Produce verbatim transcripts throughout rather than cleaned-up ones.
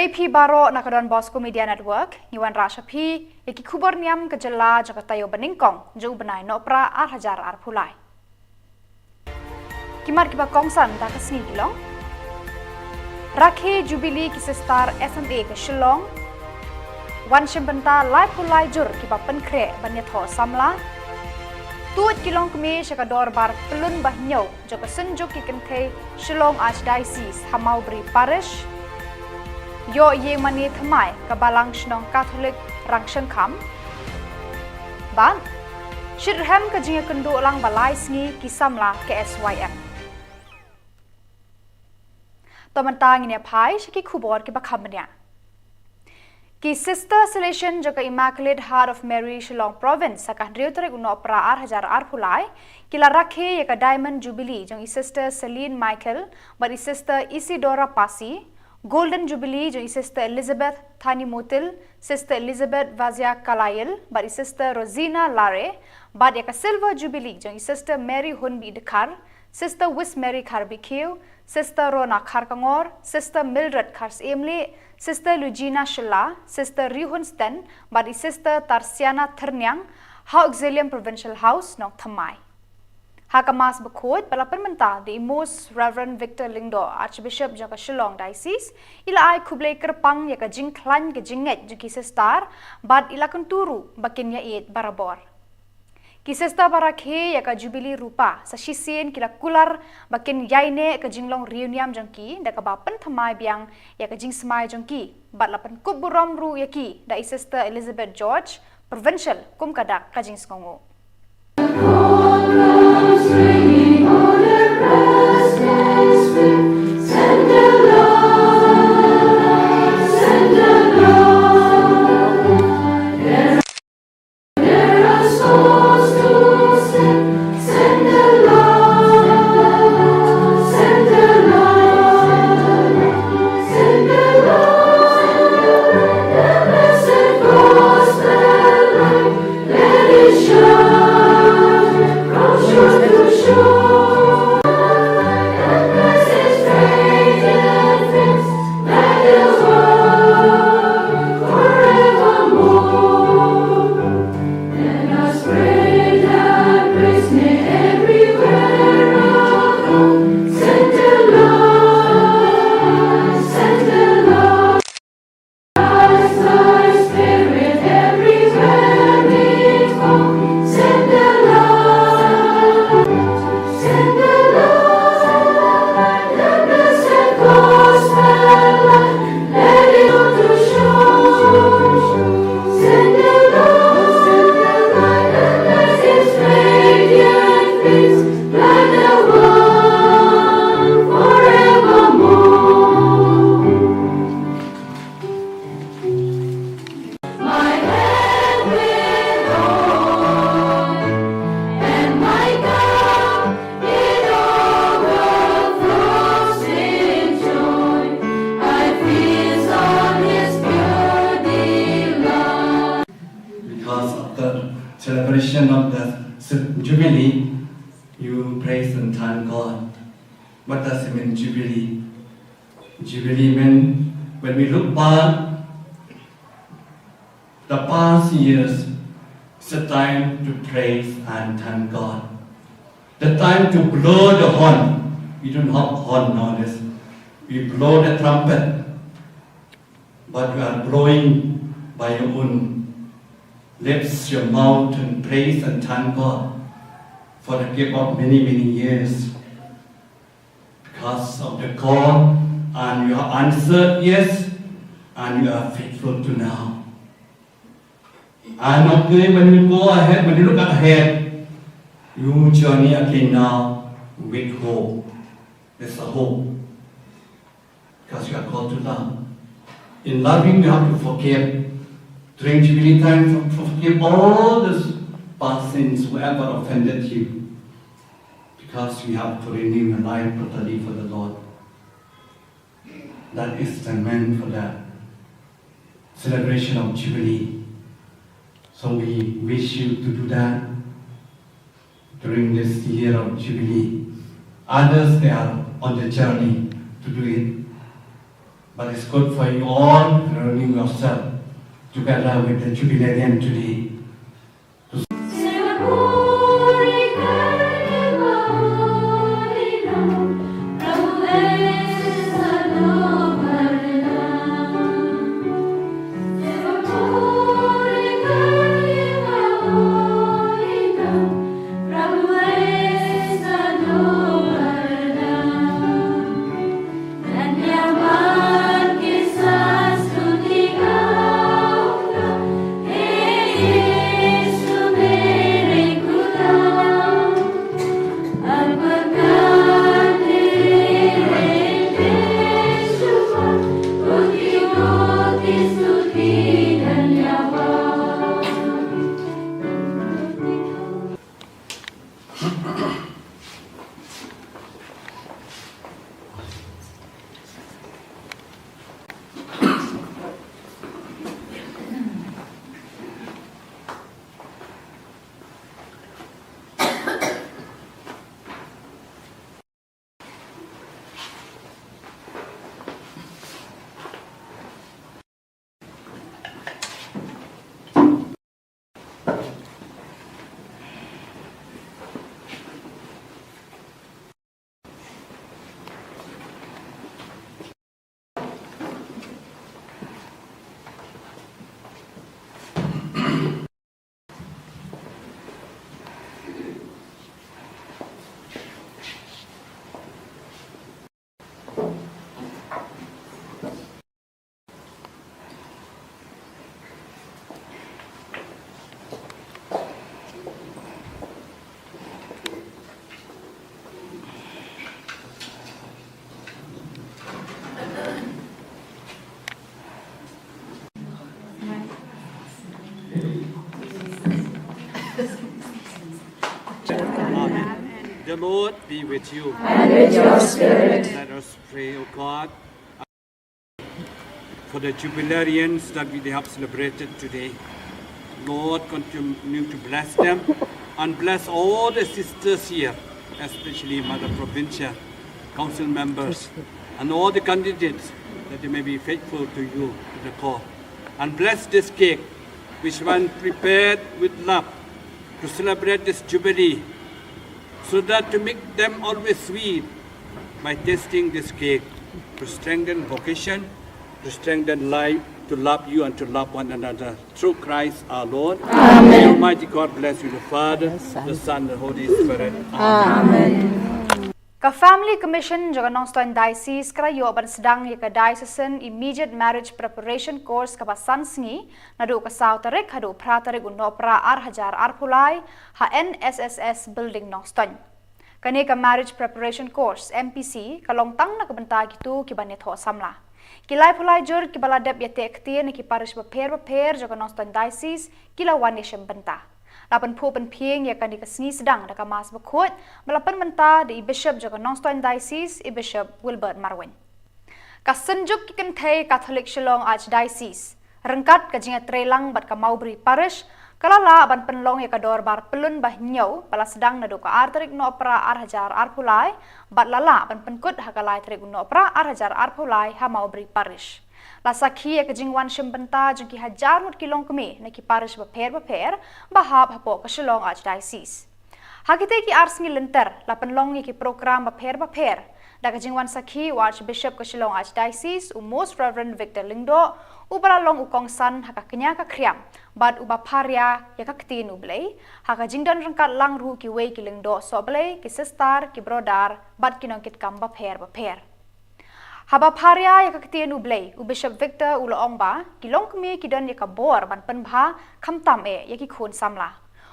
Ïa phi baroh na ka Don Bosco Media Network, ngi wanrah sha phi ïa ki khubor niam ka jylla jong ka taïew ba nyngkong jong u bnai Nohprah ar hajar arphew lai. Ki mat kiba kongsan da ka sngi ki long: Rakhe Jubilee ki Sister S M A ka Shillong. Wan shim bynta laiphew lai jur kiba pynkhreh ban ïathoh samla. Tuid ki longkmie sha ka dorbar pyllun ba hynñiew jong ka Synjuk ki Kynthei Shillong Archdiocese ha Mawbri Parish. Ïoh ïing mane thymmai ka Balang Shnong Katholik Rangshangkham. Bad shitrhem ka jingïakynduh lang ba lai sngi ki samla ka S Y M. To mynta ngin ïa phai sha ki khubor kiba kham bniah. Ki Sister Salesian jong ka Immaculate Heart of Mary Shillong Province ha ka hynriew tarik u Nohprah ar hajar arphew lai ki la rakhe ïa ka Diamond Jubilee jong i Sister Celine Michael bad i Sister Isidora Pasi, Golden Jubilee jong i Sister Elizabeth Thani Motil, Sister Elizabeth Vazia Kalayil bad i Sister Rosina Lare, bad ïa ka Silver Jubilee jong i Sister Mary Hunbi Dkhar, Sister Wismary Kharbikiew, Sister Rona Kharkongor, Sister Mildred Kharsiemlieh, Sister Lugina Shylla, Sister Rihun Sten bad i Sister Tarsiana Thyrniang ha Auxilium Provincial House, Nongthymmai. Ha ka Mass bakhuid ba la pynmynta da i Most Reverend Victor Lyngdoh, Archbishop jong ka Shillong Diocese, i la ai khublei kyrpang ïa ka jingkhlaiñ ka jingngeit jong ki sister bad i la kyntu ruh ba kin ïaieit barabor. Ki sister ba rakhe ïa ka Jubilee Rupa sa shisien ki la kular ba kin ïaineh ka jinglong riewniam jong ki da kaba pynthymmai biang ïa ka jingsmai jong ki bad la pynkup burom ruh ïa ki da i Sister Elizabeth George, Provincial, kum ka dak ka jingsngewnguh. Because of the celebration of the Jubilee, you praise and thank God. What does it mean, Jubilee? Jubilee mean, when we look back the past years, it's a time to praise and thank God. The time to blow the horn. We don't have horn nowadays. We blow the trumpet. But you are blowing by your own lips, your mouth, and praise and thank God for the gift of many, many years. Because of the call, and you have answered yes, and you are faithful to now. And okay, when you go ahead, when you look ahead, you journey again now with hope. There's a hope. Because you are called to love. In loving, you have to forgive. During Jubilee time, for- forgive all the past sins, whoever offended you. Because we have to renew your life totally for the Lord. That is the meant for the celebration of Jubilee. So we wish you to do that during this year of Jubilee. Others, they are on the journey to do it. But it's good for you all to renew yourself together with the jubilarian today. Amen. The Lord be with you. And with your spirit. Let us pray, O God, for the jubilarians that we have celebrated today. Lord, continue to bless them and bless all the sisters here, especially Mother Provincial Council members and all the candidates, that they may be faithful to you, to the call. And bless this cake, which one prepared with love to celebrate this jubilee, so that to make them always sweet by tasting this cake, to strengthen vocation, to strengthen life, to love you and to love one another. Through Christ our Lord. Amen. May Almighty God bless you, the Father, the Son, the Holy Spirit. Amen. Ka Family Commission jong ka Nongstoiñ Diocese ka la ïoh ban sdang ïa ka Diocesan Immediate Marriage Preparation Course kaba san sngi, naduh ka saw tarik haduh phra tarik u Nohprah ar hajar arphew lai, ha N S S S Building Nongstoiñ. Kane ka Marriage Preparation Course, M P C, ka long tang na ka bynta kito kiba neh thoh samla. Ki laiphew lai jur kiba la dep ïateh ktien na ki parish bapher bapher jong ka Nongstoiñ Diocese ki la wan ïashim bynta. La pynphuh pynphieng ïa kane ka sngi sdang da ka Mass bakhuid ba la pynmynta da i Bishop jong ka Nongstoiñ Diocese, i Bishop Wilbert Marwein. Ka Synjuk ki Kynthei Katholik Shillong Archdiocese, ryngkat ka jingïatreilang bad ka Mawbri Parish, ka la lah ban pynlong ïa ka dorbar pyllun ba hynñiew ba la sdang naduh ka ar tarik Nohprah ar hajar arphew lai, bad la lah ban pynkut ha ka lai tarik u Nohprah ar hajar arphew lai ha Mawbri Parish. La sakhi ïa ka jingwan shim bynta jong ki hajar ngut ki longkmie na ki parish bapher bapher ba hap hapoh ka Shillong Archdiocese. Ha kitei ki ar sngi lynter, la pynlong ïa ki prokram bapher bapher da ka jingwan sakhi u Archbishop ka Shillong Archdiocese, u Most Reverend Victor Lyngdoh, uba la long u kongsan ha ka kñia ka khriam bad uba pharia ïa ka Ktien u Blei, ha ka jingdon ryngkat lang ruh kiwei ki lyngdoh sohblei, ki sister, ki brother bad ki nongkitkam bapher bapher. Haba pharia ïa ka Ktien u Blei, u Bishop Victor u la ong ba ki longkmie ki don ïa ka bor ban pynbha khamtam eh ïa ki khun samla.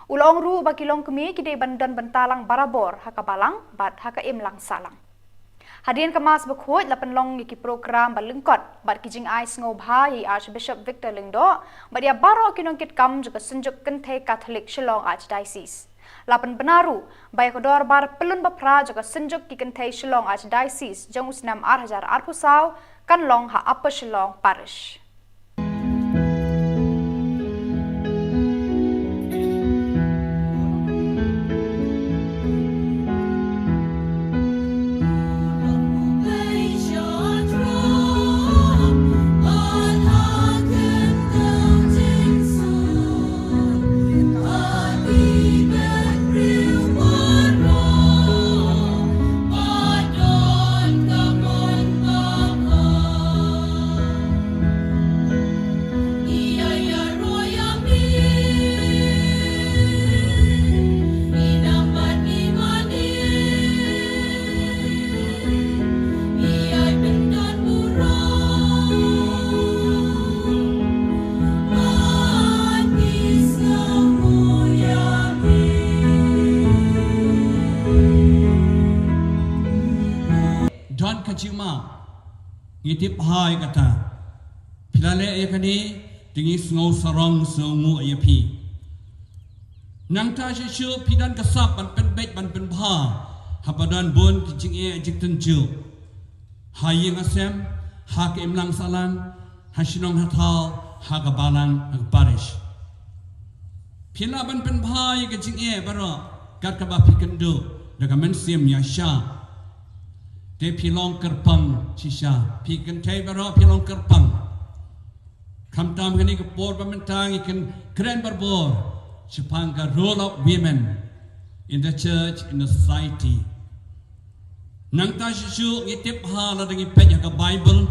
U la ong ruh ba ki longkmie ki dei ban don bynta lang barabor ha ka balang bad ha ka imlang sahlang. Hadien ka Mass bakhuid la pynlong ïa ki prokram ba lyngkot bad ki jingai sngewbha ïa i Archbishop Victor Lyngdoh bad ïa baroh ki nongkitkam jong ka Synjuk Kynthei Katholik Shillong Archdiocese. La pynbna ruh ba ïa ka dorbar pyllun ba phra jong ka Synjuk ki Kynthei Shillong Archdiocese jong u snem ar hajar arphew saw kan long ha Upper Shillong Parish. Ngi tip bha ïa kata. Phi la leh ïa kane, te ngi sngew sarong sngewnguh ïa phi. Nangta shisha phi don ka sap ban pynbeit ban pynbha haba don bun ki jingeh jingtynjuh ha ïing ha sem, ha ka imlang sahlang, ha shnong ha thaw, ha ka balang, ha ka parish. Phi lah ban pynbha ïa ka jingeh baroh kat kaba phi kynduh da ka mynsiem ïaishah. Te phi long kyrpang shisha, phi kynthei baroh phi long kyrpang. Khamtam kane ka por ba mynta ngi kren barabor shaphang ka role of women in the church, in the society. Nangta shisha ngi tip bha lada ngi peit ha ka Bible,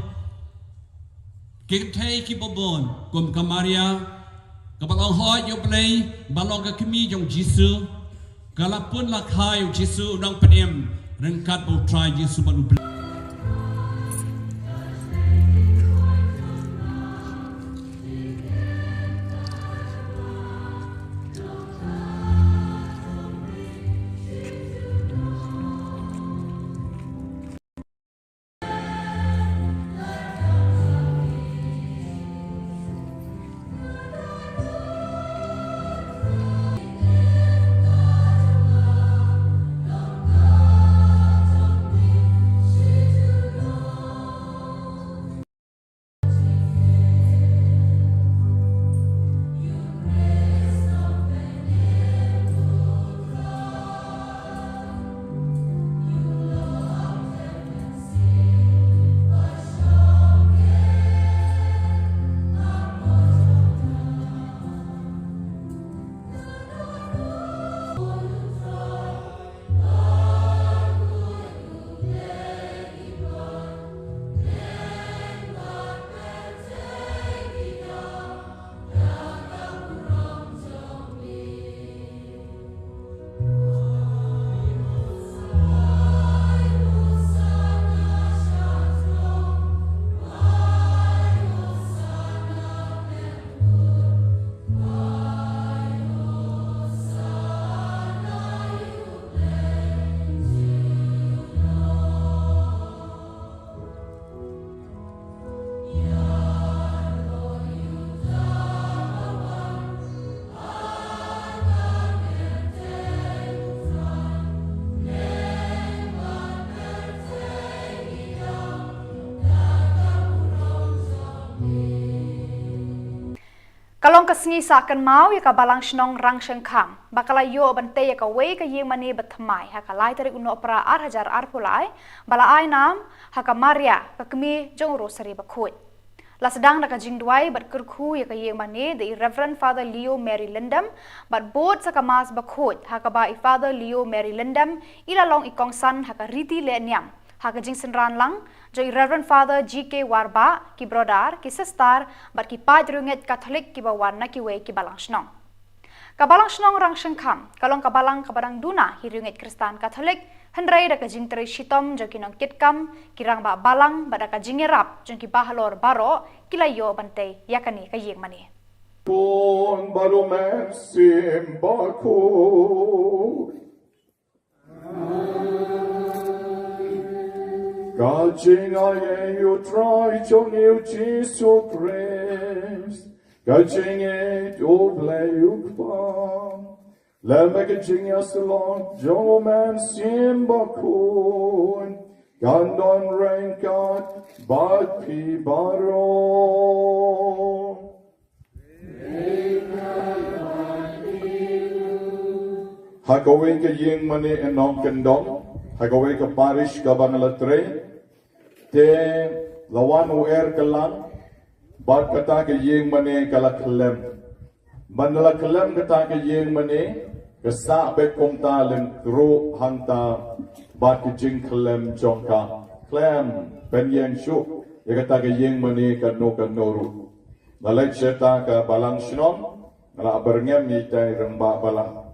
ki kynthei kiba bun kum ka Maria, kaba long hoi ïa U Blei, ba long ka kmie jong U Jisu, ka la pun la kha ïa U Jisu u nongpynim ryngkat bad U Trai Jisu bad U Blei. Ka long ka sngi sah kynmaw ïa ka Balang Shnong Rangshengkham ba ka la ïoh ban tei ïa kawei ka ïing mane ba thymmai ha ka lai tarik u Nohprah ar hajar arphew lai, ba la ai nam ha ka Maria, ka kmie jong u Rosary Bakhuid. La sdang da ka jingduwai bad kyrkhu ïa ka ïing mane da i Reverend Father Leo Mary Lyndam bad bud sa ka Mass Bakhuid, ha kaba i Father Leo Mary Lyndam i la long i kongsan ha ka riti leh niam ha ka jingsynran lang jong i Reverend Father G K Warbah, ki brother, ki sister bad ki paid riewngeit Katholik kiba wan na kiwei ki balang shnong. Ka Balang Shnong Rangshengkham ka long ka balang kaba dang duna hi riewngeit Khristan Katholik, hynrei da ka jingtrei shitom jong ki nongkitkam, ki rangbah balang bad da ka jingïarap jong ki bahalor baroh ki la ïoh ban tei ïa kane ka ïing mane. Bun baroh mynsiem bakhuid. Ka jingaiei U Trai jong ngi U Jisu Khrist, ka jingïeit U Blei U Kpa, lem bad ka jingïasyllok jong U Mynsiem Bakhuid, kan don ryngkat bad phi baroh. Ha kawei ka ïing mane nongkyndong, ha kawei ka parish kaba nga la trei, te la wan u er kyllang, bad kata ka ïing mane ka la khlem. Ban la khlem kata ka ïing mane, ka sah beit kumta lyngkhuh hangta, bad ka jingkhlem jong ka khlem pynïeng shuh ïa kata ka ïing mane kano kano ruh. Nga leit sha kata ka balang shnong, nga la byrngem ïa ita i rangbah balang.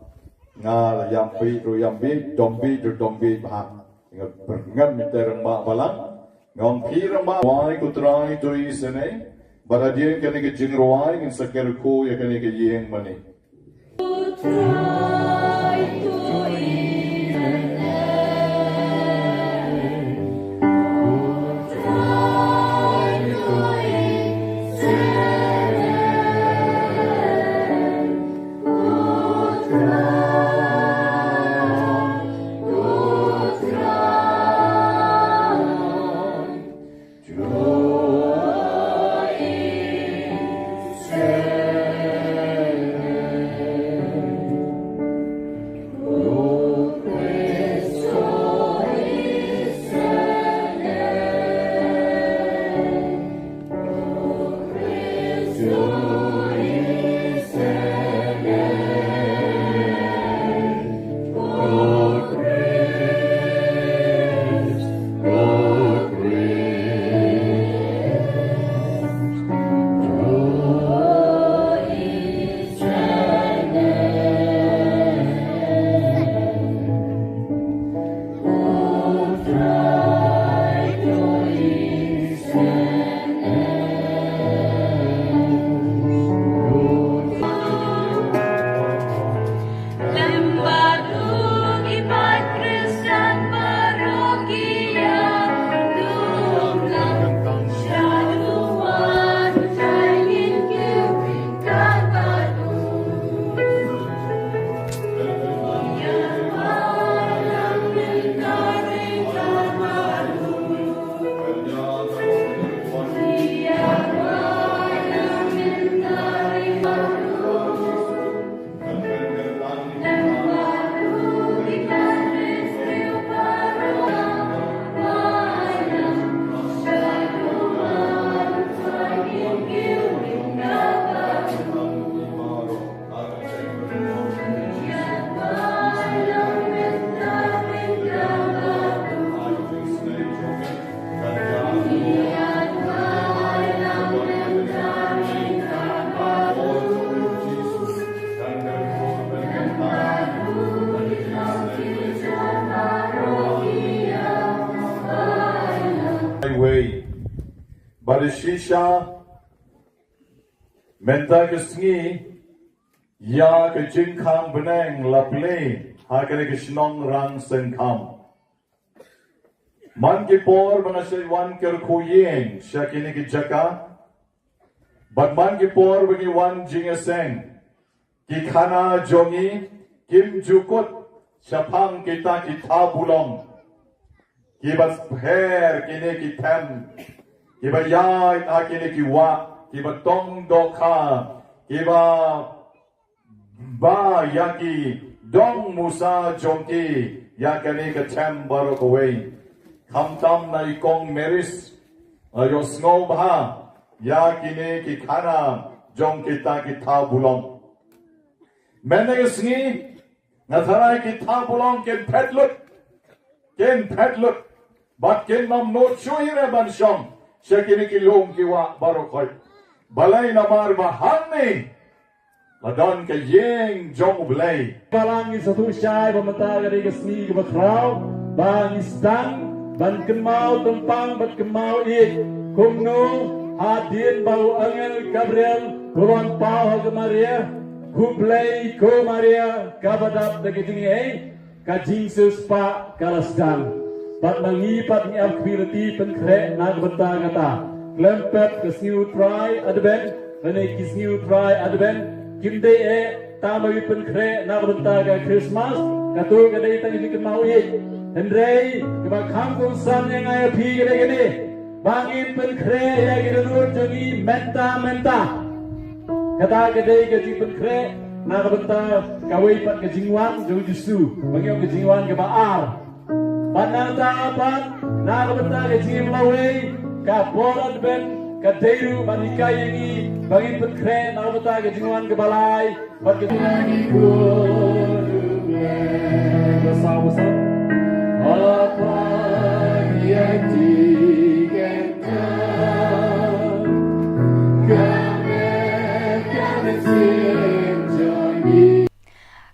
Nga la ïam bit ruh ïam bit, dom bit ruh dom bit bha. Nga byrngem ïa ita i rangbah balang. Nga ong phi rangbah, rwai ko Trai to isynei. Bad hadien kane ka jingrwai ngin sa kyrkhu ïa kane ka ïing mane. Wei. Bad shisha mynta ka sngi ïa ka jingkhang bneng la plie ha kane ka shnong Rangsyngkham. Man ki por ba nga shait wan kyrkhu ïing sha kine ki jaka, bad man ki por ba ngi wan jingïaseng, ki khana jong ngi kim ju kut shaphang kita ki thabulong kiba pher, kine ki them kiba ïaid ha kine ki wah, kiba tong dohkha, kiba ba ïa ki dong musa jong ki ïa kane ka them baroh kawei. Khamtam na i kong Maris, la ïohsngew bha ïa kine ki khana jong kita ki thabulong. Mynne ka sngi nga tharai ki thabulong kin phet lut, kin phet lut, bad kin ym nud shuh hi re ban shong sha kine ki lum ki wah baroh khoit. Balei? Namar ba hangne la don ka ïing jong U Blei. Balang, ngi sngewthuh shai ba mynta ka dei ka sngi kaba khraw ba ngi sdang ban kynmaw tympang bad kynmaw ïeit, kumno hadien ba u angel Gabriel u la wan paw ha ka Maria, khublei ko Maria kaba dap da ka jingaiei, ka jingsiewspah ka la sdang. Bad ma ngi pat ngi ap kyrpad pynkhreh na ka bynta kata. Khlem pep ka sngi U Trai Advent lane ki sngi U Trai Advent kim dei eh tang ba ngi pynkhreh na ka bynta ka Christmas, kato ka dei tang ka jingkynmaw ïeit. Hynrei kaba kham kongsan ïa nga ïa phi ka dei kane, ba ngin pynkhreh ïa ki dohnud jong ngi mynta mynta. Kata ka dei ka jingpynkhreh na ka bynta kawei pat ka jingwan jong U Jisu, ba ngi ong ka jingwan kaba ar. Bad nangta pat na ka bynta ka jingim lawei, ka por Advent ka dei ruh ban hikai ïa ngi ba ngin pynkhreh na ka bynta ka jingwan kaba lai. Bad ka jingwan kaba saw ba saw.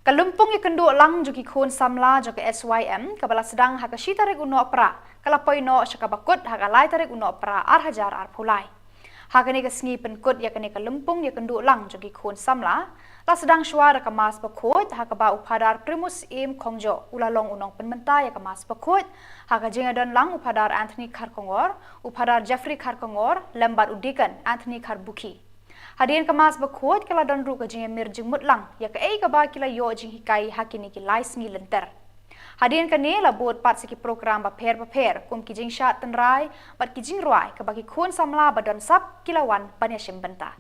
Ka lympung ïakynduh lang jong ki khun samla jong ka S Y M kaba la sdang ha ka shi tarik u Nohprah ka la poi noh sha kaba kut ha ka lai tarik u Nohprah ar hajar arphew lai. Ha kane ka sngi pynkut ïa kane ka lympung ïakynduh lang jong ki khun samla la sdang shuwa da ka Mass Bakhuid ha kaba u Phadar Primus Im Khongjo u la long u nongpynmynta ïa ka Mass Bakhuid, ha ka jingïadon lang u Phadar Anthony Kharkongor, u Phadar Jeffrey Kharkongor lem bad u Deacon Anthony Kharbukhi. Hadien ka Mass Bakhuid ka la don ruh ka jingïamir jingmut lang ïa kaei kaba ki la ïoh jinghikai ha kine ki lai sngi lynter. Hadien kane la bud pat sa ki program bapher bapher kum ki jingshad tynrai bad ki jingrwai kaba ki khun samla ba don sap ki la wan ban ïashim bynta.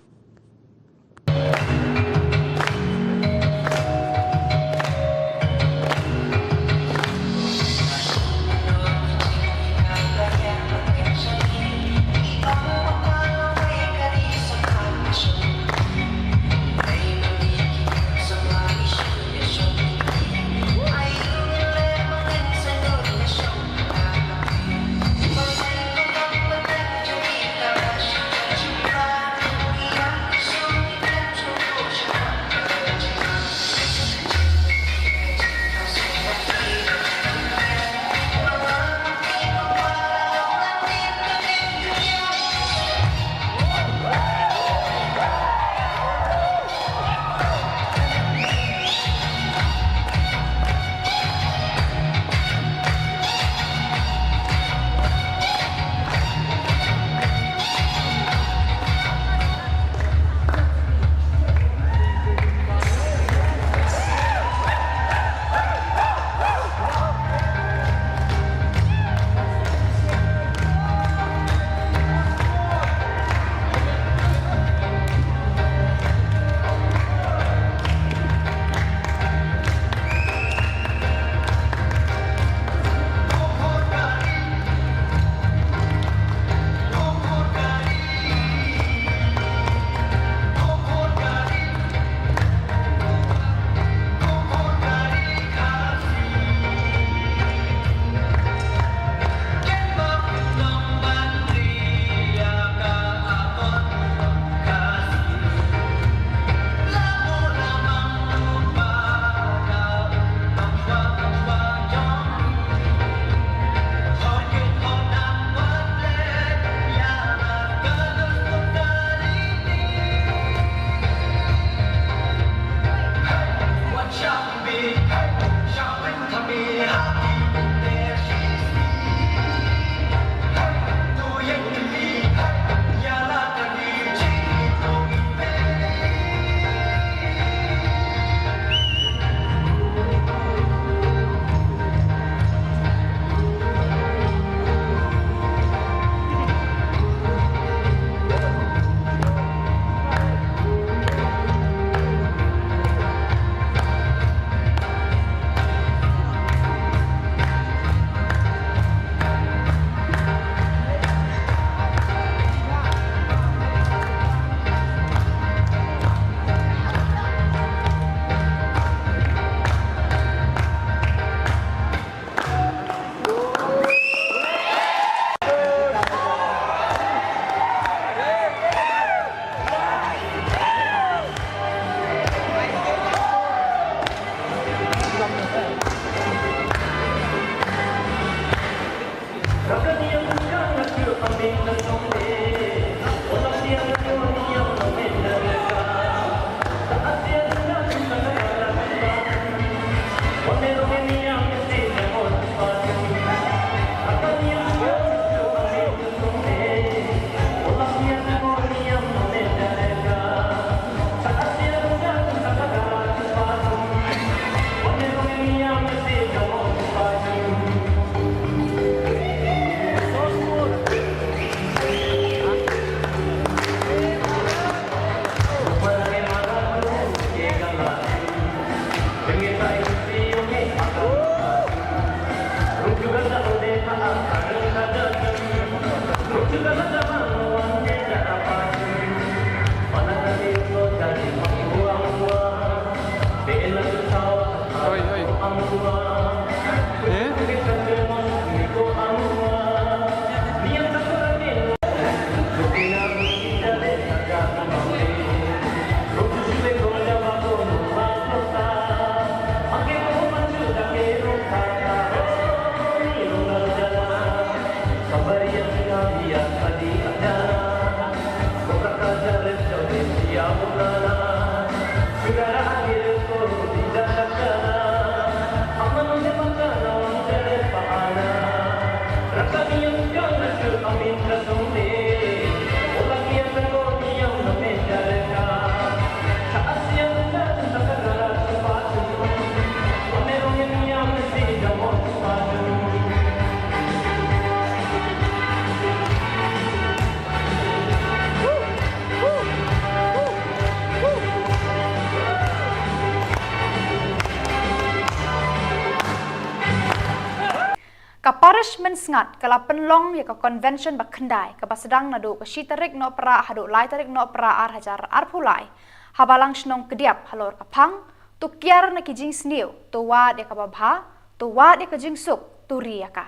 Ka Parish Mynsngat ka la pynlong ïa ka convention ba khyndai kaba sdang naduh ka shi tarik Nohprah haduh lai tarik Nohprah ar hajar arphew lai ha Balang Shnong Kdiap halor ka phang, to kiar na ki jingsniew, to wad ïa kaba bha, to wad ïa ka jingsuk, to ri ïa ka.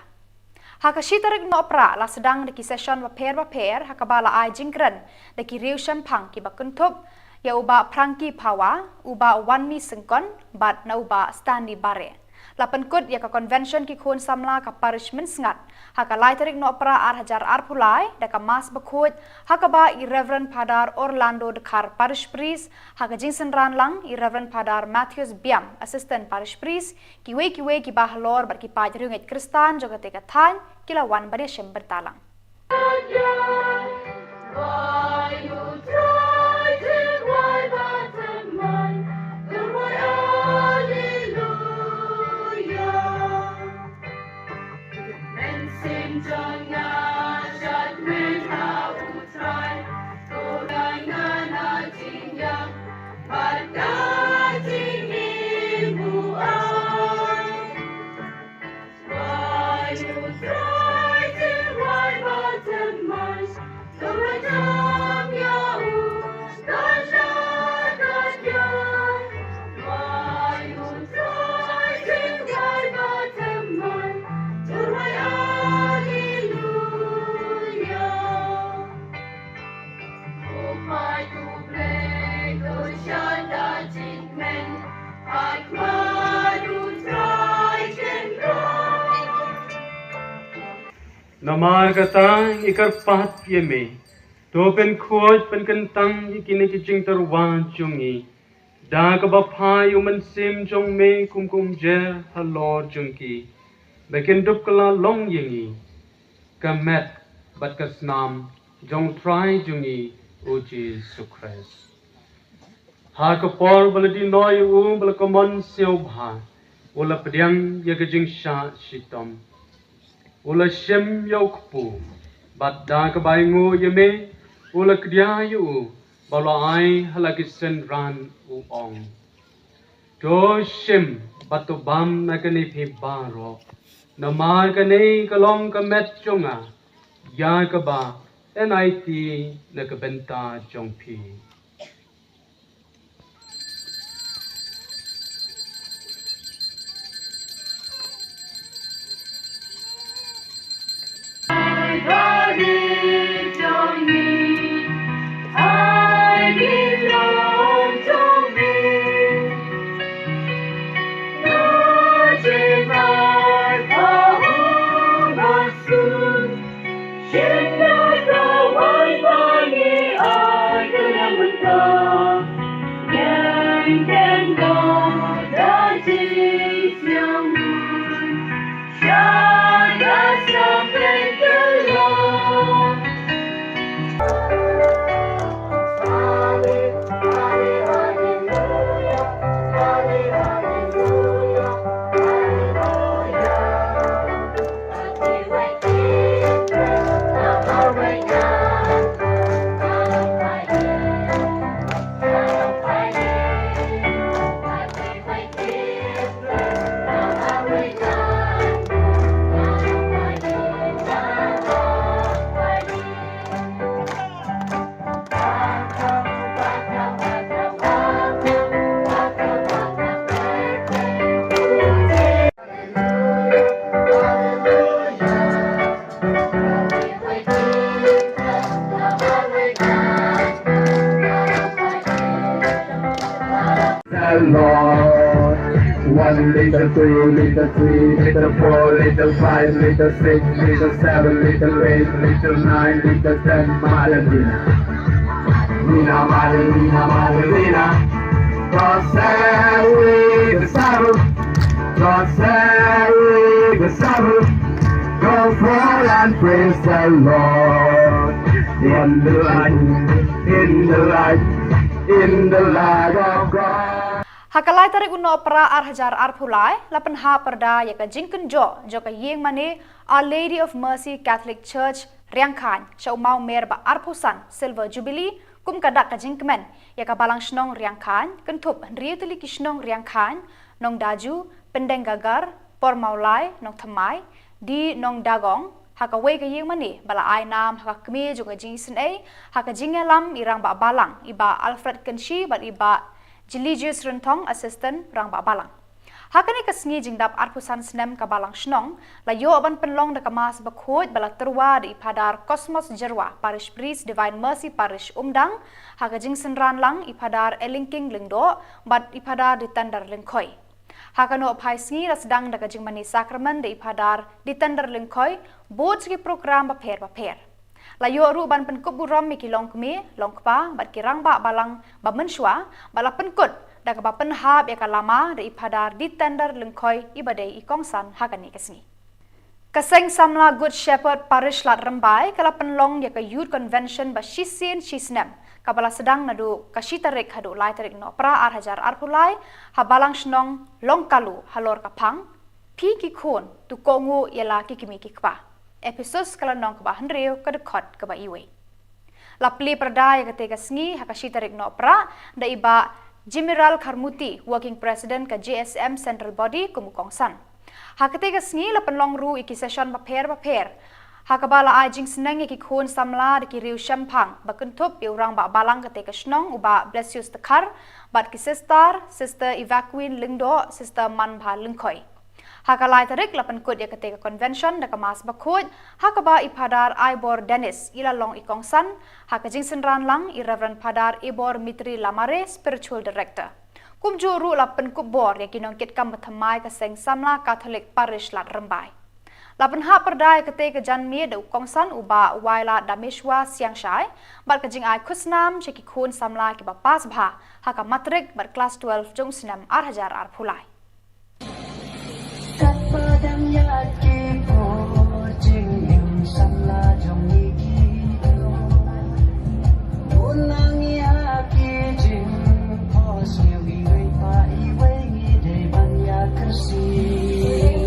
Ha ka shi tarik Nohprah la sdang da ki session bapher bapher ha kaba la ai jingkren da ki riewshemphang kiba kynthup ïa u Bah Frankie Phawa, u Bah Wanmi Syngkon bad na u Bah Stanley Bare. La pynkut ïa ka convention ki khun samla ka Parish Mynsngat ha ka lai tarik Nohprah ar hajar arphew lai da ka Mass bakhuid ha kaba i Reverend Father Orlando Dkhar, Parish Priest, ha ka jingsynran lang i Reverend Father Matthews Biam, Assistant Parish Priest, kiwei kiwei kiba halor bad ki paid riewngeit Khristan jong katei ka thaiñ ki la wan ban ïashim bynta lang. Namar kata ngi kyrpad ïa me, to pynkhuid pynkyntang ïa kine ki jingtyrwa jong ngi da kaba phai ïa u Mynsiem jong me kum ka umjer halor jong ki, ba kin dup kylla long ïa ngi ka met bad ka snam jong u Trai jong ngi u Jisu Khrist. Ha ka por ba la die noh ïa u, ba la kamon sngewbha, u la pdiang ïa ka jingshah shitom, u la shim ïa u kpu, bad da kaba ainguh ïa me u la kdia ïa u, bad u la ai ha la ki synran, u ong: To shim bad to bam na kane phi baroh, namar kane ka long ka met jong nga, ïa kaba yn aiti na ka bynta jong phi. The Lord. One liter, two liter, three liter, four liter, five liter, six liter, seven liter, eight liter, nine liter, ten Maladina. Rina Maria, Rina Maria, Rina. God save the Sabbath. God save the Sabbath. Go forth and praise the Lord. In the light, in the light, in the light of God. Ha ka lai tarik u Nohprah ar hajar arphew lai, la pynhap pyrda ïa ka jingkynjoh jong ka ïing mane Our Lady of Mercy Catholic Church Riangkhaiñ sha u mawmer ba arphew san Silver Jubilee kum ka dak ka jingkmen ïa ka Balang Shnong Riangkhaiñ, kynthup hynriew tylli ki shnong Riangkhaiñ, Nongdaju, Pyndengagar, Pormawlai, Nongthymmai, D Nongdagong, ha kawei ka ïing mane ba la ai nam ha ka kmie jong ka jingisynei ha ka jingïalam i Rangbah Balang i Bah Alfred Kynshi bad i Bah Jilijius Rynthong, Assistant Rangbah Balang. Ha kane ka sngi jingdap arphew san snem ka Balang Shnong, la ïoh ban pynlong da ka Mass Bakhuid ba la tyrwa da i Phadar Cosmas Jyrwa, Parish Priest, Divine Mercy Parish Umdang, ha ka jingsynran lang i Phadar Elingking Lyngdoh bad i Phadar Ditender Lyngkhoi. Ha ka nohphai sngi la sdang da ka jingmane sakramen da i Phadar Ditender Lyngkhoi, bud sha ki prokram bapher bapher. La ïoh ruh ban pynkup burom ïa ki longkmie, longkpa bad ki rangbah balang ba mynshuwa, bad la pynkut da kaba pynhap ïa ka lama da i Phadar Ditender Lyngkhoi iba dei i kongsan ha kane ka sngi. Ka Seng Samla Good Shepherd Parish Lad Rymbai ka la pynlong ïa ka Youth Convention ba shisien shisnem, kaba la sdang naduh ka shi tarik haduh lai tarik Nohprah ar hajar arphew lai, ha Balang Shnong Longkalu halor ka phang, Phi ki khun, to kohnguh ïa la ki kmie ki kpa. Ephesus ka lynnong kaba hynriew, ka dkhot kaba iwei. La plie pyrda ïa kata ka sngi ha ka shi tarik Nohprah da i Bah Jimiral Kharmuti, Working President ka J S M Central Body kum u kongsan. Ha kata ka sngi la pynlong ruh ïa ki session bapher bapher, ha kaba la ai jingsneng ïa ki khun samla da ki riew shemphang, ba kynthup ïa u Rangbah Balang kata ka shnong u Bah Blessius Dkhar, bad ki sister, Sister Evacuine Lyngdoh, Sister Manbha Lyngkhoi. Ha ka lai tarik la pynkut ïa kata ka convention da ka Mass Bakhuid, ha kaba i Phadar Aibor Dennis i la long i kongsan, ha ka jingsynran lang i Reverend Phadar Ibor Mitri Lamare, Spiritual Director. Kumjuh ruh la pynkup bor ïa ki nongkitkam bathymmai ka Seng Samla Catholic Parish Lad Rymbai. La pynhap pyrda ïa kata ka janmiet da u kongsan u Bah Waila Dameshwa Siangshai, bad ka jingai khusnam sha ki khun samla kiba pass bha ha ka matrik bad klas twelve jong u snem ar hajar arphew lai. Katba dang ïaid ki por jingim samla jong ngi ki don, bun nang ïa ki jingphohsniew iwei pa iwei ngi dei ban ïa kyrsiew.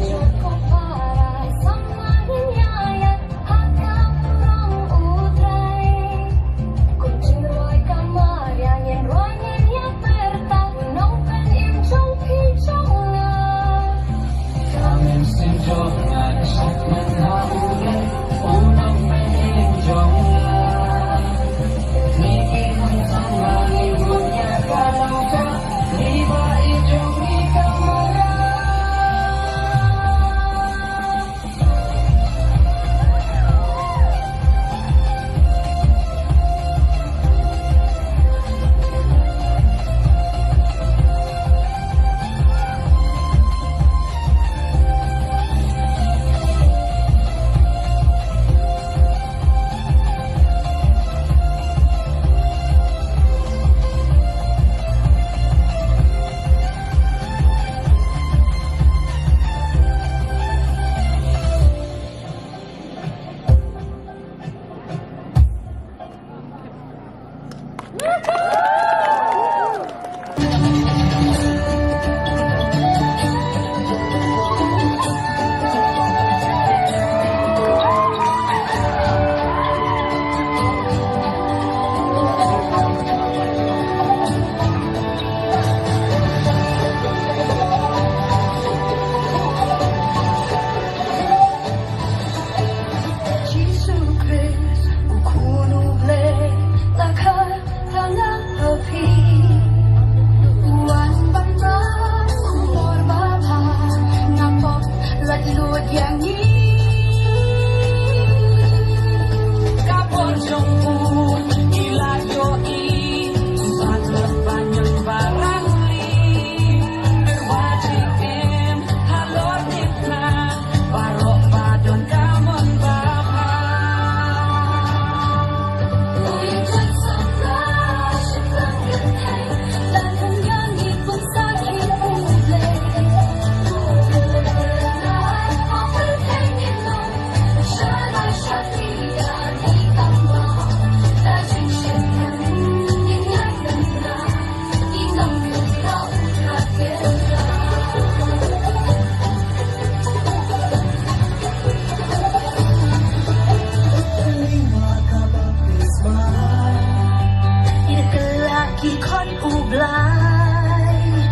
Blei,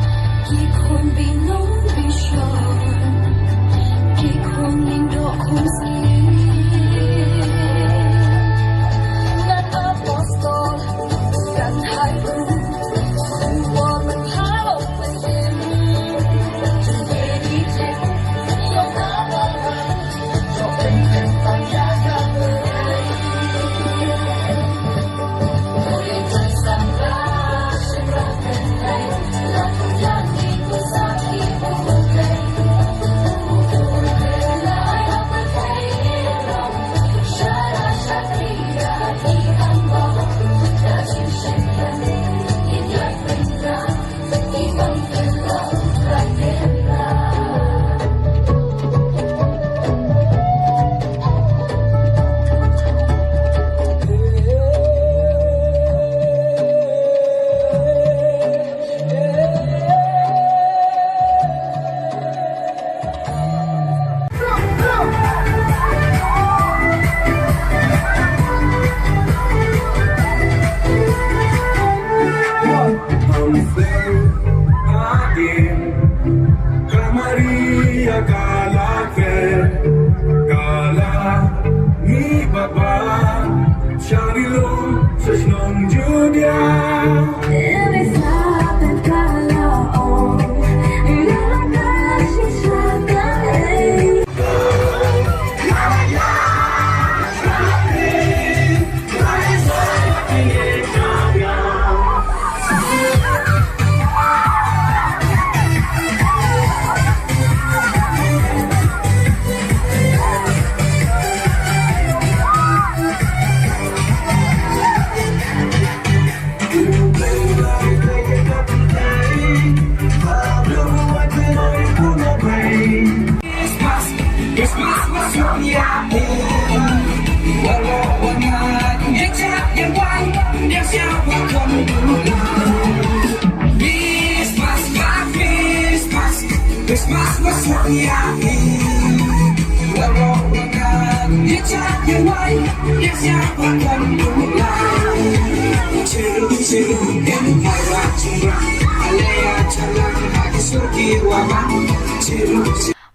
ki khun bynriew bynshong, ki khun lyngdoh khun skhem. Ngan apostol, ngan hai khun, khun bor pynpaw pyntim.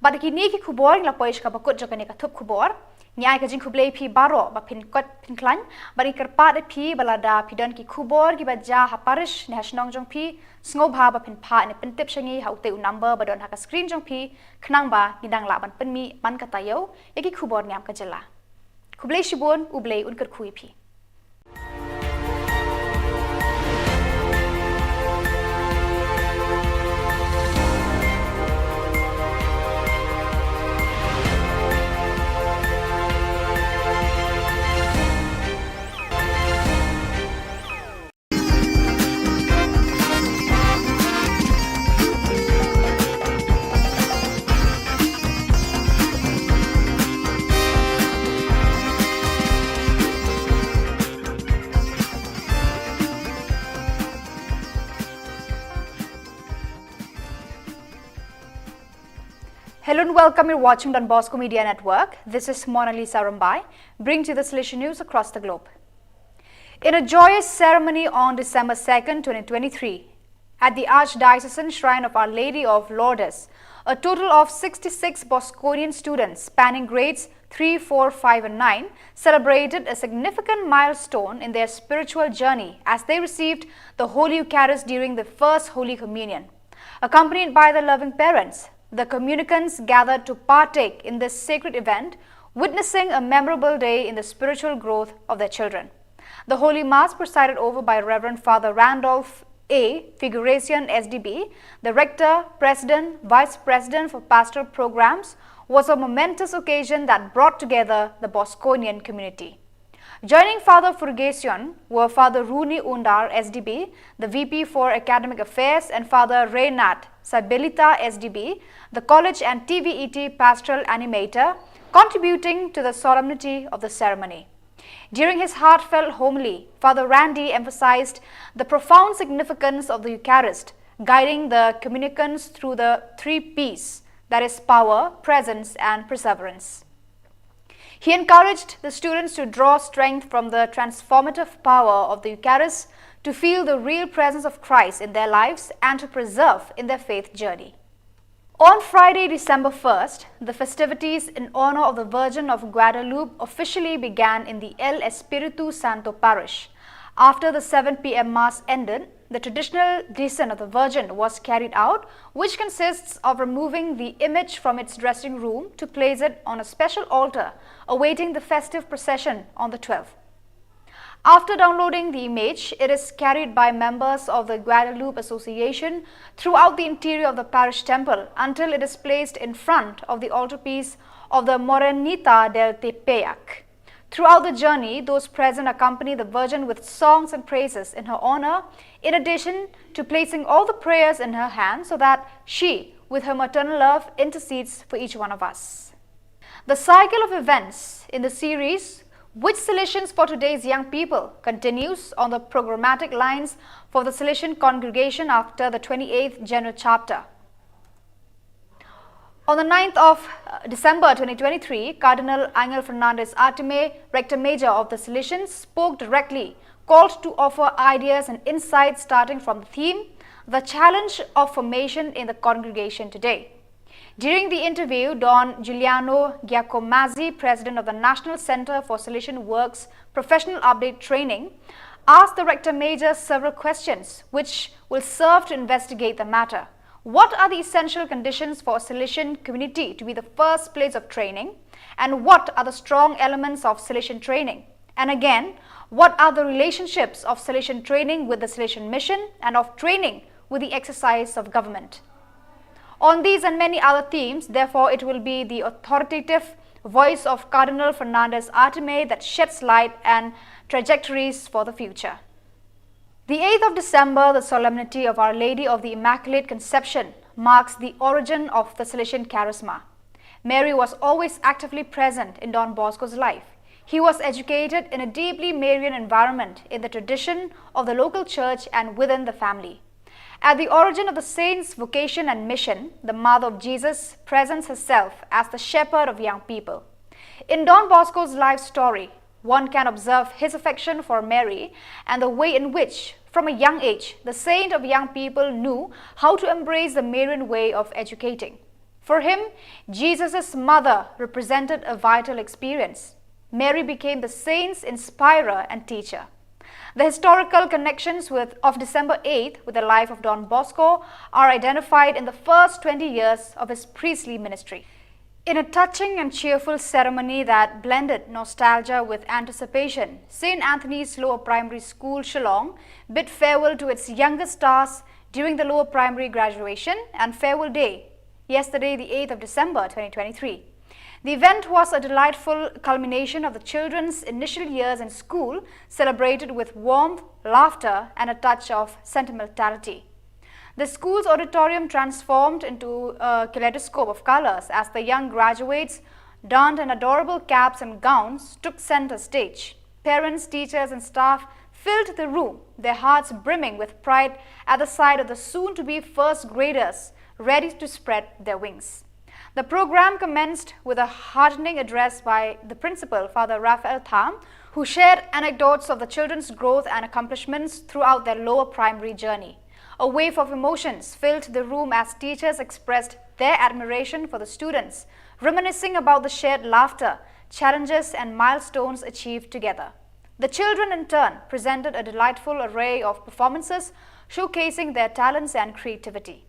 Bad kine ki khubor ngi la poi sha kaba kut jong kane ka thup khubor. Ngi ai ka jingkhublei phi baroh ba phin kot phin khlaiñ, bad ngi kyrpad ïa phi ba lada phi don ki khubor kiba jia ha parish ne ha shnong jong phi, sngewbha ba phin phah ne pyntip sha ngi ha utei u number ba don ha ka screen jong phi, khnang ba ngi dang lah ban pynmih man ka taïew ïa ki khubor niam ka jylla. Khublei shibun, U Blei un kyrkhu ïa phi. Hello and welcome. You're watching Don Bosco Media Network. This is Mona Lisa Rumbai, bringing to you the Salesian news across the globe. In a joyous ceremony on December second, twenty twenty-three, at the Archdiocesan Shrine of Our Lady of Lourdes, a total of sixty-six Bosconian students spanning grades three, four, five, and nine celebrated a significant milestone in their spiritual journey as they received the Holy Eucharist during the First Holy Communion. Accompanied by their loving parents, the communicants gathered to partake in this sacred event, witnessing a memorable day in the spiritual growth of their children. The Holy Mass, presided over by Reverend Father Randolph A. Figuration, S D B, the Rector, President, Vice President for Pastoral Programs, was a momentous occasion that brought together the Bosconian community. Joining Father Figuration were Father Runi Undar, S D B, the V P for Academic Affairs, and Father Reynard Sabelita, S D B, the College and T V E T Pastoral Animator, contributing to the solemnity of the ceremony. During his heartfelt homily, Father Randy emphasized the profound significance of the Eucharist, guiding the communicants through the three P's, that is, power, presence, and perseverance. He encouraged the students to draw strength from the transformative power of the Eucharist to feel the real presence of Christ in their lives and to preserve in their faith journey. On Friday, December first, the festivities in honor of the Virgin of Guadalupe officially began in the El Espiritu Santo parish. After the seven p m Mass ended, the traditional descent of the Virgin was carried out, which consists of removing the image from its dressing room to place it on a special altar, awaiting the festive procession on the twelfth. After downloading the image, it is carried by members of the Guadalupe Association throughout the interior of the parish temple until it is placed in front of the altarpiece of the Morenita del Tepeyac. Throughout the journey, those present accompany the Virgin with songs and praises in her honor, in addition to placing all the prayers in her hands so that she, with her maternal love, intercedes for each one of us. The cycle of events in the series, Which Salesians for Today's Young People, continues on the programmatic lines for the Salesian congregation after the twenty-eighth General Chapter. On the ninth of uh, December twenty twenty-three, Cardinal Angel Fernandez Artime, Rector Major of the Salesians, spoke directly, called to offer ideas and insights starting from the theme, The Challenge of Formation in the Congregation Today. During the interview, Don Giuliano Giacomazzi, president of the National Center for Salesian Works Professional Update Training, asked the Rector Major several questions which will serve to investigate the matter. What are the essential conditions for a Salesian community to be the first place of training? And what are the strong elements of Salesian training? And again, what are the relationships of Salesian training with the Salesian mission and of training with the exercise of government? On these and many other themes, therefore, it will be the authoritative voice of Cardinal Fernandez Artime that sheds light and trajectories for the future. The eighth of December, the solemnity of Our Lady of the Immaculate Conception, marks the origin of the Salesian charisma. Mary was always actively present in Don Bosco's life. He was educated in a deeply Marian environment in the tradition of the local church and within the family. At the origin of the saint's vocation and mission, the Mother of Jesus presents herself as the shepherd of young people. In Don Bosco's life story, one can observe his affection for Mary and the way in which, from a young age, the saint of young people knew how to embrace the Marian way of educating. For him, Jesus' mother represented a vital experience. Mary became the saint's inspirer and teacher. The historical connections with, of December eighth with the life of Don Bosco are identified in the first twenty years of his priestly ministry. In a touching and cheerful ceremony that blended nostalgia with anticipation, Saint Anthony's Lower Primary School, Shillong, bid farewell to its youngest stars during the lower primary graduation and farewell day, yesterday, the eighth of December twenty twenty-three. The event was a delightful culmination of the children's initial years in school, celebrated with warmth, laughter, and a touch of sentimentality. The school's auditorium transformed into a kaleidoscope of colors as the young graduates donned in adorable caps and gowns took center stage. Parents, teachers, and staff filled the room, their hearts brimming with pride at the sight of the soon-to-be first graders ready to spread their wings. The program commenced with a heartening address by the principal, Father Raphael Tham, who shared anecdotes of the children's growth and accomplishments throughout their lower primary journey. A wave of emotions filled the room as teachers expressed their admiration for the students, reminiscing about the shared laughter, challenges, and milestones achieved together. The children, in turn, presented a delightful array of performances, showcasing their talents and creativity.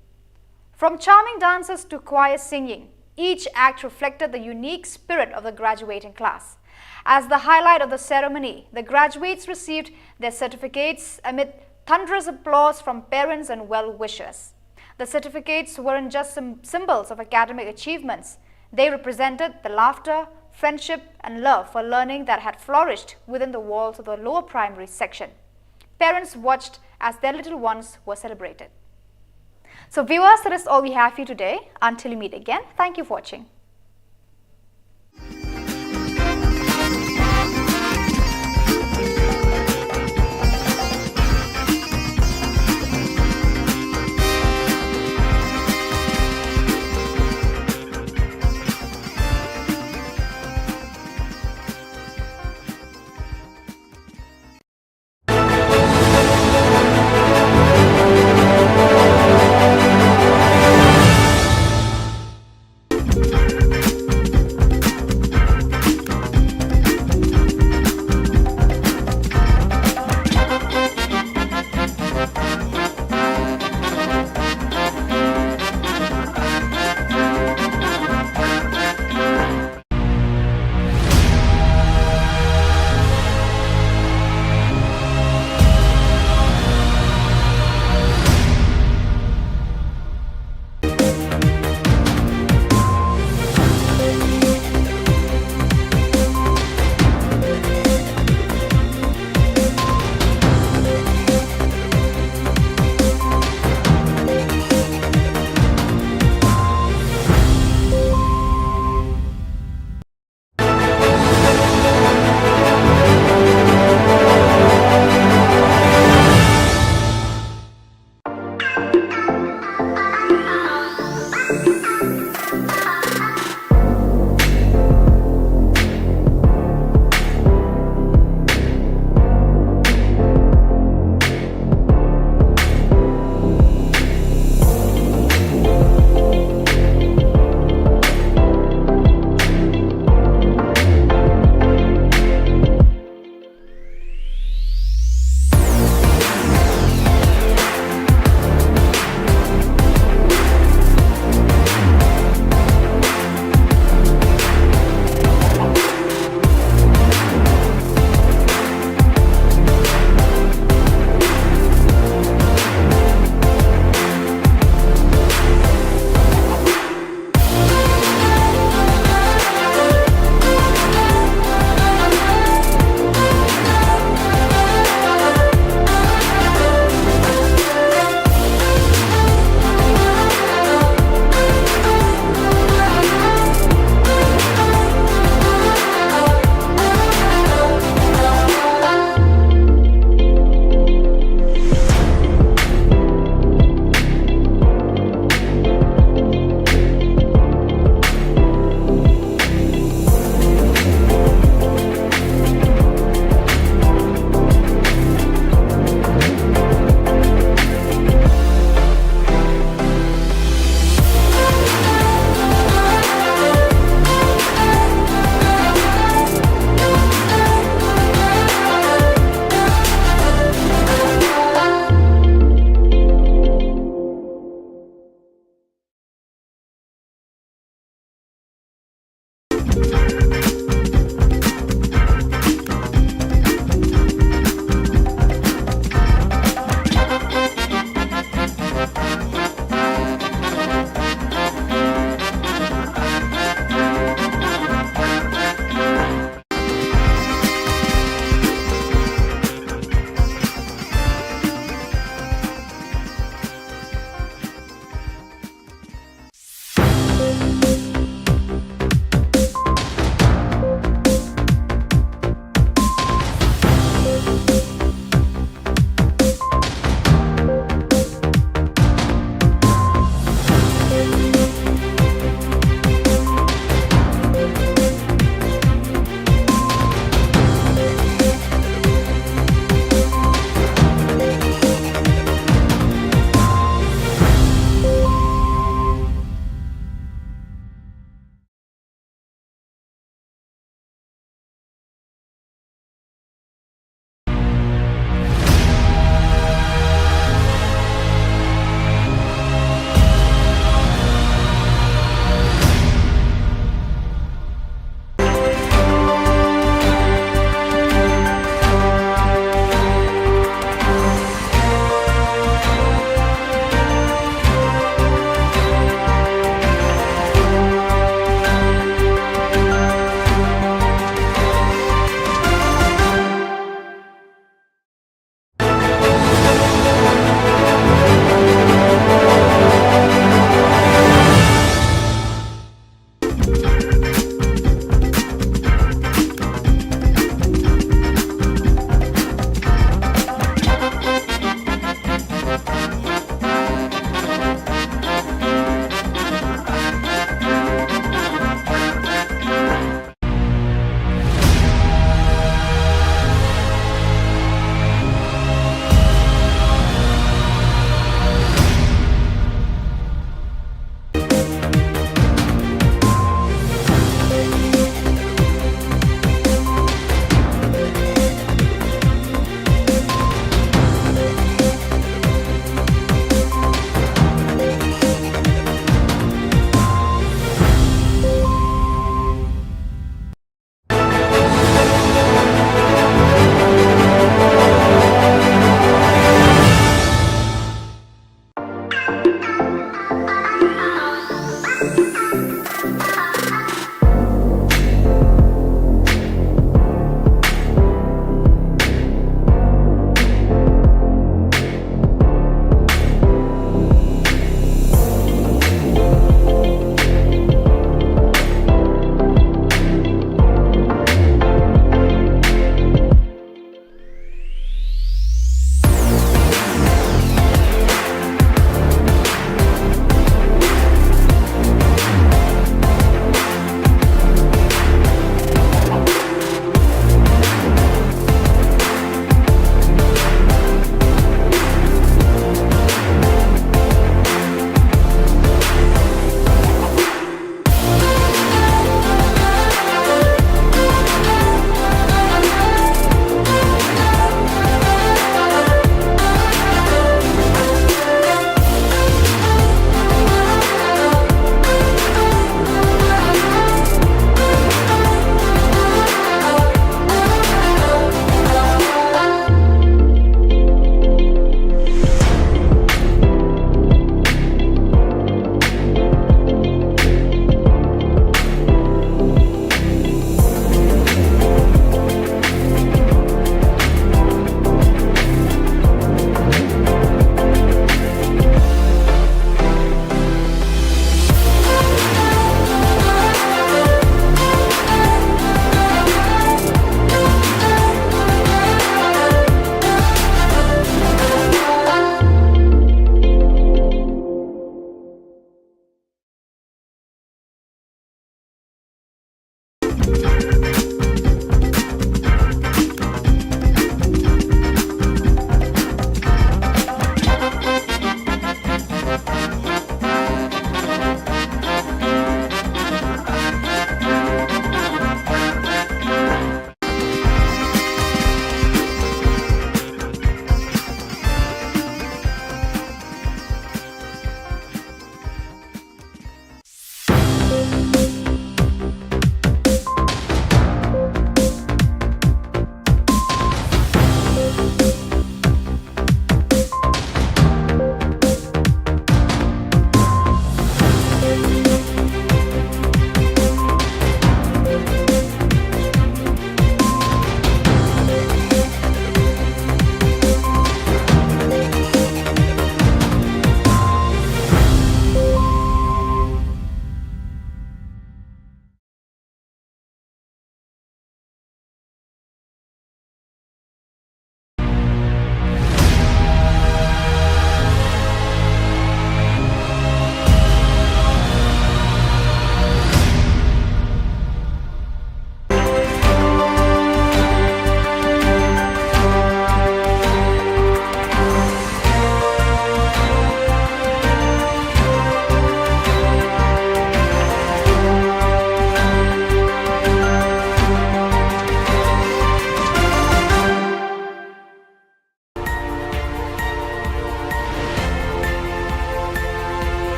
From charming dances to choir singing, each act reflected the unique spirit of the graduating class. As the highlight of the ceremony, the graduates received their certificates amid thunderous applause from parents and well-wishers. The certificates weren't just sym-, symbols of academic achievements. They represented the laughter, friendship, and love for learning that had flourished within the walls of the lower primary section. Parents watched as their little ones were celebrated. So viewers, that is all we have for you today. Until we meet again, thank you for watching.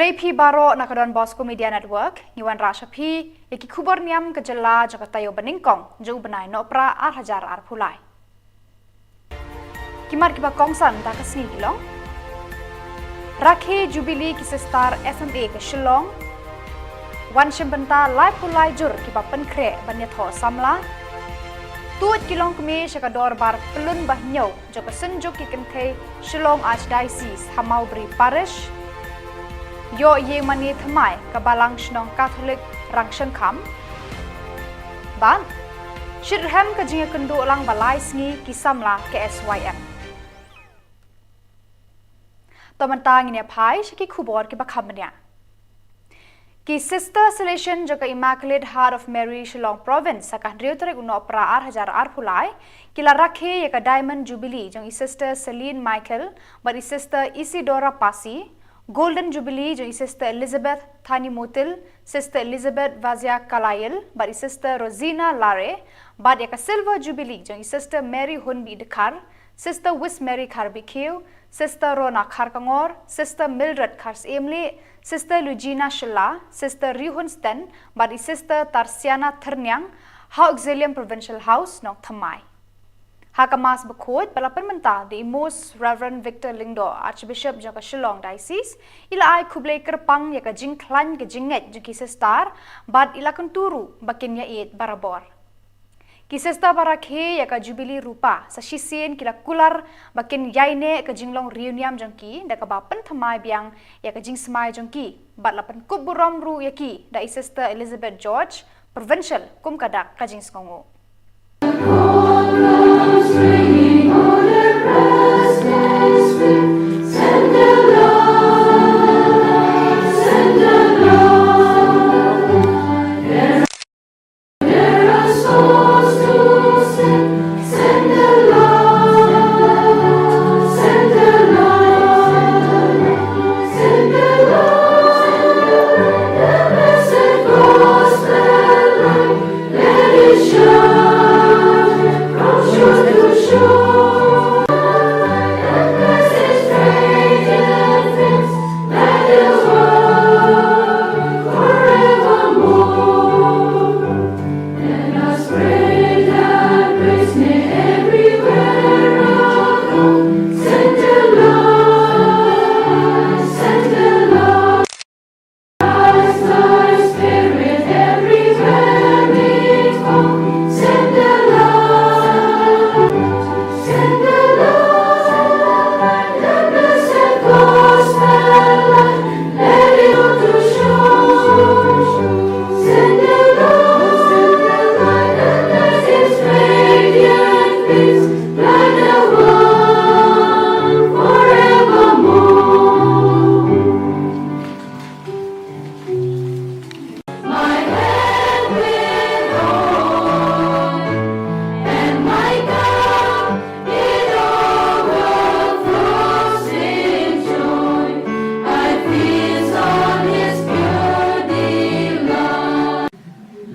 Khublei phi baroh na ka Don Bosco Media Network, ngi wanrah sha phi ïa ki khubor niam ka jylla jong ka taïew ba nyngkong jong u bnai Nohprah ar hajar arphew lai. Ki mat kiba kongsan da ka sngi ki long: Rakhe Jubilee ki Sister S M A ka Shillong. Wan shim bynta laiphew lai jur kiba pynkhreh ban ïathoh samla. Tuid ki longkmie sha ka dorbar pyllun ba hynñiew jong ka Synjuk ki Kynthei Shillong Archdiocese ha Mawbri Parish. Ïoh ïing mane thymmai ka Balang Shnong Katholik Rangshangkham. Bad shitrhem ka jingïakynduh lang ba lai sngi ki samla ka S Y M. To mynta ngin ïa phai sha ki khubor kiba kham bniah. Ki Sister Salesian jong ka Immaculate Heart of Mary Shillong Province ha ka hynriew tarik u Nohprah ar hajar arphew lai ki la rakhe ïa ka Diamond Jubilee jong i Sister Celine Michael bad i Sister Isidora Pasi, Golden Jubilee jong i Sister Elizabeth Thani Motil, Sister Elizabeth Vazia Kalail bad i Sister Rosina Lare, bad ïa ka Silver Jubilee jong i Sister Mary Hunbi Dkhar, Sister Wismary Kharbikiew, Sister Rona Kharkongor, Sister Mildred Kharsiemlieh, Sister Lugina Shylla, Sister Rihun Sten bad i Sister Tarsiana Thyrniang ha Auxilium Provincial House, Nongthymmai. Ha ka Mass bakhuid ba la pynmynta da i Most Reverend Victor Lyngdoh, Archbishop jong ka Shillong Diocese, i la ai khublei kyrpang ïa ka jingkhlaiñ ka jingngeit jong ki sister bad i la kyntu ruh ba kin ïaieit barabor. Ki sister ba rakhe ïa ka Jubilee Rupa sa shisien ki la kular ba kin ïaineh ka jinglong riewniam jong ki da kaba pynthymmai biang ïa ka jingsmai jong ki bad la pynkup burom ruh ïa ki da i Sister Elizabeth George, Provincial, kum ka dak ka jingsngewnguh.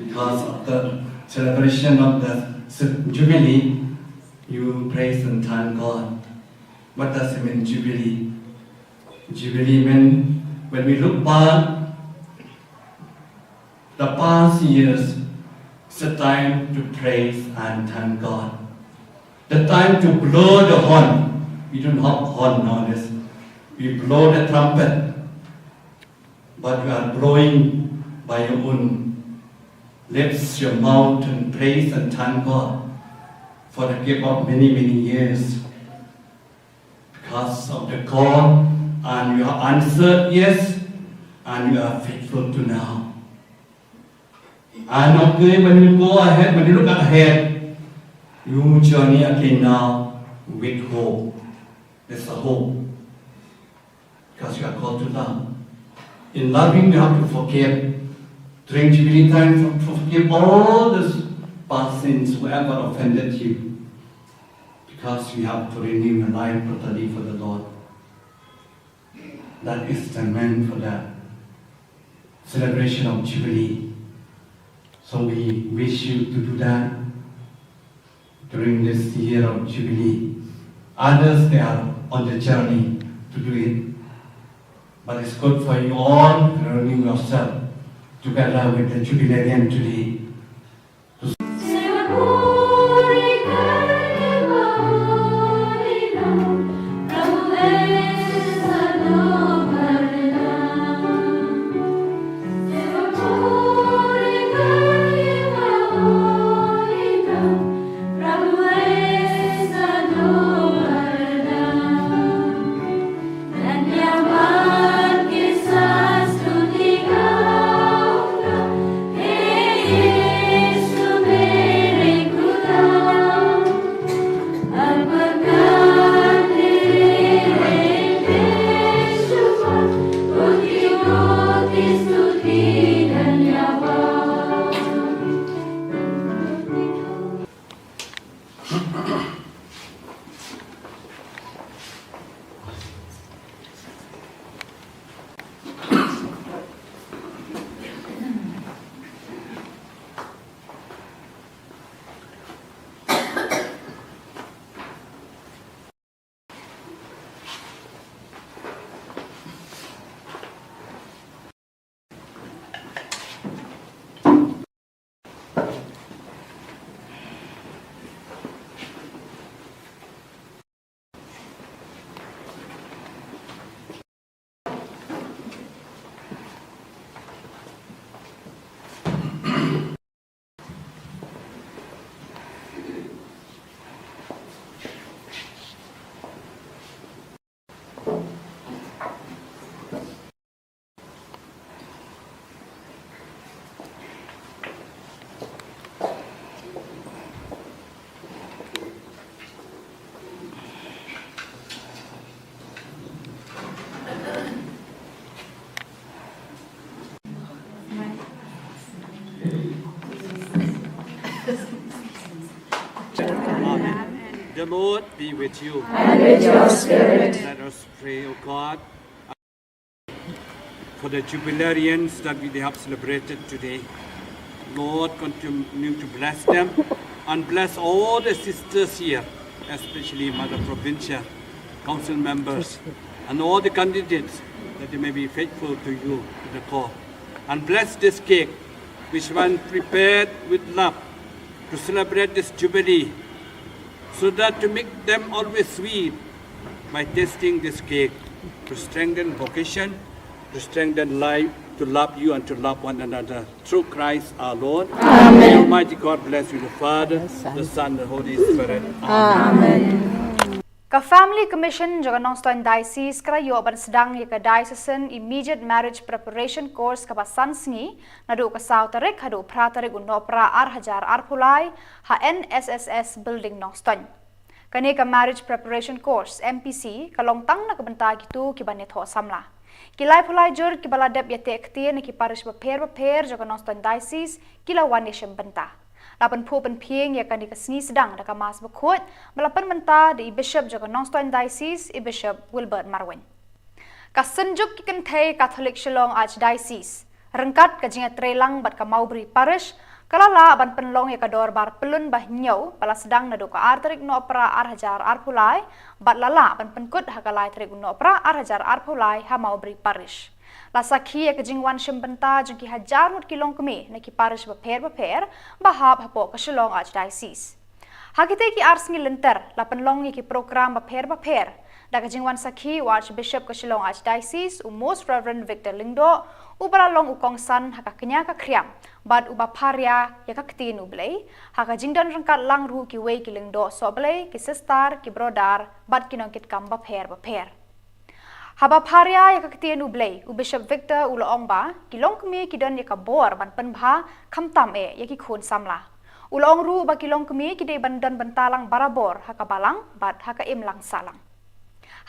Because of the celebration of the Jubilee, you praise and thank God. What does it mean, Jubilee? Jubilee mean, when we look back the past years, it's a time to praise and thank God. The time to blow the horn. We don't have horn nowadays. We blow the trumpet. But you are blowing by your own lips, your mouth, and praise and thank God for the gift of many, many years. Because of the call, and you have answered yes, and you are faithful to now. And okay, when you go ahead, when you look ahead, you journey again now with hope. There's a hope. Because you are called to love. In loving, you have to forgive. During Jubilee time, for- forgive all the past sins, whoever offended you. Because you have to renew your life totally for the Lord. That is the meant for the celebration of Jubilee. So we wish you to do that during this year of Jubilee. Others, they are on the journey to do it. But it's good for you all to renew yourself together with the Jubilarian today. Amen. The Lord be with you. And with your spirit. Let us pray, O God, for the jubilarians that we have celebrated today. Lord, continue to bless them and bless all the sisters here, especially Mother Provincial, council members, and all the candidates, that they may be faithful to you, to the call. And bless this cake, which one prepared with love to celebrate this jubilee, so that to make them always sweet by tasting this cake, to strengthen vocation, to strengthen life, to love you and to love one another. Through Christ our Lord. Amen. May Almighty God bless you, the Father, the Son, the Holy Spirit. Amen. Ka Family Commission jong ka Nongstoiñ Diocese ka la ïoh ban sdang ïa ka Diocesan Immediate Marriage Preparation Course kaba san sngi, naduh ka saw tarik haduh phra tarik u Nohprah ar hajar arphew lai, ha N S S S Building Nongstoiñ. Kane ka Marriage Preparation Course, M P C, ka long tang na ka bynta kito kiba neh thoh samla. Ki laiphew lai jur kiba la dep ïateh ktien na ki parish bapher bapher jong ka Nongstoiñ Diocese ki la wan ïashim bynta. La pynphuh pynphieng ïa kane ka sngi sdang da ka Mass Bakhuid ba la pynmynta da i Bishop jong ka Nongstoiñ Diocese, i Bishop Wilbert Marwein. Ka Synjuk ki Kynthei Katholik Shillong Archdiocese, ryngkat ka jingïatreilang bad ka Mawbri Parish, ka la lah ban pynlong ïa ka dorbar pyllun ba hynñiew ba la sdang naduh ka ar tarik Nohprah ar hajar arphew lai, bad la lah ban pynkut ha ka lai tarik Nohprah ar hajar arphew lai ha Mawbri Parish. La sakhi ïa ka jingwan shim bynta jong ki hajar ngut ki longkmie na ki parish bapher bapher ba hap hapoh ka Shillong Archdiocese. Ha kitei ki ar sngi lynter, la pynlong ïa ki program bapher bapher da ka jingwan sakhi u Archbishop ka Shillong Archdiocese, u Most Reverend Victor Lyngdoh, uba la long u kongsan ha ka kñia ka khriam bad uba pharia ïa ka Ktien u Blei, ha ka jingdon ryngkat lang ruh kiwei ki lyngdoh sohblei, ki sister, ki brother bad ki nongkitkam bapher bapher. Haba pharia ïa ka Ktien u Blei, u Bishop Victor u la ong ba ki longkmie ki don ïa ka bor ban pynbha khamtam eh ïa ki khun samla. U la ong ruh ba ki longkmie ki dei ban don bynta lang barabor ha ka balang bad ha ka imlang sahlang.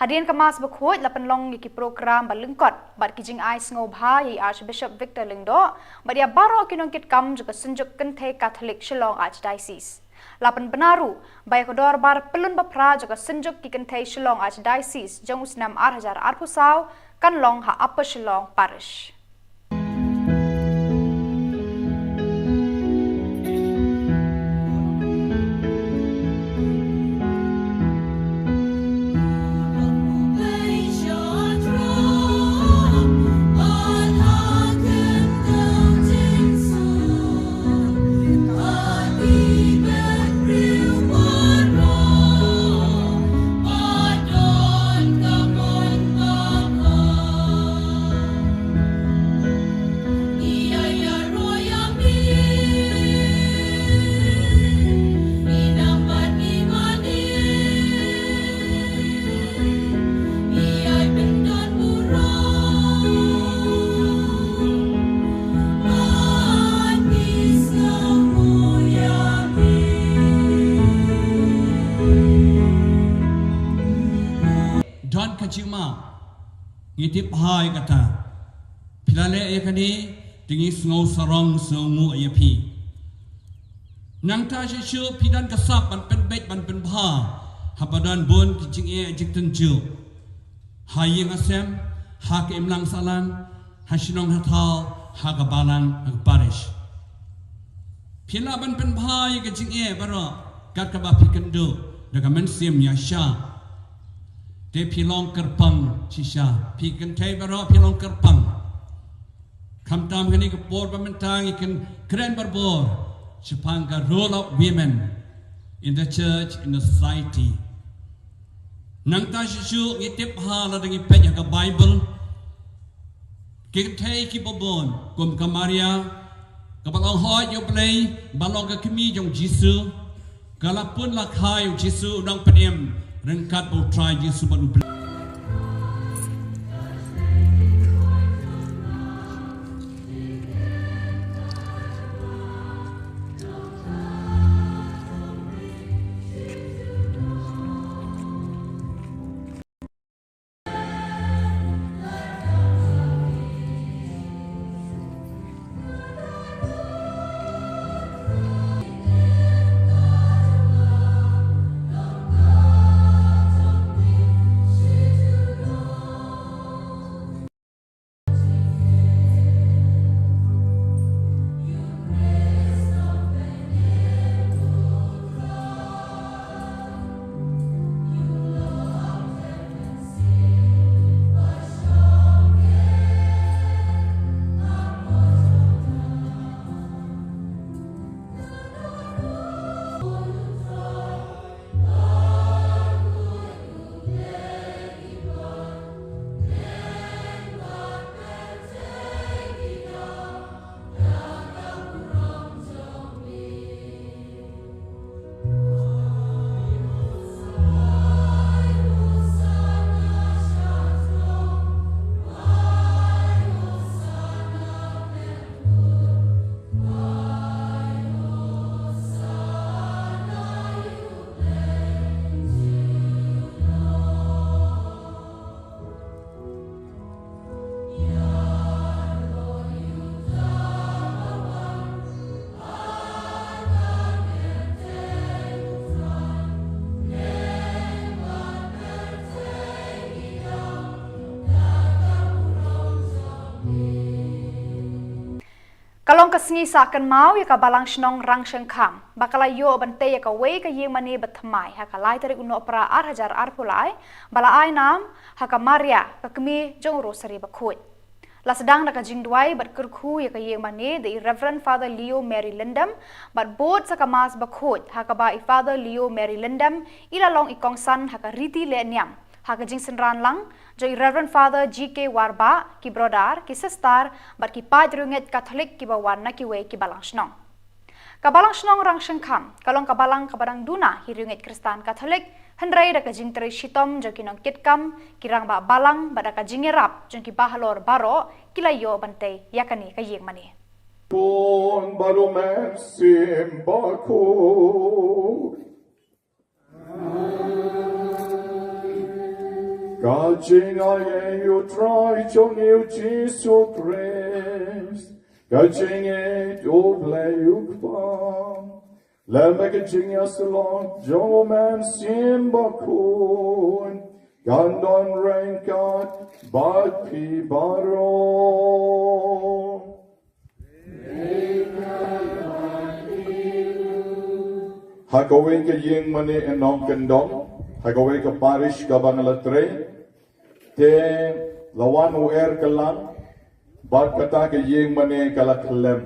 Hadien ka Mass Bakhuid la pynlong ïa ki program ba lyngkot bad ki jingai sngewbha ïa i Archbishop Victor Lyngdoh bad ïa baroh ki nongkitkam jong ka Synjuk Kynthei Katholik Shillong Archdiocese. La pynbna ruh ba ïa ka dorbar pyllun baphra jong ka Synjuk ki Kynthei Shillong Archdiocese jong u snem ar hajar arphew saw kan long ha Upper Shillong Parish. Ngi tip bha ïa kata. Phi la leh ïa kane, te ngi sngew sarong sngewnguh ïa phi. Nangta shisha phi don ka sap ban pynbeit ban pynbha haba don bun ki jingeh jingtynjuh ha ïing ha sem, ha ka imlang sahlang, ha shnong ha thaw, ha ka balang, ha ka parish. Phi lah ban pynbha ïa ka jingeh baroh kat kaba phi kynduh da ka mynsiem ïaishah. Te phi long kyrpang shisha, phi kynthei baroh phi long kyrpang. Khamtam kane ka por ba mynta ngi kren barabor shaphang ka role of women in the church, in the society. Nangta shisha ngi tip bha lada ngi peit ha ka Bible, ki kynthei kiba bun kum ka Maria, kaba long hoi ïa U Blei, ba long ka kmie jong U Jisu, ka la pun la kha ïa U Jisu u nongpynim ryngkat bad U Trai Jisu bad U Blei. Ka long ka sngi sah kynmaw ïa ka Balang Shnong Rangshengkham ba ka la ïoh ban tei ïa kawei ka ïing mane bathymmai ha ka lai tarik u Nohprah ar hajar arphew lai, ba la ai nam ha ka Maria, ka kmie jong u Rosary Bakhuid. La sdang da ka jingduwai bad kyrkhu ïa ka ïing mane da i Reverend Father Leo Mary Lyndam bad bud sa ka Mass bakhuid ha kaba i Father Leo Mary Lyndam i la long i kongsan ha ka riti leh niam ha ka jingsynran lang jong i Reverend Father G K Warbah, ki brother, ki sister bad ki paid riewngeit Katholik kiba wan na kiwei ki balang shnong. Ka Balang Shnong Rangshengkham ka long ka balang kaba dang duna hi riewngeit Khristan Katholik, hynrei da ka jingtrei shitom jong ki nongkitkam, ki rangbah balang bad da ka jingïarap jong ki bahalor baroh ki la ïoh ban tei ïa kane ka ïing mane. Bun baroh mynsiem bakhuid. Ka jingaiei U Trai jong ngi U Jisu Khrist, ka jingïeit U Blei U Kpa, lem bad ka jingïasyllok jong U Mynsiem Bakhuid, kan don ryngkat bad phi baroh. Ha kawei ka ïing mane nongkyndong, ha kawei ka parish kaba nga la trei, te la wan u er kylla, bad kata ka ïing mane ka la khlem.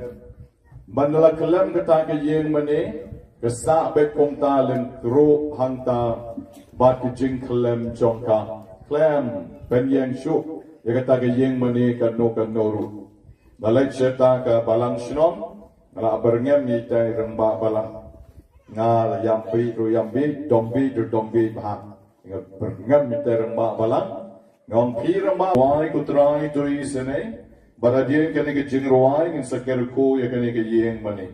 Ban la khlem kata ka ïing mane, ka sah beit kumta lyngkhuh hangta, bad ka jingkhlem jong ka khlem pynïeng shuh ïa kata ka ïing mane kano kano ruh. Nga leit sha kata ka balang shnong, nga la byrngem ïa ita i rangbah balang. Nga la ïam bit ruh ïam bit, dom bit ruh dom bit bha. Nga byrngem ïa ita i rangbah balang. Nga ong, phi rangbah, rwai ko Trai to isynei. Bad hadien kane ka jingrwai ngin sa kyrkhu ïa kane ka ïing mane.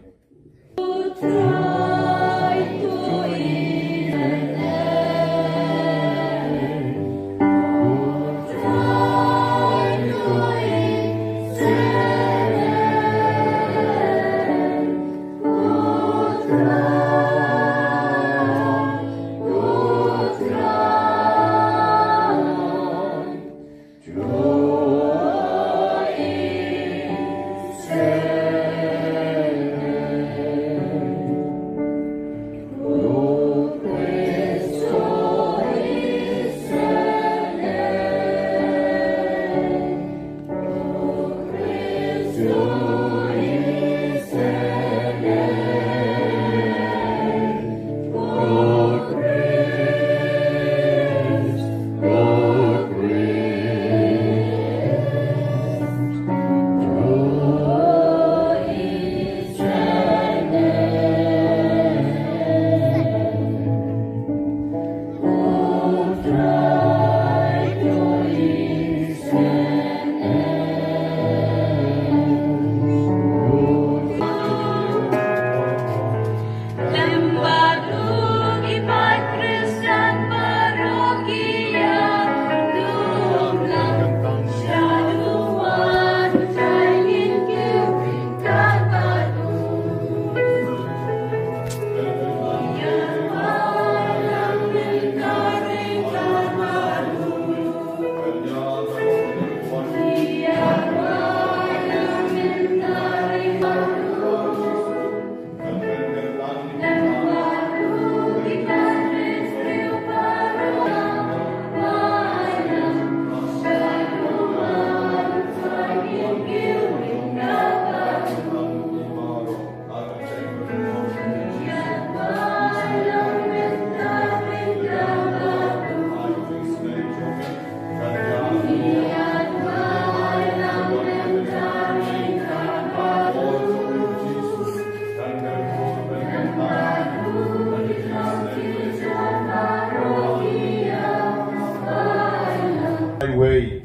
Wei.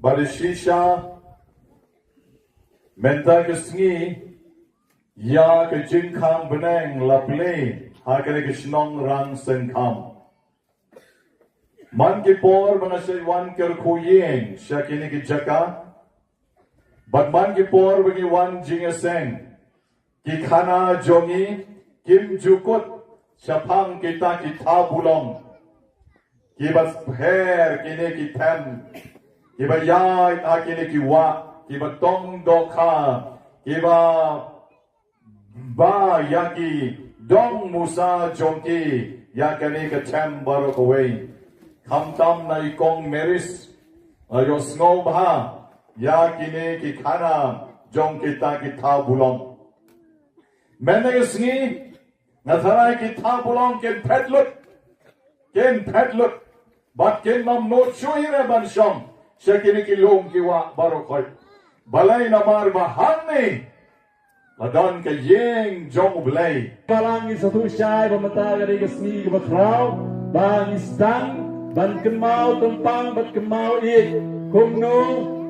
Bad shisha mynta ka sngi ïa ka jingkhang bneng la plie ha kane ka shnong Rangsyngkham. Man ki por ba nga shait wan kyrkhu ïing sha kine ki jaka, bad man ki por ba ngi wan jingïaseng, ki khana jong ngi kim ju kut shaphang kita ki thabulong kiba pher, kine ki them kiba ïaid ha kine ki wah, kiba tong dohkha, kiba ba ïa ki dong musa jong ki ïa kane ka them baroh kawei. Khamtam na i kong Maris, la ïohsngew bha ïa kine ki khana jong kita ki thabulong. Mynta ka sngi nga tharai ki thabulong kin phet lut, kin phet lut, bad kin ym nud shuh hi re ban shong sha kine ki lum ki wah baroh khoit. Balei? Namar ba hangne la don ka ïing jong U Blei. Balang, ngi sngewthuh shai ba mynta ka dei ka sngi kaba khraw ba ngi sdang ban kynmaw tympang bad kynmaw ïeit, kumno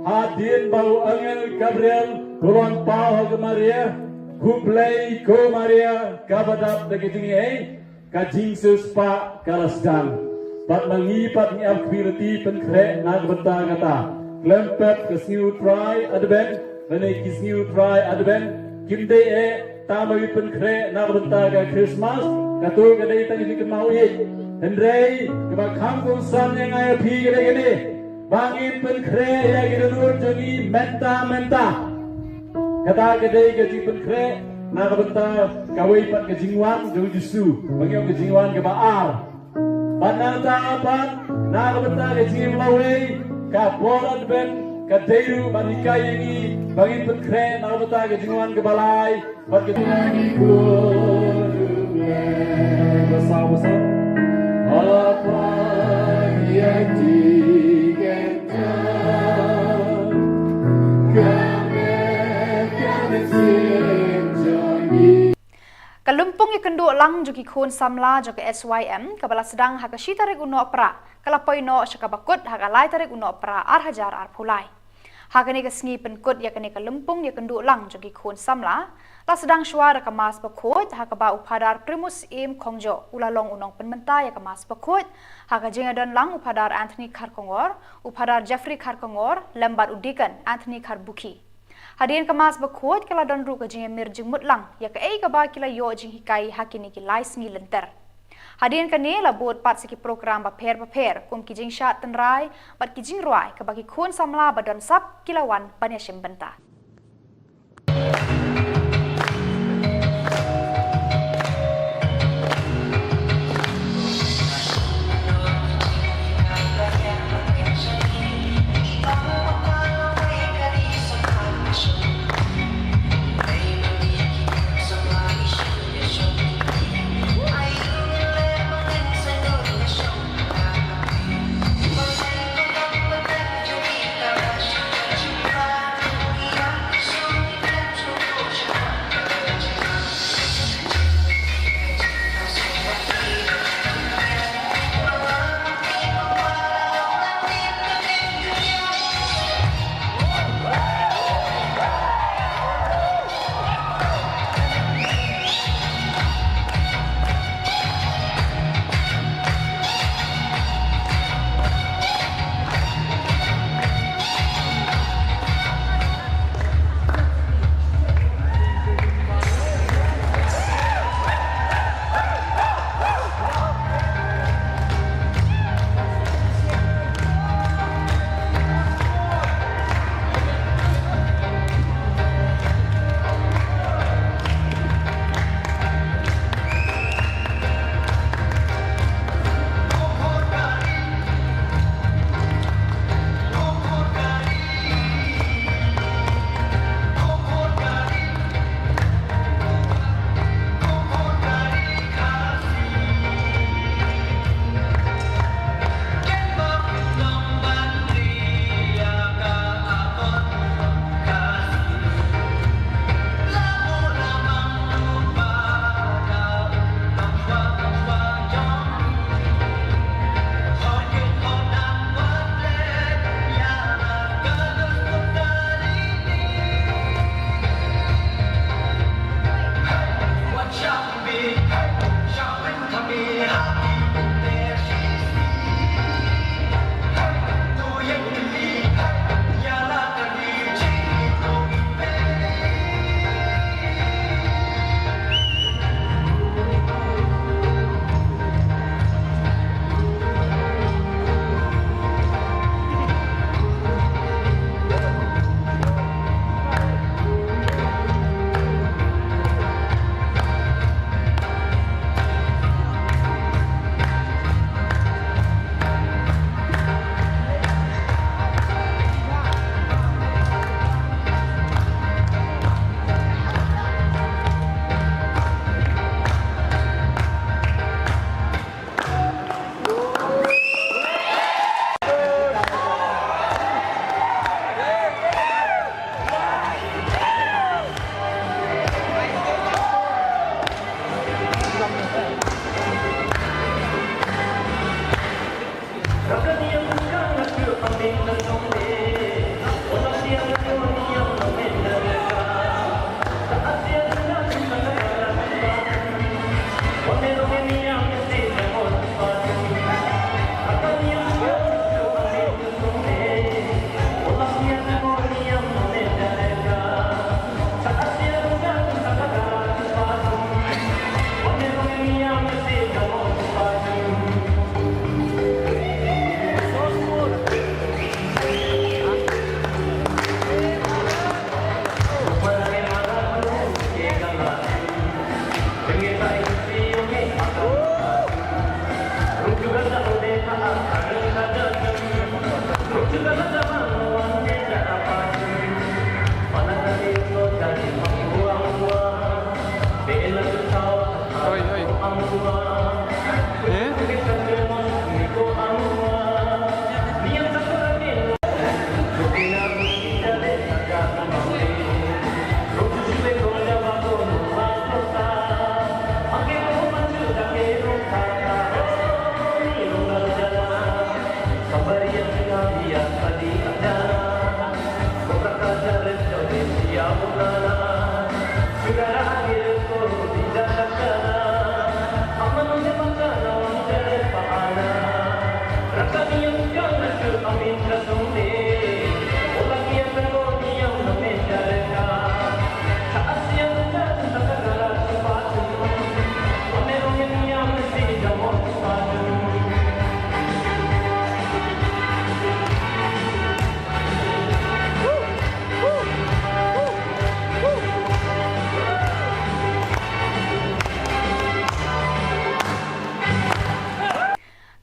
hadien ba u angel Gabriel u la wan paw ha ka Maria, U Blei, ko Maria kaba dap da ka jingaiei, ka jingsiewspah ka la sdang. Bad ma ngi pat ngi ap kpi lynti pynkhreh na ka bynta kata. Khlem pep ka sngi U Trai Advent lane ki sngi U Trai Advent kim dei eh tang ba ngi pynkhreh na ka bynta ka Christmas, kato ka dei tang ka jingkynmaw ïeit. Hynrei kaba kham kongsan ïa nga ïa phi ka dei kane, ba ngin pynkhreh ïa ki dohnud jong ngi mynta mynta. Kata ka dei ka jingpynkhreh na ka bynta kawei pat ka jingwan jong U Jisu, ba ngi ong ka jingwan kaba ar. Bad nangta pat na ka bynta ka jingim lawei, ka por Advent ka dei ruh ban hikai ïa ngi ba ngin pynkhreh na ka bynta ka jingwan kaba lai bad ka jingwan. Ba saw ba saw. Apa ïa ki Ka lympung ïakynduh lang jong ki khun samla jong ka S Y M kaba la sdang ha ka shi tarik u Nohprah ka la poi noh sha kaba kut ha ka lai tarik u Nohprah ar hajar arphew lai. Ha kane ka sngi pynkut ïa kane ka lympung ïakynduh lang jong ki khun samla, la sdang shuwa da ka Mass bakhuid ha kaba u Phadar Primus Im Khongjo u la long u nongpynmynta ïa ka Mass bakhuid, ha ka jingïadon lang u Phadar Anthony Kharkongor, u Phadar Jeffrey Kharkongor lem bad u Deacon Anthony Kharbukhi. Hadien ka Mass bakhuid ka la don ruh ka jingïamir jingmut lang ïa kaei kaba ki la ïoh jinghikai ha kine ki lai sngi lynter. Hadien kane la bud pat sa ki program bapher bapher kum ki jingshad tynrai bad ki jingrwai kaba ki khun samla ba don sap ki la wan ban ïashim bynta.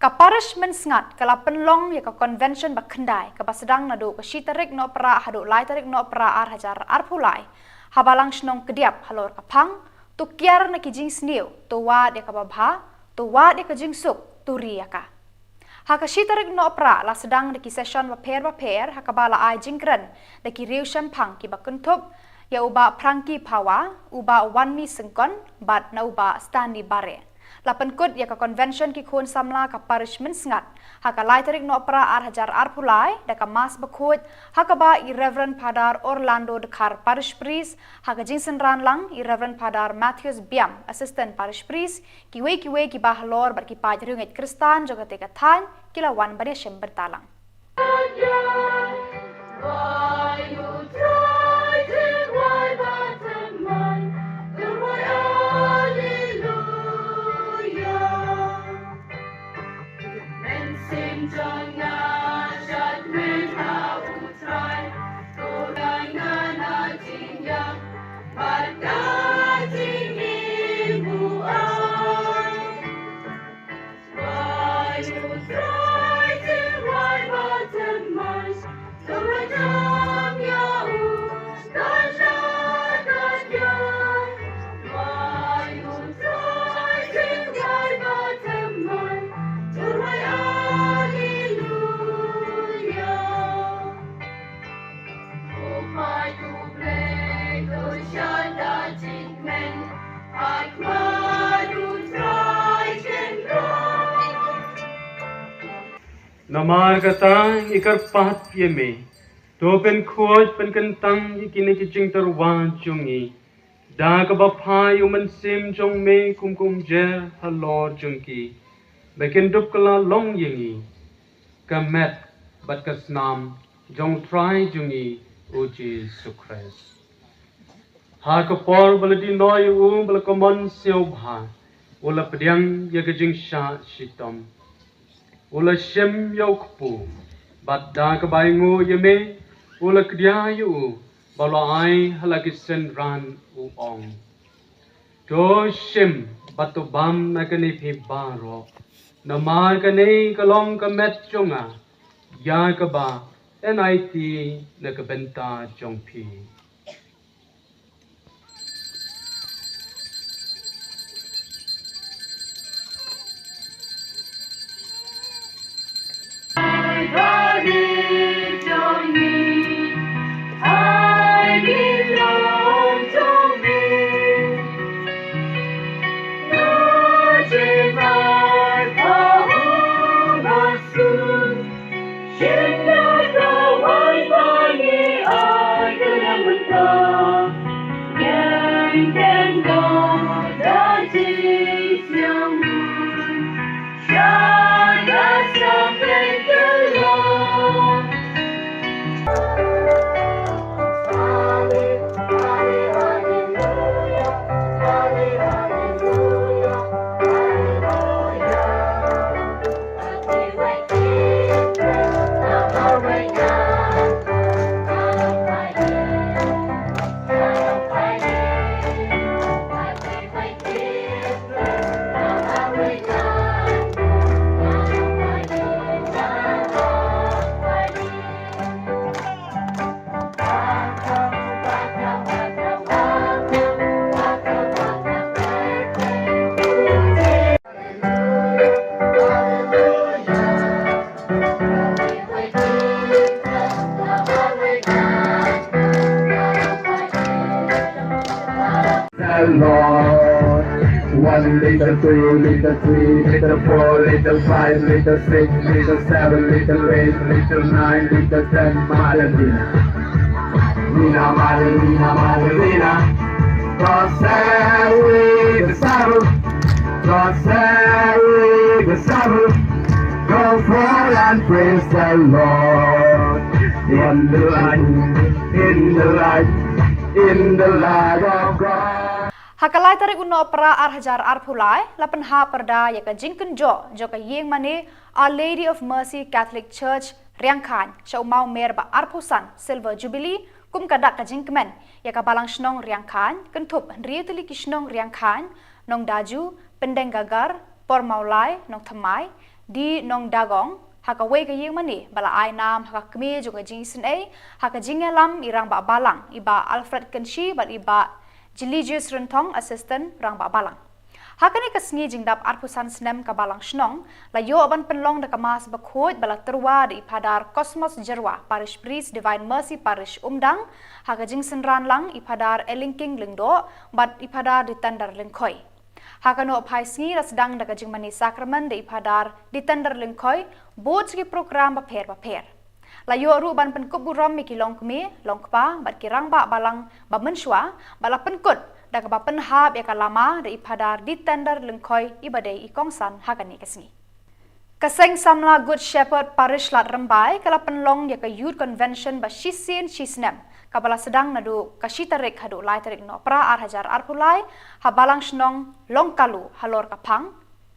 Ka Parish Mynsngat ka la pynlong ïa ka convention ba khyndai kaba sdang naduh ka shi tarik Nohprah haduh lai tarik Nohprah ar hajar arphew lai ha Balang Shnong Kdiap halor ka phang, to kiar na ki jingsniew, to wad ïa kaba bha, to wad ïa ka jingsuk, to ri ïa ka. Ha ka shi tarik Nohprah la sdang da ki session bapher bapher ha kaba la ai jingkren da ki riewshemphang kiba kynthup ïa u Bah Frankie Phawa, u Bah Wanmi Syngkon bad na u Bah Stanley Bare. La pynkut ïa ka convention ki khun samla ka Parish Mynsngat ha ka lai tarik Nohprah ar hajar arphew lai da ka Mass bakhuid ha kaba i Reverend Father Orlando Dkhar, Parish Priest, ha ka jingsynran lang i Reverend Father Matthews Biam, Assistant Parish Priest, kiwei kiwei kiba halor bad ki paid riewngeit Khristan jong kata ka thaiñ ki la wan ban ïashim bynta lang. Namar kata ngi kyrpad ïa me, to pynkhuid pynkyntang ïa kine ki jingtyrwa jong ngi da kaba phai u Mynsiem jong me kum kumjuh halor jong ki, ba kin dup kylla long ïa ngi ka met bad ka snam jong Trai jong ngi u Jisu Khrist. Ha ka por ba la die noh ïa u, ba la kumno sngewbha, u la pdiang ïa ka jingshah shitom. U la shim ïa u kpu, bad da kaba ainguh ïa me, u la kdia ïa u, bad u la ai ha la ki synran, u ong: To shim bad to bam na kane phi baroh, namar kane ka long ka met jong nga, ïa kaba yn aiti na ka bynta jong phi. One liter, two liter, three liter, four liter, five liter, six liter, seven liter, eight liter, nine liter, ten, Maladina. Mina Maria, Mina Maria, Mina. God save the Sabbath. God save the Sabbath. Go forth and praise the Lord. In the light, in the light, in the light of God. Ha ka lai tarik u Nohprah ar hajar arphew lai, la pynhap pyrda ïa ka jingkynjoh jong ka ïing mane Our Lady of Mercy Catholic Church Riangkhaiñ sha u mawmer ba arphew san Silver Jubilee kum ka dak ka jingkmen ïa ka Balang Shnong Riangkhaiñ, kynthup hynriew tylli ki shnong Riangkhaiñ, Nongdaju, Pyndengagar, Pormawlai, Nongthymmai, D Nongdagong, ha kawei ka ïing mane ba la ai nam ha ka kmie jong ka jingisynei ha ka jingïalam i Rangbah Balang i Bah Alfred Kynshi bad i Bah Jilijius Rynthong, Assistant Rangbah Balang. Ha kane ka sngi jingdap arphew san snem ka Balang Shnong, la ïoh ban pynlong da ka Mass Bakhuid ba la tyrwa da i Phadar Cosmos Jyrwa, Parish Priest, Divine Mercy Parish Umdang, ha ka jingsynran lang i Phadar Elingking Lyngdoh bad i Phadar Ditender Lyngkhoi. Ha ka nohphai sngi la sdang da ka jingmane sakramen da i Phadar Ditender Lyngkhoi, bud ki prokram bapher bapher. La ïoh ruh ban pynkup burom ïa ki longkmie, longkpa bad ki Rangbah Balang ba mynshuwa, bad la pynkut da kaba pynhap ïa ka lama da i Phadar Ditender Lyngkhoi iba dei i kongsan ha kane ka sngi. Ka Seng Samla Good Shepherd Parish Lad Rymbai ka la pynlong ïa ka Youth Convention ba shisien shisnem, kaba la sdang naduh ka shi tarik haduh lai tarik Nohprah ar hajar arphew lai, ha Balang Shnong Longkalu halor ka phang,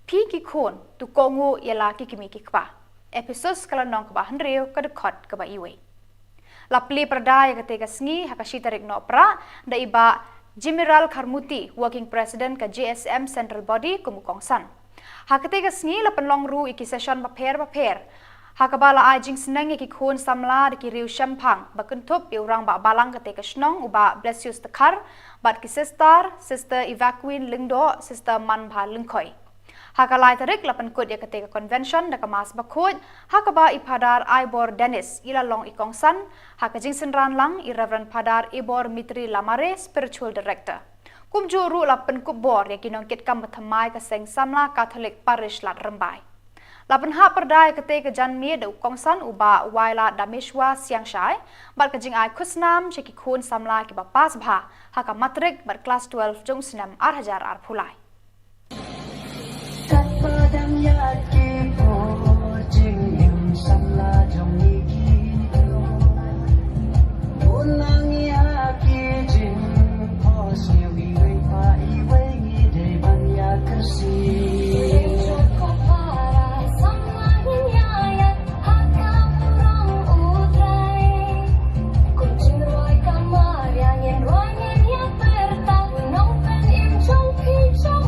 Phi ki khun, to kohnguh ïa la ki kmie ki kpa. Ephesos ka lynnong kaba hynriew, ka dkhot kaba wei. La plie pyrda ïa katei ka sngi ha ka shi tarik Nohprah da i Bah Jimiral Kharmuti, Working President ka J S M Central Body kum u kongsan. Ha katei ka sngi la pynlong ruh ïa ki session bapher bapher, ha kaba la ai jingsneng ïa ki khun samla da ki riew shemphang, ba kynthup ïa u Rangbah Balang katei ka shnong u Bah Blesius Dkhar, bad ki sister, Sister Evacuine Lyngdoh, Sister Manbha Lyngkhoi. Ha ka lai tarik la pynkut ïa katei ka convention da ka Mass Bakhuid, ha kaba i Phadar Aibor Dennis i la long i kongsan, ha ka jingsynran lang i Reverend Phadar Ibor Mitri Lamare, Spiritual Director. Kumjuh ruh la pynkup bor ïa ki nongkitkam bathymmai ka Seng Samla Catholic Parish Lad Rymbai. La pynhap pyrda ïa katei ka janmiet da u kongsan u Bah Waila Dameshwa Siangshai, bad ka jingai khusnam sha ki khun samla kiba pass bha ha ka matrik bad klas twelve jong u snem ar hajar arphew lai. Katba dang ïaid ki por jingim samla jong ngi ki, bun nang ïa ki jingphohsniew iwei pa iwei, ngi dei ban ïa kyrsiew. Ko para samla ngin ïa ïaid ha ka rong u Trai. Kum jingrwai ka Maria ngin rwai, ngin ïa pyrta, u Nongpynim jong phi jong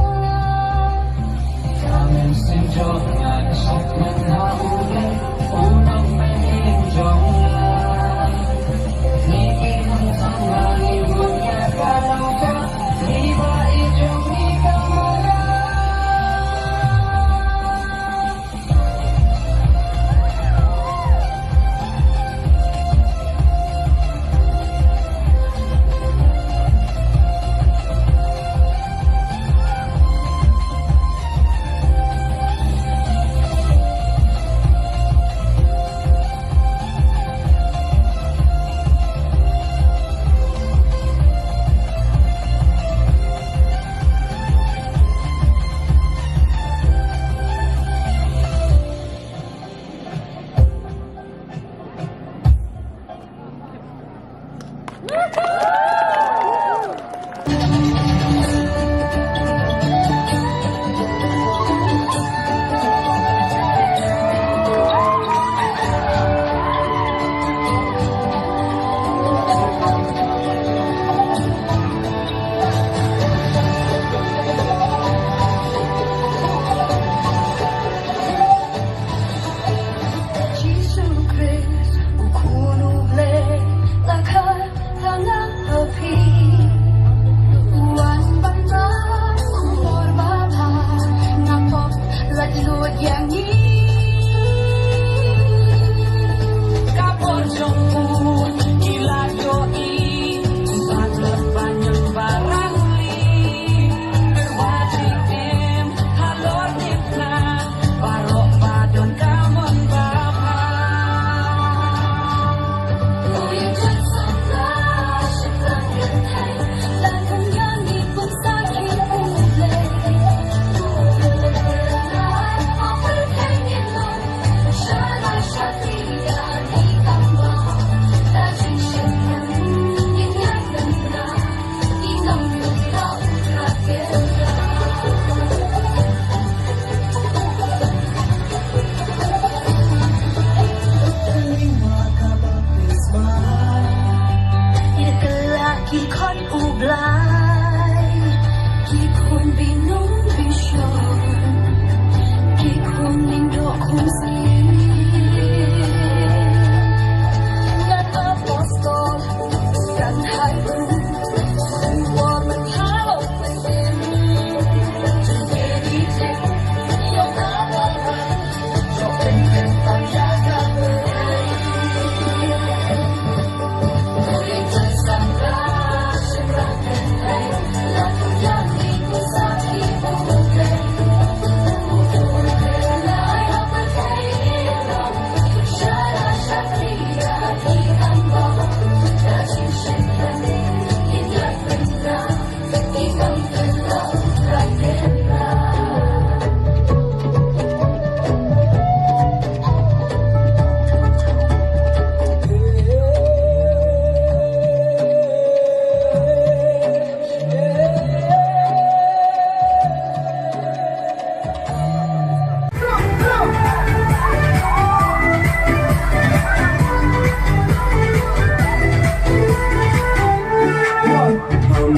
Ka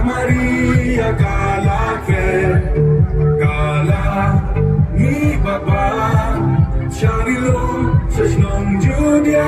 Maria ka la kren, ka la mih bad bad sha ri lum sha shnong Judia.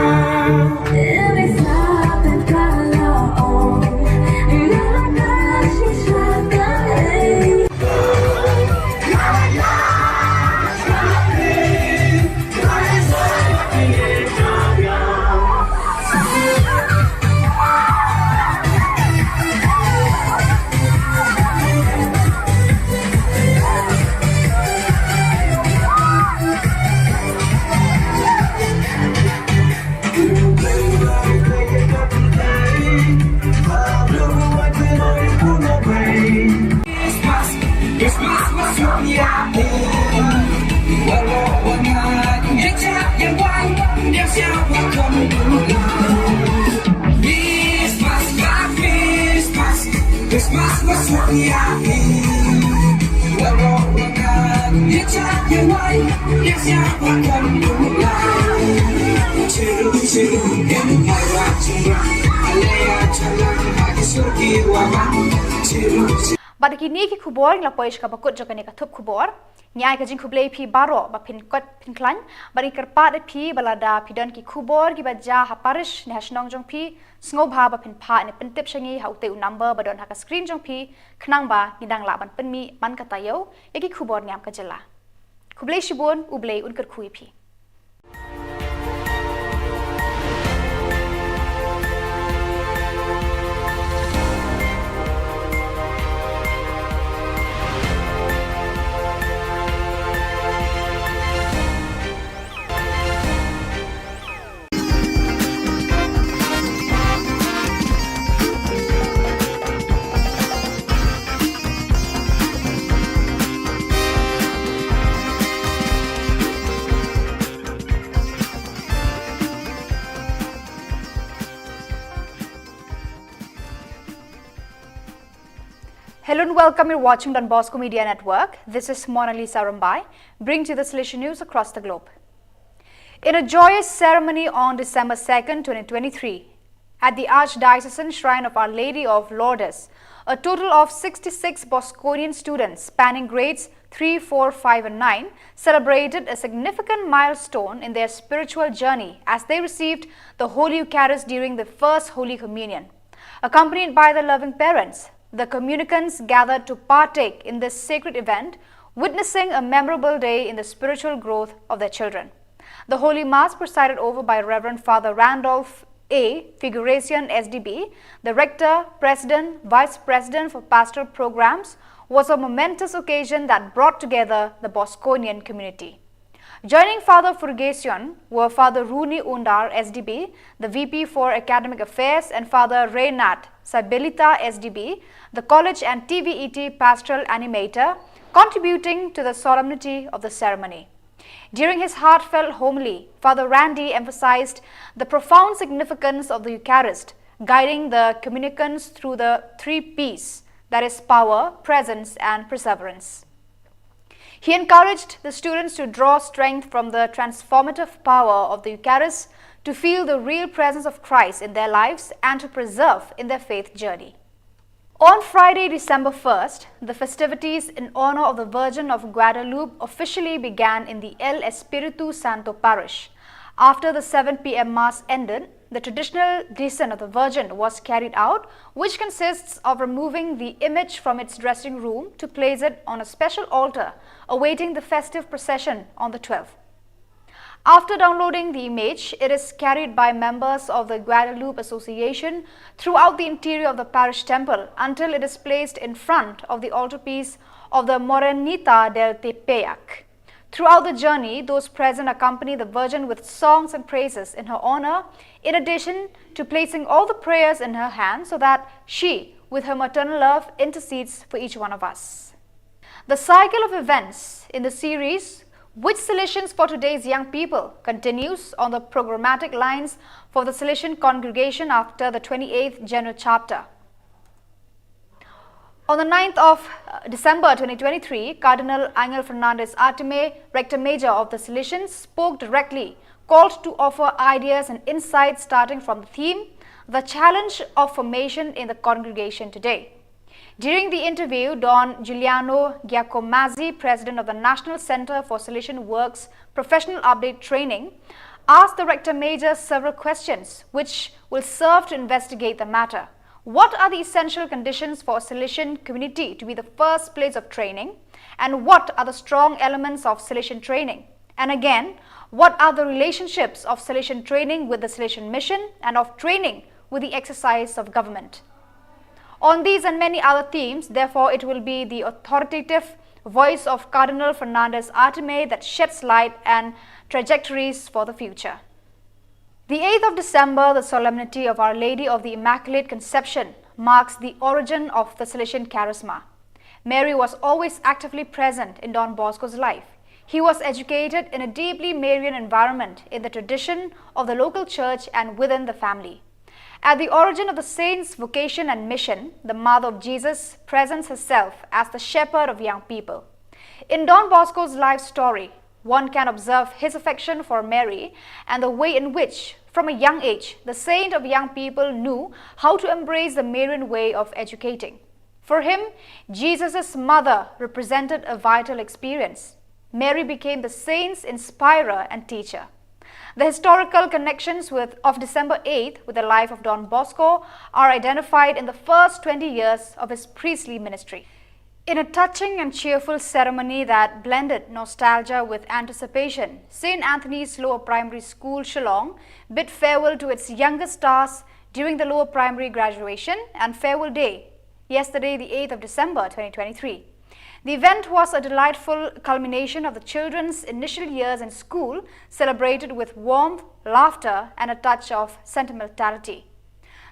Bad kine ki khubor ngi la poi sha kaba kut jong kane ka thup khubor. Ngi ai ka jingkhublei phi baroh ba phin koit phin khlaiñ. Bad ngi kyrpad ïa phi ba lada phi don ki khubor kiba jia ha parish ne ha shnong jong phi, sngewbha ba phin phah ne pyntip sha ngi ha utei u number ba don ha ka screen jong phi, khnang ba ngi dang lah ban pynmih man ka taïew ïa ki khubor niam ka jylla. Khublei shibun, U Blei un kyrkhu ïa phi. Hello and welcome. You're watching Don Bosco Media Network. This is Mona Lisa Rumbai, bringing to you the Salesian news across the globe. In a joyous ceremony on December second, twenty twenty-three, at the Archdiocesan Shrine of Our Lady of Lourdes, a total of sixty-six Bosconian students spanning grades three, four, five, and nine celebrated a significant milestone in their spiritual journey as they received the Holy Eucharist during the First Holy Communion. Accompanied by their loving parents, the communicants gathered to partake in this sacred event, witnessing a memorable day in the spiritual growth of their children. The Holy Mass, presided over by Reverend Father Randolph A. Figuracion, S D B, the Rector, President, Vice President for Pastoral Programs, was a momentous occasion that brought together the Bosconian community. Joining Father Figuracion were Father Rooney Undar, S D B, the V P for Academic Affairs, and Father Reynard Sabelita, S D B, the College and T V E T Pastoral Animator, contributing to the solemnity of the ceremony. During his heartfelt homily, Father Randy emphasized the profound significance of the Eucharist, guiding the communicants through the three P's, that is, power, presence, and perseverance. He encouraged the students to draw strength from the transformative power of the Eucharist to feel the real presence of Christ in their lives and to persevere in their faith journey. On Friday, December first, the festivities in honor of the Virgin of Guadalupe officially began in the El Espiritu Santo Parish. After the seven p m Mass ended, the traditional descent of the Virgin was carried out, which consists of removing the image from its dressing room to place it on a special altar, awaiting the festive procession on the twelfth. After downloading the image, it is carried by members of the Guadalupe Association throughout the interior of the parish temple until it is placed in front of the altarpiece of the Morenita del Tepeyac. Throughout the journey, those present accompany the Virgin with songs and praises in her honor, in addition to placing all the prayers in her hands so that she, with her maternal love, intercedes for each one of us. The cycle of events in the series, Which Salesians for Today's Young People, continues on the programmatic lines for the Salesian congregation after the twenty-eighth General Chapter. On the ninth of uh, December twenty twenty-three, Cardinal Angel Fernandez Artime, Rector Major of the Salesians, spoke directly, called to offer ideas and insights starting from the theme, The challenge of formation in the congregation today. During the interview, Don Giuliano Giacomazzi, president of the National Center for Salesian Works Professional Update Training, asked the rector major several questions which will serve to investigate the matter. What are the essential conditions for a Salesian community to be the first place of training? And what are the strong elements of Salesian training? And again, what are the relationships of Salesian training with the Salesian mission and of training with the exercise of government? On these and many other themes, therefore, it will be the authoritative voice of Cardinal Fernandez Artime that sheds light and trajectories for the future. The eighth of December, the solemnity of Our Lady of the Immaculate Conception, marks the origin of the Salesian charisma. Mary was always actively present in Don Bosco's life. He was educated in a deeply Marian environment in the tradition of the local church and within the family. At the origin of the saint's vocation and mission, the Mother of Jesus presents herself as the shepherd of young people. In Don Bosco's life story, one can observe his affection for Mary and the way in which, from a young age, the saint of young people knew how to embrace the Marian way of educating. For him, Jesus' mother represented a vital experience. Mary became the saint's inspirer and teacher. The historical connections with, of December eighth with the life of Don Bosco are identified in the first twenty years of his priestly ministry. In a touching and cheerful ceremony that blended nostalgia with anticipation, Saint Anthony's Lower Primary School, Shillong, bid farewell to its youngest stars during the lower primary graduation and farewell day, yesterday, the eighth of December twenty twenty-three. The event was a delightful culmination of the children's initial years in school, celebrated with warmth, laughter, and a touch of sentimentality.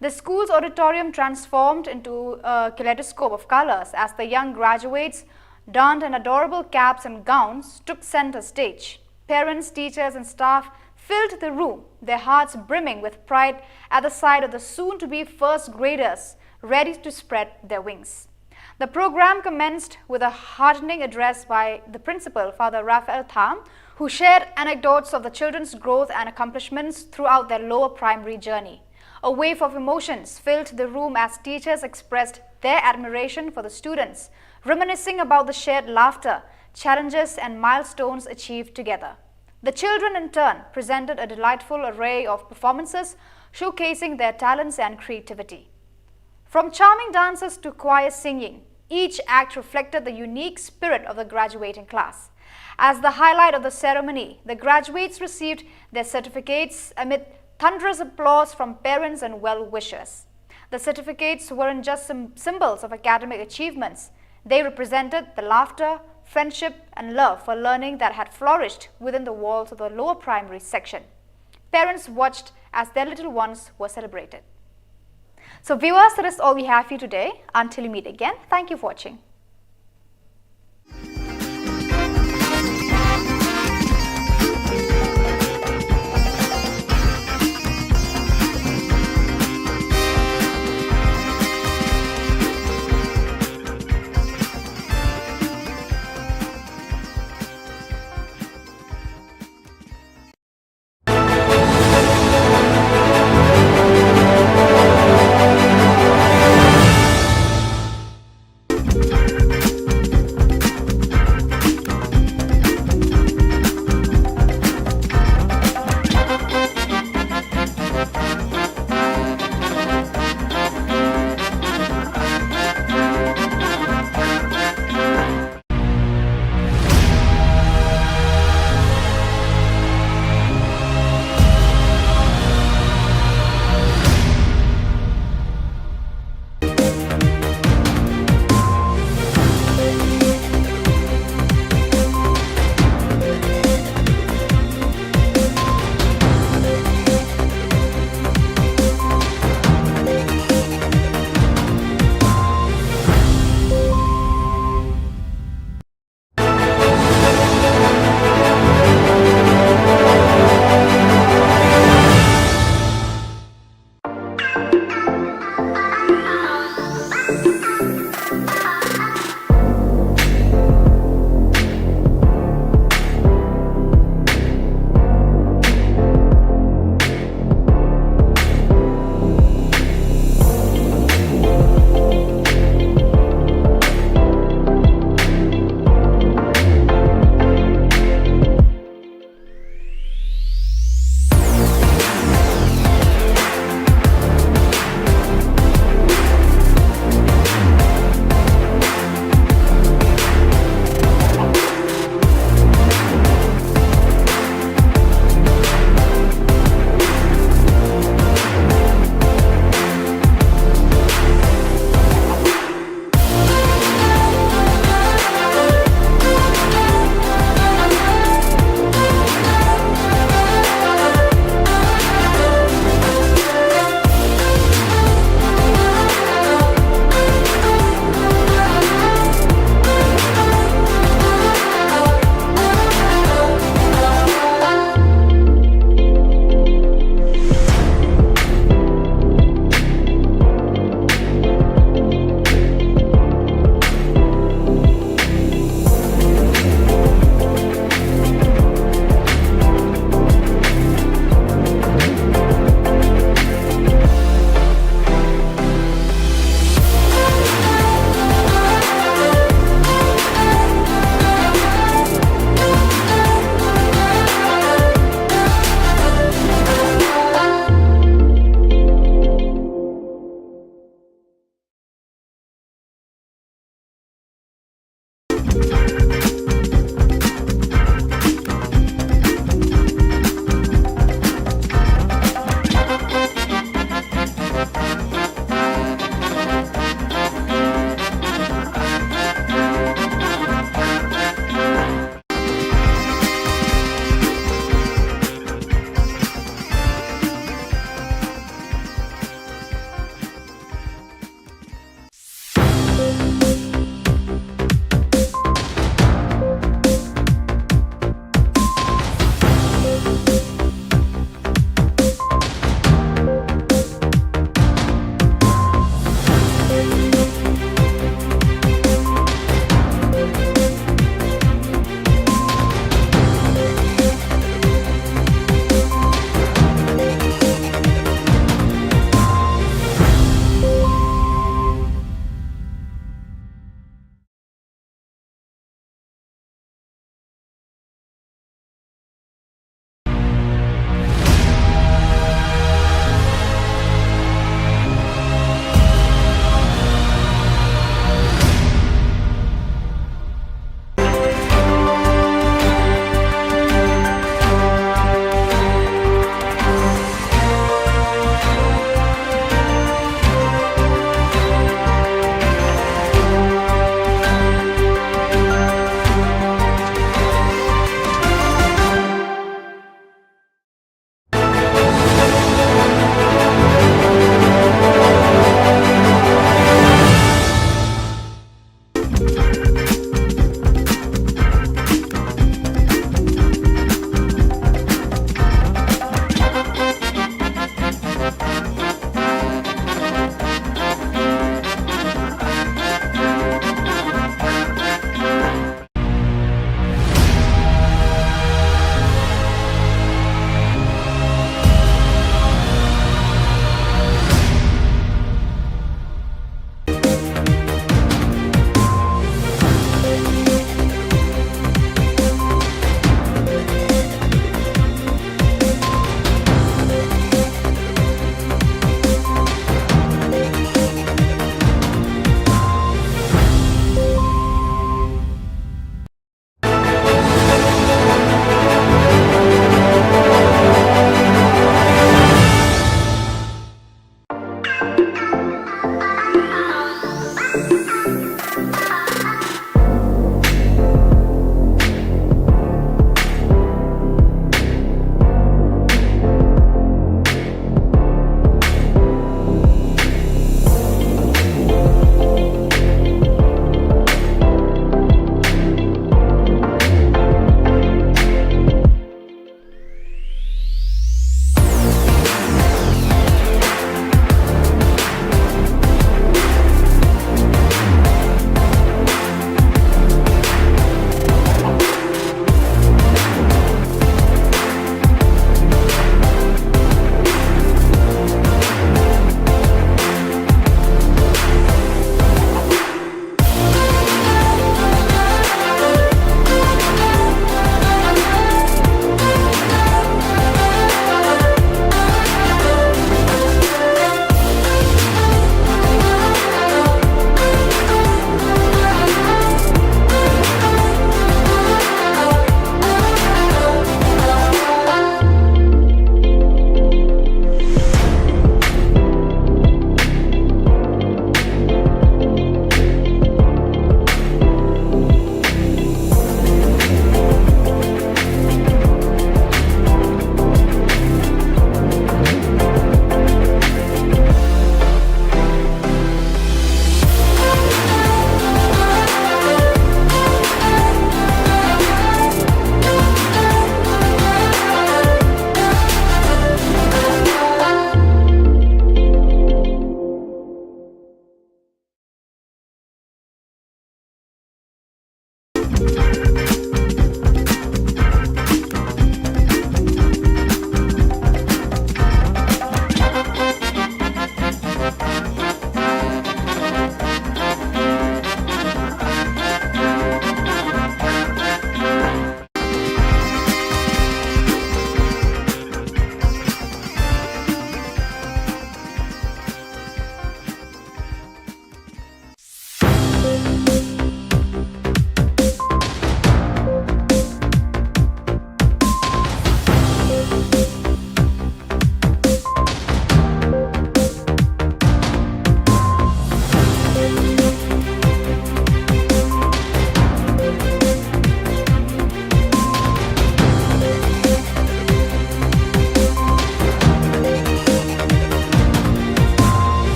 The school's auditorium transformed into a kaleidoscope of colors as the young graduates donned in adorable caps and gowns took center stage. Parents, teachers, and staff filled the room, their hearts brimming with pride at the sight of the soon-to-be first graders ready to spread their wings. The program commenced with a heartening address by the principal, Father Raphael Tham, who shared anecdotes of the children's growth and accomplishments throughout their lower primary journey. A wave of emotions filled the room as teachers expressed their admiration for the students, reminiscing about the shared laughter, challenges, and milestones achieved together. The children, in turn, presented a delightful array of performances showcasing their talents and creativity. From charming dances to choir singing, each act reflected the unique spirit of the graduating class. As the highlight of the ceremony, the graduates received their certificates amid thunderous applause from parents and well-wishers. The certificates weren't just sym- symbols of academic achievements. They represented the laughter, friendship, and love for learning that had flourished within the walls of the lower primary section. Parents watched as their little ones were celebrated. So viewers, that is all we have for you today. Until we meet again, thank you for watching.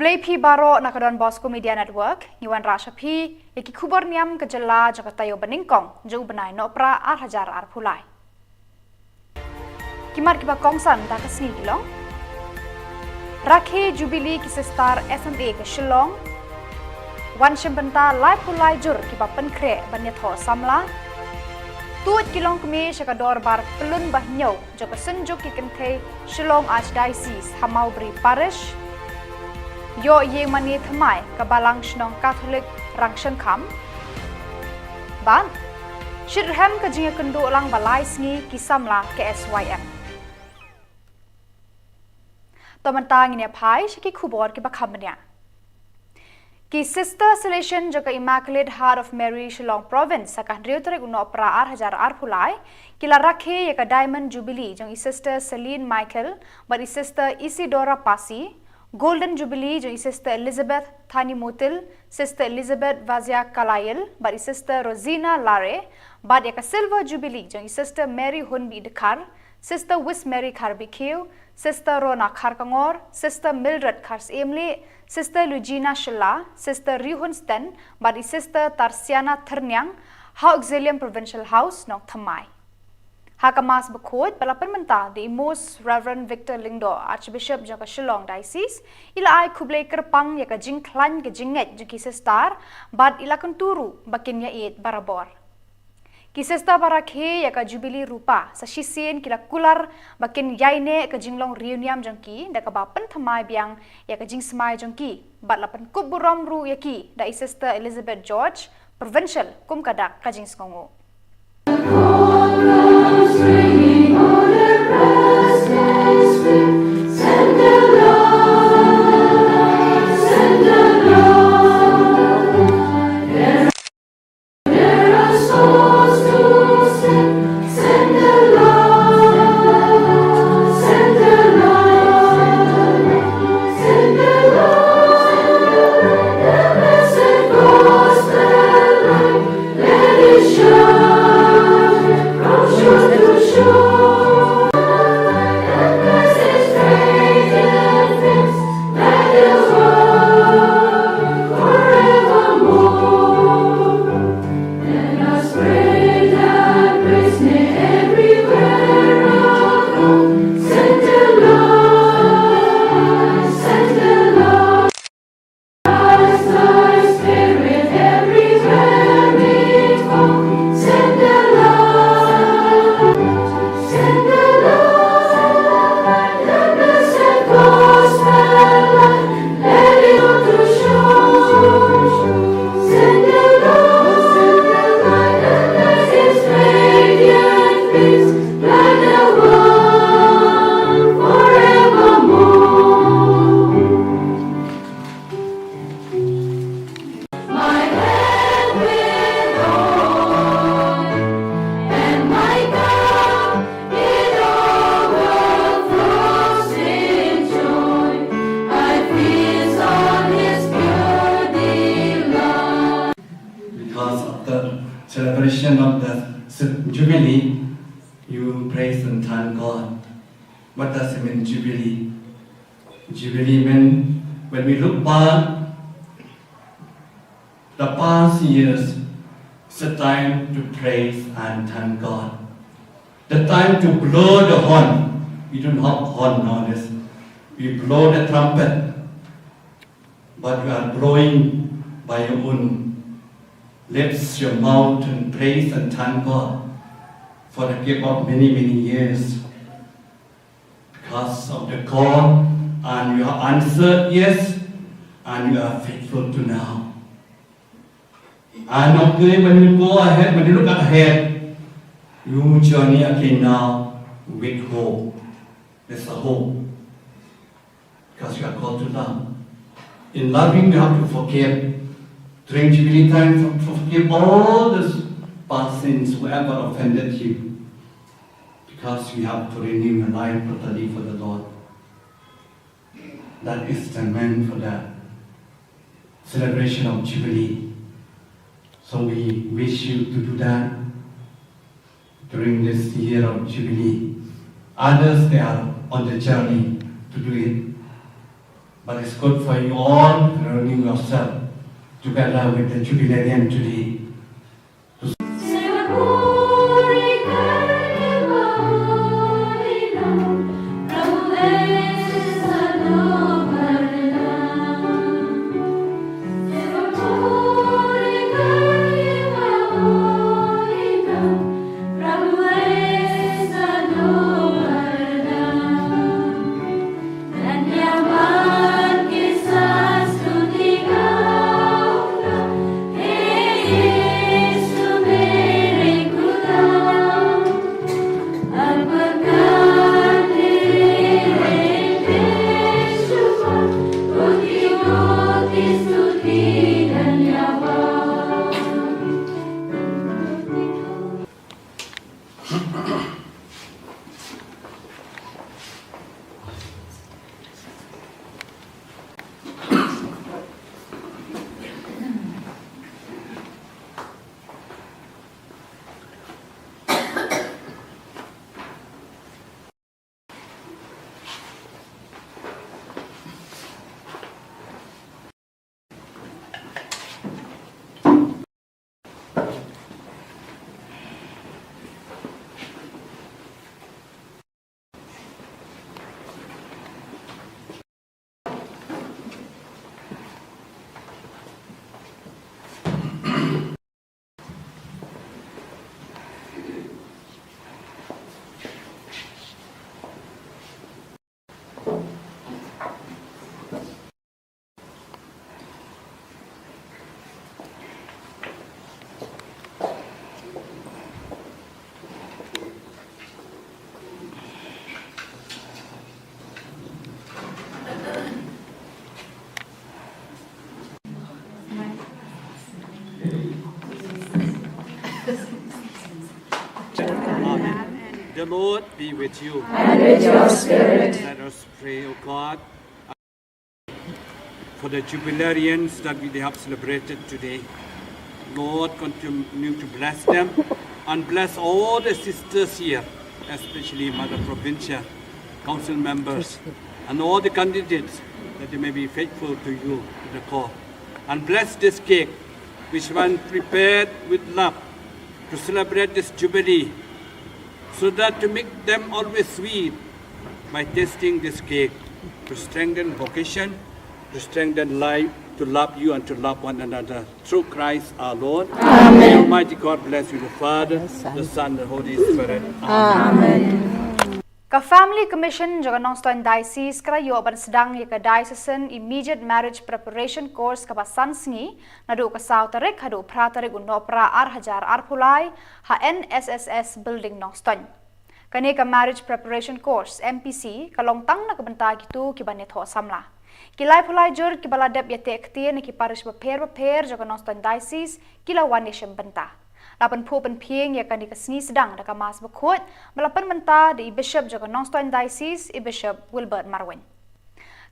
Ïa phi baroh na ka Don Bosco Media Network, ngi wanrah sha phi ïa ki khubor niam ka jylla jong ka taïew ba nyngkong jong u bnai Nohprah ar hajar arphew lai. Ki mat kiba kongsan da ka sngi ki long: Rakhe Jubilee ki Sister S M A ka Shillong. Wan shim bynta laiphew lai jur kiba pynkhreh ban ïathoh samla. Tuid ki longkmie sha ka dorbar pyllun ba hynñiew jong ka Synjuk ki Kynthei Shillong Archdiocese ha Mawbri Parish. Ïoh ïing mane thymmai ka Balang Shnong Katholik Rangshangkham. Bad shitrhem ka jingïakynduh lang ba lai sngi ki samla ka S Y M. To mynta ngin ïa phai sha ki khubor kiba kham bniah. Ki Sister Salesian jong ka Immaculate Heart of Mary Shillong Province ha ka hynriew tarik u Nohprah ar hajar arphew lai ki la rakhe ïa ka Diamond Jubilee jong i Sister Celine Michael bad i Sister Isidora Pasi, Golden Jubilee jong i Sister Elizabeth Thani Motil, Sister Elizabeth Vazia Kalail bad i Sister Rosina Lare, bad ïa ka Silver Jubilee jong i Sister Mary Hunbi Dkhar, Sister Wismary Kharbikiew, Sister Rona Kharkongor, Sister Mildred Kharsiemlieh, Sister Lugina Shylla, Sister Rihun Sten bad i Sister Tarsiana Thyrniang ha Auxilium Provincial House, Nongthymmai. Ha ka Mass bakhuid ba la pynmynta da i Most Reverend Victor Lyngdoh, Archbishop jong ka Shillong Diocese, i la ai khublei kyrpang ïa ka jingkhlaiñ ka jingngeit jong ki sister bad i la kyntu ruh ba kin ïaieit barabor. Ki sister ba rakhe ïa ka Jubilee Rupa sa shisien ki la kular ba kin ïaineh ka jinglong riewniam jong ki da kaba pynthymmai biang ïa ka jingsmai jong ki bad la pynkup burom ruh ïa ki da i Sister Elizabeth George, Provincial, kum ka dak ka jingsngewnguh. Because of the celebration of the Jubilee, you praise and thank God. What does it mean, Jubilee? Jubilee mean, when we look back the past years, it's a time to praise and thank God. The time to blow the horn. We don't have horn nowadays. We blow the trumpet. But you are blowing by your own lips, your mouth, and praise and thank God for the gift of many, many years. Because of the call, and you have answered yes, and you are faithful to now. And okay, when you go ahead, when you look ahead, you journey again now with hope. There's a hope. Because you are called to love. In loving, you have to forgive. During Jubilee time, for- forgive all the past sins, whoever offended you. Because you have to renew your life totally for the Lord. That is the meant for the celebration of Jubilee. So we wish you to do that during this year of Jubilee. Others, they are on the journey to do it. But it's good for you all, renew yourself together with the Jubilarian today. Amen. The Lord be with you. And with your spirit. Let us pray, O God, for the jubilarians that we have celebrated today. Lord, continue to bless them and bless all the sisters here, especially Mother Provincial Council members and all the candidates, that they may be faithful to you, to the call. And bless this cake, which one prepared with love to celebrate this jubilee, so that to make them always sweet by tasting this cake, to strengthen vocation, to strengthen life, to love you and to love one another. Through Christ our Lord. Amen. May Almighty God bless you, the Father, the Son, the Holy Spirit. Amen. Ka Family Commission jong ka Nongstoiñ Diocese ka la ïoh ban sdang ïa ka Diocesan Immediate Marriage Preparation Course kaba san sngi, naduh ka saw tarik haduh phra tarik u Nohprah ar hajar arphew lai, ha N S S S Building Nongstoiñ. Kane ka Marriage Preparation Course, M P C, ka long tang na ka bynta kito kiba ïathoh samla. Ki laiphew lai jur kiba la dep ïateh ktien na ki parish bapher bapher jong ka Nongstoiñ Diocese ki la wan ïashim bynta. La pynphuh pynphieng ïa kane ka sngi sdang da ka Mass bakhuid, ba la pynmynta da i Bishop jong ka Nongstoiñ Diocese, i Bishop Wilbert Marwein.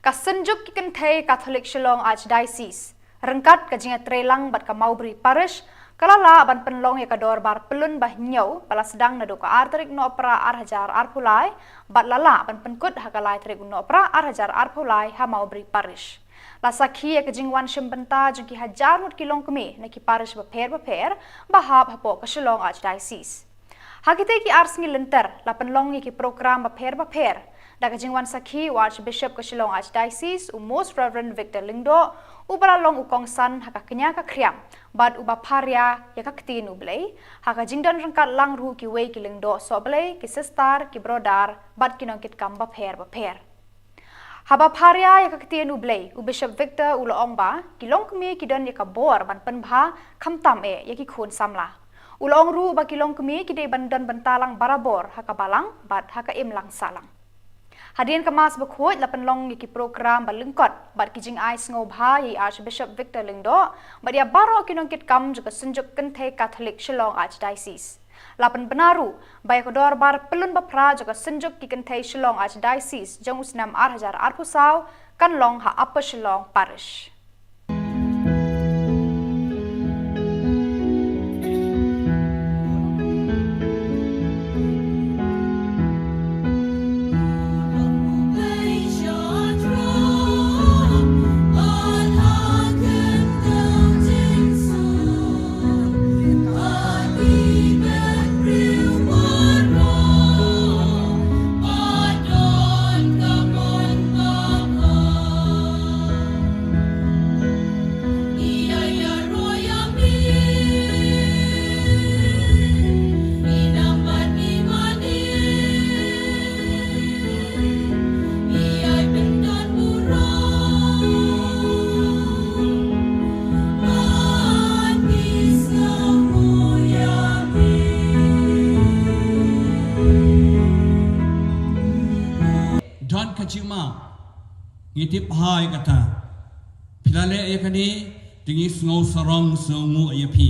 Ka Synjuk ki Kynthei Katholik Shillong Archdiocese, ryngkat ka jingïatreilang bad ka Mawbri Parish, ka la lah ban pynlong ïa ka dorbar pyllun ba hynñiew, ba la sdang naduh ka ar tarik Nohprah ar hajar arphew lai, bad la lah ban pynkut ha ka lai tarik Nohprah ar hajar arphew lai ha Mawbri Parish. La sakhi ïa ka jingwan shim bynta jong ki hajar ngut ki longkmie na ki parish bapher bapher, ba hap hapoh ka Shillong Archdiocese. Ha kitei ki ar sngi lynter, la pynlong ïa ki program bapher bapher da ka jingwan sakhi u Archbishop ka Shillong Archdiocese, u Most Reverend Victor Lyngdoh, uba la long u kongsan ha ka kñia ka khriam bad uba pharia ïa ka Ktien u Blei, ha ka jingdon ryngkat lang ruh kiwei ki lyngdoh sohblei, ki sister, ki brother bad ki nongkitkam bapher bapher. Haba pharia ïa ka Ktien u Blei, u Bishop Victor u la ong ba ki longkmie ki don ïa ka bor ban pynbha khamtam eh ïa ki khun samla. U la ong ruh ba ki longkmie ki dei ban don bynta lang barabor ha ka balang bad ha ka imlang sahlang. Hadien ka Mass bakhuid la pynlong ïa ki program ba lyngkot bad ki jingai sngewbha ïa i Archbishop Victor Lyngdoh bad ïa baroh ki nongkitkam jong ka Synjuk Kynthei Katholik Shillong Archdiocese. La pynbna ruh ba ïa ka dorbar pyllun baphra jong ka Synjuk ki Kynthei Shillong Archdiocese jong u snem ar hajar arphew saw kan long ha Upper Shillong Parish. Ngi tip bha ïa kata. Phi la leh ïa kane, te ngi sngew sarong sngewnguh ïa phi.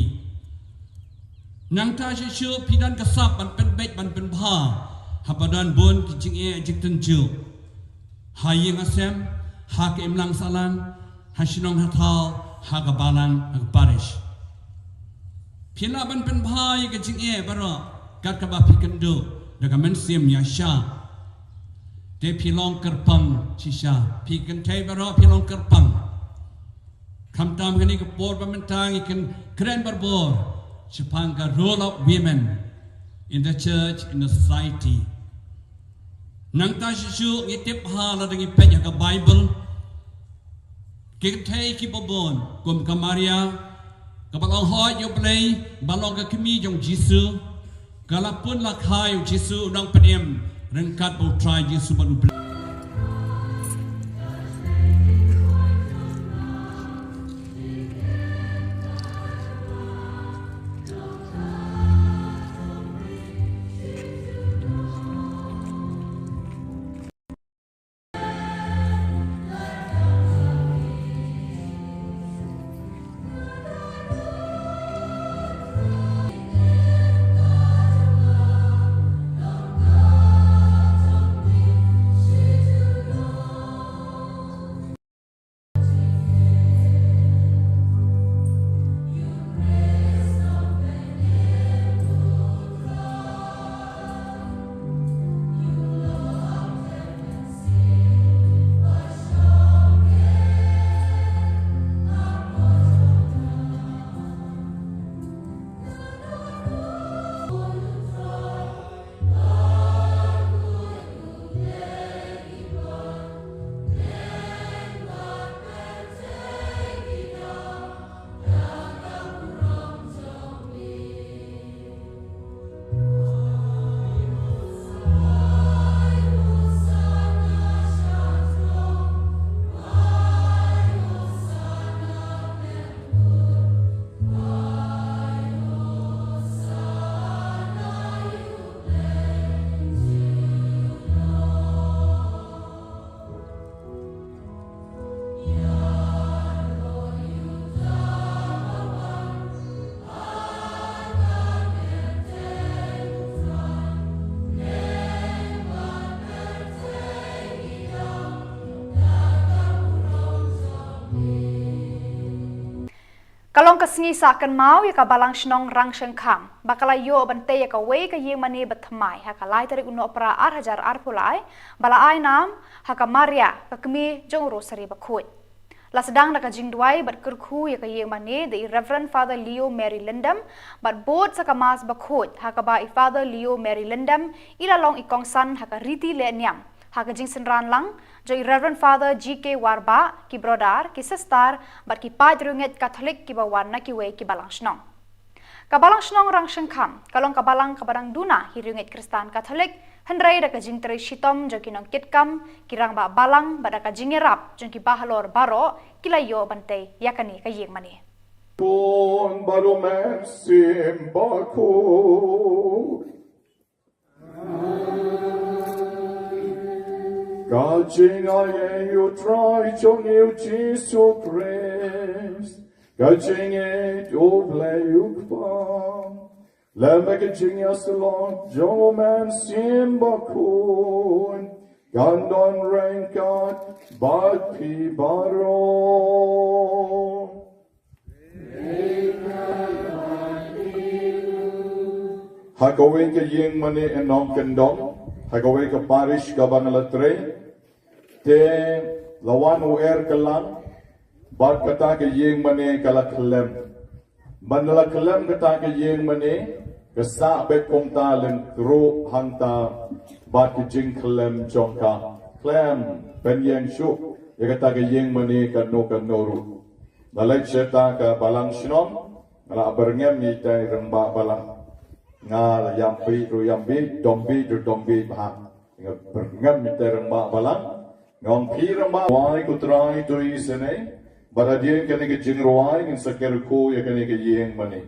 Nangta shisha phi don ka sap ban pynbeit ban pynbha haba don bun ki jingeh jingtynjuh ha ïing ha sem, ha ka imlang sahlang, ha shnong ha thaw, ha ka balang, ha ka parish. Phi lah ban pynbha ïa ka jingeh baroh kat kaba phi kynduh da ka mynsiem ïaishah. Te phi long kyrpang shisha, phi kynthei baroh phi long kyrpang. Khamtam kane ka por ba mynta ngi kren barabor shaphang ka role of women in the church, in the society. Nangta shisha ngi tip bha lada ngi peit ïa ka Bible, ki kynthei kiba bun kum ka Maria kaba long hoi ïa U Blei, ba long ka kmie jong U Jisu, ka la pun la kha ïa U Jisu u nongpynim ryngkat bad U Trai Jisu bad U Blei. Ka long ka sngi sah kynmaw ïa ka Balang Shnong Rangshengkham ba ka la ïoh ban tei ïa kawei ka ïing mane bathymmai ha ka lai tarik u Nohprah ar hajar arphew lai, ba la ai nam ha ka Maria, ka kmie jong u Rosary Bakhuid. La sdang da ka jingduwai bad kyrkhu ïa ka ïing mane da i Reverend Father Leo Mary Lyndam bad bud sa ka Mass bakhuid ha kaba i Father Leo Mary Lyndam i la long i kongsan ha ka riti leh niam ha ka jingsynran lang jong i Reverend Father G K Warbah, ki brother, ki sister bad ki paid riewngeit Katholik kiba wan na kiwei ki balang shnong. Ka Balang Shnong Rangshengkham ka long ka balang kaba dang duna hi riewngeit Khristan Katholik, hynrei da ka jingtrei shitom jong ki nongkitkam, ki rangbah balang bad da ka jingïarap jong ki bahalor baroh ki la ïoh ban tei ïa kane ka ïing mane. Bun baroh mynsiem bakhuid. Ka jingaiei U Trai jong ngi U Jisu Khrist, ka jingïeit U Blei U Kpa, lem bad ka jingïasyllok jong U Mynsiem Bakhuid, kan don ryngkat bad phi baroh. Ha kawei ka ïing mane nongkyndong, ha kawei ka parish kaba nga la trei, te la wan u er kyllang, bad kata ka ïing mane ka la khlem. Ban la khlem kata ka ïing mane, ka sah beit kumta lyngkhuh hangta, bad ka jingkhlem jong ka. Khlem pynïeng shuh ïa kata ka ïing mane kano kano ruh. Nga leit sha kata ka balang shnong, nga la byrngem ïa ita i rangbah balang. Nga la ïam bit ruh ïam bit, dom bit ruh dom bit bha. Nga byrngem ïa ita i rangbah balang. Nga ong phi rangbah, rwai ko Trai to isynei. Bad hadien kane ka jingrwai ngin sa kyrkhu ïa kane ka ïing mane.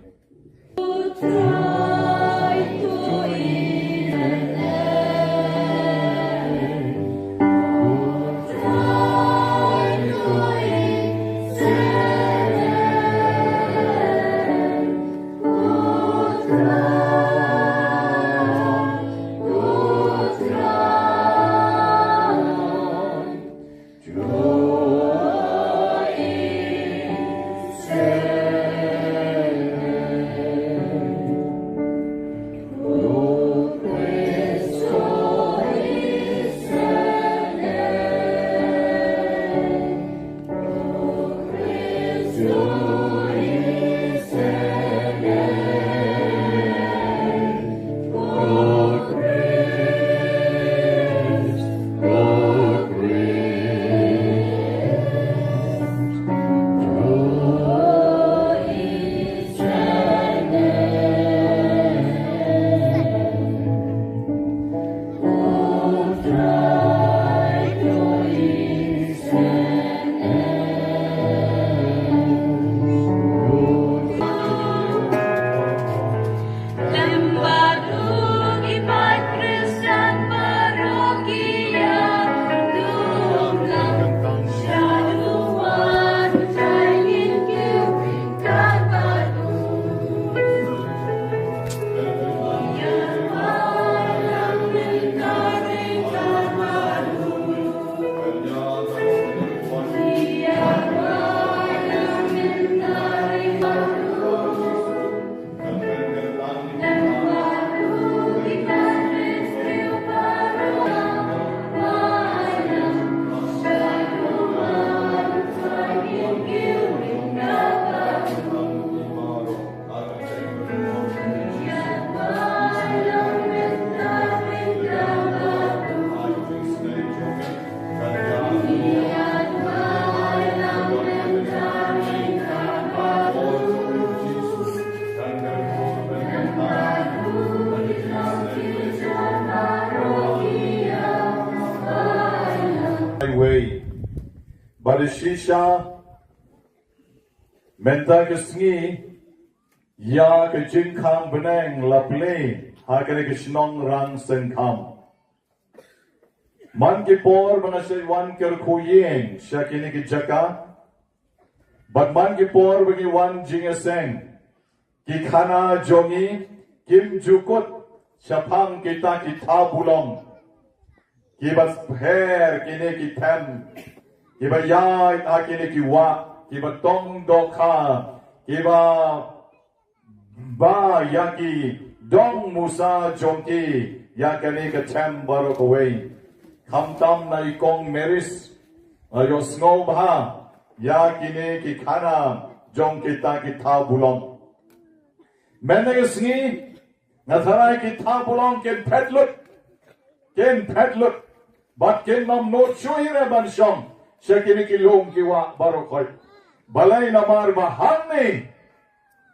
Wei. Bad shisha mynta ka sngi ïa ka jingkhang bneng la plie ha kane ka shnong Rangsyngkham. Man ki por ba nga shait wan kyrkhu ïing sha kine ki jaka, bad man ki por ba ngi wan jingïaseng, ki khana jong ngi kim ju kut shaphang kita ki thabulong kiba pher, kine ki them kiba ïaid ha kine ki wah, kiba tong dohkha, kiba ba ïa ki dong musa jong ki ïa kane ka them baroh kawei. Khamtam na i kong Maris, la ïohsngew bha ïa kine ki khana jong kita ki thabulong. Mynta ka sngi nga tharai ki thabulong kin phet lut, kin phet lut, bad kin nym nud shuh hi re ban shong sha kine ki lum ki wah baroh khoit. Balei? Namar ba hangne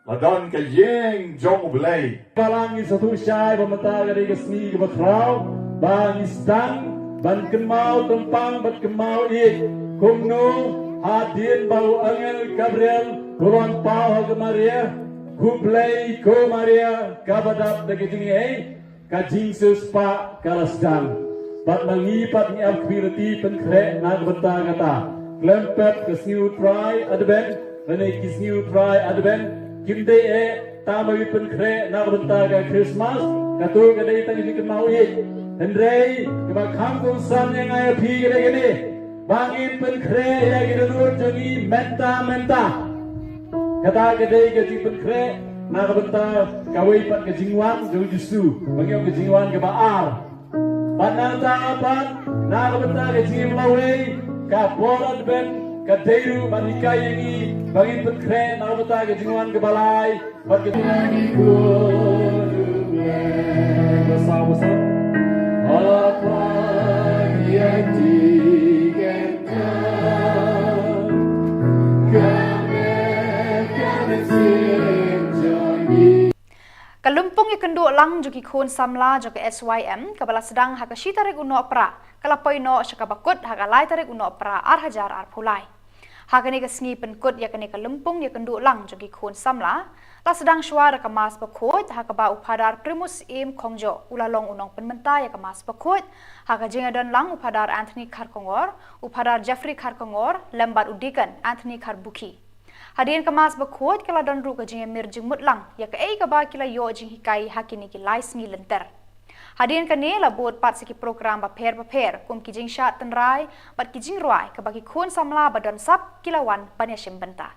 la don ka ïing jong U Blei. Balang, ngi sngewthuh shai ba mynta ka dei ka sngi kaba khraw ba ngi sdang ban kynmaw tympang bad kynmaw ïeit, kumno hadien ba u angel Gabriel u la wan paw ha ka Maria, khublei ko Maria kaba dap da ka jingaiei, ka jingsiewspah ka la sdang. Bad ma ngi pat ngi ap khmih lynti pynkhreh na ka bynta kata. Khlem pep ka sngi U Trai Advent lane ki sngi U Trai Advent kim dei eh tang ba ngi pynkhreh na ka bynta ka Christmas, kato ka dei tang ka jingkynmaw ïeit. Hynrei kaba kham kongsan ïa nga ïa phi ka dei kane, ba ngin pynkhreh ïa ki dohnud jong ngi mynta mynta. Kata ka dei ka jingpynkhreh na ka bynta kawei pat ka jingwan jong U Jisu, ba ngi ong ka jingwan kaba ar. Bad nangta pat na ka bynta ka jingim lawei, ka por Advent ka dei ruh ban hikai ïa ngi ba ngin pynkhreh na ka bynta ka jingwan kaba lai bad ka jingwan. Ba saw ba saw. Ka lympung ïakynduh lang jong ki khun samla jong ka S Y M kaba la sdang ha ka shi tarik u Nohprah ka la poi noh sha kaba kut ha ka lai tarik u Nohprah ar hajar arphew lai. Ha kane ka sngi pynkut ïa kane ka lympung ïakynduh lang jong ki khun samla, la sdang shuwa da ka Mass bakhuid ha kaba u Phadar Primus Im Khongjo u la long u nongpynmynta ïa ka Mass bakhuid, ha ka jingïadon lang u Phadar Anthony Kharkongor, u Phadar Jeffrey Kharkongor lem bad u Deacon Anthony Kharbukhi. Hadien ka Mass bakhuid ka la don ruh ka jingïamir jingmut lang ïa kaei kaba ki la ïoh jinghikai ha kine ki lai sngi lynter. Hadien kane la bud pat sa ki program bapher bapher kum ki jingshad tynrai bad ki jingrwai kaba ki khun samla ba don sap ki la wan ban ïashim bynta.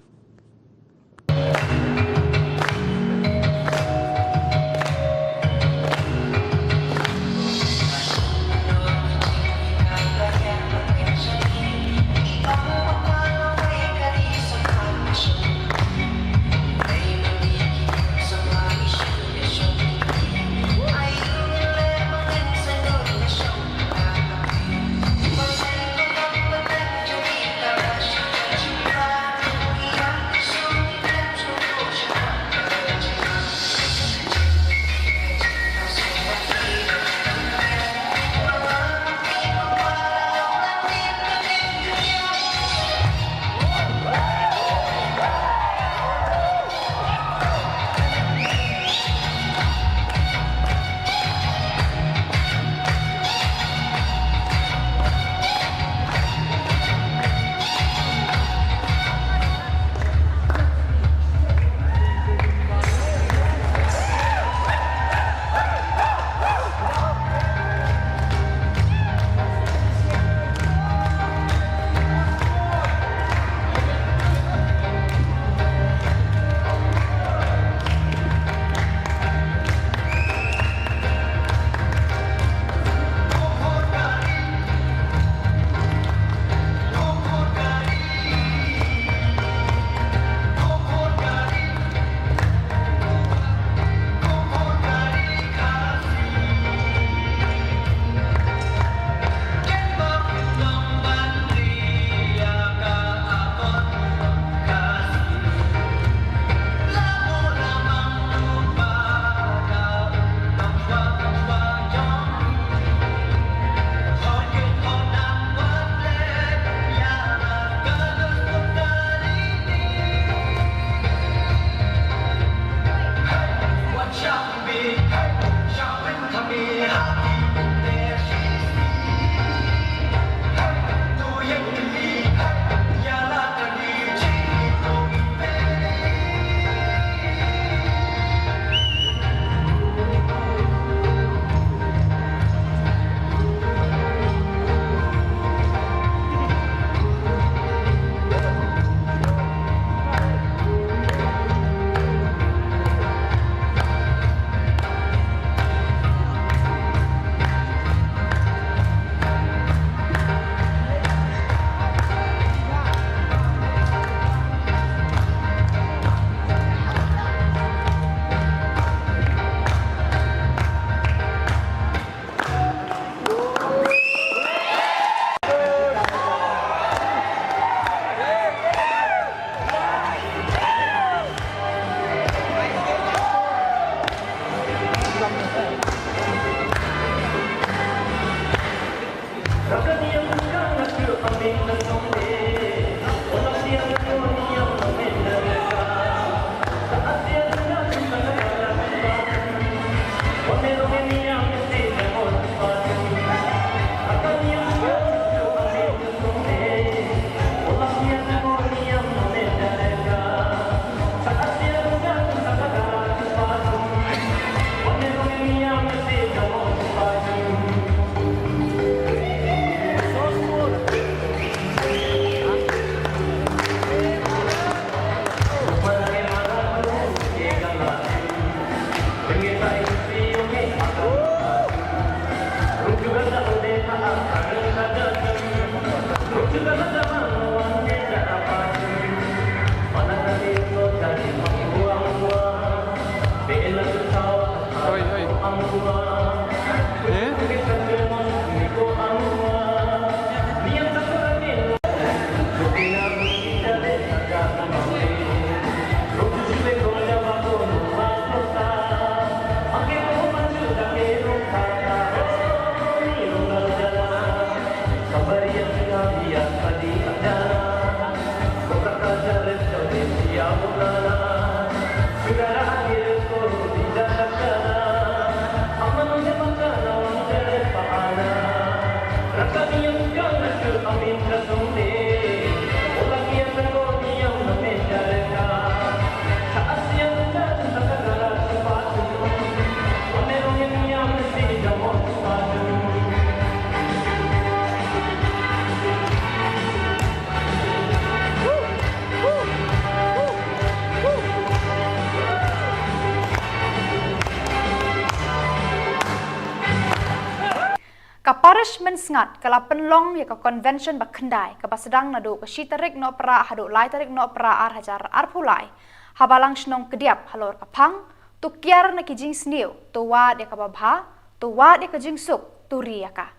Parish Mynsngat ka la pynlong ïa ka convention ba khyndai kaba sdang naduh ka shi tarik Nohprah haduh lai tarik Nohprah ar hajar arphew lai ha Balang Shnong Kdiap halor ka phang, to kiar na ki jingsniew, to wad ïa kaba bha, to wad ïa ka jingsuk, to ri ïa ka.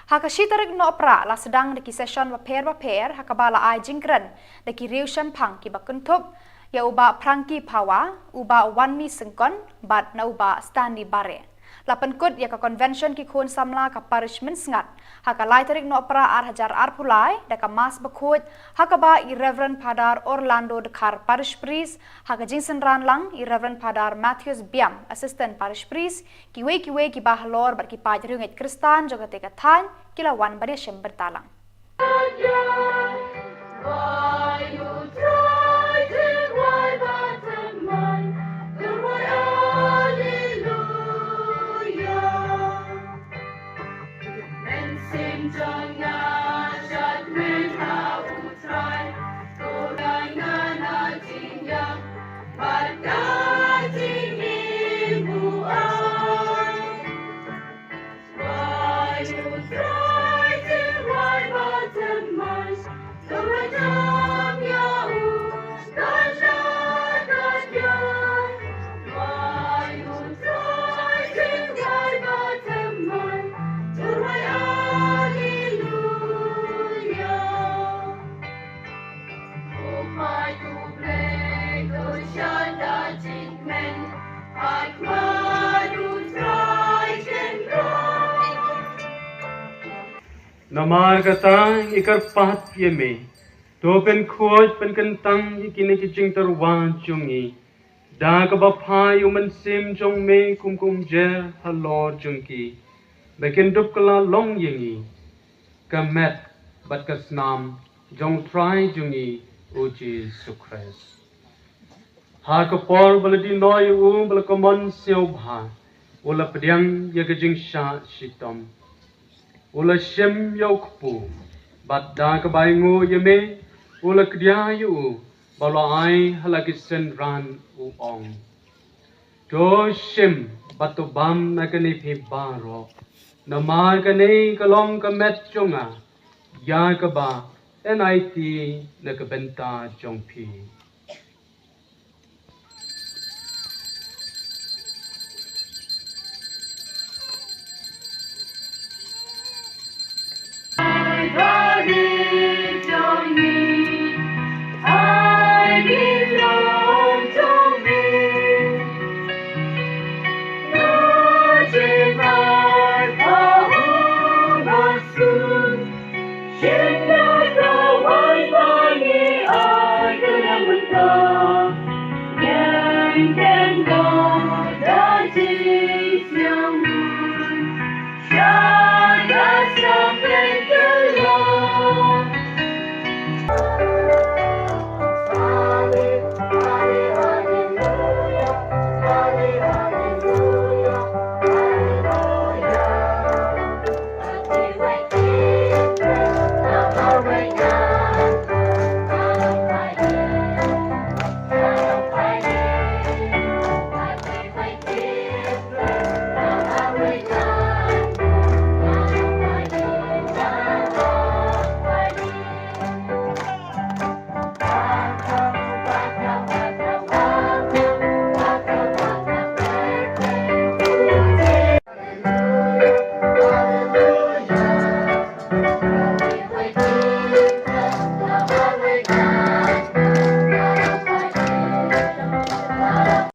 Ha ka shi tarik Nohprah la sdang da ki session bapher bapher ha kaba la ai jingkren da ki riewshemphang kiba kynthup ïa u Bah Frankie Phawa, u Bah Wanmi Syngkon bad na u Bah Stanley Bare. La pynkut ïa ka convention ki khun samla ka Parish Mynsngat ha ka lai tarik Nohprah ar hajar arphew lai da ka Mass bakhuid ha kaba i Reverend Father Orlando Dkhar, Parish Priest, ha ka jingsynran lang i Reverend Father Matthews Biam, Assistant Parish Priest, kiwei kiwei kiba halor bad ki paid riewngeit Khristan jong kata ka thaiñ ki la wan ban ïashim bynta lang. Namar kata ngi kyrpad ïa me, to pynkhuid pynkyntang ïa kine ki jingtyrwa jong ngi da kaba phai u Mynsiem jong me kum ka umjer halor jong ki, ba kin dup kylla long ïa ngi ka met bad ka snam jong u Trai jong ngi u Jisu Khrist. Ha ka por ba la die noh ïa u, ba la kumno sngewbha, u la pdiang ïa ka jingshah shitom, u la shim ïa u kpu, bad da kaba ainguh ïa me, u la kdia ïa u, bad u la ai ha la ki synran, u ong: To shim bad to bam na kane phi baroh, namar kane ka long ka met jong nga, ïa kaba yn aiti na ka bynta jong phi.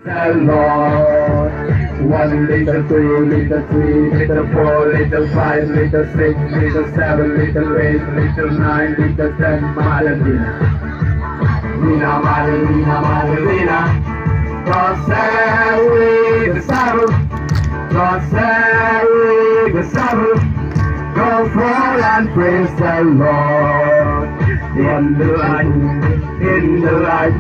The Lord. One liter, two liter, three liter, four liter, five liter, six liter, seven liter, eight liter, nine liter, ten, Mother Nina. Nina, Mother Nina, Mother Nina. God save the Sabbath. God save the Sabbath. Go forth and praise the Lord. In the light, in the light,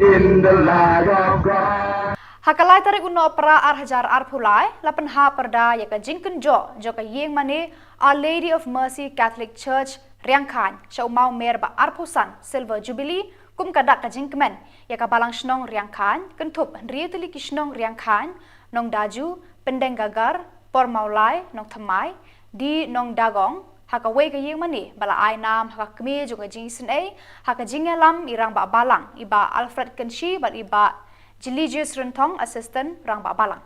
in the light of God. Ha ka lai tarik u Nohprah ar hajar arphew lai, la pynhap pyrda ïa ka jingkynjoh jong ka ïing mane Our Lady of Mercy Catholic Church Riangkhaiñ sha u mawmer ba arphew san Silver Jubilee, kum ka dak ka jingkmen ïa ka Balang Shnong Riangkhaiñ, kynthup hynriew tylli ki shnong Riangkhaiñ, Nongdaju, Pyndengagar, Pormawlai, Nongthymmai, D Nongdagong ha kawei ka ïingmane ba la ai nam ha ka kmie jong ka jingisynei ha ka jingïalam i Rangbah Balang i Bah Alfred Kynshi bad i Bah Jilijius Rynthong, Assistant Rangbah Balang.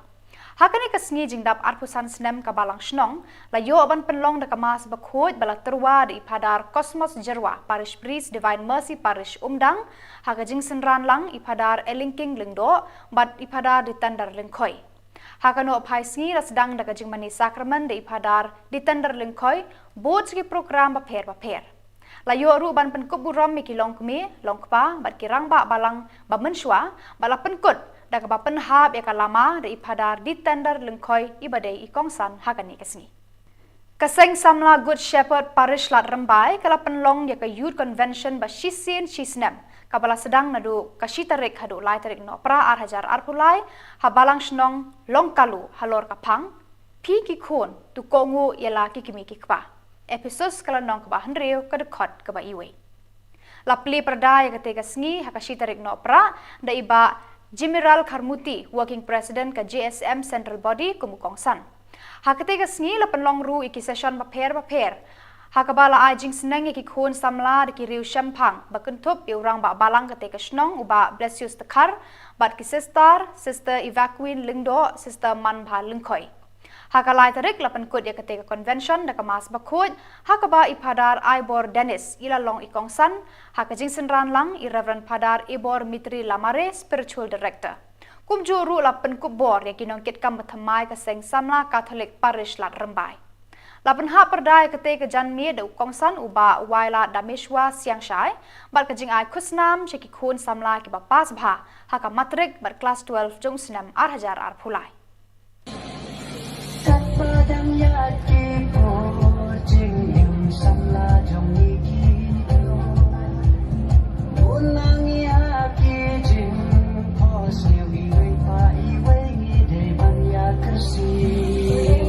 Ha kane ka sngi jingdap arphew san snem ka Balang Shnong la ïoh ban pynlong da ka Mass Bakhuid ba la tyrwa da i Phadar Cosmos Jyrwa, Parish Priest, Divine Mercy Parish, Umdang, ha ka jingsynran lang i Phadar Elingking Lyngdoh bad i Phadar Ditender Lyngkhoi. Ha ka nongphai sngi la sdang da ka jingmane sakramen da i Phadar Ditender Lyngkhoi, bud sha ki program bapher bapher. La ïoh ruh ban pynkup burom ïa ki longkmie, longkpa bad ki rangbah balang ba mynshuwa, bad la pynkut da kaba pynhap ïa ka lama da i Phadar Ditender Lyngkhoi, iba dei i kongsan ha kane ka sngi. Ka Seng Samla Good Shepherd Parish Lad Rymbai ka la pynlong ïa ka Youth Convention ba shisien shisnem, kaba la sdang naduh ka shi tarik haduh lai tarik Nohprah ar hajar arphew lai ha Balang Shnong Longkalu halor ka phang, Phi ki khun, to kohnguh ïa la ki kmie ki kpa. Ephesos ka lynnong kaba hynriew, ka dkhot kaba iwei. La plie pyrda ïa katei ka sngi ha ka shi tarik Nohprah da i Bah Jimiral Kharmuti, Working President ka J S M Central Body, kum u kongsan. Ha katei ka sngi la pynlong ruh ïa ki session bapher bapher, ha kaba la ai jingsneng ïa ki khun samla da ki riew shemphang ba kynthup ïa u Rangbah Balang katei ka shnong, u Bah Blesius Dkhar, bad ki sister, Sister Evacuin Lyngdoh, Sister Manbha Lyngkhoi. Ha ka lai tarik la pynkut ïa katei ka convention da ka Mass Bakhuid, ha kaba i Phadar Aibor Dennis i la long i kongsan, ha ka jingsynran lang i Reverend Phadar Ibor Mitri Lamare, Spiritual Director. Kumjuh ruh la pynkup bor ïa ki nongkitkam bathymmai ka Seng Samla Catholic Parish Lad Rymbai. La pynhap pyrda ïa katei ka janmiet da u kongsan, u Bah Waila Dameshwa Siangshai, bad ka jingai khusnam sha ki khun samla kiba pass bha ha ka matrik bad klas twelve jong u snem ar hajar arphew lai. Katba dang ïaid ki por jingim samla jong ngi ki, bun na ngi ha ki jingphohsniew, iwei pa iwei ngi dei ban ïa kyrsiew.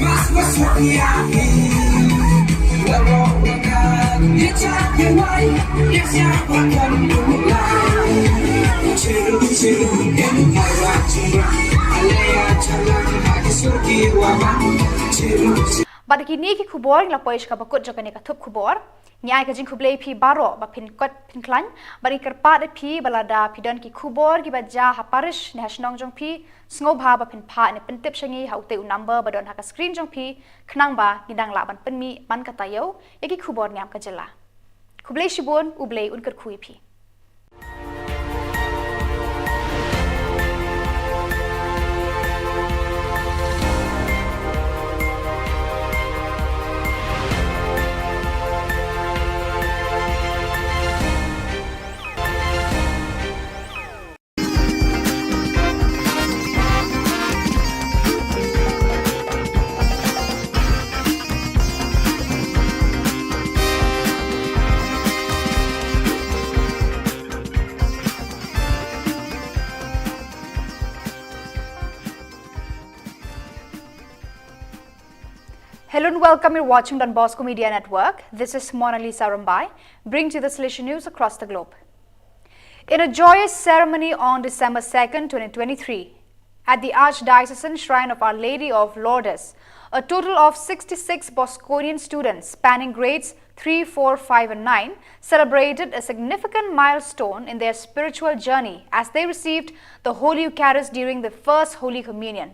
Bad kine ki khubor ngi la poi sha kaba kut jong kane ka thup khubor. Ngi ai ka jingkhublei phi baroh ba phin kot phin khlaiñ. Bad ngi kyrpad ïa phi ba lada phi don ki khubor kiba jia ha parish ne ha shnong jong phi, sngewbha ba phin phah ne pyntip sha ngi ha utei u number ba don ha ka screen jong phi, khnang ba ngi dang lah ban pynmih man ka taïew ïa ki khubor niam ka jylla. Khublei shibun, U Blei un kyrkhu ïa phi. Hello and welcome. You're watching Don Bosco Media Network. This is Mona Lisa Rumbai, bringing to you the Salesian news across the globe. In a joyous ceremony on December second, twenty twenty-three, at the Archdiocesan Shrine of Our Lady of Lourdes, a total of sixty-six Bosconian students spanning grades three, four, five, and nine celebrated a significant milestone in their spiritual journey as they received the Holy Eucharist during the First Holy Communion.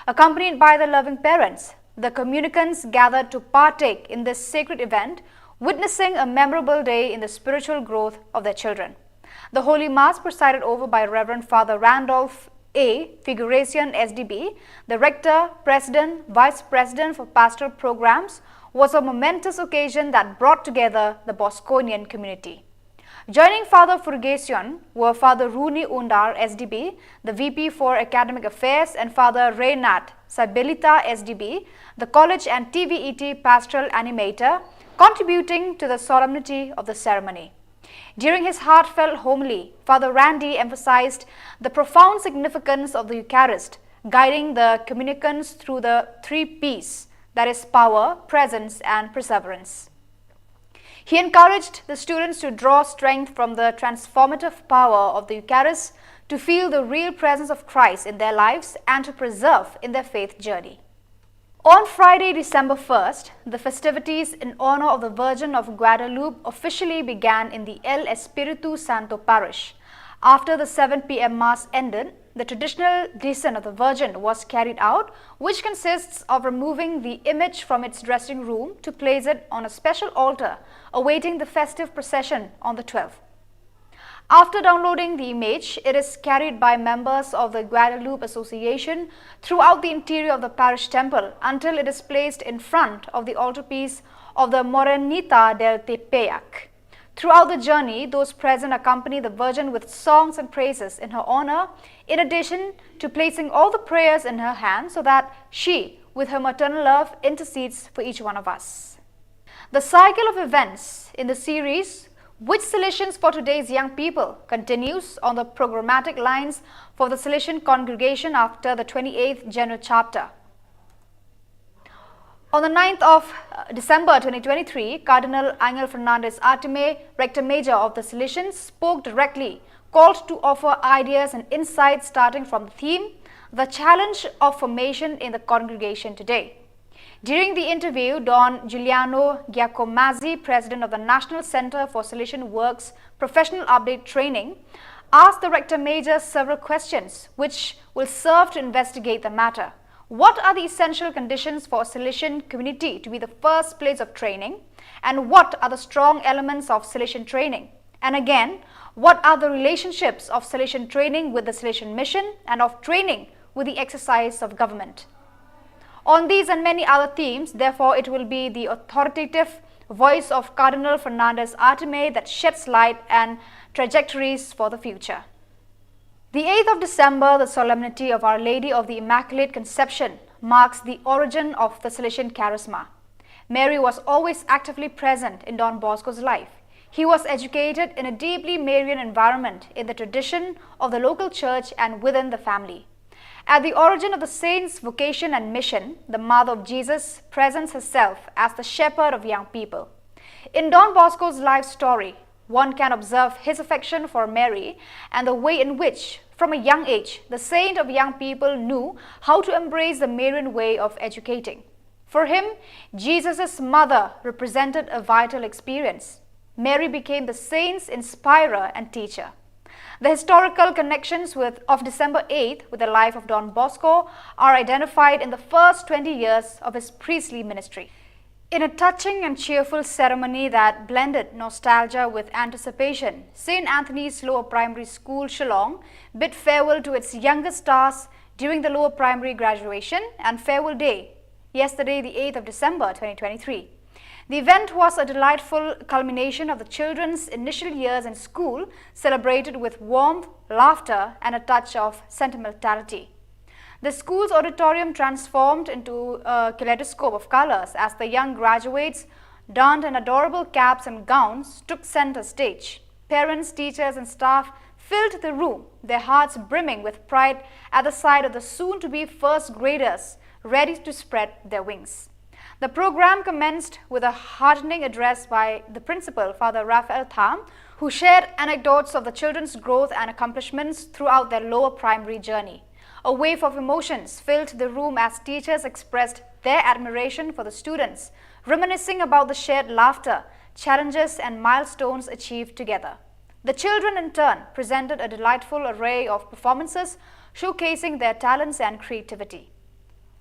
Accompanied by their loving parents, the communicants gathered to partake in this sacred event, witnessing a memorable day in the spiritual growth of their children. The Holy Mass, presided over by Reverend Father Randolph A. Figuration, S D B, the Rector, President, Vice President for Pastoral Programs, was a momentous occasion that brought together the Bosconian community. Joining Father Furgacion were Father Rooney Undar, S D B, the V P for Academic Affairs, and Father Reynard Sabelita, S D B, the College and T V E T Pastoral Animator, contributing to the solemnity of the ceremony. During his heartfelt homily, Father Randy emphasized the profound significance of the Eucharist, guiding the communicants through the three P's, that is, power, presence, and perseverance. He encouraged the students to draw strength from the transformative power of the Eucharist, to feel the real presence of Christ in their lives, and to preserve in their faith journey. On Friday, December first, the festivities in honor of the Virgin of Guadalupe officially began in the El Espiritu Santo parish. After the seven p m Mass ended, the traditional descent of the Virgin was carried out, which consists of removing the image from its dressing room to place it on a special altar, awaiting the festive procession on the twelfth. After downloading the image, it is carried by members of the Guadalupe Association throughout the interior of the parish temple until it is placed in front of the altarpiece of the Morenita del Tepeyac. Throughout the journey, those present accompany the Virgin with songs and praises in her honor, in addition to placing all the prayers in her hands so that she, with her maternal love, intercedes for each one of us. The cycle of events in the series, Which Salesians for Today's Young People, continues on the programmatic lines for the Salesian congregation after the twenty-eighth General Chapter. On the ninth of, uh, December twenty twenty-three, Cardinal Angel Fernandez Artime, Rector Major of the Salesians, spoke directly, called to offer ideas and insights starting from the theme, The Challenge of Formation in the Congregation Today. During the interview, Don Giuliano Giacomazzi, President of the National Center for Salesian Works Professional Update Training, asked the Rector Major several questions which will serve to investigate the matter. What are the essential conditions for a Salesian community to be the first place of training? And what are the strong elements of Salesian training? And again, what are the relationships of Salesian training with the Salesian mission and of training with the exercise of government? On these and many other themes, therefore, it will be the authoritative voice of Cardinal Fernandez Artime that sheds light and trajectories for the future. The eighth of December, the solemnity of Our Lady of the Immaculate Conception, marks the origin of the Salesian charisma. Mary was always actively present in Don Bosco's life. He was educated in a deeply Marian environment in the tradition of the local church and within the family. At the origin of the saint's vocation and mission, the mother of Jesus presents herself as the shepherd of young people. In Don Bosco's life story, one can observe his affection for Mary and the way in which, from a young age, the saint of young people knew how to embrace the Marian way of educating. For him, Jesus' mother represented a vital experience. Mary became the saint's inspirer and teacher. The historical connections with, of December eighth with the life of Don Bosco are identified in the first twenty years of his priestly ministry. In a touching and cheerful ceremony that blended nostalgia with anticipation, Saint Anthony's Lower Primary School, Shillong, bid farewell to its youngest stars during the lower primary graduation and farewell day, yesterday, the eighth of December twenty twenty-three. The event was a delightful culmination of the children's initial years in school, celebrated with warmth, laughter, and a touch of sentimentality. The school's auditorium transformed into a kaleidoscope of colors as the young graduates donned in adorable caps and gowns took center stage. Parents, teachers, and staff filled the room, their hearts brimming with pride at the sight of the soon-to-be first graders ready to spread their wings. The program commenced with a heartening address by the principal, Father Raphael Tham, who shared anecdotes of the children's growth and accomplishments throughout their lower primary journey. A wave of emotions filled the room as teachers expressed their admiration for the students, reminiscing about the shared laughter, challenges, and milestones achieved together. The children, in turn, presented a delightful array of performances showcasing their talents and creativity.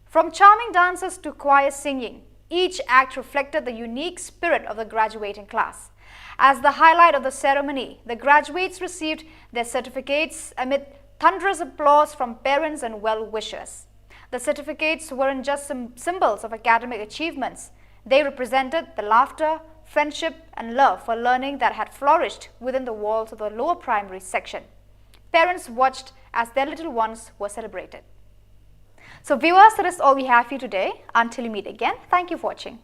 From charming dances to choir singing, each act reflected the unique spirit of the graduating class. As the highlight of the ceremony, the graduates received their certificates amid thunderous applause from parents and well-wishers. The certificates weren't just sym- symbols of academic achievements. They represented the laughter, friendship, and love for learning that had flourished within the walls of the lower primary section. Parents watched as their little ones were celebrated. So viewers, that is all we have for you today. Until we meet again, thank you for watching.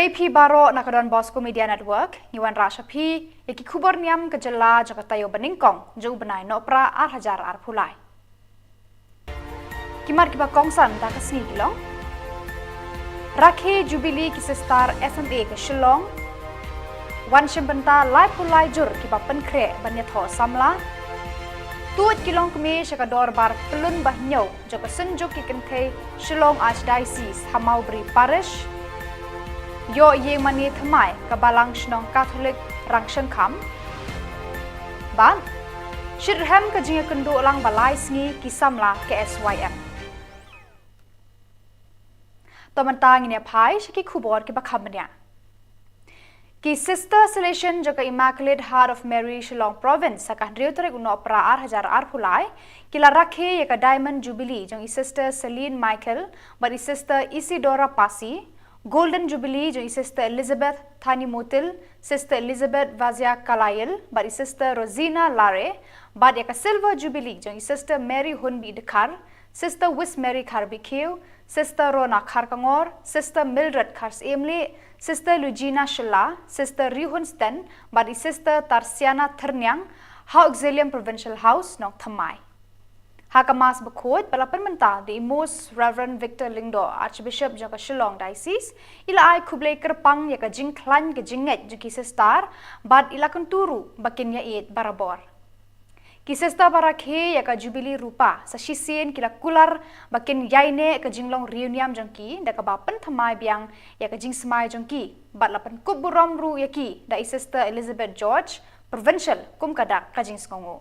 Ïa phi baroh na ka Don Bosco Media Network, ngi wanrah sha phi ïa ki khubor niam ka jylla jong ka taïew ba nyngkong jong u bnai Nohprah ar hajar arphew lai. Ki mat kiba kongsan da ka sngi ki long: Rakhe Jubilee ki Sister S M A ka Shillong. Wan shim bynta laiphew lai jur kiba pynkhreh ban ïathoh samla. Tuid ki longkmie sha ka dorbar pyllun ba hynñiew jong ka Synjuk ki Kynthei Shillong Archdiocese ha Mawbri Parish. Ïoh ïing mane thymmai ka Balang Shnong Katholik Rangshangkham. Bad shitrhem ka jingïakynduh lang ba lai sngi ki samla ka S Y M. To mynta ngin ïa phai sha ki khubor kiba kham bniah. Ki Sister Salesian jong ka Immaculate Heart of Mary Shillong Province ha ka hynriew tarik u Nohprah ar hajar arphew lai ki la rakhe ïa ka Diamond Jubilee jong i Sister Celine Michael bad i Sister Isidora Pasi, Golden Jubilee jong i Sister Elizabeth Thani Motil, Sister Elizabeth Vazia Kalayil bad i Sister Rosina Lare, bad ïa ka Silver Jubilee jong i Sister Mary Hunbi Dkhar, Sister Wismary Kharbikiew, Sister Rona Kharkongor, Sister Mildred Kharsiemlieh, Sister Lugina Shylla, Sister Rihun Sten bad i Sister Tarsiana Thyrniang ha Auxilium Provincial House, Nongthymmai. Ha ka Mass bakhuid ba la pynmynta da i Most Reverend Victor Lyngdoh, Archbishop jong ka Shillong Diocese, i la ai khublei kyrpang ïa ka jingkhlaiñ ka jingngeit jong ki sister bad i la kyntu ruh ba kin ïaieit barabor. Ki sister ba rakhe ïa ka Jubilee Rupa sa shisien ki la kular ba kin ïaineh ka jinglong riewniam jong ki da kaba pynthymmai biang ïa ka jingsmai jong ki bad la pynkup burom ruh ïa ki da i Sister Elizabeth George, Provincial, kum ka dak ka jingsngewnguh.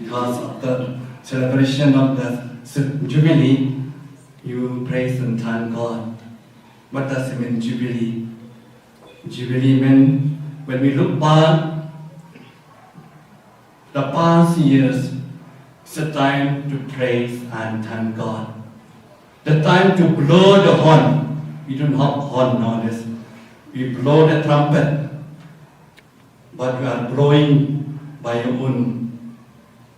Because of the celebration of the Jubilee, you praise and thank God. What does it mean, Jubilee? Jubilee mean, when we look back the past years, it's a time to praise and thank God. The time to blow the horn. We don't have horn nowadays. We blow the trumpet. But you are blowing by your own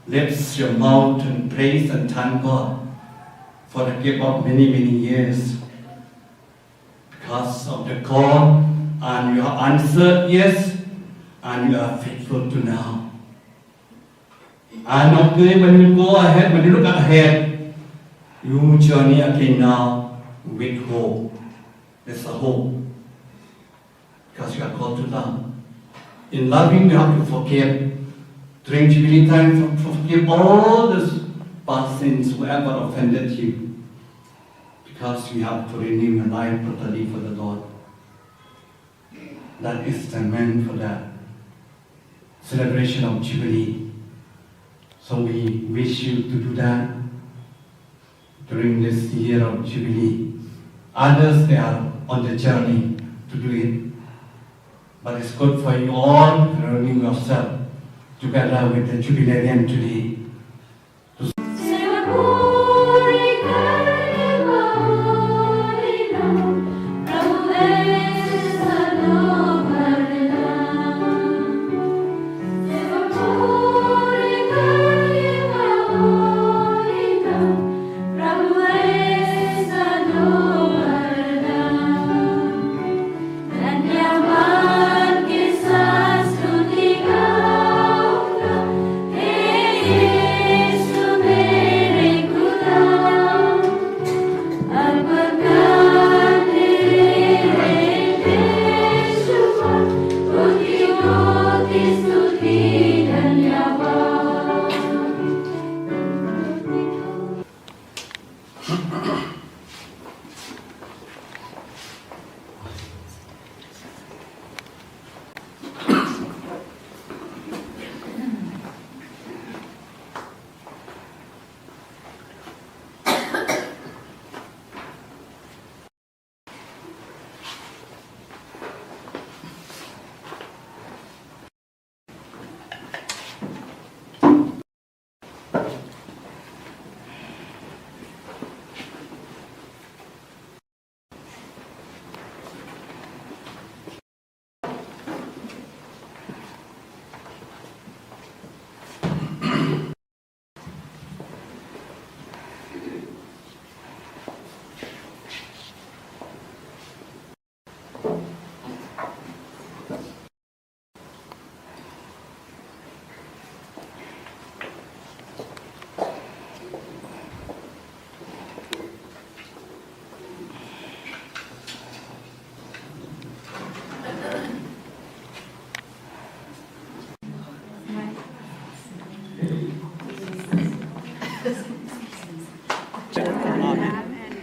lips, your mouth, and praise and thank God for the gift of many, many years. Because of the call, and you have answered yes, and you are faithful to now. And okay, when you go ahead, when you look ahead, you journey again now with hope. There's a hope. Because you are called to love. In loving, you have to forgive. During Jubilee time, for- forgive all those past sins, whoever offended you. Because you have to renew your life totally for the Lord. That is the meant for the celebration of Jubilee. So we wish you to do that during this year of Jubilee. Others, they are on the journey to do it. But it's good for you all to renew yourself together with the Jubilarian today.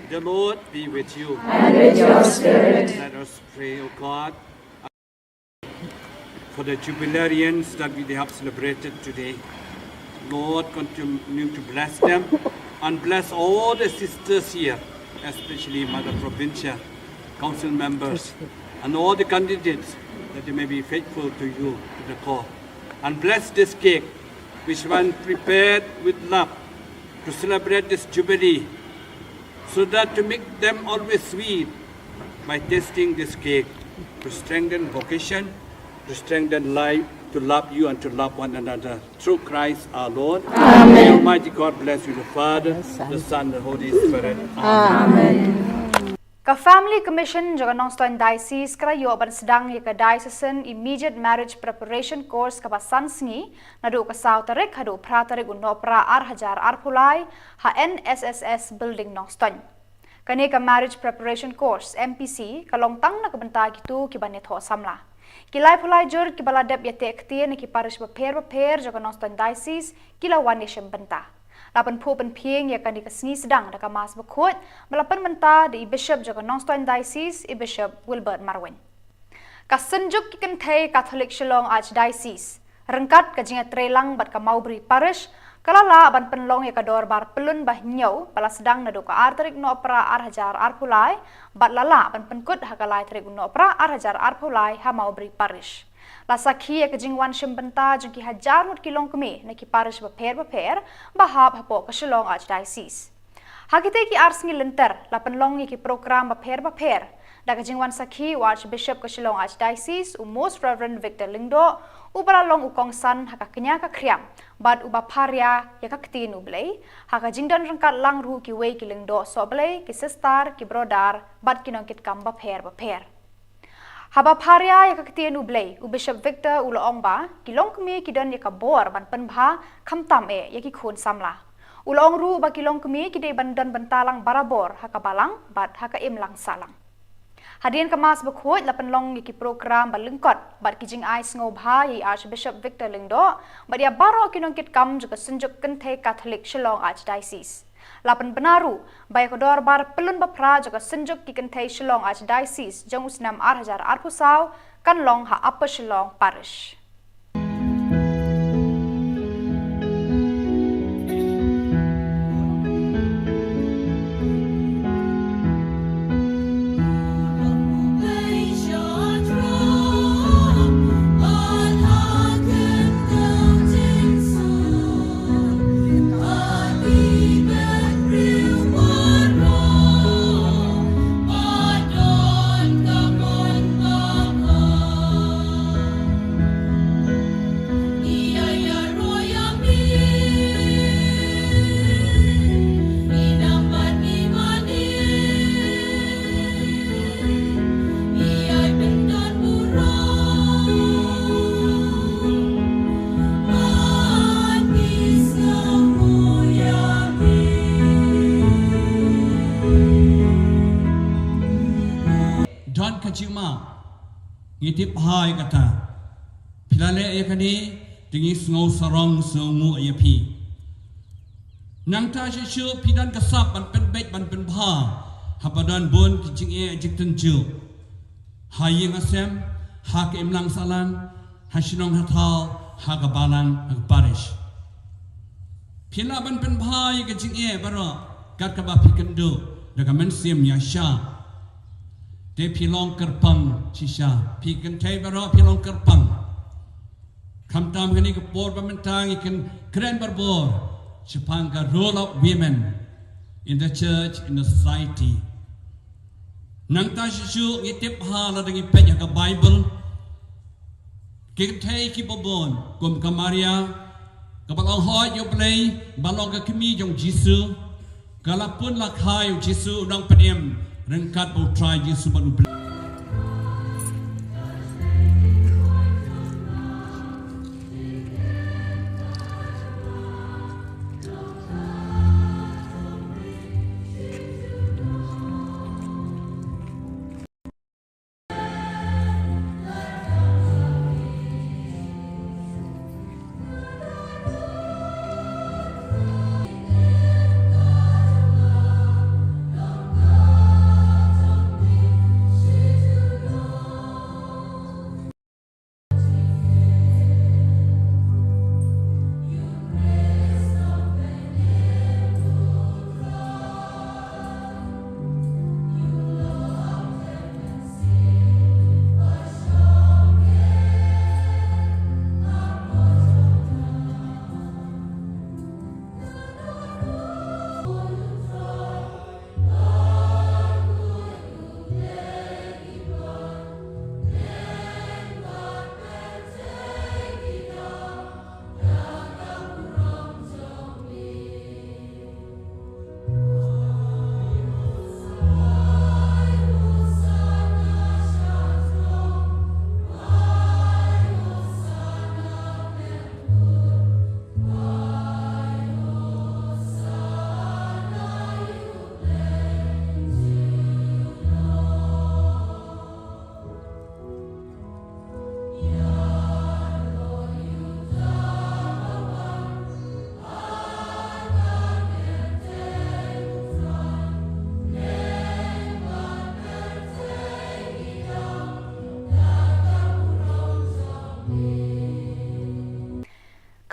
The Lord be with you. And with your spirit. Let us pray, O God, for the jubilarians that we have celebrated today. Lord, continue to bless them and bless all the sisters here, especially Mother Provincial Council members and all the candidates, that they may be faithful to you, to the call. And bless this cake, which one prepared with love to celebrate this jubilee, so that to make them always sweet by tasting this cake, to strengthen vocation, to strengthen life, to love you and to love one another. Through Christ our Lord. Amen. May Almighty God bless you, the Father, the Son, the Holy Spirit. Amen. Ka Family Commission jong ka Nongstoiñ Diocese ka la ïoh ban sdang ïa ka Diocesan Immediate Marriage Preparation Course kaba san sngi, naduh ka saw tarik haduh phra tarik u Nohprah ar hajar arphew lai, ha N S S S Building Nongstoiñ. Kane ka Marriage Preparation Course, M P C, ka long tang na ka bynta kito kiba ïathoh samla. Ki laiphew lai jur kiba la dep ïateh ktien na ki parish bapher bapher jong ka Nongstoiñ Diocese ki la wan ïashim bynta. La pynphuh pynphieng ïa kane ka sngi sdang da ka Mass Bakhuid ba la pynmynta da i Bishop jong ka Nongstoiñ Diocese, i Bishop Wilbert Marwein. Ka Synjuk ki Kynthei Katholik Shillong Archdiocese, ryngkat ka jingïatreilang bad ka Mawbri Parish, ka la lah ban pynlong ïa ka dorbar pyllun ba hynñiew ba la sdang naduh ka ar tarik Nohprah ar hajar arphew lai, bad la lah ban pynkut ha ka lai tarik Nohprah ar hajar arphew lai ha Mawbri Parish. La sakhi ïa ka jingwan shim bynta jong ki hajar ngut ki longkmie na ki parish bapher bapher ba hap hapoh ka Shillong Archdiocese. Ha kitei ki ar sngi lynter, la pynlong ïa ki prokram bapher bapher da ka jingwan sakhi u Archbishop ka Shillong Archdiocese, u Most Reverend Victor Lyngdoh, uba la long u kongsan ha ka kñia ka khriam bad uba pharia ïa ka Ktien u Blei, ha ka jingdon ryngkat lang ruh kiwei ki lyngdoh sohblei, ki sister, ki brother bad ki nongkitkam bapher bapher. Haba pharia ïa ka Ktien u Blei, u Bishop Victor u la ong ba ki longkmie ki don ïa ka bor ban pynbha khamtam eh ïa ki khun samla. U la ong ruh ba ki longkmie ki dei ban don bynta lang barabor ha ka balang bad ha ka imlang sahlang. Hadien ka Mass Bakhuid la pynlong ïa ki prokram ba lyngkot bad ki jingai sngewbha ïa i Archbishop Victor Lyngdoh bad ïa baroh ki nongkitkam jong ka Synjuk Kynthei Katholik Shillong Archdiocese. La pynbna ruh ba ïa ka dorbar pyllun baphra jong ka Synjuk ki Kynthei Shillong Archdiocese jong u snem ar hajar arphew saw kan long ha Upper Shillong Parish. Ngi tip bha ïa kata. Phi la leh ïa kane, te ngi sngew sarong sngewnguh ïa phi. Nangta shisha phi don ka sap ban pynbeit ban pynbha haba don bun ki jingeh jingtynjuh ha ïing ha sem, ha ka imlang sahlang, ha shnong ha thaw, ha ka balang, ha ka parish. Phi lah ban pynbha ïa ka jingeh baroh kat kaba phi kynduh da ka mynsiem ïaishah. Te phi long kyrpang shisha, phi kynthei baroh phi long kyrpang. Khamtam kane ka por ba mynta ngi kren barabor shaphang ka role of women in the church, in the society. Nangta shisha ngi tip bha lada ngi peit ha ka Bible, ki kynthei kiba bun kum ka Maria, kaba long hoi ïa U Blei, ba long ka kmie jong U Jisu, ka la pun la kha ïa U Jisu u nongpynim ryngkat bad U Trai Jisu bad U Blei.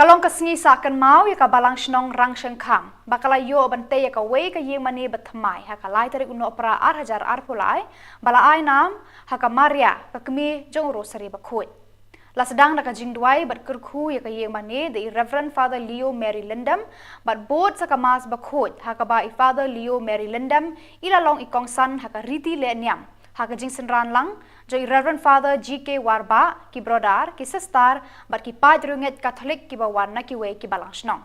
Ka long ka sngi sah kynmaw ïa ka Balang Shnong Rangshengkham ba ka la ïoh ban tei ïa kawei ka ïing mane bathymmai ha ka lai tarik u Nohprah ar hajar arphew lai, ba la ai nam ha ka Maria, ka kmie jong u Rosary Bakhuid. La sdang da ka jingduwai bad kyrkhu ïa ka ïing mane da i Reverend Father Leo Mary Lyndam bad bud sa ka Mass bakhuid, ha kaba i Father Leo Mary Lyndam i la long i kongsan ha ka riti leh niam ha ka jingsynran lang jong i Reverend Father G K Warbah, ki brother, ki sister bad ki paid riewngeit Katholik kiba wan na kiwei ki balang shnong.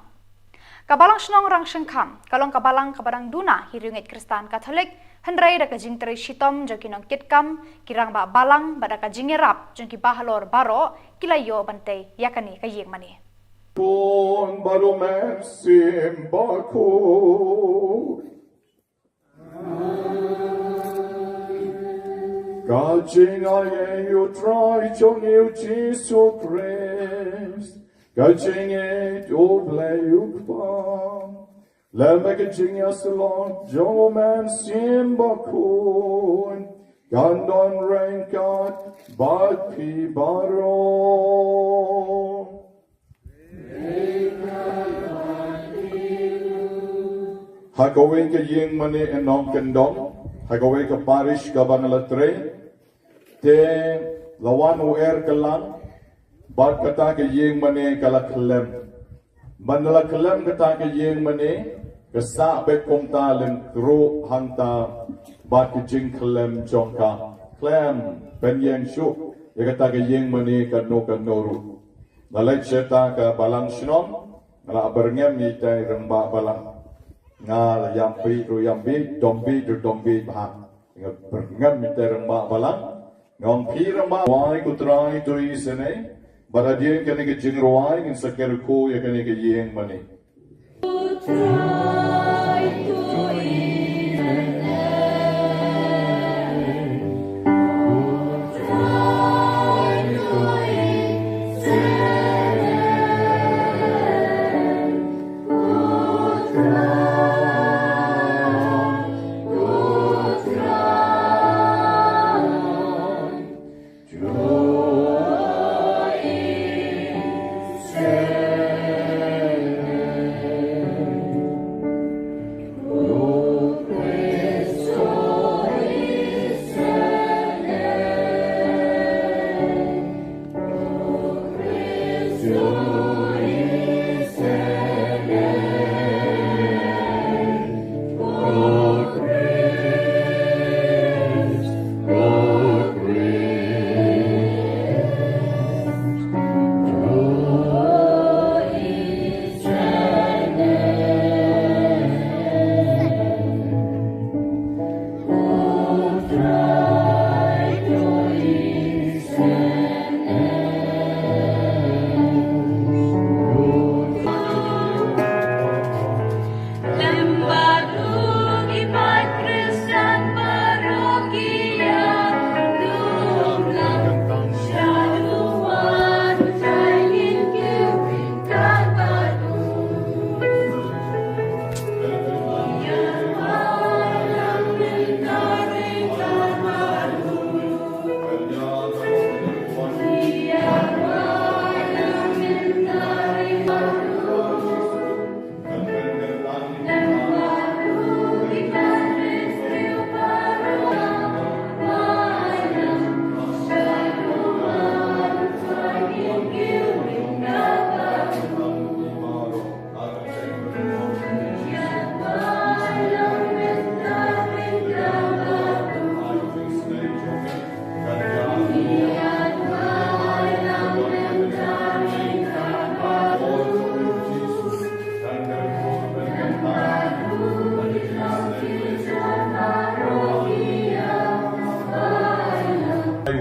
Ka Balang Shnong Rangshengkham ka long ka balang kaba dang duna hi riewngeit Khristan Katholik, hynrei da ka jingtrei shitom jong ki nongkitkam, ki rangbah balang bad da ka jingïarap jong ki bahalor baroh ki la ïoh ban tei ïa kane ka ïing mane. Bun baroh mynsiem bakhuid. Ka jingaiei U Trai jong ngi U Jisu Khrist, ka jingïeit U Blei U Kpa, lem bad ka jingïasyllok jong U Mynsiem Bakhuid, kan don ryngkat bad phi baroh. Ha kawei ka ïing mane nongkyndong, ha kawei ka parish kaba nga la trei, te la wan u er kylla, bad kata ka ïing mane ka la khlem. Ban la khlem kata ka ïing mane, ka sah beit kumta lyngkhuh hangta, bad ka jingkhlem jong ka khlem pynïeng shuh ïa kata ka ïing mane kano kano ruh. Nga leit sha kata ka balang shnong, nga la byrngem ïa ita i rangbah balang. Nga la ïam bit ruh ïam bit, dom bit ruh dom bit bha. Nga byrngem ïa ita i rangbah balang. Nga ong, phi rangbah, rwai ko Trai to isynei. Bad hadien kane ka jingrwai ngin sa kyrkhu ïa kane ka ïing mane.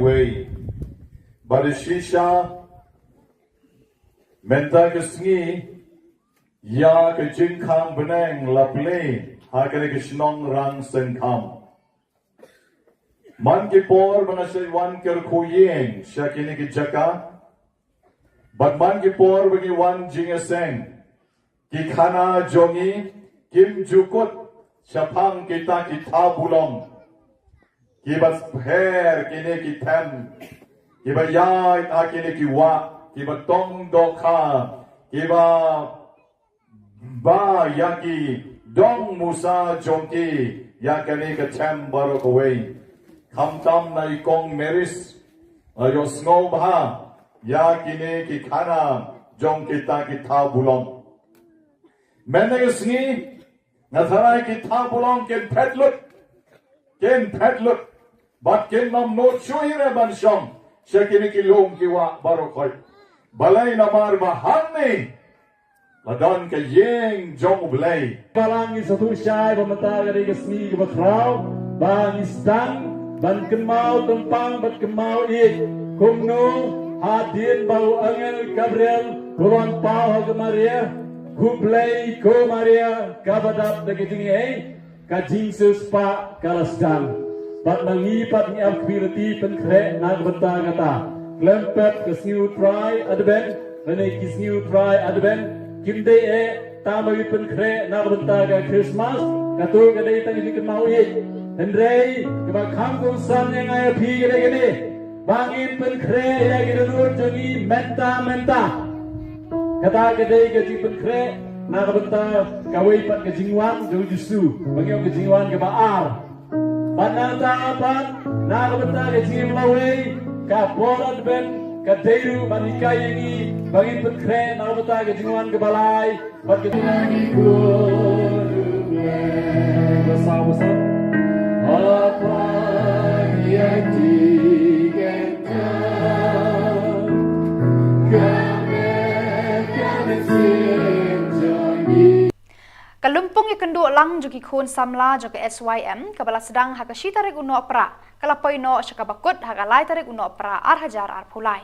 Wei. Bad shisha mynta ka sngi ïa ka jingkhang bneng la plie ha kane ka shnong Rangsyngkham. Man ki por ba nga shait wan kyrkhu ïing sha kine ki jaka, bad man ki por ba ngi wan jingïaseng, ki khana jong ngi kim ju kut shaphang kita ki thabulong kiba pher, kine ki them kiba ïaid ha kine ki wah, kiba tong dohkha, kiba ba ïa ki dong musa jong ki ïa kane ka them baroh kawei. Khamtam na i kong Maris, la ïohsngew bha ïa kine ki khana jong kita ki thabulong. Mynta ka sngi nga tharai ki thabulong kin phet lut, kin phet lut, bad kin ym nud shuh hi re ban shong sha kine ki lum ki wah baroh khoit. Balei? Namar ba hangne la don ka ïing jong U Blei. Balang ngi sngewthuh shai ba mynta ka dei ka sngi kaba khraw ba ngi sdang ban kynmaw tympang bad kynmaw ïeit, kumno hadien ba u angel Gabriel u wan paw ha ka Maria, khublei ko Maria kaba dap da ka jingaiei, ka jingsiewspah ka la sdang. Bad ma ngi pat ngi ap kyrpad pynkhreh na ka bynta kata. Khlem pep ka sngi U Trai Advent lane ki sngi U Trai Advent kim dei eh tang ba ngi pynkhreh na ka bynta ka Christmas, kato ka dei tang ka jingkynmaw ïeit. Hynrei kaba kham kongsan ïa nga ïa phi ka dei kane, ba ngin pynkhreh ïa ki dohnud jong ngi mynta mynta. Kata ka dei ka jingpynkhreh na ka bynta kawei pat ka jingwan jong U Jisu, ba ngi ong ka jingwan kaba ar. Bad nangta pat na ka bynta ka jingim lawei, ka por Advent ka dei ruh ban hikai ïa ngi ba ngin pynkhreh na ka bynta ka jingwan kaba lai bad ka jingwan. Ba saw ba saw. Ka lympung ïakynduh lang jong ki khun samla jong ka S Y M kaba la sdang ha ka shi tarik u Nohprah ka la poi noh sha kaba kut ha ka lai tarik u Nohprah ar hajar arphew lai.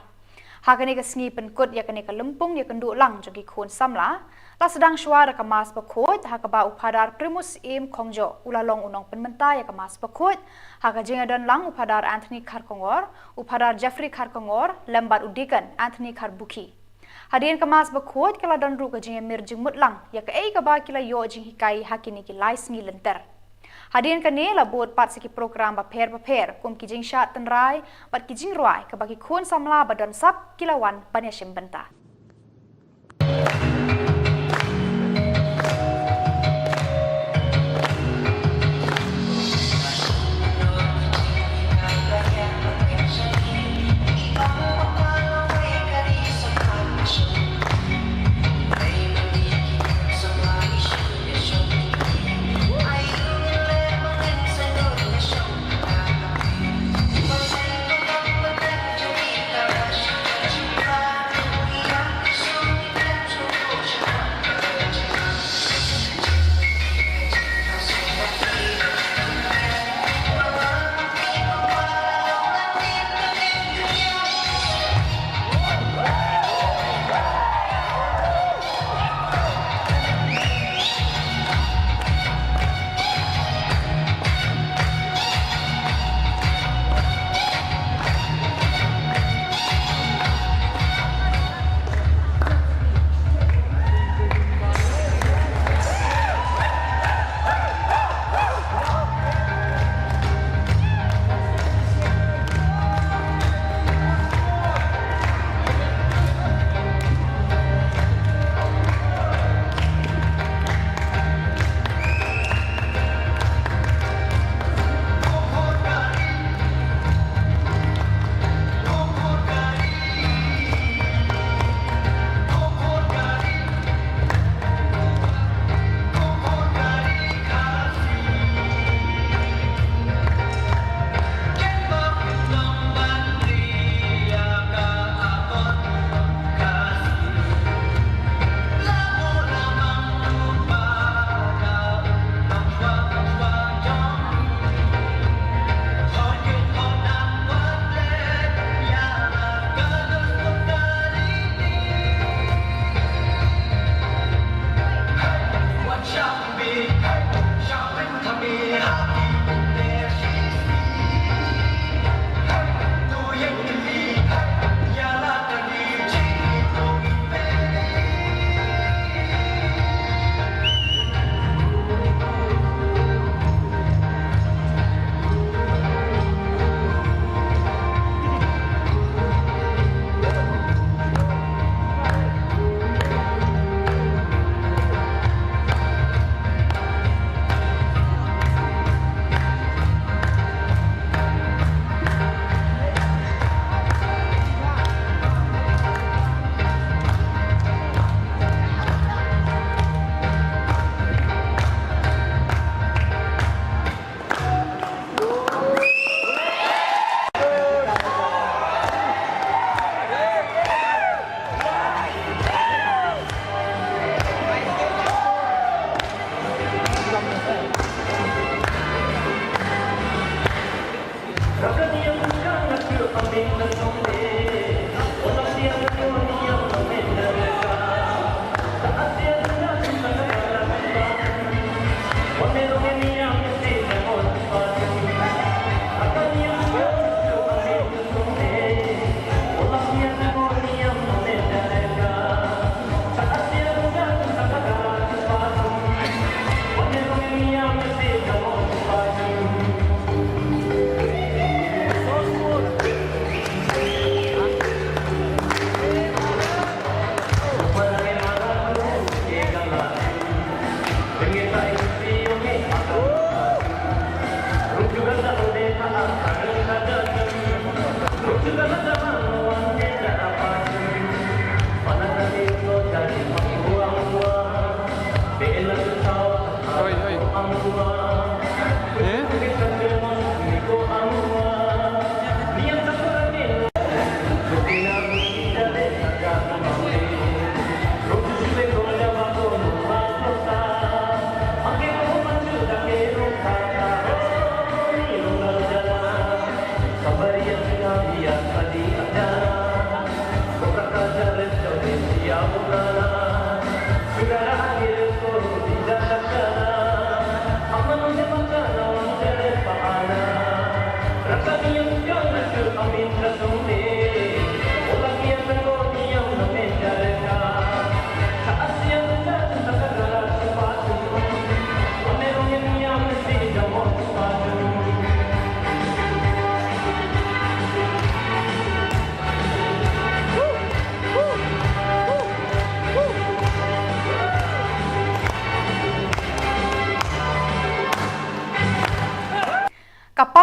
Ha kane ka sngi pynkut ïa kane ka lympung ïakynduh lang jong ki khun samla la sdang shuwa da ka Mass bakhuid ha kaba u Phadar Primus Im Khongjo u la long u nongpynmynta ïa ka Mass bakhuid, ha ka jingïadon lang u Phadar Anthony Kharkongor, u Phadar Jeffrey Kharkongor lem bad u Deacon Anthony Kharbukhi. Hadien ka Mass bakhuid ka la don ruh ka jingïamir jingmut lang ïa kaei kaba ki la ïoh jinghikai ha kine ki lai sngi lynter. Hadien kane la bud pat sa ki program bapher bapher kum ki jingshad tynrai bad ki jingrwai kaba ki khun samla ba don sap ki la wan ban ïashim bynta.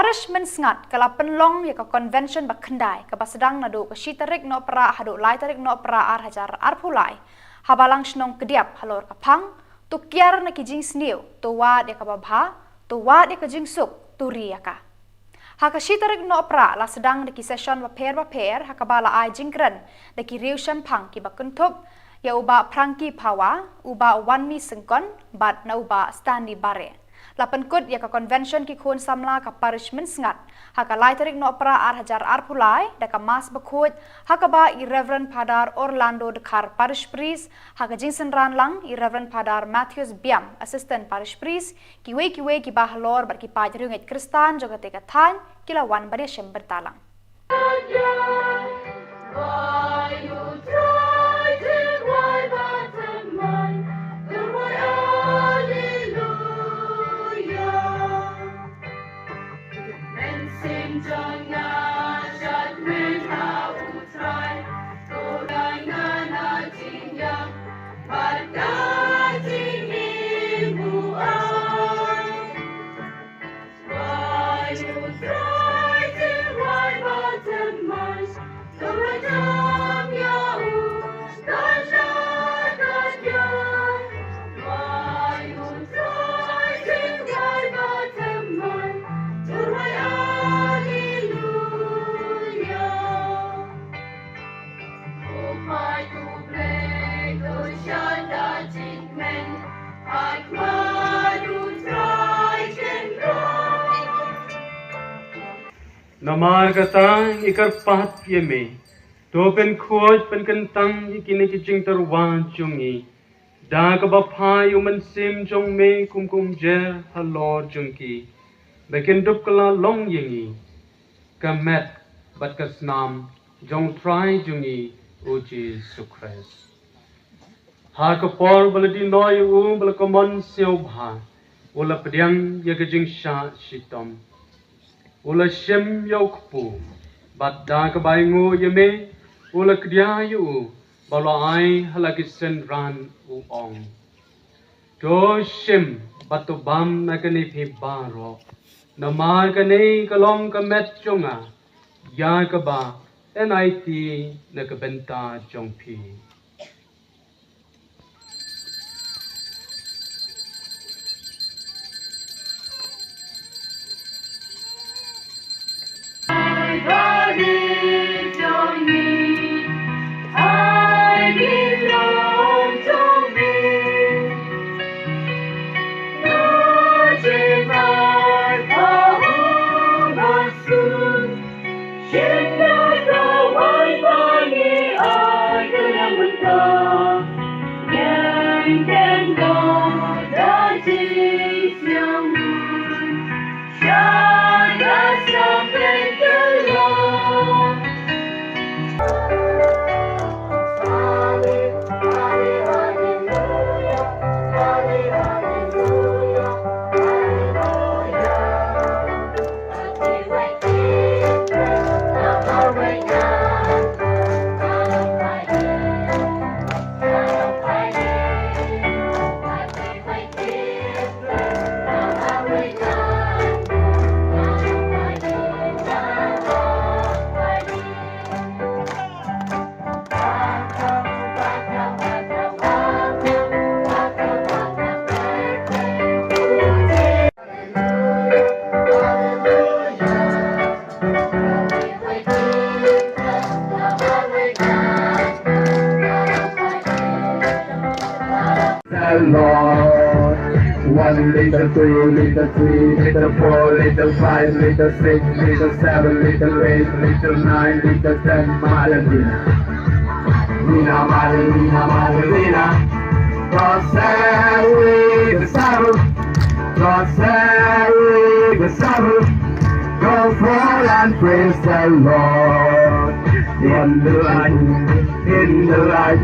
Parish Mynsngat ka la pynlong ïa ka convention ba khyndai kaba sdang naduh ka shi tarik Nohprah haduh lai tarik Nohprah ar hajar arphew lai ha Balang Shnong Kdiap halor ka phang, to kiar na ki jingsniew, to wad ïa kaba bha, to wad ïa ka jingsuk, to ri ïa ka. Ha ka shi tarik Nohprah la sdang da ki session bapher bapher ha kaba la ai jingkren da ki riewshemphang kiba kynthup ïa u Bah Frankie Phawa, u Bah Wanmi Syngkon bad na u Bah Stanley Bare. La pynkut ïa ka convention ki khun samla ka Parish Mynsngat ha ka lai tarik Nohprah ar hajar arphew lai da ka Mass bakhuid ha kaba i Reverend Father Orlando Dkhar, Parish Priest, ha ka jingsynran lang i Reverend Father Matthews Biam, Assistant Parish Priest, kiwei kiwei kiba halor bad ki paid riewngeit Khristan jong kata ka thaiñ ki la wan ban ïashem bynta lang. Namar kata ngi kyrpad ïa me, to pynkhuid pynkyntang ïa kine ki jingtyrwa jong ngi da kaba phah ïa u Mynsiem jong me kum ka umjer halor jong ki, ba kin dup kylla long ïa ngi ka met bad ka snam jong u Trai jong ngi u Jisu Khrist. Ha ka por ba la die noh ïa u, ba la kumno sngewbha, u la pdiang ïa ka jingshah shitom, u la shim ïa u kpu, bad da kaba ainguh ïa me, u la kdia ïa u, bad u la ai ha la ki synran, u ong: To shim bad to bam na kane phi baroh, namar kane ka long ka met jong nga, ïa kaba yn aiti na ka bynta jong phi. The Lord. One little, two little, three little, four little, five little, six little, seven little, eight little, nine little, ten, Maria Dina. Dina, Maria Dina, Maria Dina. Prosperity, prosperity, prosperity. Go forth and praise the Lord. In the light, in the light,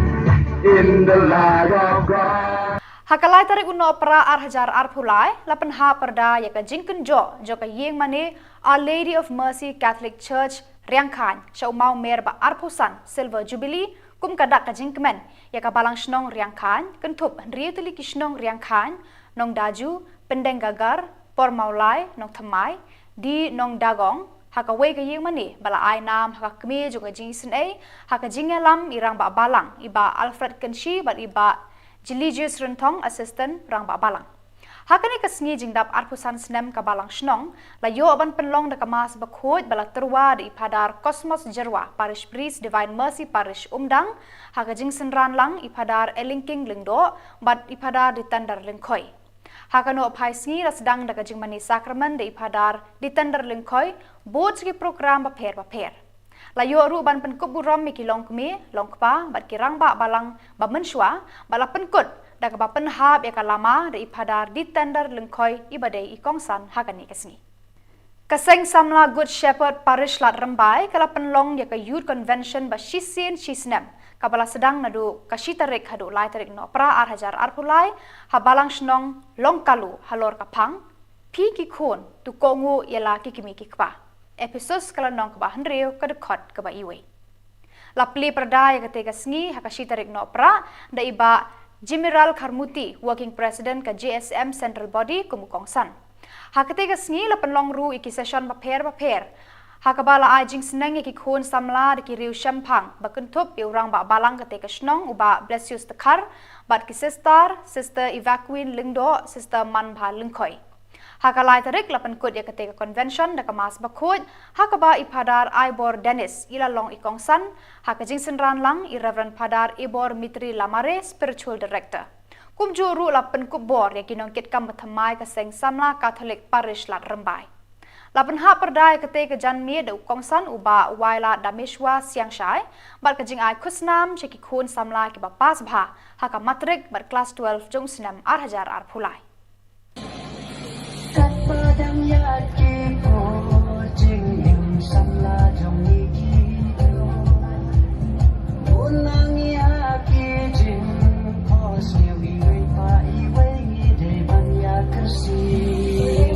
in the light of God. Ha ka lai tarik u Nohprah ar hajar arphew lai, la pynhap pyrda ïa ka jingkynjoh jong ka ïingmane Our Lady of Mercy Catholic Church Riangkhaiñ sha u mawmer ba arphew san Silver Jubilee, kum ka dak ka jingkmen ïa ka Balang Shnong Riangkhaiñ, kynthup hynriew tylli ki shnong Riangkhaiñ, Nongdaju, Pyndengagar, Pormawlai, Nongthymmai, D Nongdagong ha kawei ka ïing mane ba la ai nam ha ka kmie jong ka jingisynei ha ka jingïalam i Rangbah Balang i Bah Alfred Kynshi bad i Bah Jilijius Rynthong, Assistant Rangbah Balang. Ha kane ka sngi jingdap arphew san snem ka Balang Shnong la ïoh ban pynlong da ka Mass Bakhuid ba la tyrwa da i Phadar Cosmos Jyrwa, Parish Priest, Divine Mercy Parish, Umdang, ha ka jingsynran lang i Phadar Elingking Lyngdoh bad i Phadar Ditender Lyngkhoi. Ha ka nongphai sngi la sdang da ka jingmane sakramen da i Phadar Ditender Lyngkhoi, bud sha ki program bapher bapher. La ïoh ruh ban pynkup burom ïa ki longkmie, longkpa bad ki rangbah balang ba mynshuwa, bad la pynkut da kaba pynhap ïa ka lama da i Phadar Ditender Lyngkhoi, iba dei i kongsan ha kane ka sngi. Ka Seng Samla Good Shepherd Parish Lad Rymbai ka la pynlong ïa ka Youth Convention ba shisien shisnem, kaba la sdang naduh ka shi tarik haduh lai tarik Nohprah ar hajar arphew lai ha Balang Shnong Longkalu halor ka phang, Phi ki khun, to kohnguh ïa la ki kmie ki kpa. Ephesos ka lynnong kaba hynriew, ka dkhot kaba iwei. La plie pyrda ïa katei ka sngi ha ka shi tarik Nohprah da i Bah Jimiral Kharmuti, Working President ka J S M Central Body, kum u kongsan. Ha katei ka sngi la pynlong ruh ïa ki session bapher bapher, ha kaba la ai jingsneng ïa ki khun samla da ki riew shemphang ba kynthup ïa u Rangbah Balang katei ka shnong, u Bah Blesius Dkhar, bad ki sister, Sister Evacuin Lyngdoh, Sister Manbha Lyngkhoi. Ha ka lai tarik la pynkut ïa katei ka convention da ka Mass Bakhuid, ha kaba i Phadar Aibor Dennis i la long i kongsan, ha ka jingsynran lang i Reverend Phadar Ibor Mitri Lamare, Spiritual Director. Kumjuh ruh la pynkup bor ïa ki nongkitkam bathymmai ka Seng Samla Catholic Parish Lad Rymbai. La pynhap pyrda ïa katei ka janmiet da u kongsan, u Bah Waila Dameshwa Siangshai, bad ka jingai khusnam sha ki khun samla kiba pass bha ha ka matrik bad klas twelve jong u snem ar hajar arphew lai. Katba dang ïaid ki por jingim samla jong ngi ki, u nang ïa ki jingphohsniew iwei pa iwei, ngi dei ban ïa kyrsiew.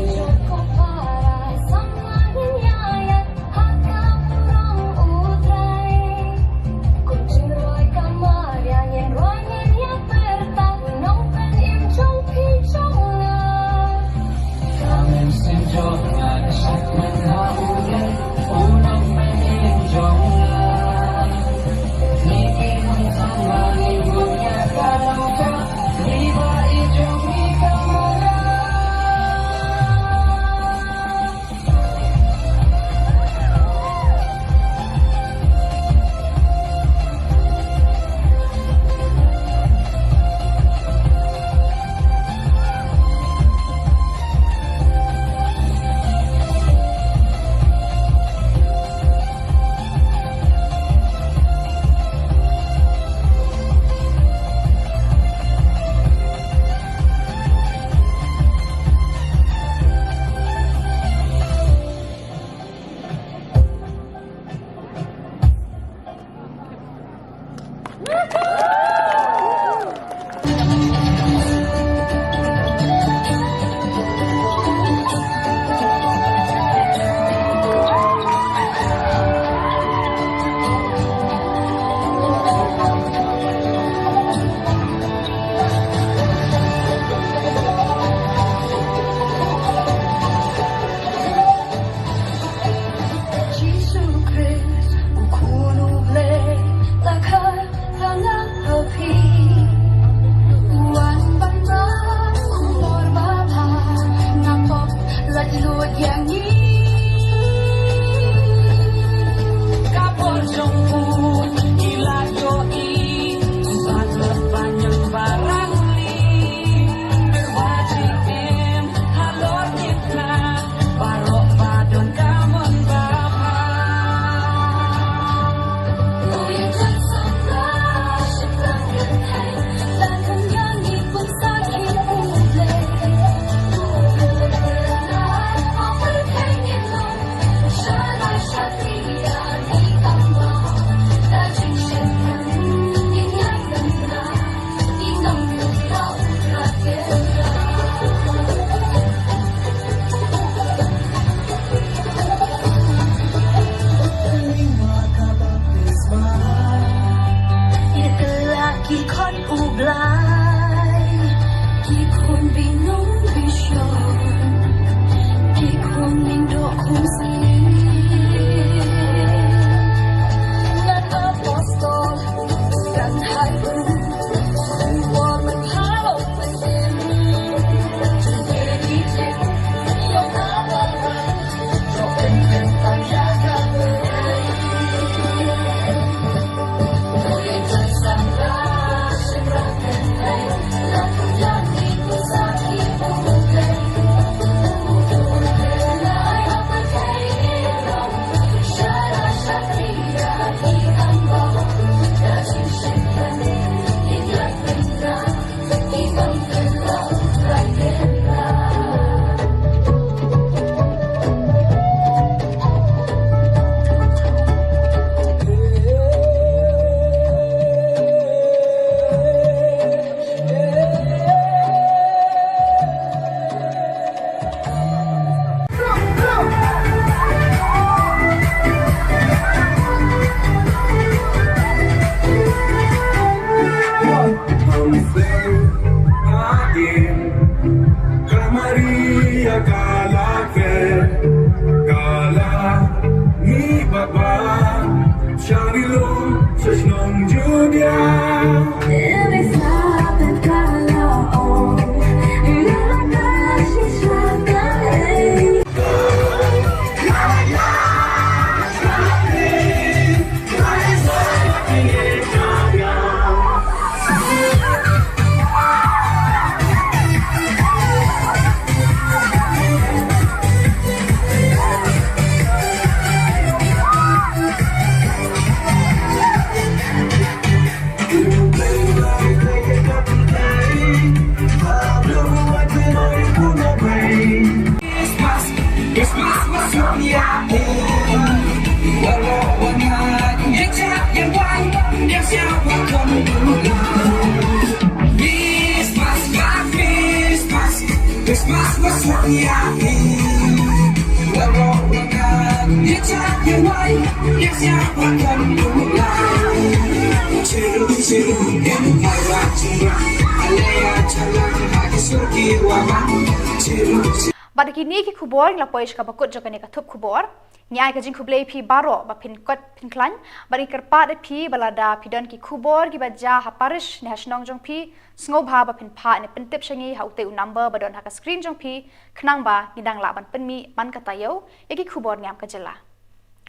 Bad kine ki khubor ngi la poi sha kaba kut jong kane ka thup khubor. Ngi ai ka jingkhublei phi baroh ba phin kot phin khlaiñ. Bad ngi kyrpad ïa phi ba lada phi don ki khubor kiba jia ha parish ne ha shnong jong phi, sngewbha ba phin phah ne pyntip sha ngi ha utei u number ba don ha ka screen jong phi, khnang ba ngi dang lah ban pynmih man ka taïew ïa ki khubor niam ka jylla.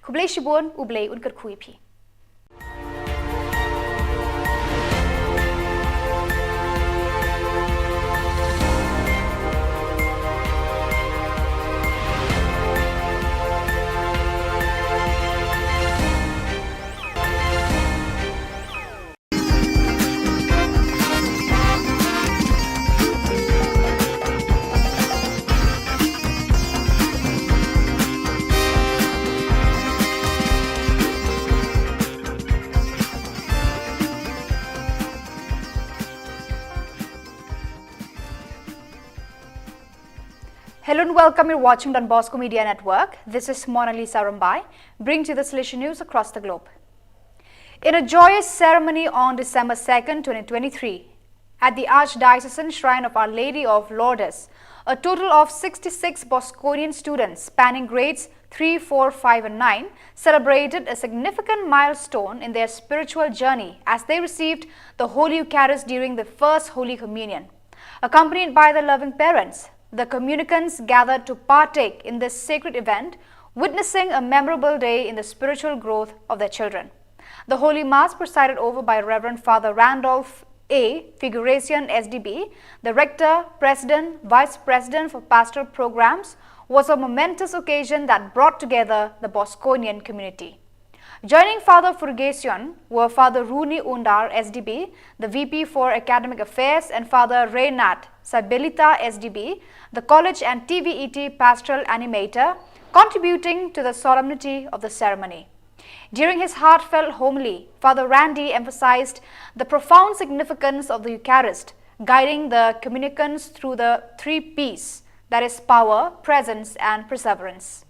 Khublei shibun, U Blei un kyrkhu ïa phi. Hello and welcome. You're watching Don Bosco Media Network. This is Mona Lisa Rumbai, bringing to you the Salesian news across the globe. In a joyous ceremony on December second, twenty twenty-three, at the Archdiocesan Shrine of Our Lady of Lourdes, a total of sixty-six Bosconian students spanning grades three, four, five, and nine celebrated a significant milestone in their spiritual journey as they received the Holy Eucharist during the First Holy Communion. Accompanied by their loving parents, the communicants gathered to partake in this sacred event, witnessing a memorable day in the spiritual growth of their children. The Holy Mass, presided over by Reverend Father Randolph A. Figuration, S D B, the Rector, President, Vice President for Pastoral Programs, was a momentous occasion that brought together the Bosconian community. Joining Father Furgacion were Father Rooney Undar, S D B, the V P for Academic Affairs, and Father Reynard Sabilita, S D B, the College and T V E T Pastoral Animator, contributing to the solemnity of the ceremony. During his heartfelt homily, Father Randy emphasized the profound significance of the Eucharist, guiding the communicants through the three P's, that is, power, presence, and perseverance.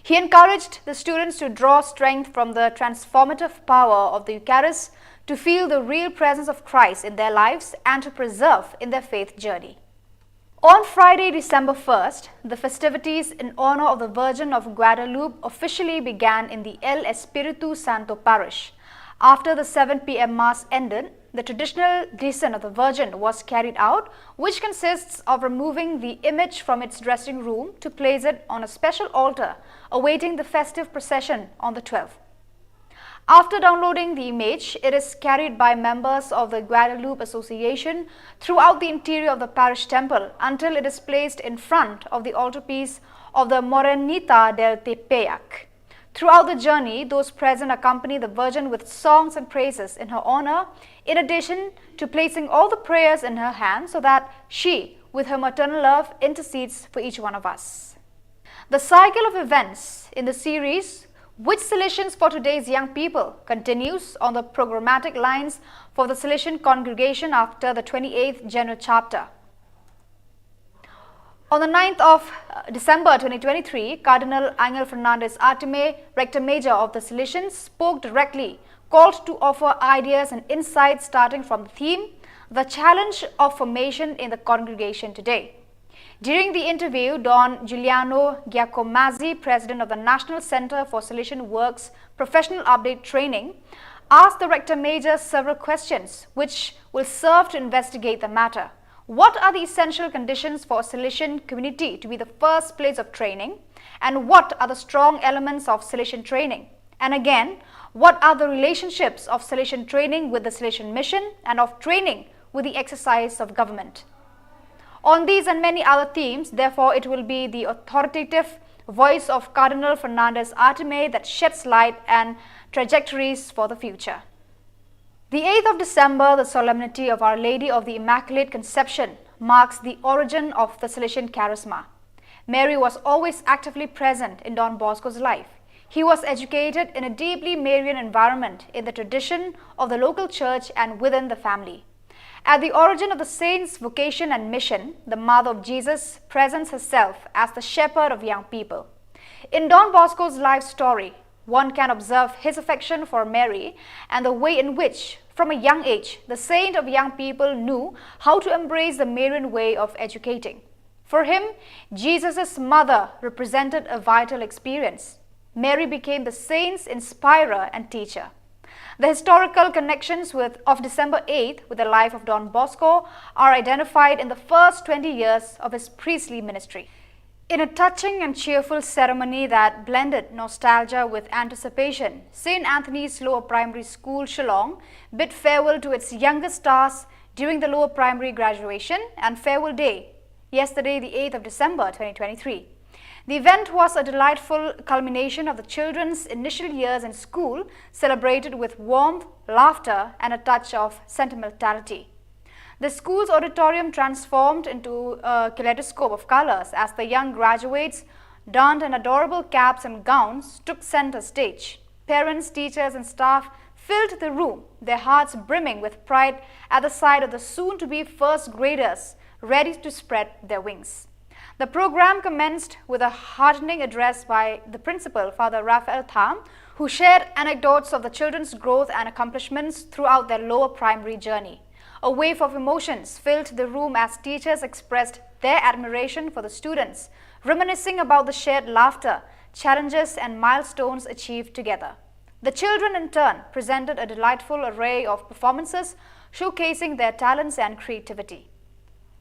He encouraged the students to draw strength from the transformative power of the Eucharist to feel the real presence of Christ in their lives and to persevere in their faith journey. On Friday, December first, the festivities in honor of the Virgin of Guadalupe officially began in the El Espiritu Santo Parish. After the seven p m Mass ended, the traditional descent of the Virgin was carried out, which consists of removing the image from its dressing room to place it on a special altar, awaiting the festive procession on the twelfth. After downloading the image, it is carried by members of the Guadalupe Association throughout the interior of the parish temple until it is placed in front of the altarpiece of the Morenita del Tepeyac. Throughout the journey, those present accompany the Virgin with songs and praises in her honor, in addition to placing all the prayers in her hands so that she, with her maternal love, intercedes for each one of us. The cycle of events in the series, Which Salesians for Today's Young People, continues on the programmatic lines for the Salesian congregation after the twenty-eighth General Chapter. On the ninth of uh, December twenty twenty-three, Cardinal Angel Fernandez Artime, Rector Major of the Salesians, spoke directly, called to offer ideas and insights starting from the theme, The Challenge of Formation in the Congregation Today. During the interview, Don Giuliano Giacomazzi, President of the National Center for Salesian Works Professional Update Training, asked the Rector Major several questions which will serve to investigate the matter. What are the essential conditions for a Salesian community to be the first place of training? And what are the strong elements of Salesian training? And again, what are the relationships of Salesian training with the Salesian mission and of training with the exercise of government? On these and many other themes, therefore, it will be the authoritative voice of Cardinal Fernandez Artime that sheds light and trajectories for the future. The eighth of December, the solemnity of Our Lady of the Immaculate Conception, marks the origin of the Salesian charisma. Mary was always actively present in Don Bosco's life. He was educated in a deeply Marian environment in the tradition of the local church and within the family. At the origin of the saint's vocation and mission, the Mother of Jesus presents herself as the shepherd of young people. In Don Bosco's life story, one can observe his affection for Mary and the way in which, from a young age, the saint of young people knew how to embrace the Marian way of educating. For him, Jesus' mother represented a vital experience. Mary became the saint's inspirer and teacher. The historical connections with, of December eighth with the life of Don Bosco are identified in the first twenty years of his priestly ministry. In a touching and cheerful ceremony that blended nostalgia with anticipation, Saint Anthony's Lower Primary School, Shillong, bid farewell to its youngest stars during the lower primary graduation and farewell day, yesterday, the eighth of December twenty twenty-three. The event was a delightful culmination of the children's initial years in school, celebrated with warmth, laughter, and a touch of sentimentality. The school's auditorium transformed into a kaleidoscope of colors as the young graduates donned in adorable caps and gowns took center stage. Parents, teachers, and staff filled the room, their hearts brimming with pride at the sight of the soon-to-be first graders ready to spread their wings. The program commenced with a heartening address by the principal, Father Raphael Tham, who shared anecdotes of the children's growth and accomplishments throughout their lower primary journey. A wave of emotions filled the room as teachers expressed their admiration for the students, reminiscing about the shared laughter, challenges, and milestones achieved together. The children, in turn, presented a delightful array of performances, showcasing their talents and creativity.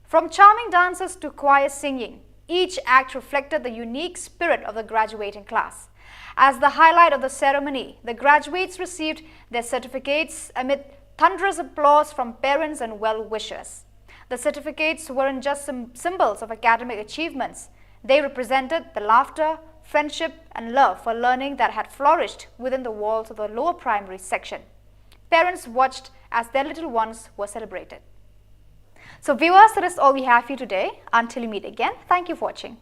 From charming dances to choir singing, each act reflected the unique spirit of the graduating class. As the highlight of the ceremony, the graduates received their certificates amid thunderous applause from parents and well-wishers. The certificates weren't just sym- symbols of academic achievements, they represented the laughter, friendship, and love for learning that had flourished within the walls of the lower primary section. Parents watched as their little ones were celebrated. So, viewers, that is all we have for you today. Until we meet again, thank you for watching.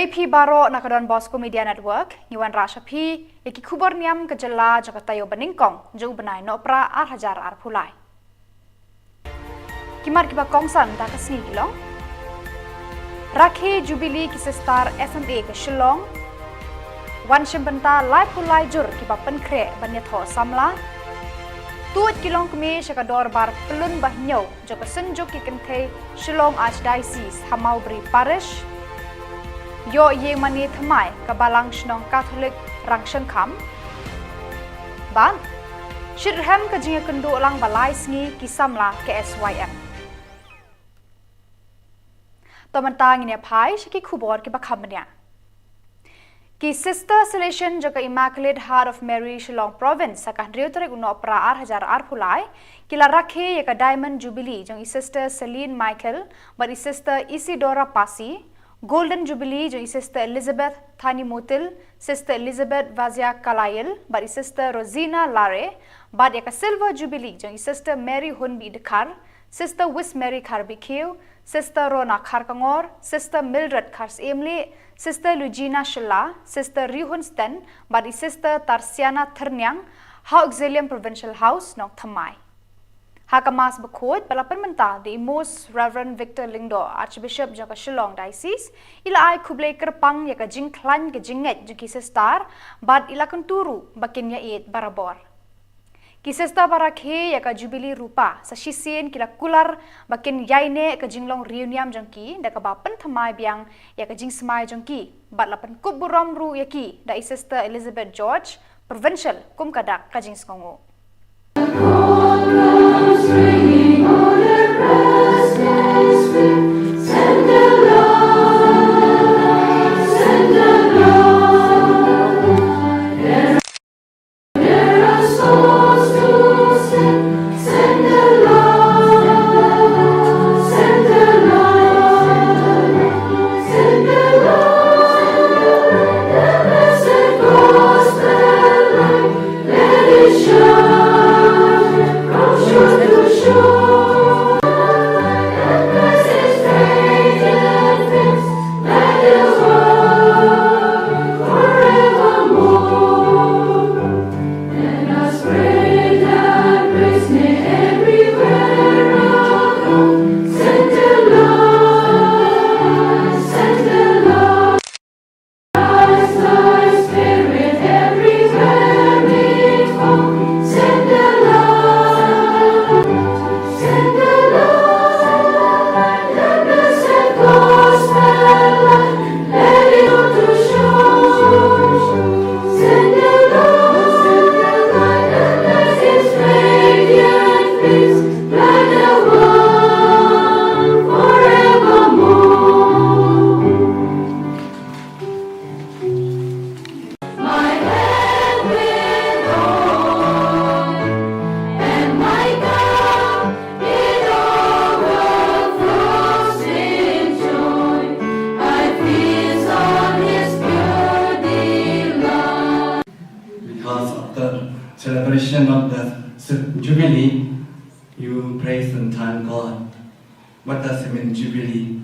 Ïa phi baroh na ka Don Bosco Media Network, ngi wanrah sha phi ïa ki khubor niam ka jylla jong ka taïew ba nyngkong jong u bnai Nohprah ar hajar arphew lai. Ki mat kiba kongsan da ka sngi ki long: Rakhe Jubilee ki Sister S M A ka Shillong. Wan shim bynta laiphew lai jur kiba pynkhreh ban ïathoh samla. Tuid ki longkmie sha ka dorbar pyllun ba hynñiew jong ka Synjuk ki Kynthei Shillong Archdiocese ha Mawbri Parish. Ïoh ïing mane thymmai ka Balang Shnong Katholik Rangshangkham. Bad shitrhem ka jingïakynduh lang ba lai sngi ki samla ka S Y M. To mynta ngin ïa phai sha ki khubor kiba kham bniah. Ki Sister Salesian jong ka Immaculate Heart of Mary Shillong Province ha ka hynriew tarik u Nohprah ar hajar arphew lai ki la rakhe ïa ka Diamond Jubilee jong i Sister Celine Michael bad i Sister Isidora Pasi, Golden Jubilee jong i Sister Elizabeth Thani Mutil, Sister Elizabeth Vazia Kalayil bad i Sister Rosina Lare, bad ïa ka Silver Jubilee jong i Sister Mary Hunbi Dkhar, Sister Wismary Kharbikiew, Sister Rona Kharkongor, Sister Mildred Kharsiemlieh, Sister Lugina Shylla, Sister Rihun Sten bad i Sister Tarsiana Thyrniang ha Auxilium Provincial House, Nongthymmai. Ha ka Mass bakhuid ba la pynmynta da i Most Reverend Victor Lyngdoh, Archbishop jong ka Shillong Diocese, i la ai khublei kyrpang ïa ka jingkhlaiñ ka jingngeit jong ki sister bad i la kyntu ruh ba kin ïaieit barabor. Ki sister ba rakhe ïa ka Jubilee Rupa sa shisien ki la kular ba kin ïaineh ka jinglong riewniam jong ki da kaba pynthymmai biang ïa ka jingsmai jong ki bad la pynkup burom ruh ïa ki da i Sister Elizabeth George, Provincial, kum ka dak ka jingsngewnguh. Because of the celebration of the Jubilee, you praise and thank God. What does it mean, Jubilee?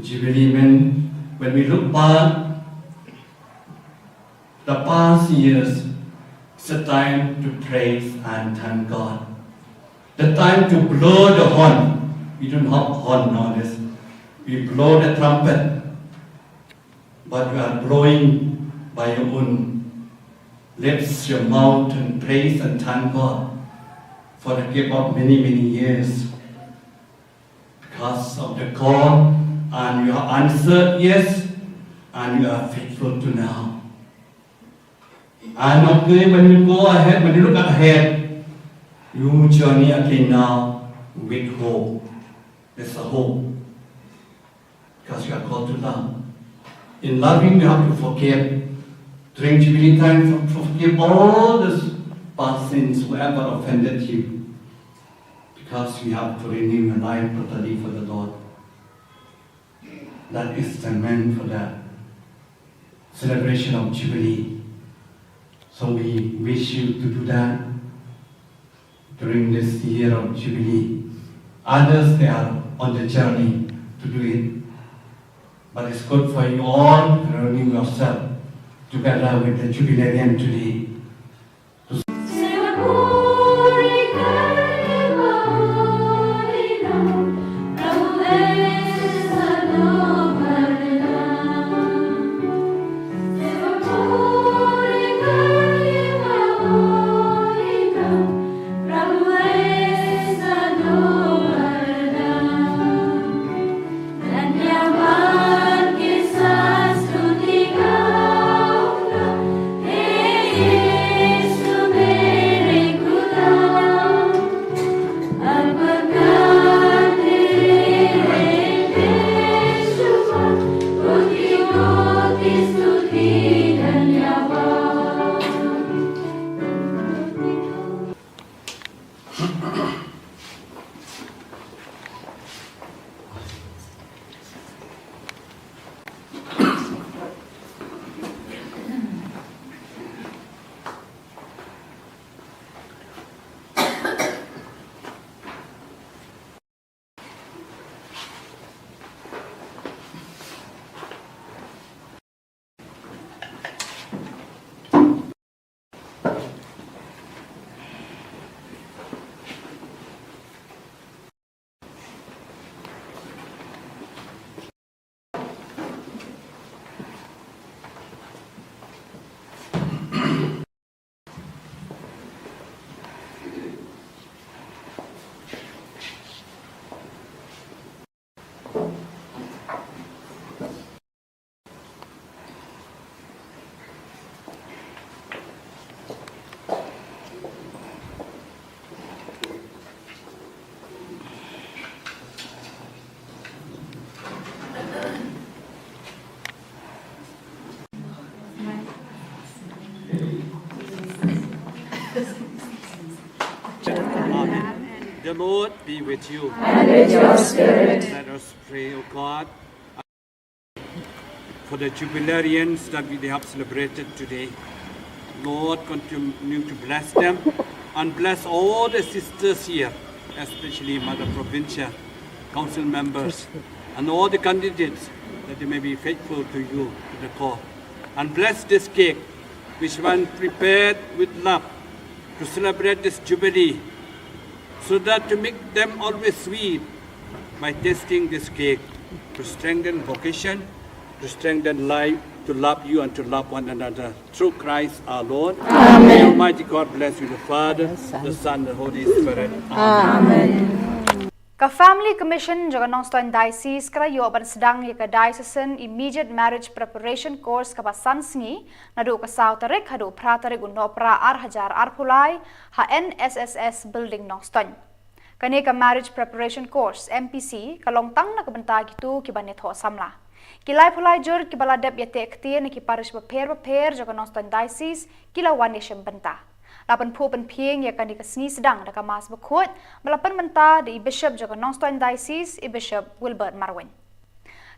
Jubilee mean, when we look back the past years, it's a time to praise and thank God. The time to blow the horn. We don't have horn nowadays. We blow the trumpet. But you are blowing by your own lips, your mouth, and praise and thank God for the gift of many, many years. Because of the call, and you have answered yes, and you are faithful to now. And okay, when you go ahead, when you look ahead, you journey again now with hope. There's a hope. Because you are called to love. In loving, you have to forgive. During Jubilee time, for- forgive all the past sins, whoever offended you. Because you have to renew your life totally for the Lord. That is the meant for the celebration of Jubilee. So we wish you to do that during this year of Jubilee. Others, they are on the journey to do it. But it's good for you all to renew yourself together with the jubilarian today. Amen. The Lord be with you. And with your spirit. Let us pray, O God, for the jubilarians that we have celebrated today. Lord, continue to bless them and bless all the sisters here, especially Mother Provincial Council members and all the candidates, that they may be faithful to you, to the call. And bless this cake, which one prepared with love to celebrate this jubilee, so that to make them always sweet by tasting this cake, to strengthen vocation, to strengthen life, to love you and to love one another. Through Christ our Lord. Amen. May Almighty God bless you, the Father, the Son, the Holy Spirit. Amen. Ka Family Commission jong ka Nongstoiñ Diocese ka la ïoh ban sdang ïa ka Diocesan Immediate Marriage Preparation Course kaba san sngi, naduh ka saw tarik haduh phra tarik u Nohprah ar hajar arphew lai, ha N S S S Building Nongstoiñ. Kane ka Marriage Preparation Course, M P C, ka long tang na ka bynta kito kiba ïathoh samla. Ki laiphew lai jur kiba la dep ïateh ktien na ki parish bapher bapher jong ka Nongstoiñ Diocese ki la wan ïashim bynta. La pynphuh pynphieng ïa kane ka sngi sdang da ka Mass bakhuid ba la pynmynta da i Bishop jong ka Nongstoiñ Diocese, i Bishop Wilbert Marwein.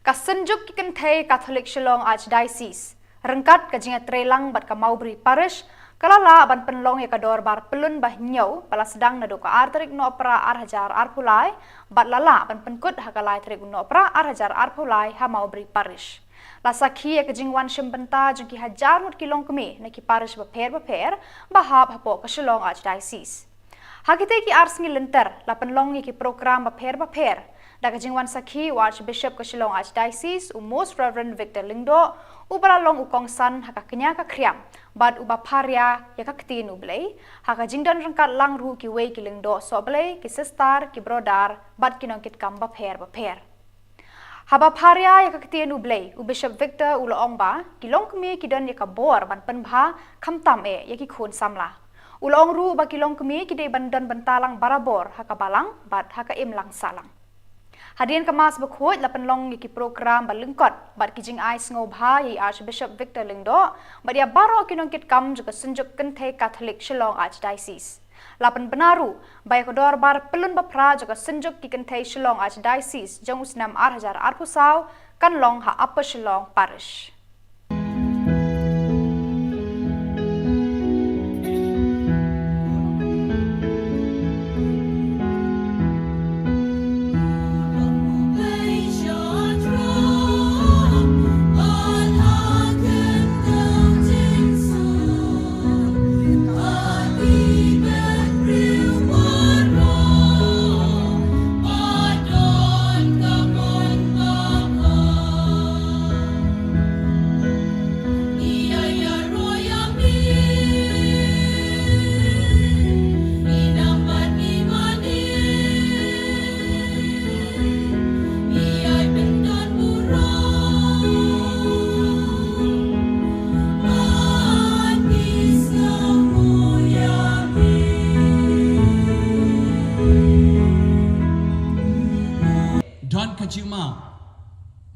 Ka Synjuk ki Kynthei Katholik Shillong Archdiocese, ryngkat ka jingïatreilang bad ka Mawbri Parish, ka la lah ban pynlong ïa ka dorbar pyllun ba hynñiew ba la sdang naduh ka ar tarik Nohprah ar hajar arphew lai, bad la lah ban pynkut ha ka lai tarik Nohprah ar hajar arphew lai ha Mawbri Parish. La sakhi ïa ka jingwan shim bynta jong ki hajar ngut ki longkmie na ki parish bapher bapher ba hap hapoh ka Shillong Archdiocese. Ha kitei ki ar sngi lynter, la pynlong ïa ki prokram bapher bapher da ka jingwan sakhi u Archbishop ka Shillong Archdiocese, u Most Reverend Victor Lyngdoh, uba la long u kongsan ha ka kñia ka khriam bad uba pharia ïa ka Ktien u Blei, ha ka jingdon ryngkat lang ruh kiwei ki lyngdoh sohblei, ki sister, ki brother bad ki nongkitkam bapher bapher. Haba pharia ïa ka Ktien u Blei, u Bishop Victor u la ong ba ki longkmie ki don ïa ka bor ban pynbha khamtam eh ïa ki khun samla. U la ong ruh ba ki longkmie ki dei ban don bynta lang barabor ha ka balang bad ha ka imlang sahlang. Hadien ka Mass bakhuid la pynlong ïa ki prokram ba lyngkot bad ki jingai sngewbha ïa i Archbishop Victor Lyngdoh bad ïa baroh ki nongkitkam jong ka Synjuk Kynthei Katholik Shillong Archdiocese. La pynbna ruh ba ïa ka dorbar pyllun bapher jong ka Synjuk ki Kynthei Shillong Archdiocese jong u snem ar hajar arphew saw kan long ha Upper Shillong Parish.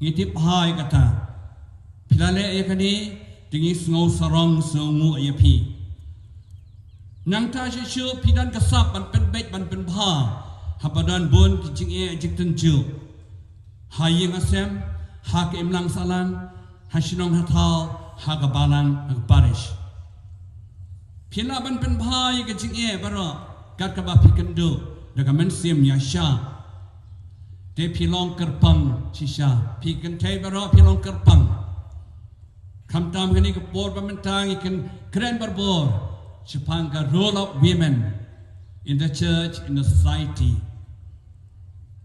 Ngi tip bha ïa kata. Phi la leh ïa kane, te ngi sngew sarong sngewnguh ïa phi. Nangta shisha phi don ka sap ban pynbeit ban pynbha haba don bun ki jingeh jingtynjuh ha ïing ha sem, ha ka imlang sahlang, ha shnong ha thaw, ha ka balang, ha ka parish. Phi lah ban pynbha ïa ka jingeh baroh kat kaba phi kynduh da ka mynsiem ïaishah. Te phi long kyrpang shisha, phi kynthei baroh phi long kyrpang. Khamtam kane ka por ba mynta ngi kren barabor shaphang ka role of women in the church, in the society.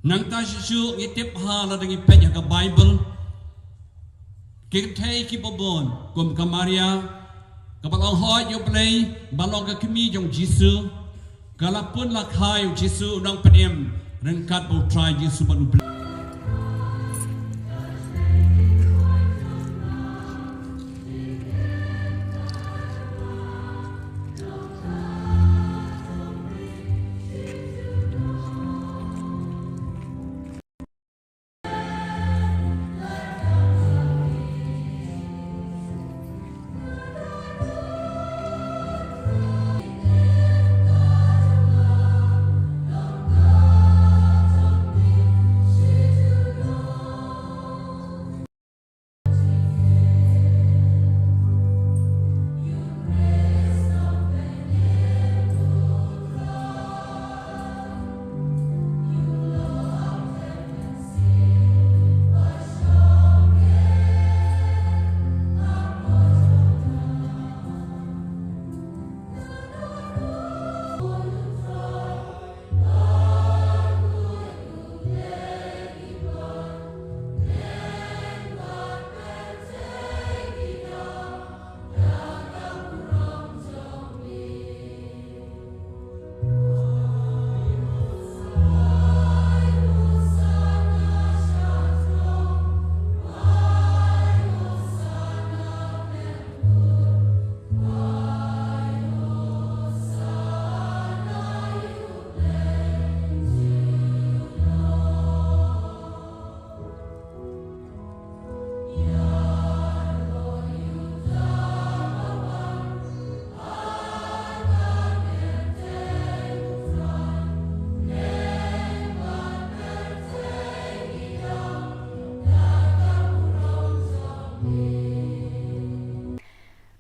Nangta shisha ngi tip bha lada ngi peit ïa ka Bible, ki kynthei kiba bun kum ka Maria kaba la hoi ïa U Blei, ba long ka kmie jong U Jisu, ka la pun la kha ïa U Jisu u nongpynim ryngkat bad U Trai Jisu bad U Blei.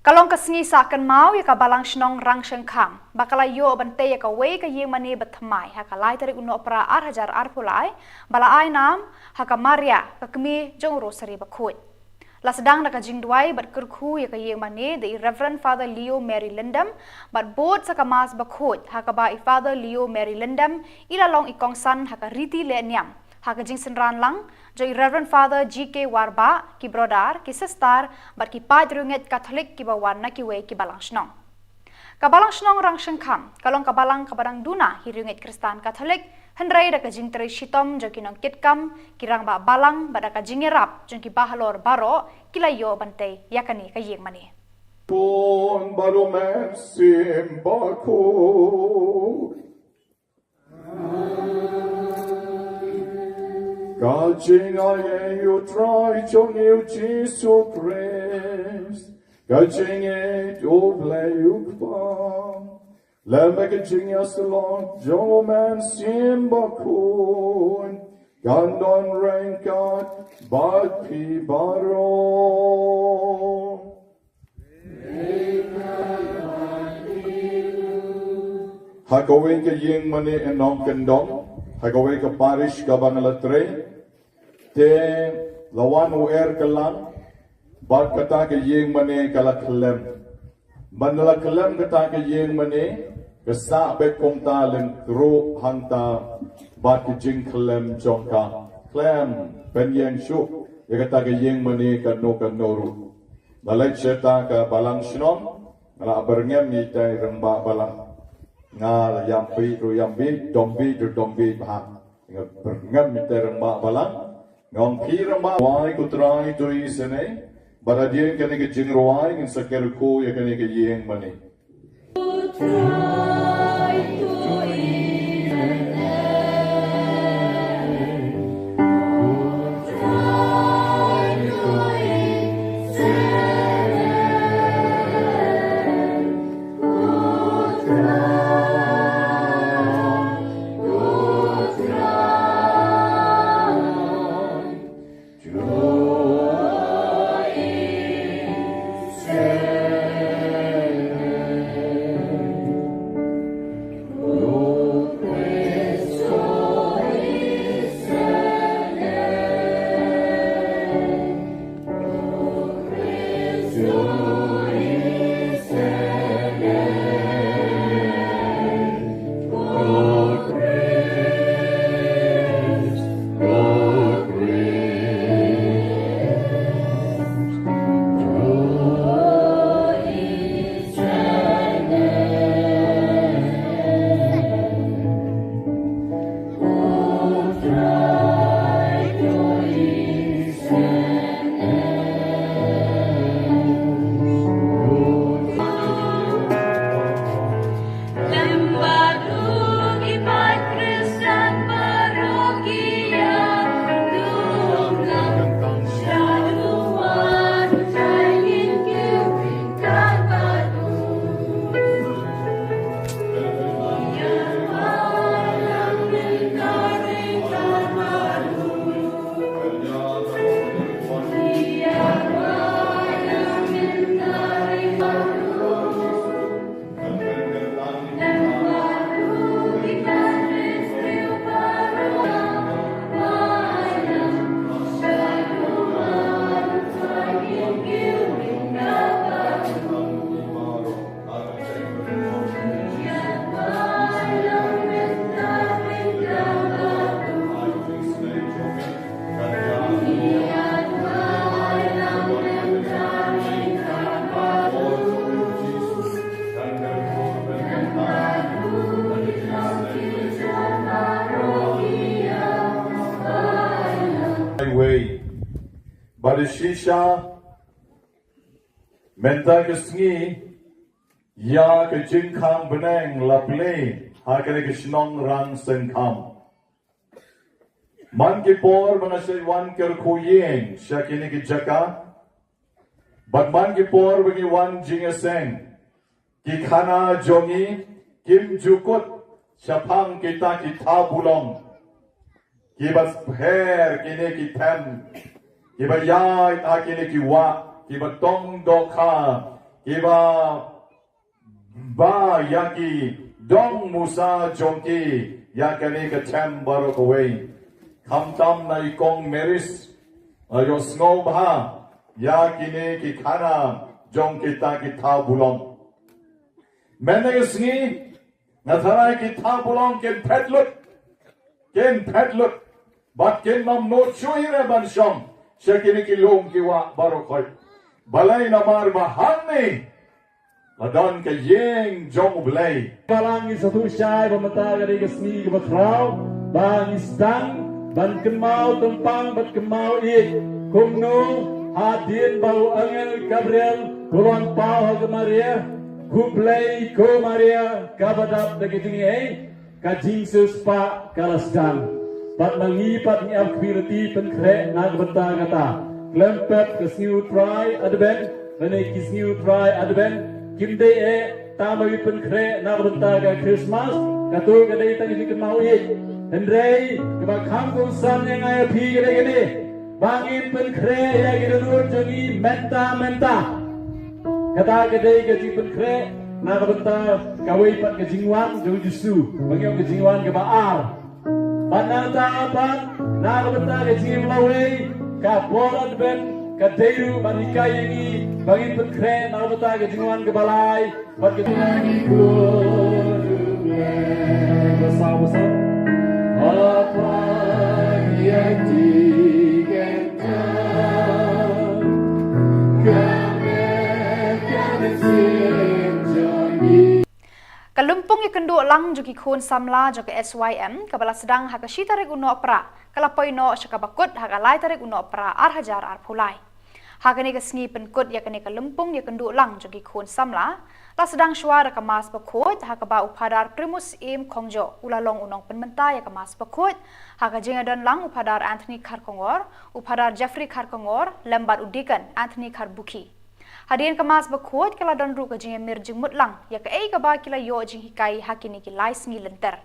Ka long ka sngi sah kynmaw ïa ka Balang Shnong Rangshengkham ba ka la ïoh ban tei ïa kawei ka ïing mane ba thymmai ha ka lai tarik u Nohprah ar hajar arphew lai, ba la ai nam ha ka Maria, ka kmie jong u Rosary Bakhuid. La sdang da ka jingduwai bad kyrkhu ïa ka ïing mane da i Reverend Father Leo Mary Lyndon bad bud sa ka Mass Bakhuid, ha kaba i Father Leo Mary Lyndon i la long i kongsan ha ka riti leh niam ha ka jingsynran lang jong i Reverend Father G K Warbah, ki brother, ki sister bad ki paid riewngeit Katholik kiba wan na kiwei ki balang shnong. Ka Balang Shnong Rangshengkham ka long ka balang kaba dang duna hi riewngeit Khristan Katholik, hynrei da ka jingtrei shitom jong ki nongkitkam, ki rangbah balang bad da ka jingïarap jong ki bahalor baroh ki la ïoh ban tei ïa kane ka ïing mane. Pon baroh mynsiem bakhuid. Ka jingaiei U Trai jong ngi U Jisu Khrist, ka jingïeit U Blei U Kpa, lem bad ka jingïasyllok jong U Mynsiem Bakhuid, kan don ryngkat bad phi baroh. Ha kawei ka ïing mane nongkyndong, ha kawei ka parish kaba nga la trei, te la wan u er kyllang, bad kata ka ïing mane ka la khlem. Ban la khlem kata ka ïing mane, ka sah beit kumta lyngkhuh hangta bad ka jingkhlem jong ka. Khlem pynïeng shuh ïa kata ka ïing mane kano kano ruh. Balei shata ka balang shnong, nga la byrngem ïa ita i rangbah balang. Nga la ïam phi ruh ïam bit, dom bit ruh dom bit bha. Nga byrngem ïa ita i rangbah balang. Nga ong phi rangbah, rwai ko Trai to isynei. Bad hadien kane ka jingrwai ngin sa kyrkhu ïa kane ka ïing mane. Shisha, mynta ka sngi, ïa ka jingkhang bneng la plie ha kane ka shnong Rangsyngkham. Man ki por ba nga shait wan kyrkhu ïing sha kine ki jaka, bad man ki por ba ngi wan jingïaseng, ki khana jong ngi kim ju kut shaphang kita ki thabulong. Kiba pher kine ki them, kiba ïaid ha kine ki wah, kiba tong dohkha, kiba ba ïa ki dong musa jong ki ïa kane ka them baroh kawei. Khamtam na i kong Maris, ïohsngew bha ïa kine ki khana jong kita ki thabulong. Mynta ka sngi, nga tharai ki thabulong kin phet lut. Kin phet lut. Bad kin ym nud shuh hi re ban shong sha kine ki lum ki wah baroh khoit. Balei? Namar ba hangne la don ka ïing jong U Blei. Balang, ngi sngewthuh shai ba mynta ka dei ka sngi kaba khraw, ba ngi sdang ban kynmaw tympang bad kynmaw ïeit, kumno hadien ba u angel Gabriel u la wan paw ha ka Maria, khublei ko Maria kaba dap da ka jingaiei, ka jingsiewspah ka la sdang. Bad ma ngi pat ngi ap kyrpad pynkhreh na ka bynta kata. Khlem pep ka sngi U Trai Advent lane ki sngi U Trai Advent kim dei eh tang ba ngi pynkhreh na ka bynta ka Christmas, kato ka dei tang ka jingkynmaw ïeit. Hynrei kaba kham kongsan ïa nga ïa phi ka dei kane, ba ngin pynkhreh ïa ki dohnud jong ngi mynta mynta. Kata ka dei ka jingpynkhreh na ka bynta kawei pat ka jingwan jong U Jisu, ba ngi ong ka jingwan kaba ar. Bad nangta pat na ka bynta ka jingim lawei, ka por Advent ka dei ruh ban hikai ïa ngi ba ngin pynkhreh na ka bynta ka jingwan kaba lai. Bad ka jingwan kaba saw ba saw. Apa ïa ti Ka lympung ïakynduh lang jong ki khun samla jong ka S Y M kaba la sdang ha ka shi tarik u Nohprah ka la poi noh sha kaba kut ha ka lai tarik u Nohprah ar hajar arphew lai. Ha kane ka sngi pynkut ïa kane ka lympung ïakynduh lang jong ki khun samla, la sdang shuwa da ka Mass Bakhuid ha kaba u Phadar Primus Syiem Khongjoh u la long u nongpynmynta ïa ka Mass Bakhuid, ha ka jingïadon lang u Phadar Anthony Kharkongor, u Phadar Jeffrey Kharkongor lem bad u Deacon Anthony Kharbukhi. Hadien ka Mass Bakhuid ka la don ruh ka jingïamir jingmut lang ïa kaei kaba ki la ïoh jinghikai ha kine ki lai sngi lynter.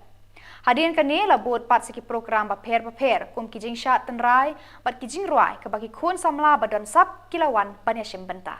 Hadien kane la bud pat sa ki program bapher bapher kum ki jingshad tynrai bad ki jingrwai kaba ki khun samla ba don sap ki la wan ban ïashim bynta.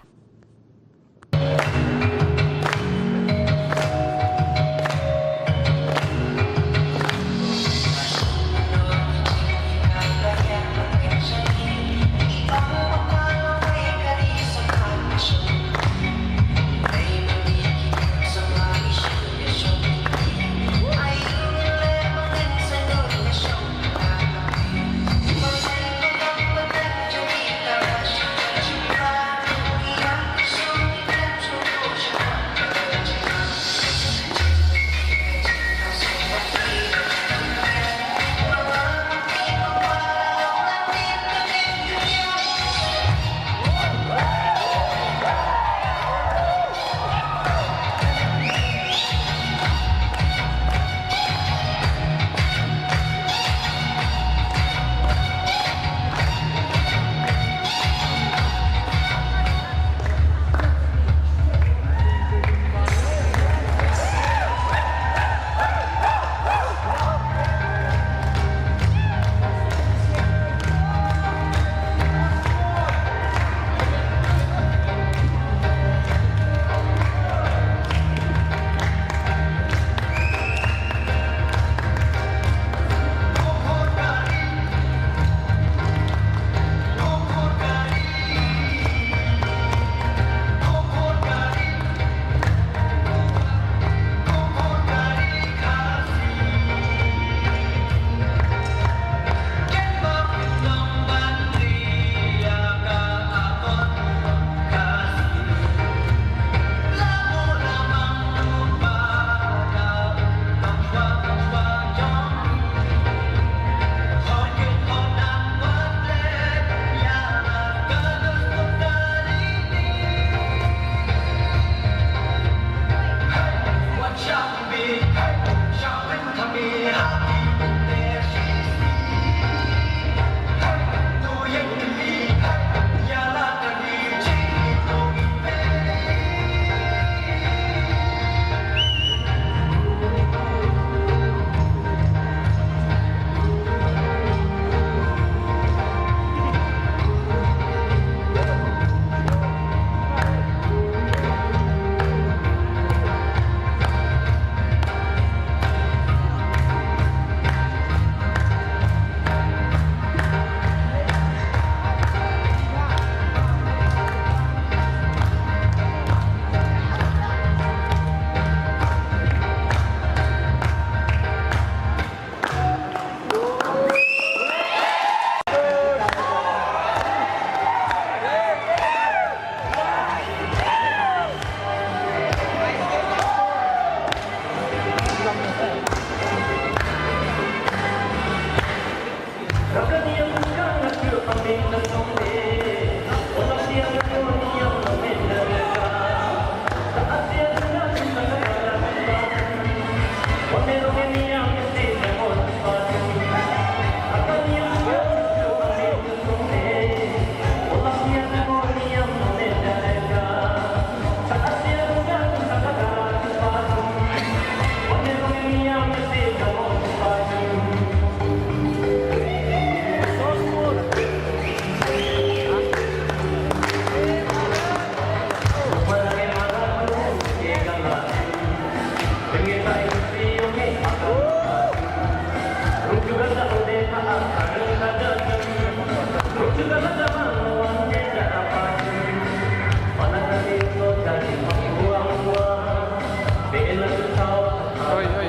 Oi, oi.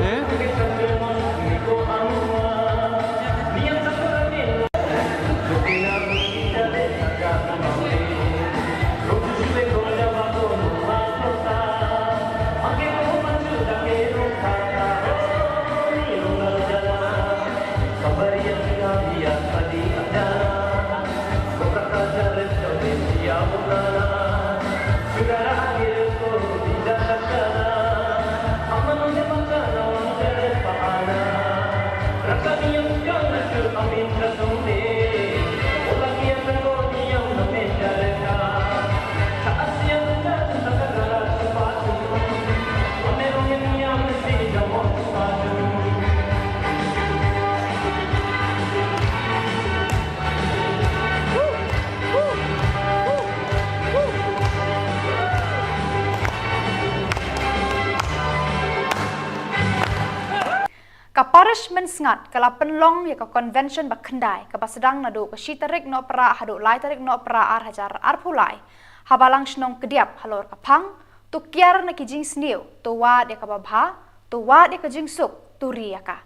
Eh? Ka Parish Mynsngat ka la pynlong ïa ka convention ba khyndai kaba sdang naduh ka shi tarik Nohprah haduh lai tarik Nohprah ar hajar arphew lai ha Balang Shnong Kdiap halor ka phang, to kiar na ki jingsniew, to wad ïa kaba bha, to wad ïa ka jingsuk, to ri ïa ka.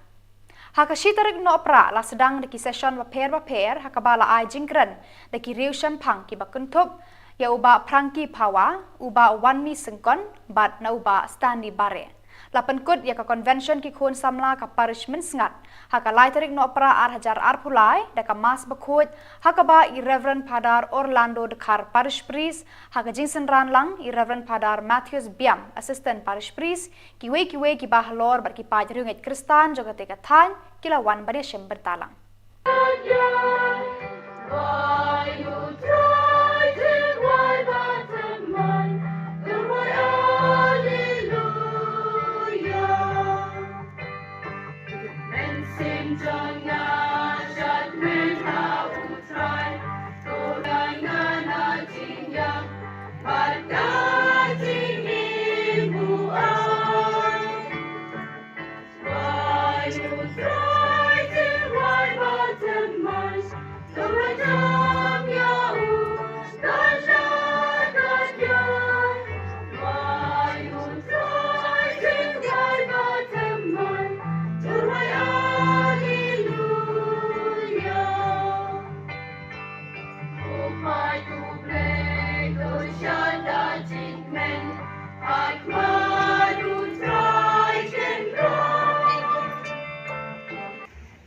Ha ka shi tarik Nohprah la sdang da ki session bapher bapher ha kaba la ai jingkren da ki riewshemphang kiba kynthup ïa u Bah Frankie Phawa, u Bah Wanmi Syngkon bad na u Bah Stanley Bare. La pynkut ïa ka convention ki khun samla ka Parish Mynsngat ha ka lai tarik Nohprah ar hajar arphew lai da ka Mass bakhuid ha kaba i Reverend Father Orlando Dkhar, Parish Priest, ha ka jingsynran lang i Reverend Father Matthews Biam, Assistant Parish Priest, kiwei kiwei kiba halor bad ki paid riewngeit Khristan jong katei ka thaiñ ki la wan ban ïashim bynta lang.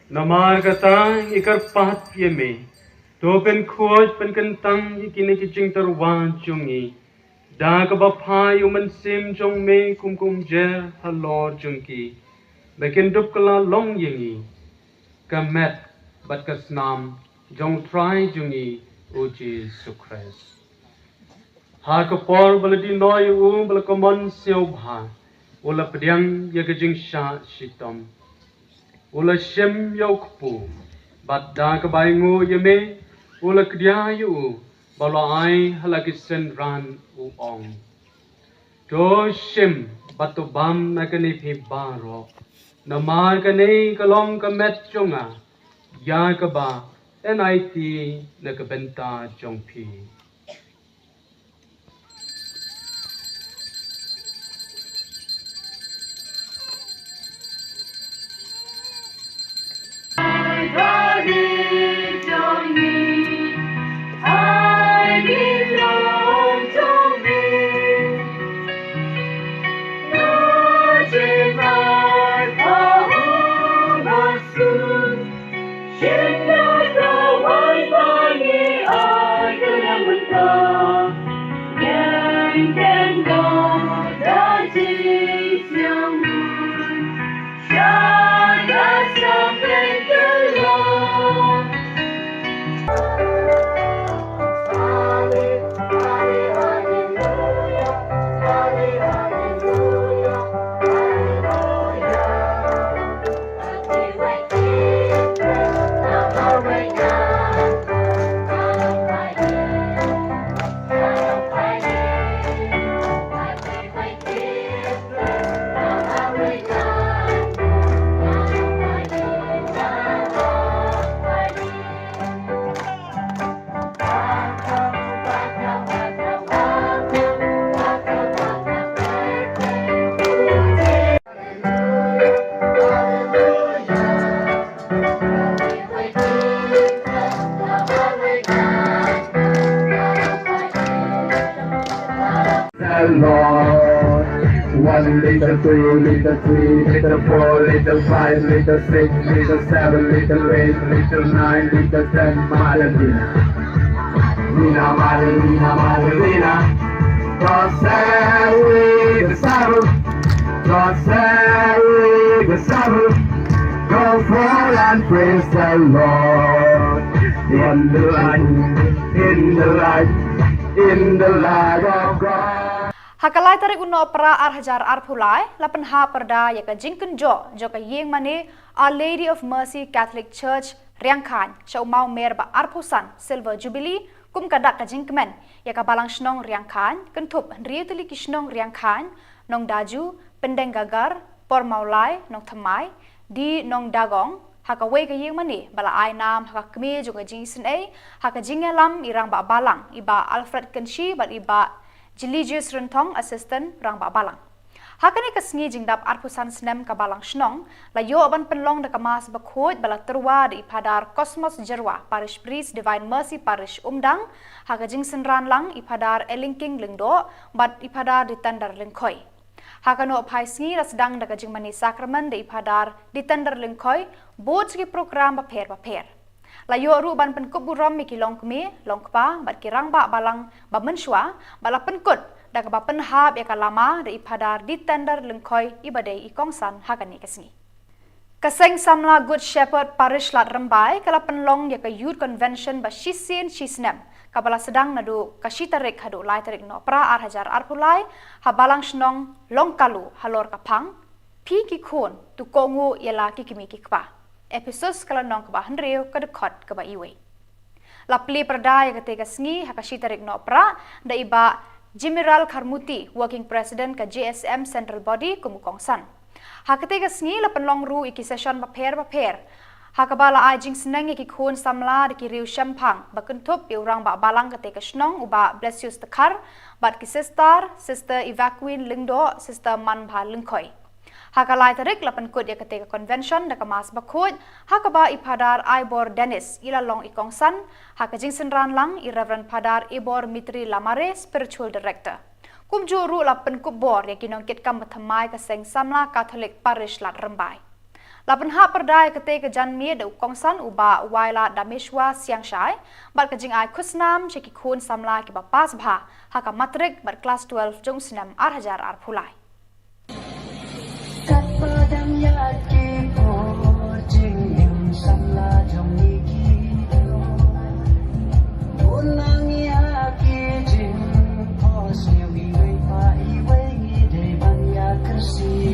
Namar kata ngi kyrpad ïa me, to pynkhuid pynkyntang ïa kine ki jingtyrwa jong ngi da kaba phai ïa u Mynsiem jong me kum ka umjer halor jong ki, ba kin dup kylla long ïa ngi ka met bad ka snam jong u Trai jong ngi u Jisu Khrist. Ha ka por ba la die noh ïa u, ba la kamon sngewbha, u la pdiang ïa ka jingshah shitom, u la shim ïa u kpu, bad da kaba ainguh ïa me u la kdia ïa u, bad u la ai ha la ki synran, u ong: To shim bad to bam na kane phi baroh, namar kane ka long ka met jong nga, ïa kaba yn aiti na ka bynta jong phi. One liter, two liter, three liter, four liter, five liter, six liter, seven liter, eight liter, nine liter, ten. Mother Lina. Lina, Mother Lina, Mother Lina. Go Saru, go Saru. Go Saru, go Saru. Go forth and praise the Lord. In the light, in the light, in the light of God. Ha ka lai tarik u Nohprah ar hajar arphew lai, la pynhap pyrda ïa ka jingkynjoh jong ka ïing mane Our Lady of Mercy Catholic Church Riangkhaiñ sha u mawmer ba arphew san Silver Jubilee, kum ka dak ka jingkmen ïa ka Balang Shnong Riangkhaiñ, kynthup hynriew tylli ki shnong Riangkhaiñ, Nongdaju, Pyndengagar, Pormawlai, Nongthymmai, Dih Nongdagong, ha kawei ka ïing mane ba la ai nam ha ka kmie jong ka jingisynei ha ka jingïalam i Rangbah Balang, i Bah Alfred Kynshi bad i Bah Jilijius Rynthong, Assistant Rangbah Balang. Ha kane ka sngi jingdap arphew san snem ka Balang Shnong, la ïoh ban pynlong da ka Mass Bakhuid ba la tyrwa da i Phadar Cosmos Jyrwa, Parish Priest, Divine Mercy Parish, Umdang, ha ka jingsynran lang i Phadar Elingking Lyngdoh bad i Phadar Ditender Lyngkhoi. Ha ka nohphai sngi la sdang da ka jingmane sakramen da i Phadar Ditender Lyngkhoi, bud sha ki program bapher bapher. La ïoh ruh ban pynkup burom ïa ki longkmie, longkpa bad ki Rangbah Balang ba mynshuwa, bad la pynkut da kaba pynhap ïa ka lama da i Phadar Ditender Lyngkhoi, iba dei i kongsan ha kane ka sngi. Ka Seng Samla Good Shepherd Parish Lad Rymbai ka la pynlong ïa ka Youth Convention ba shisien shisnem, kaba la sdang naduh ka shi tarik haduh lai tarik Nohprah ar hajar arphew lai, ha Balang Shnong Longkalu halor ka phang, Phi ki khun, to kohnguh ïa la ki kmie ki kpa. Ephesos ka lynnong kaba hynriew, ka dkhot kaba iwei. La plie pyrda ïa katei ka sngi ha ka shi tarik Nohprah da i Bah Jimiral Kharmuti, Working President ka J S M Central Body, kum u kongsan. Ha katei ka sngi la pynlong ruh ïa ki session bapher bapher, ha kaba la ai jingsneng ïa ki khun samla da ki riew shemphang, ba kynthup ïa u Rangbah Balang katei ka shnong, u Bah Blessius Dkhar, bad ki sister, Sister Evacuine Lyngdoh, Sister Manbha Lyngkhoi. Ha ka lai tarik la pynkut ïa katei ka convention da ka Mass Bakhuid, ha kaba i Phadar Aibor Dennis i la long i kongsan, ha ka jingsynran lang i Reverend Phadar Ibor Mitri Lamare, Spiritual Director. Kumjuh ruh la pynkup bor ïa ki nongkitkam bathymmai ka Seng Samla Catholic Parish Lad Rymbai. La pynhap pyrda ïa katei ka janmiet da u kongsan u Bah Waila Dameshwa Siangshai, bad ka jingai khusnam sha ki khun samla kiba pass bha ha ka matrik bad klas twelve jong u snem ar hajar arphew lai. Katba dang ïaid ki por jingim samla jong ngi ki dei. Bun nang ïa ki jingphohsniew iwei pa iwei ngi dei ban ïa kyrsiew.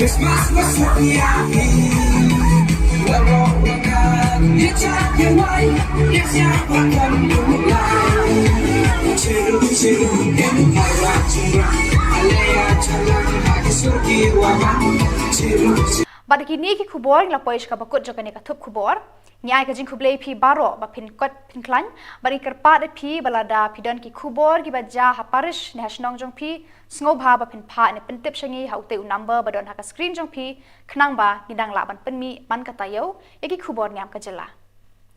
Bad kine ki khubor ngi la poi sha kaba kut jong kane ka thup khubor. Ngi ai ka jingkhublei phi baroh ba phin kot phin khlaiñ, bad ngi kyrpad ïa phi ba lada phi don ki khubor kiba jia ha parish ne ha shnong jong phi, sngewbha ba phin phah ne pyntip sha ngi ha utei u number ba don ha ka screen jong phi, khnang ba ngi dang lah ban pynmih man ka taïew ïa ki khubor niam ka jylla.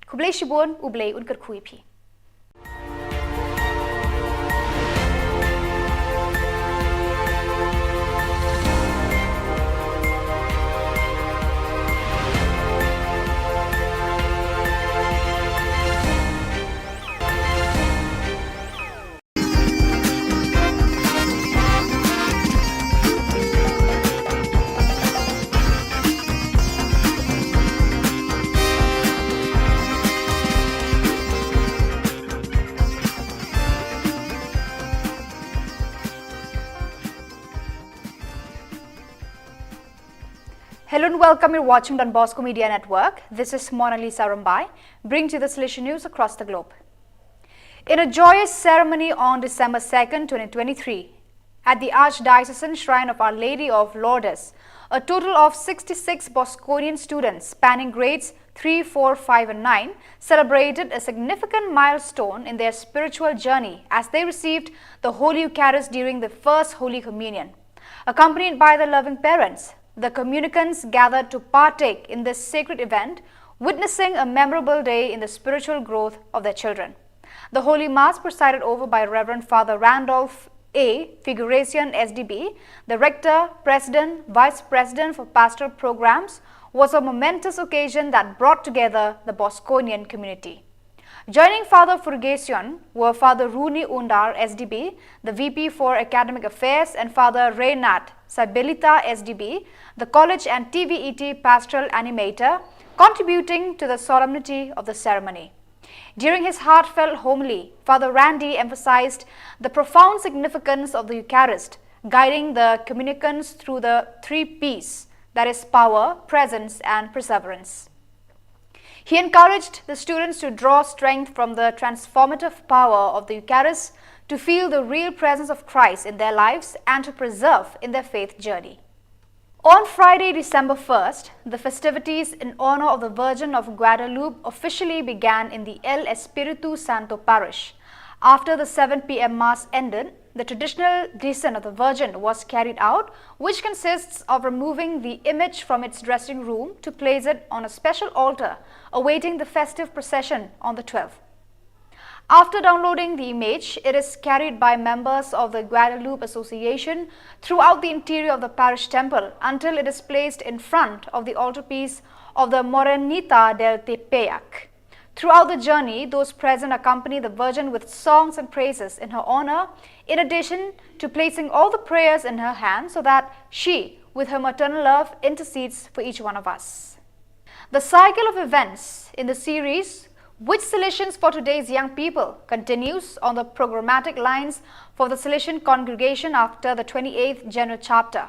Khublei shibun, U Blei un kyrkhu ïa phi. Hello and welcome. You're watching Don Bosco Media Network. This is Mona Lisa Rumbai, bringing to you the Salesian news across the globe. In a joyous ceremony on December second, twenty twenty-three, at the Archdiocesan Shrine of Our Lady of Lourdes, a total of sixty-six Bosconian students spanning grades three, four, five, and nine celebrated a significant milestone in their spiritual journey as they received the Holy Eucharist during the First Holy Communion. Accompanied by their loving parents, the communicants gathered to partake in this sacred event, witnessing a memorable day in the spiritual growth of their children. The Holy Mass, presided over by Reverend Father Randolph A. Figuration, S D B, the Rector, President, Vice President for Pastoral Programs, was a momentous occasion that brought together the Bosconian community. Joining Father Furgacion were Father Runi Undar, S D B, the V P for Academic Affairs, and Father Reynard Sabelita, S D B, the College and T V E T Pastoral Animator, contributing to the solemnity of the ceremony. During his heartfelt homily, Father Randy emphasized the profound significance of the Eucharist, guiding the communicants through the three P's, that is, power, presence, and perseverance. He encouraged the students to draw strength from the transformative power of the Eucharist, to feel the real presence of Christ in their lives, and to persevere in their faith journey. On Friday, December first, the festivities in honor of the Virgin of Guadalupe officially began in the El Espiritu Santo Parish. After the seven p m Mass ended, the traditional descent of the Virgin was carried out, which consists of removing the image from its dressing room to place it on a special altar, awaiting the festive procession on the twelfth. After downloading the image, it is carried by members of the Guadalupe Association throughout the interior of the parish temple until it is placed in front of the altarpiece of the Morenita del Tepeyac. Throughout the journey, those present accompany the Virgin with songs and praises in her honor, in addition to placing all the prayers in her hands so that she, with her maternal love, intercedes for each one of us. The cycle of events in the series, Which Salesians for Today's Young People, continues on the programmatic lines for the Salesian congregation after the twenty-eighth General Chapter.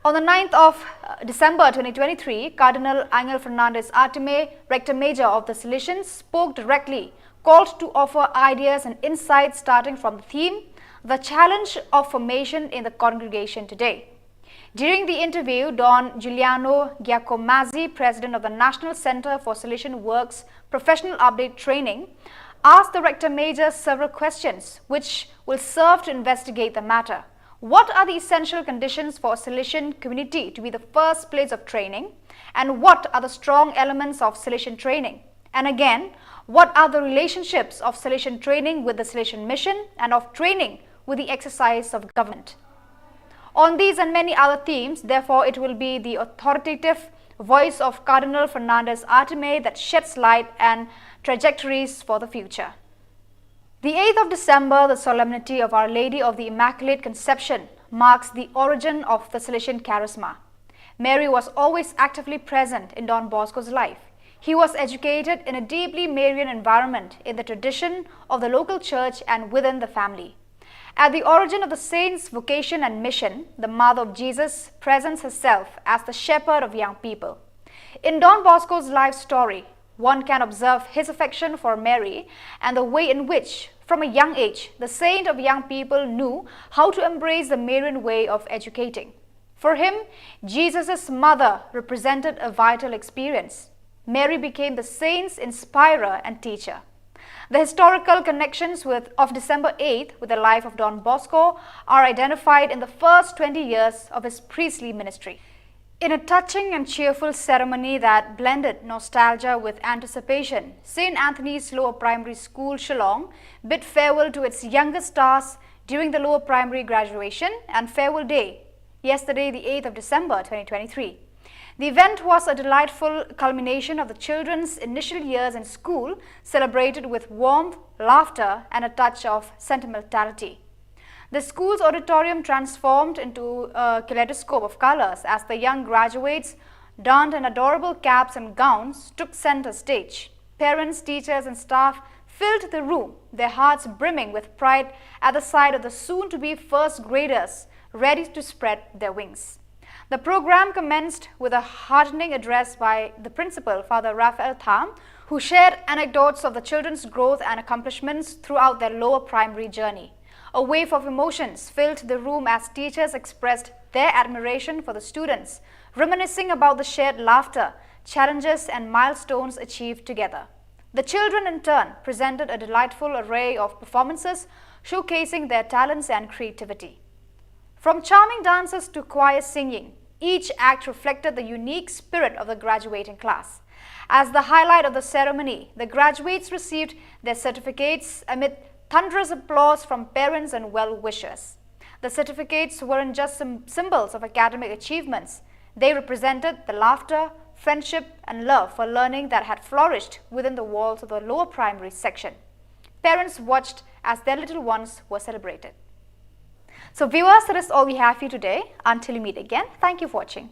On the ninth of, uh, December twenty twenty-three, Cardinal Angel Fernandez Artime, Rector Major of the Salesians, spoke directly, called to offer ideas and insights starting from the theme, The Challenge of Formation in the Congregation Today. During the interview, Don Giuliano Giacomazzi, President of the National Center for Salesian Works Professional Update Training, asked the Rector Major several questions which will serve to investigate the matter. What are the essential conditions for a Salesian community to be the first place of training? And what are the strong elements of Salesian training? And again, what are the relationships of Salesian training with the Salesian mission and of training with the exercise of government? On these and many other themes, therefore, it will be the authoritative voice of Cardinal Fernandez Artime that sheds light and trajectories for the future. The eighth of December, the solemnity of Our Lady of the Immaculate Conception, marks the origin of the Salesian charisma. Mary was always actively present in Don Bosco's life. He was educated in a deeply Marian environment in the tradition of the local church and within the family. At the origin of the saint's vocation and mission, the Mother of Jesus presents herself as the shepherd of young people. In Don Bosco's life story, one can observe his affection for Mary and the way in which, from a young age, the saint of young people knew how to embrace the Marian way of educating. For him, Jesus' mother represented a vital experience. Mary became the saint's inspirer and teacher. The historical connections with, of December eighth with the life of Don Bosco are identified in the first twenty years of his priestly ministry. In a touching and cheerful ceremony that blended nostalgia with anticipation, Saint Anthony's Lower Primary School, Shillong, bid farewell to its youngest stars during the lower primary graduation and farewell day, yesterday, the eighth of December twenty twenty-three. The event was a delightful culmination of the children's initial years in school, celebrated with warmth, laughter, and a touch of sentimentality. The school's auditorium transformed into a kaleidoscope of colors as the young graduates donned in adorable caps and gowns took center stage. Parents, teachers, and staff filled the room, their hearts brimming with pride at the sight of the soon-to-be first graders ready to spread their wings. The program commenced with a heartening address by the principal, Father Raphael Tham, who shared anecdotes of the children's growth and accomplishments throughout their lower primary journey. A wave of emotions filled the room as teachers expressed their admiration for the students, reminiscing about the shared laughter, challenges, and milestones achieved together. The children, in turn, presented a delightful array of performances, showcasing their talents and creativity. From charming dances to choir singing, each act reflected the unique spirit of the graduating class. As the highlight of the ceremony, the graduates received their certificates amid thunderous applause from parents and well-wishers. The certificates weren't just sym- symbols of academic achievements. They represented the laughter, friendship, and love for learning that had flourished within the walls of the lower primary section. Parents watched as their little ones were celebrated. So viewers, that is all we have for you today. Until we meet again, thank you for watching.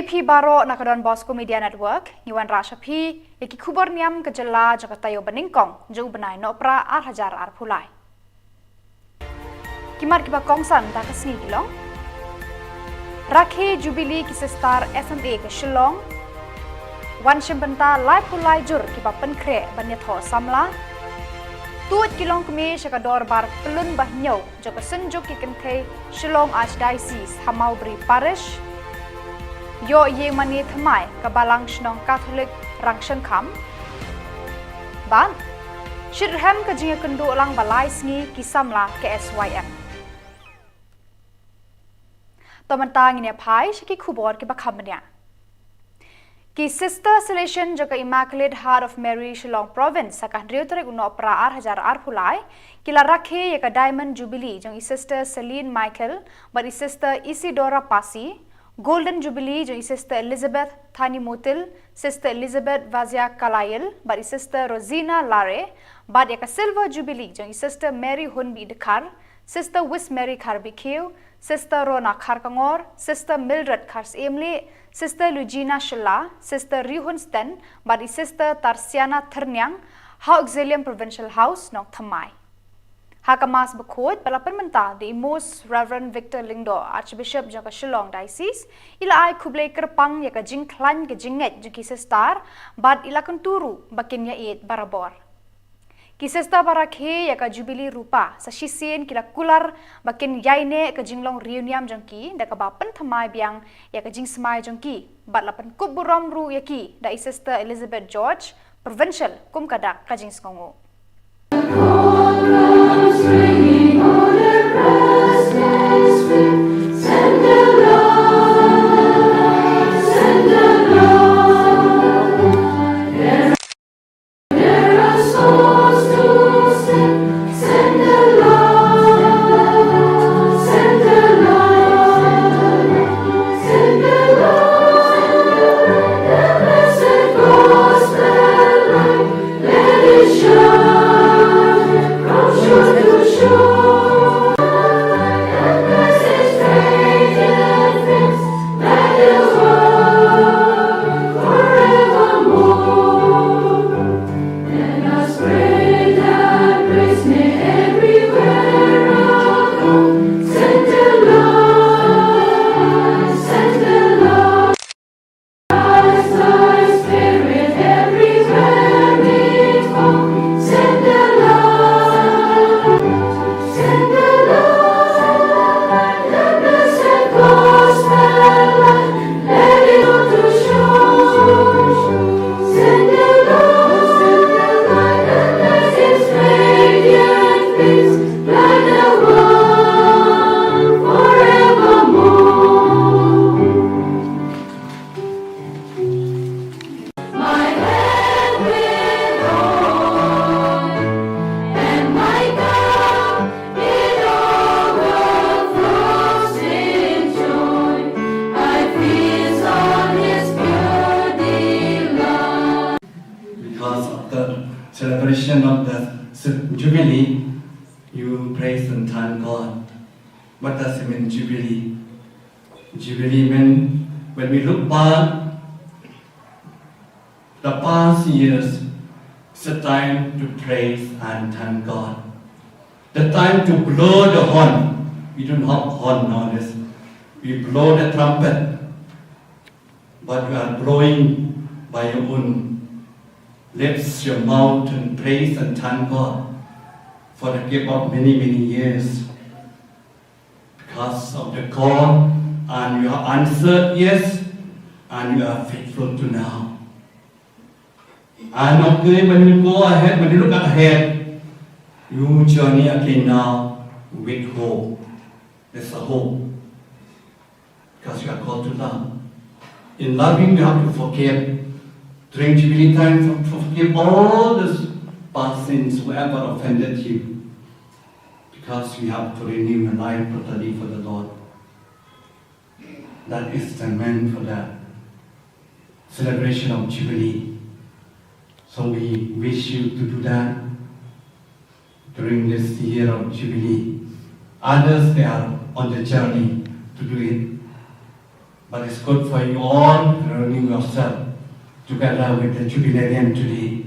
Phi baroh na ka Don Bosco Media Network, ngi wanrah sha phi ïa ki khubor niam ka jylla jong ka taïew ba nyngkong jong u bnai Nohprah ar hajar arphew lai. Ki mat kiba kongsan da ka sngi ki long: Rakhe Jubilee ki Sister S M A ka Shillong. Wan shim bynta laiphew lai jur kiba pynkhreh ban ïathoh samla. Tuid ki longkmie sha ka dorbar pyllun ba hynñiew jong ka Synjuk ki Kynthei Shillong Archdiocese ha Mawbri Parish. Ïoh ïing mane thymmai ka Balang Shnong Katholik Rangshangkham. Bad shitrhem ka jingïakynduh lang ba lai sngi ki samla ka S Y M. To mynta ngin ïa phai sha ki khubor kiba kham bniah. Ki Sister Salesian jong ka Immaculate Heart of Mary Shillong Province ha ka hynriew tarik u Nohprah ar hajar arphew lai ki la rakhe ïa ka Diamond Jubilee jong i Sister Celine Michael bad i Sister Isidora Pasi, Golden Jubilee jong i Sister Elizabeth Thani Motil, Sister Elizabeth Vazia Kalayil bad i Sister Rosina Lare, bad ïa ka Silver Jubilee jong i Sister Mary Hunbi Dkhar, Sister Wismary Kharbikiew, Sister Rona Kharkongor, Sister Mildred Kharsiemlieh, Sister Lugina Shylla, Sister Rihun Sten bad i Sister Tarsiana Thyrniang ha Auxilium Provincial House, Nongthymmai. Ha ka Mass bakhuid ba la pynmynta da i Most Reverend Victor Lyngdoh, Archbishop jong ka Shillong Diocese, i la ai khublei kyrpang ïa ka jingkhlaiñ ka jingngeit jong ki sister bad i la kyntu ruh ba kin ïaieit barabor. Ki sister ba rakhe ïa ka Jubilee Rupa sa shisien ki la kular ba kin ïaineh ka jinglong riewniam jong ki da kaba pynthymmai biang ïa ka jingsmai jong ki bad la pynkup burom ruh ïa ki da i Sister Elizabeth George, Provincial, kum ka dak ka jingsngewnguh. Because of the celebration of the Jubilee, you praise and thank God. What does it mean, Jubilee? Jubilee mean, when we look back the past years, it's a time to praise and thank God. The time to blow the horn. We don't have horn nowadays. We blow the trumpet. But you are blowing by your own lips, your mouth, and praise and thank God for the gift of many, many years. Because of the call, and you have answered yes, and you are faithful to now. And okay, when you go ahead, when you look ahead, you journey again now with hope. There's a hope. Because you are called to love. In loving, you have to forgive. During Jubilee time, for- forgive all the past sins, whoever offended you. Because you have to renew your life totally for the Lord. That is the meant for the celebration of Jubilee. So we wish you to do that during this year of Jubilee. Others, they are on the journey to do it. But it's good for you all, renew yourself together with the Jubilarian today.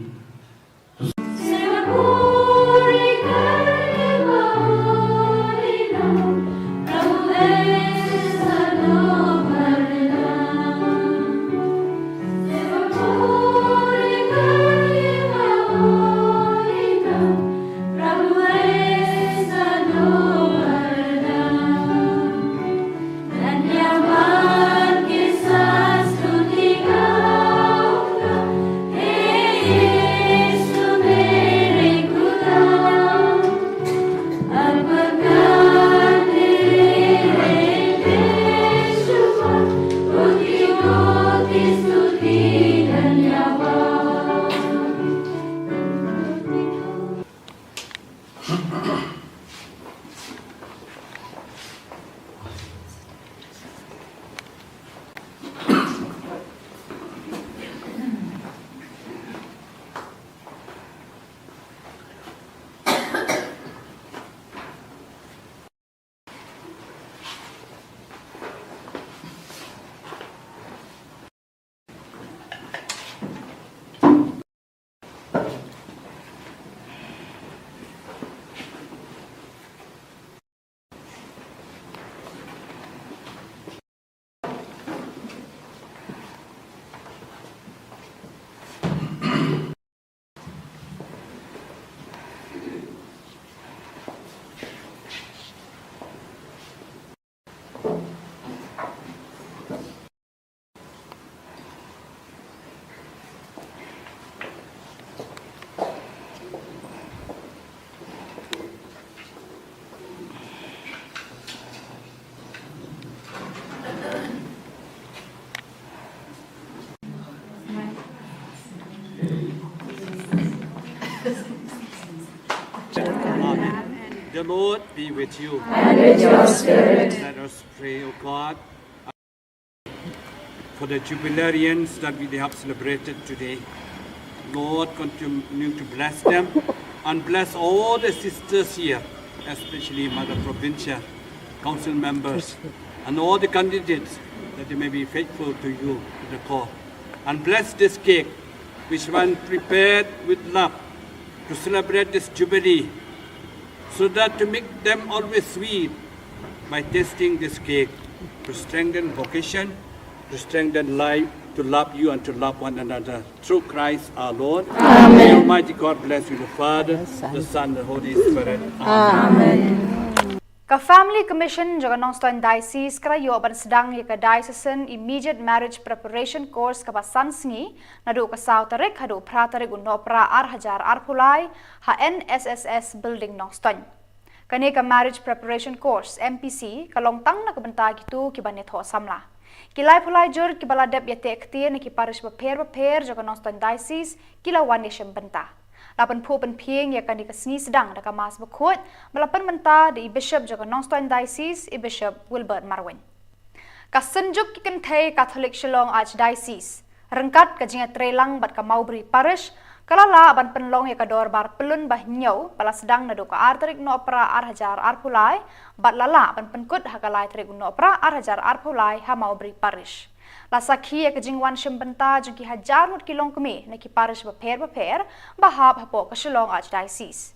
Amen. The Lord be with you. And with your spirit. Let us pray, O God, for the jubilarians that we have celebrated today. Lord, continue to bless them and bless all the sisters here, especially Mother Provincial, council members, and all the candidates, that they may be faithful to you, to the call. And bless this cake, which one prepared with love to celebrate this jubilee, so that to make them always sweet by tasting this cake, to strengthen vocation, to strengthen life, to love you and to love one another. Through Christ our Lord. Amen. May Almighty God bless you, the Father, the Son, the Holy Spirit. Amen. Ka Family Commission jong ka Nongstoiñ Diocese ka la ïoh ban sdang ïa ka Diocesan Immediate Marriage Preparation Course kaba san sngi, naduh ka saw tarik haduh phra tarik u Nohprah ar hajar arphew lai, ha N S S S Building Nongstoiñ. Kane ka Marriage Preparation Course, M P C, ka long tang na ka bynta kito kiba ïathoh samla. Ki laiphew lai jur kiba la dep ïateh ktien na ki parish bapher bapher jong ka Nongstoiñ Diocese ki la wan ïashim bynta. La pynphuh pynphieng ïa kane ka sngi sdang da ka Mass Bakhuid ba la pynmynta da i Bishop jong ka Nongstoiñ Diocese, i Bishop Wilbert Marwein. Ka Synjuk ki Kynthei Katholik Shillong Archdiocese, ryngkat ka jingïatreilang bad ka Mawbri Parish, ka la lah ban pynlong ïa ka dorbar pyllun ba hynñiew ba la sdang naduh ka ar tarik Nohprah ar hajar arphew lai, bad la lah ban pynkut ha ka lai tarik u Nohprah ar hajar arphew lai ha Mawbri Parish. La sakhi ïa ka jingwan shim bynta jong ki hajar ngut ki longkmie na ki parish bapher bapher ba hap hapoh ka Shillong Archdiocese.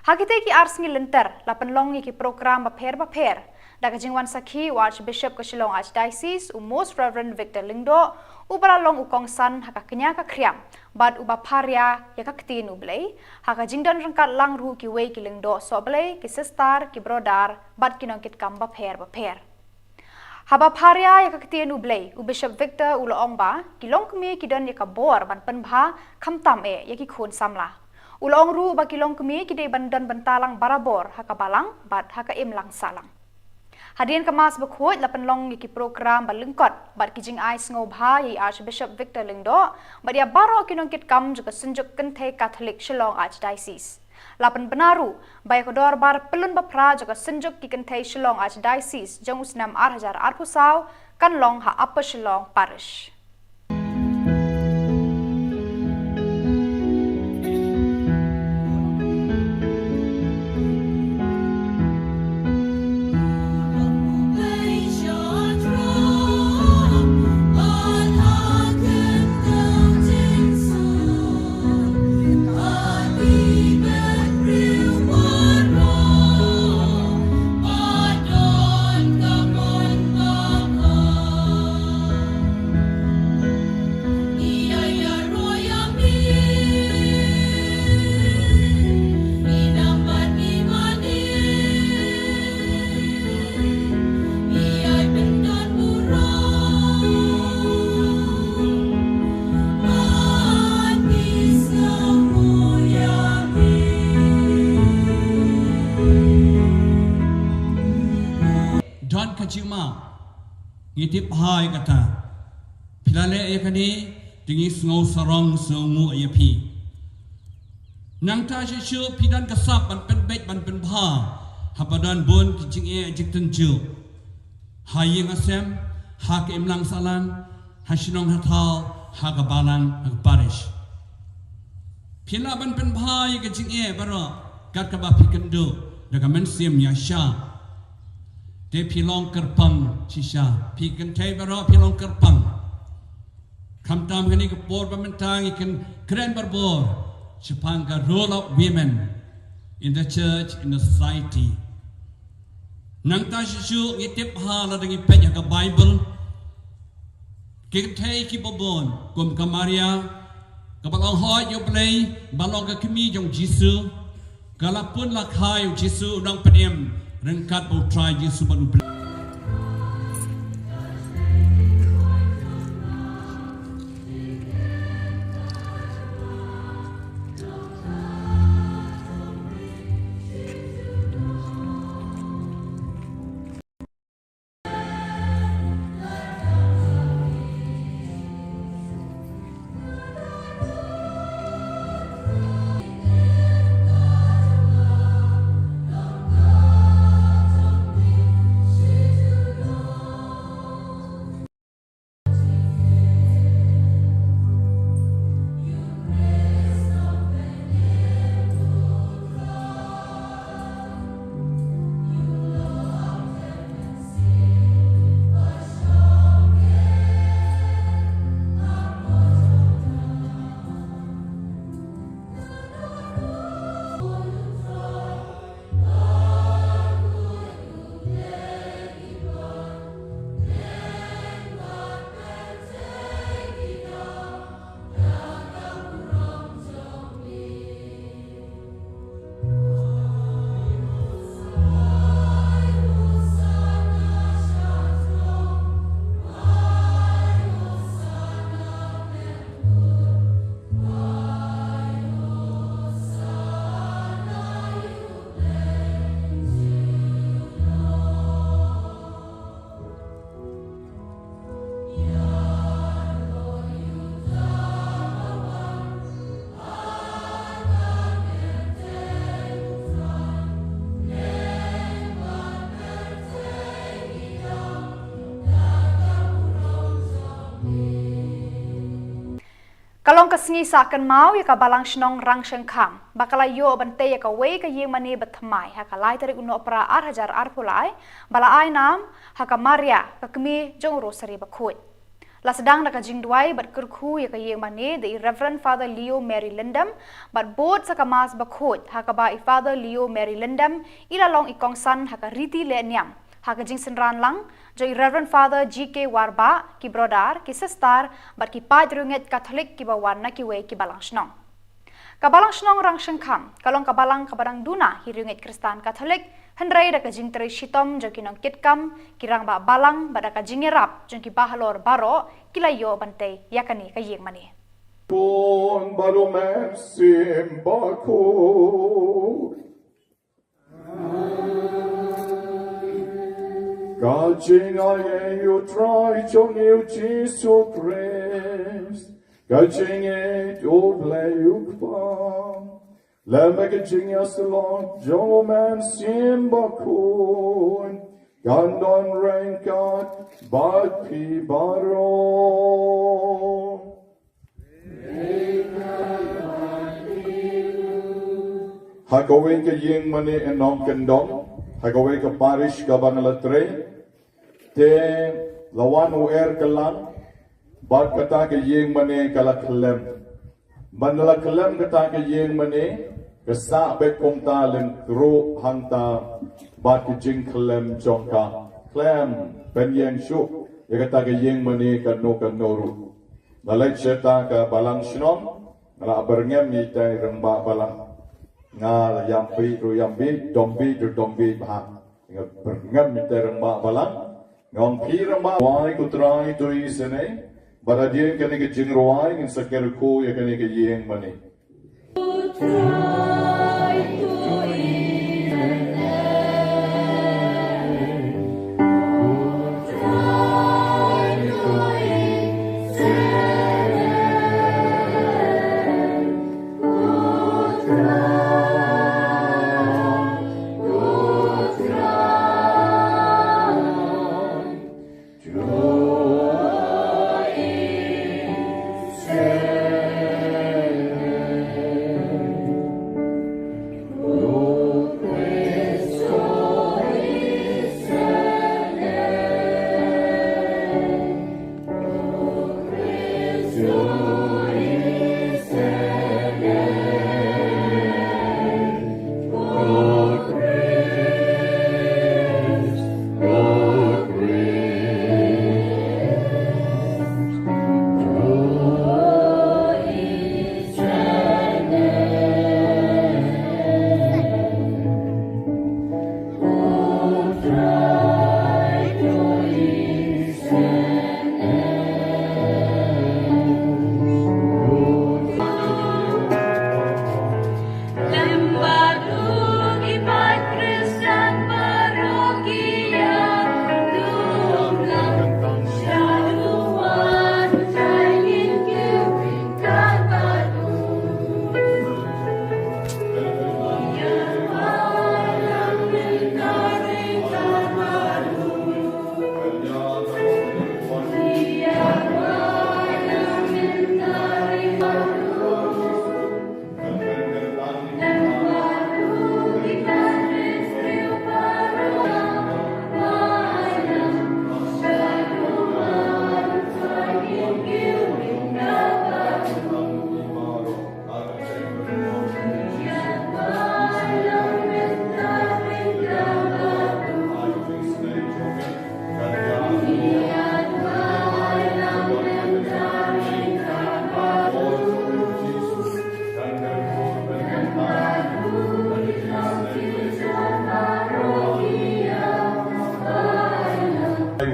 Ha kitei ki ar sngi lynter, la pynlong ïa ki prokram bapher bapher da ka jingwan sakhi u Archbishop ka Shillong Archdiocese, u Most Reverend Victor Lyngdoh, uba la long u kongsan ha ka kñia ka khriam bad uba pharia ïa ka Ktien u Blei, ha ka jingdon ryngkat lang ruh kiwei ki lyngdoh sohblei, ki sister, ki brother bad ki nongkitkam bapher bapher. Haba pharia ïa ka Ktien u Blei, u Bishop Victor u la ong ba ki longkmie ki don ïa ka bor ban pynbha khamtam eh ïa ki khun samla. U la ong ruh ba ki longkmie ki dei ban don bynta lang barabor ha ka balang bad ha ka imlang sahlang. Hadien ka Mass Bakhuid la pynlong ïa ki prokram ba lyngkot bad ki jingai sngewbha ïa i Archbishop Victor Lyngdoh bad ïa baroh ki nongkitkam jong ka Synjuk Kynthei Katholik Shillong Archdiocese. La pynbna ruh ba ïa ka dorbar pyllun baphra jong ka Synjuk ki Kynthei Shillong Archdiocese jong u snem ar hajar arphew saw kan long ha Upper Shillong Parish. Ngi tip bha ïa kata. Phi la leh ïa kane, te ngi sngew sarong sngew nguh ïa phi. Nangta shisha phi don ka sap ban pynbeit ban pynbha haba don bun ki jingeh jingtynjuh ha ïing ha sem, ha ka imlang sahlang, ha shnong ha thaw, ha ka balang, ha ka parish. Phi lah ban pynbha ïa ka jingeh baroh kat kaba phi kynduh da ka mynsiem ïaishah. Te phi long kyrpang shisha, phi kynthei baroh phi long kyrpang. Khamtam kane ka por ba mynta ngi kren barabor shaphang ka role of women in the church, in the society. Nangta shisha ngi tip bha lada ngi peit ïa ka Bible, ki kynthei kiba bun kum ka Maria, kaba long hoi ïa U Blei, ba long ka kmie jong U Jisu, ka la pun la kha ïa U Jisu u nongpynim ryngkat bad U Trai Jisu bad U Blei. Ka long ka sngi sah kynmaw ïa ka Balang Shnong Rangshengkham ba ka la ïoh ban tei ïa kawei ka ïing mane bathymmai ha ka lai tarik u Nohprah ar hajar arphew lai, ba la ai nam ha ka Maria, ka kmie jong u Rosary Bakhuid. La sdang da ka jingduwai bad kyrkhu ïa ka ïing mane da i Reverend Father Leo Mary Lyndam bad bud sa ka Mass bakhuid ha kaba i Father Leo Mary Lyndam i la long i kongsan ha ka riti leh niam ha ka jingsynran lang jong i Reverend Father G K Warbah, ki brother, ki sister bad ki paid riewngeit Katholik kiba wan na kiwei ki balang shnong. Ka Balang Shnong Rangshengkham ka long ka balang kaba dang duna hi riewngeit Khristan Katholik, hynrei da ka jingtrei shitom jong ki nongkitkam, ki rangbah balang bad da ka jingïarap jong ki bahalor baroh ki la ïoh ban tei ïa kane ka ïing mane. Bun baroh mynsiem bakhuid. Ka jingaiei U Trai jong ngi U Jisu Khrist, ka jingïeit U Blei U Kpa, lem bad ka jingïasyllok jong U Mynsiem Bakhuid, kan don ryngkat bad phi baroh. Ha kawei ka ïing mane nongkyndong, ha kawei ka parish kaba nga la trei, te la wan u er kylla, bad kata ka ïing mane ka la khlem. Ban la khlem kata ka ïing mane, ka sah beit kumta lyngkhuh hangta, bad ka jingkhlem jong ka khlem pynïeng shuh ïa kata ka ïing mane kano kano ruh. Nga leit sha kata ka balang shnong, nga la byrngem ïa itai rangbah balang. Nga la ïam bit ruh ïam bit, dom bit ruh dom bit bha. Nga byrngem ïa itai rangbah balang. Nga ong phi rangbah, rwai ko Trai to isynei. Bad hadien kane ka jingrwai ngin sa kyrkhu ïa kane ka ïing mane.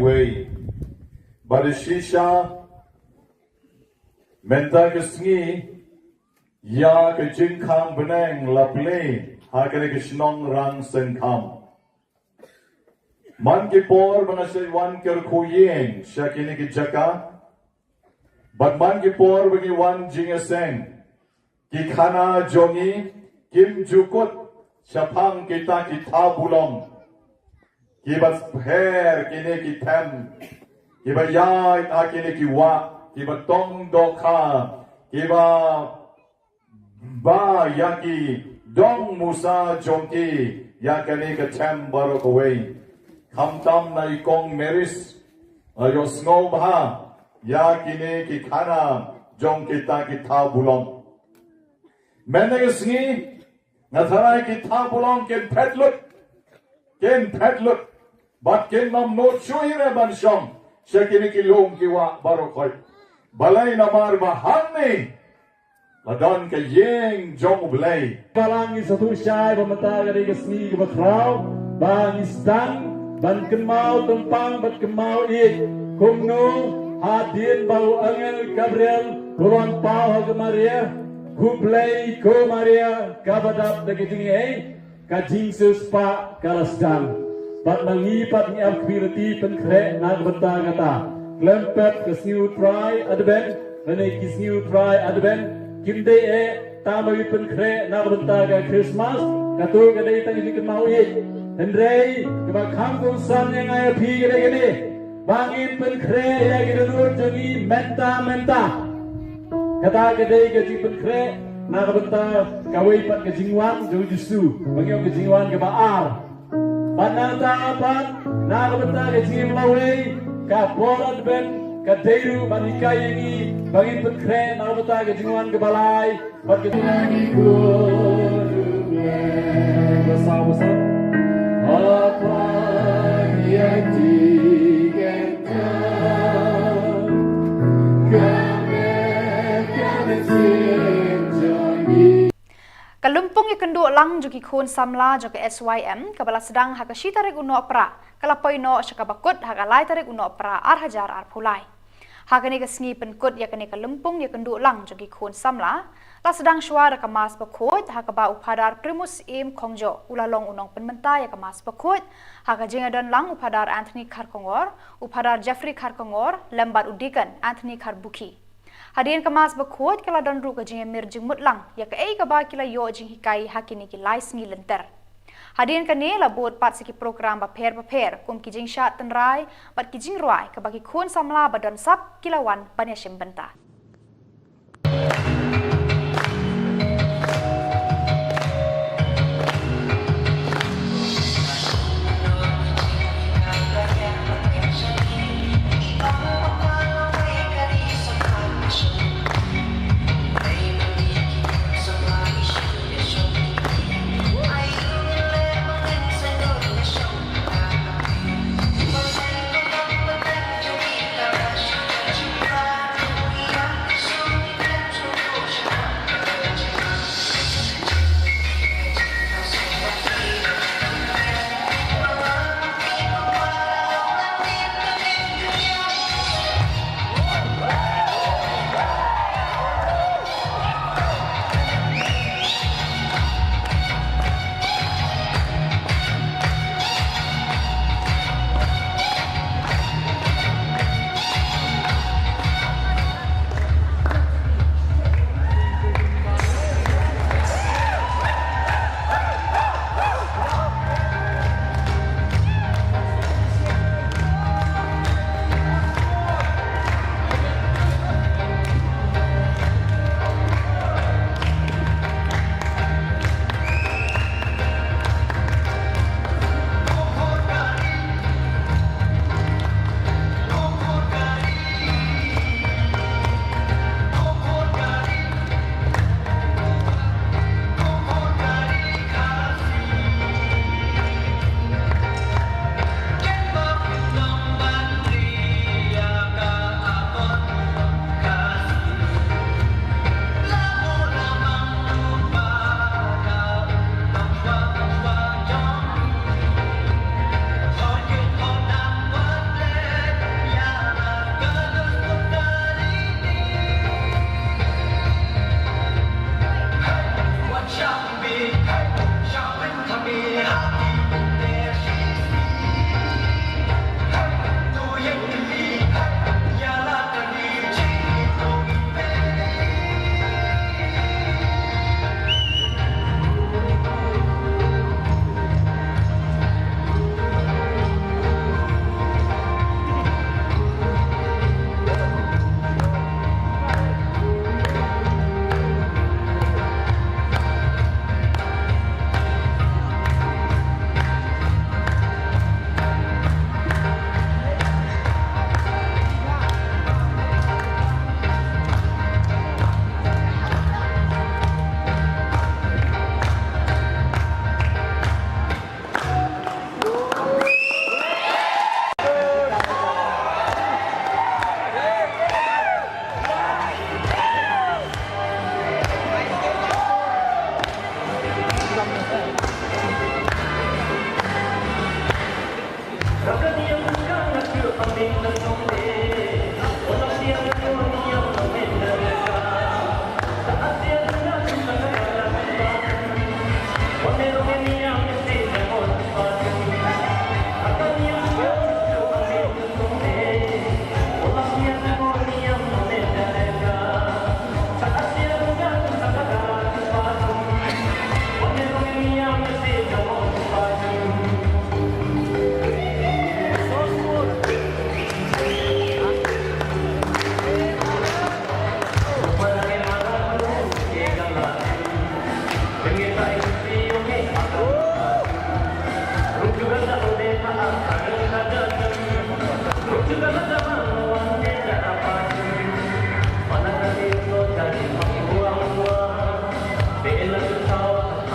Wei. Bad shisha mynta ka sngi ïa ka jingkhang bneng la plie ha kane ka shnong Rangsyngkham. Man ki por ba nga shait wan kyrkhu ïing sha kine ki jaka, bad man ki por ba ngi wan jingïaseng, ki khana jong ngi kim ju kut shaphang kita ki thabulong kiba pher, kine ki them kiba ïaid ha kine ki wah, kiba tong dohkha, kiba ba ïa ki dong musa jong ki ïa kane ka them baroh kawei. Khamtam na i kong Maris, ïohsngew bha ïa kine ki khana jong kita ki thabulong. Mynta ka sngi nga tharai ki thabulong kin phet lut, kin phet lut, bad kin ym nud shuh hi re ban shong sha kine ki lum ki wah baroh khoit. Balei? Namar ba hangne la don ka ïing jong U Blei. Balang ngi sngewthuh shai ba mynta ka dei ka sngi kaba khraw ba ngi sdang ban kynmaw tympang bad kynmaw ïeit, kumno hadien ba u angel Gabriel u wan paw ha ka Maria, khublei ko Maria kaba dap da ka jingaiei, ka jingsiewspah ka la sdang. Bad ma ngi pat ngi ap kyrpad pynkhreh na ka bynta kata. Khlem pep ka sngi U Trai Advent lane ki sngi U Trai Advent kim dei eh tang ba ngi pynkhreh na ka bynta ka Christmas, kato ka dei tang ka jingkynmaw ïeit. Hynrei kaba kham kongsan ïa nga ïa phi ka dei kane, ba ngin pynkhreh ïa ki dohnud jong ngi mynta mynta. Kata ka dei ka jingpynkhreh na ka bynta kawei pat ka jingwan jong U Jisu, ba ngi ong ka jingwan kaba ar. Bad nangta pat na ka bynta ka jingim lawei, ka por Advent ka dei ruh ban hikai ïa ngi ba ngin pynkhreh na ka bynta ka jingwan kaba lai bad ka jingwan. Ba saw ba saw. Ka lympung ïakynduh lang jong ki khun samla jong ka S Y M kaba la sdang ha ka shi tarik u Nohprah ka la poi noh sha kaba kut ha ka lai tarik u Nohprah ar hajar arphew lai. Ha kane ka sngi pynkut ïa kane ka lympung ïakynduh lang jong ki khun samla la sdang shuwa da ka Mass bakhuid ha kaba u Phadar Primus Im Khongjo u la long u nongpynmynta ïa ka Mass bakhuid, ha ka jingïadon lang u Phadar Anthony Kharkongor, u Phadar Jeffrey Kharkongor lem bad u Deacon Anthony Kharbukhi. Hadien ka Mass bakhuid ka la don ruh ka jingïamir jingmut lang ïa kaei kaba ki la ïoh jinghikai ha kine ki lai sngi lynter. Hadien kane la bud pat sa ki program bapher bapher kum ki jingshad tynrai bad ki jingrwai kaba ki khun samla ba don sap ki la wan ban ïashim bynta.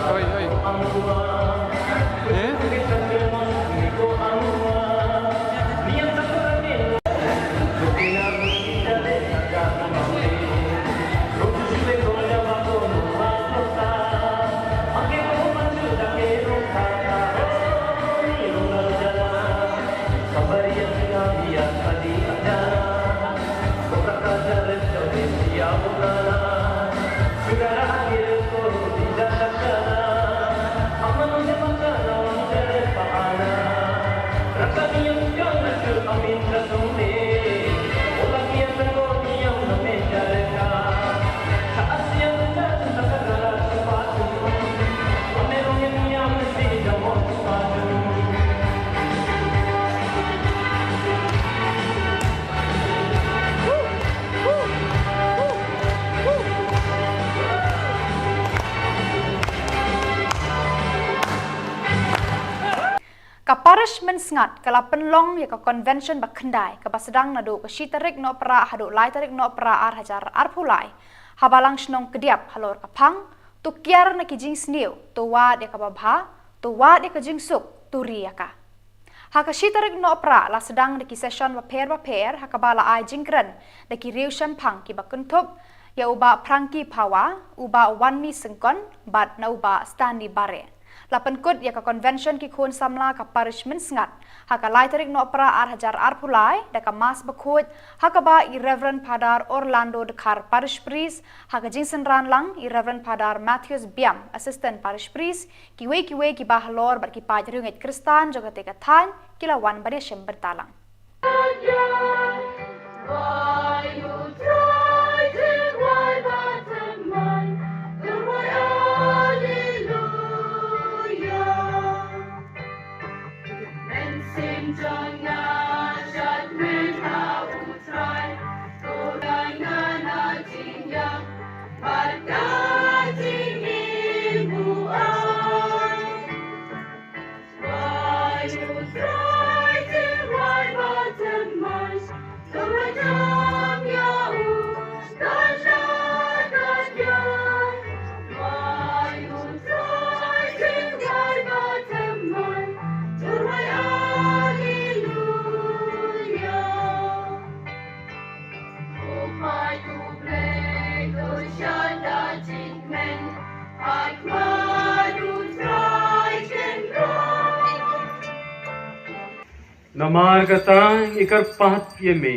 Oi, oi. Eh? Ka Parish Mynsngat ka la pynlong ïa ka convention ba khyndai kaba sdang naduh ka shi tarik Nohprah haduh lai tarik Nohprah ar hajar arphew lai ha Balang Shnong Kdiap halor ka phang, to kiar na ki jingsniew, to wad ïa kaba bha, to wad ïa ka jingsuk, to ri ïa ka. Ha ka shi tarik Nohprah la sdang da ki session bapher bapher ha kaba la ai jingkren da ki riew shemphang kiba kynthup ïa u Bah Frankie Phawa, u Bah Wanmi Syngkon bad na u Bah Stanley Bare. La pynkut ïa ka convention ki khun samla ka Parish Mynsngat ha ka lai tarik Nohprah ar hajar arphew lai da ka Mass bakhuid ha kaba i Reverend Father Orlando Dkhar, Parish Priest, ha ka jingsynran lang i Reverend Father Matthews Biam, Assistant Parish Priest, kiwei kiwei kiba halor bad ki paid riewngeit Khristan jong kata ka thaiñ ki la wan ban ïashim bynta lang. Namar kata ngi kyrpad ïa me,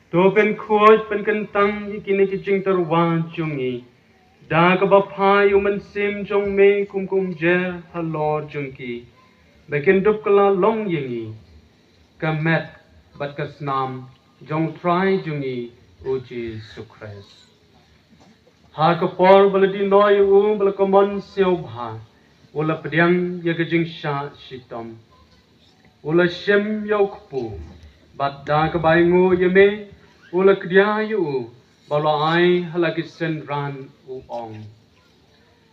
to pynkhuid pynkyntang ïa kine ki jingtyrwa jong ngi da kaba phah ïa u Mynsiem jong me kum ka umjer halor jong ki, ba kin dup kylla long ïa ngi ka met bad ka snam jong u Trai jong ngi u Jisu Khrist. Ha ka por ba la die noh ïa u, ba la kumno sngewbha, u la pdiang ïa ka jingshah shitom, u la shim ïa u kpu, bad da kaba ainguh ïa me, u la kdia ïa u, bad u la ai ha la ki synran, u ong: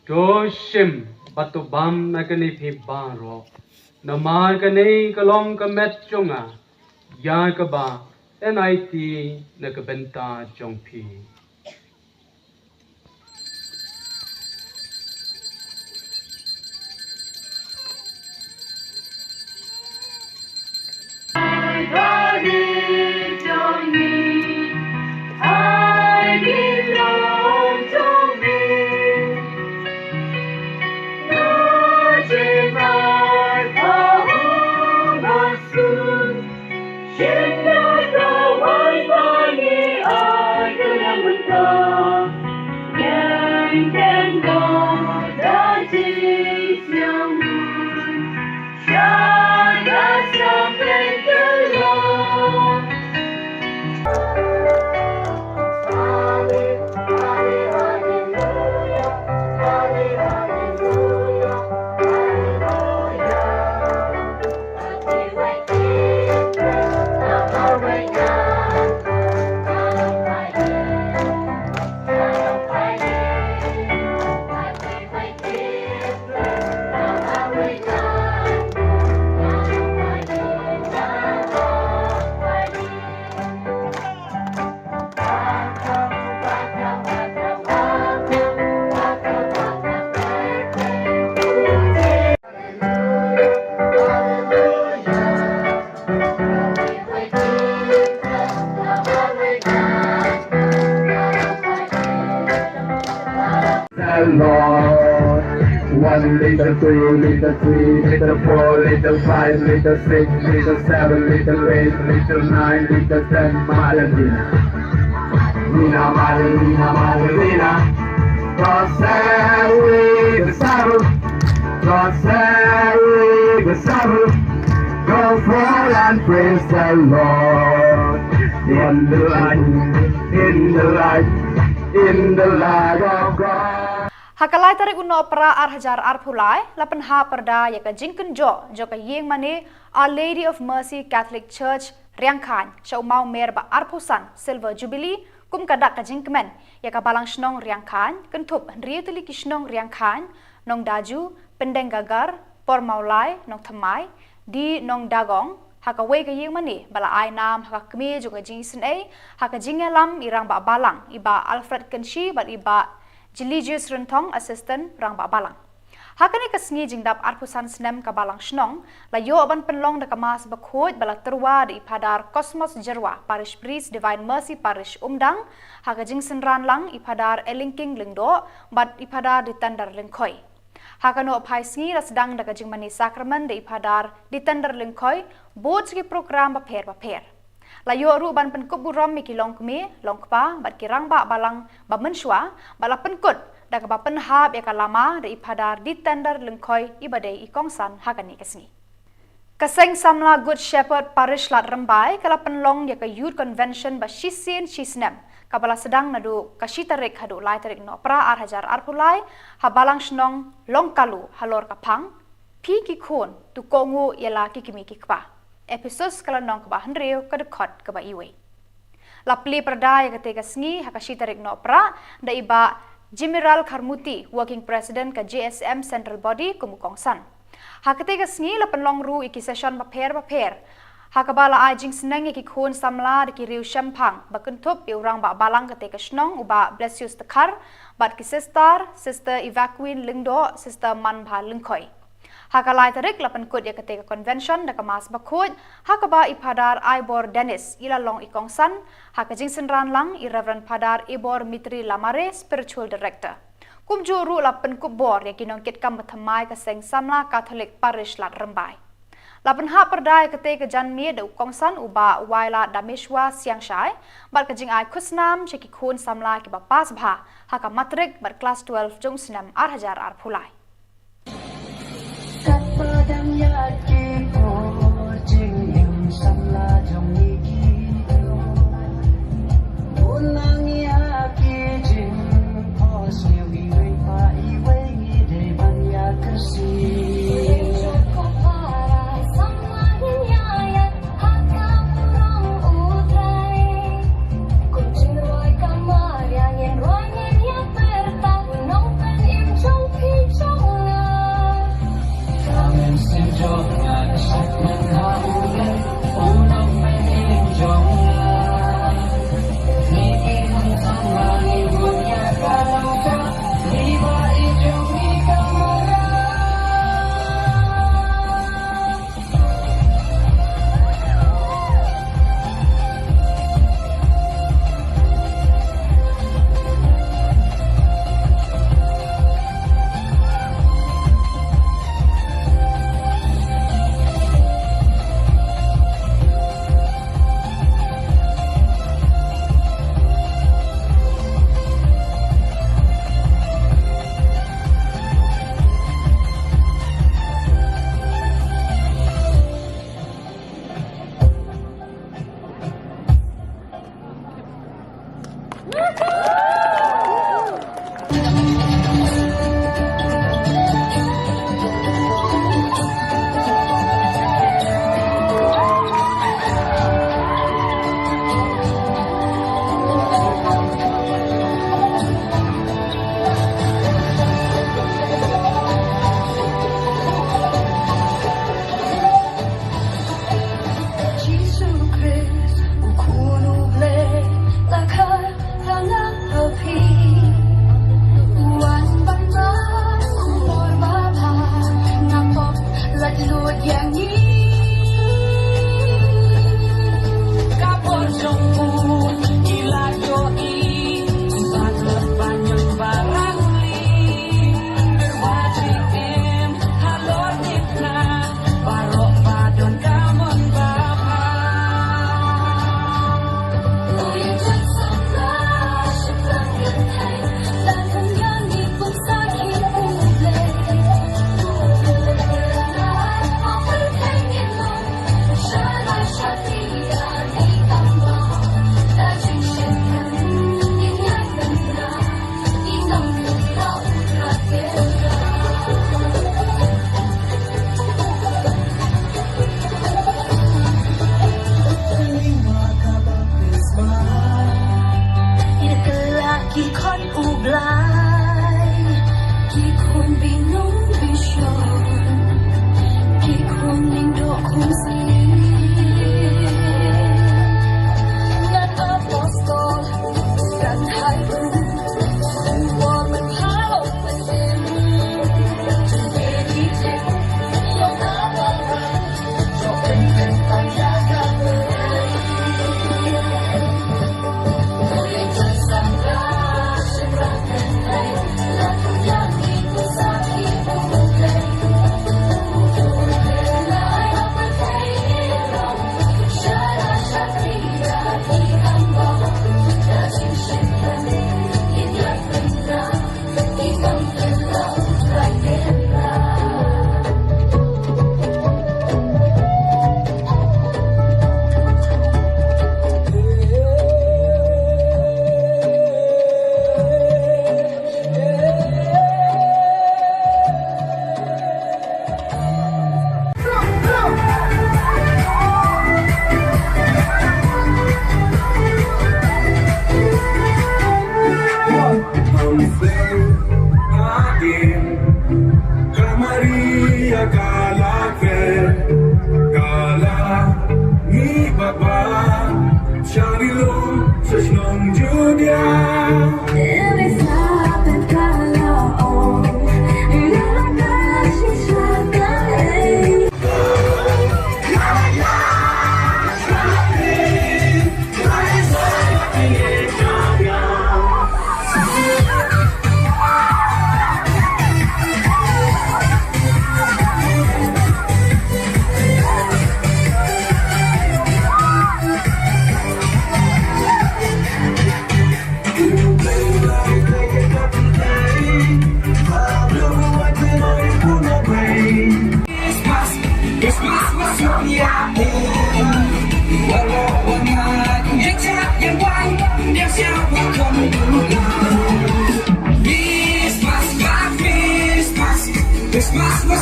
To shim bad to bam na kane phi baroh, namar kane ka long ka met jong nga, ïa kaba yn aiti na ka bynta jong phi. One little, two little, three little, four little, five little, six little, seven little, eight little, nine little, ten, Maria Nina. Nina, Maria Nina, Maria Nina. Jose Gustavo, Jose Gustavo. Go forth and praise the Lord. In the light, in the light, in the light of God. Ha ka lai tarik u Nohprah ar hajar arphew lai, la pynhap pyrda ïa ka jingkynjoh jong ka ïing mane Our Lady of Mercy Catholic Church Riangkhaiñ sha u mawmer ba arphew san Silver Jubilee kum ka dak ka jingkmen ïa ka Balang Shnong Riangkhaiñ, kynthup hynriew tylli ki shnong Riangkhaiñ, Nongdaju, Pyndengagar, Pormawlai, Nongthymmai, Di Nongdagong, ha kawei ka ïing mane ba la ai nam ha ka kmie jong ka jingisynei ha ka jingïalam i Rangbah Balang i Bah Alfred Kynshi bad i Bah Jilijius Rynthong, Assistant Rangbah Balang. Ha kane ka sngi jingdap arphew san snem ka Balang Shnong, la ïoh ban pynlong da ka Mass Bakhuid ba la tyrwa da i Phadar Cosmas Jyrwa, Parish Priest, Divine Mercy Parish, Umdang, ha ka jingsynran lang i Phadar Elingking Lyngdoh bad i Phadar Ditender Lyngkhoi. Ha ka nohphai sngi la sdang da ka jingmane sakramen da i Phadar Ditender Lyngkhoi, bad ki prokram bapher bapher. La ïoh ruh ban pynkup burom ïa ki longkmie, longkpa bad ki Rangbah Balang ba mynshuwa, bad la pynkut da kaba pynhap ïa ka lama da i Phadar Ditender Lyngkhoi iba dei i kongsan ha kane ka sngi. Ka Seng Samla Good Shepherd Parish Lad Rymbai ka la pynlong ïa ka Youth Convention ba shisien shisnem, kaba la sdang naduh ka shi tarik haduh lai tarik Nohprah ar hajar arphew lai, ha Balang Shnong Longkalu halor ka phang, Phi ki khun, to kohnguh ïa la ki kmie ki kpa. Ephesus ka lynnong kaba hynriew, ka dkhot kaba iwei. La plie pyrda ïa katei ka sngi ha ka shi tarik Nohprah da i Bah Jimiral Kharmuti, Working President ka J S M Central Body, kum u kongsan. Ha katei ka sngi la pynlong ruh ïa ki session bapher bapher, ha kaba la ai jingsneng ïa ki khun samla da ki riew shemphang, ba kynthup ïa u Rangbah Balang katei ka shnong u Bah Blessius Dkhar, bad ki sister, Sister Evacuine Lyngdoh, Sister Manbha Lyngkhoi. Ha ka lai tarik la pynkut ïa katei ka convention da ka Mass Bakhuid, ha kaba i Phadar Aibor Dennis i la long i kongsan, ha ka jingsynran lang i Reverend Phadar Ibor Mitri Lamare, Spiritual Director. Kumjuh ruh la pynkup bor ïa ki nongkitkam bathymmai ka Seng Samla Catholic Parish Lad Rymbai. La pynhap pyrda ïa katei ka janmiet da u kongsan u Bah Waila Dameshwa Siangshai, bad ka jingai khusnam sha ki khun samla kiba pass bha ha ka matrik bad klas twelve jong u snem ar hajar arphew lai. Katba dang ïaid ki por jingim samla jong ngi ki, u nang ïa ki jingphohsniew iwei pa iwei, ngi dei ban ïa kyrsiew.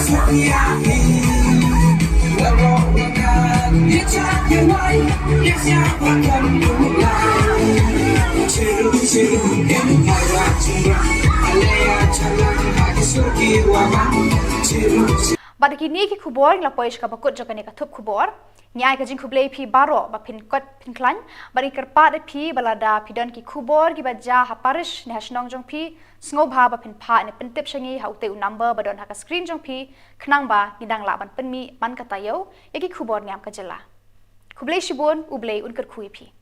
Bad kine ki khubor ngi la poi sha kaba kut jong kane ka thup khubor. Ngi ai ka jingkhublei phi baroh ba phin kot phin khlaiñ, bad ngi kyrpad ïa phi ba lada phi don ki khubor kiba jia ha parish ne ha shnong jong phi, sngewbha ba phin phah ne pyntip sha ngi ha utei u number ba don ha ka screen jong phi, khnang ba ngi dang lah ban pynmih man ka taïew ïa ki khubor niam ka jylla. Khublei shibun, U Blei un kyrkhu ïa phi.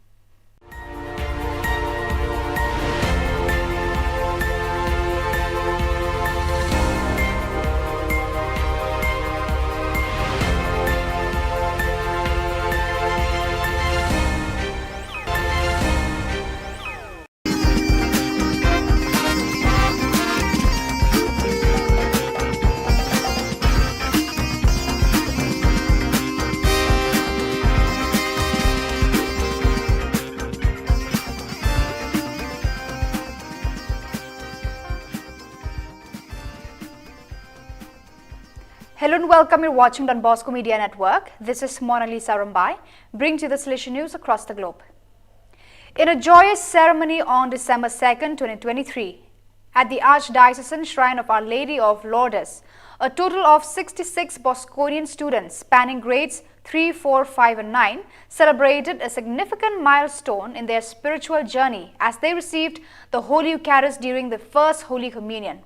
Hello and welcome. You're watching Don Bosco Media Network. This is Mona Lisa Rumbai, bringing to you the Salesian news across the globe. In a joyous ceremony on December second, twenty twenty-three, at the Archdiocesan Shrine of Our Lady of Lourdes, a total of sixty-six Bosconian students spanning grades three, four, five, and nine celebrated a significant milestone in their spiritual journey as they received the Holy Eucharist during the First Holy Communion.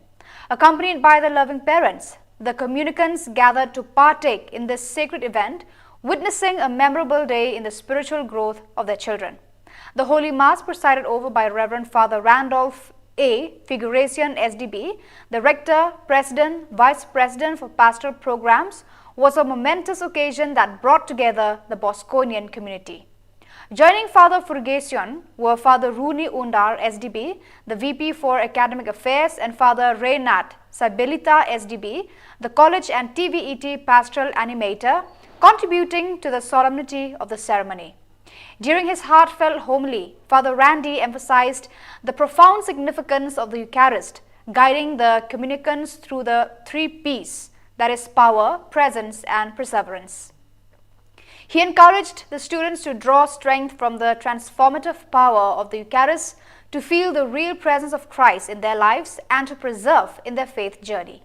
Accompanied by their loving parents, the communicants gathered to partake in this sacred event, witnessing a memorable day in the spiritual growth of their children. The Holy Mass, presided over by Reverend Father Randolph A. Figuration, S D B, the Rector, President, Vice President for Pastoral Programs, was a momentous occasion that brought together the Bosconian community. Joining Father Figuration were Father Runi Undar, S D B, the V P for Academic Affairs, and Father Reynard Sabelita, S D B, the College and T V E T Pastoral Animator, contributing to the solemnity of the ceremony. During his heartfelt homily, Father Randy emphasized the profound significance of the Eucharist, guiding the communicants through the three P's, that is, power, presence, and perseverance. He encouraged the students to draw strength from the transformative power of the Eucharist, to feel the real presence of Christ in their lives, and to persevere in their faith journey.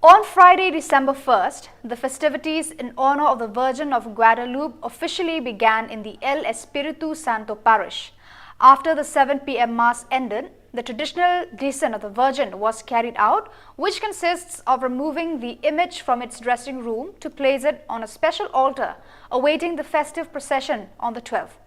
On Friday, December first, the festivities in honor of the Virgin of Guadalupe officially began in the El Espiritu Santo parish. After the seven p m Mass ended, the traditional descent of the Virgin was carried out, which consists of removing the image from its dressing room to place it on a special altar, awaiting the festive procession on the twelfth.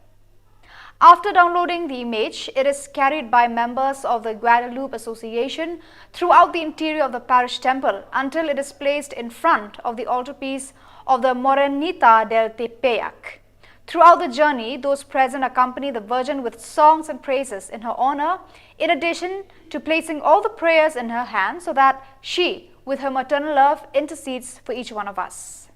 After downloading the image, it is carried by members of the Guadalupe Association throughout the interior of the parish temple until it is placed in front of the altarpiece of the Morenita del Tepeyac. Throughout the journey, those present accompany the Virgin with songs and praises in her honor, in addition to placing all the prayers in her hands so that she, with her maternal love, intercedes for each one of us.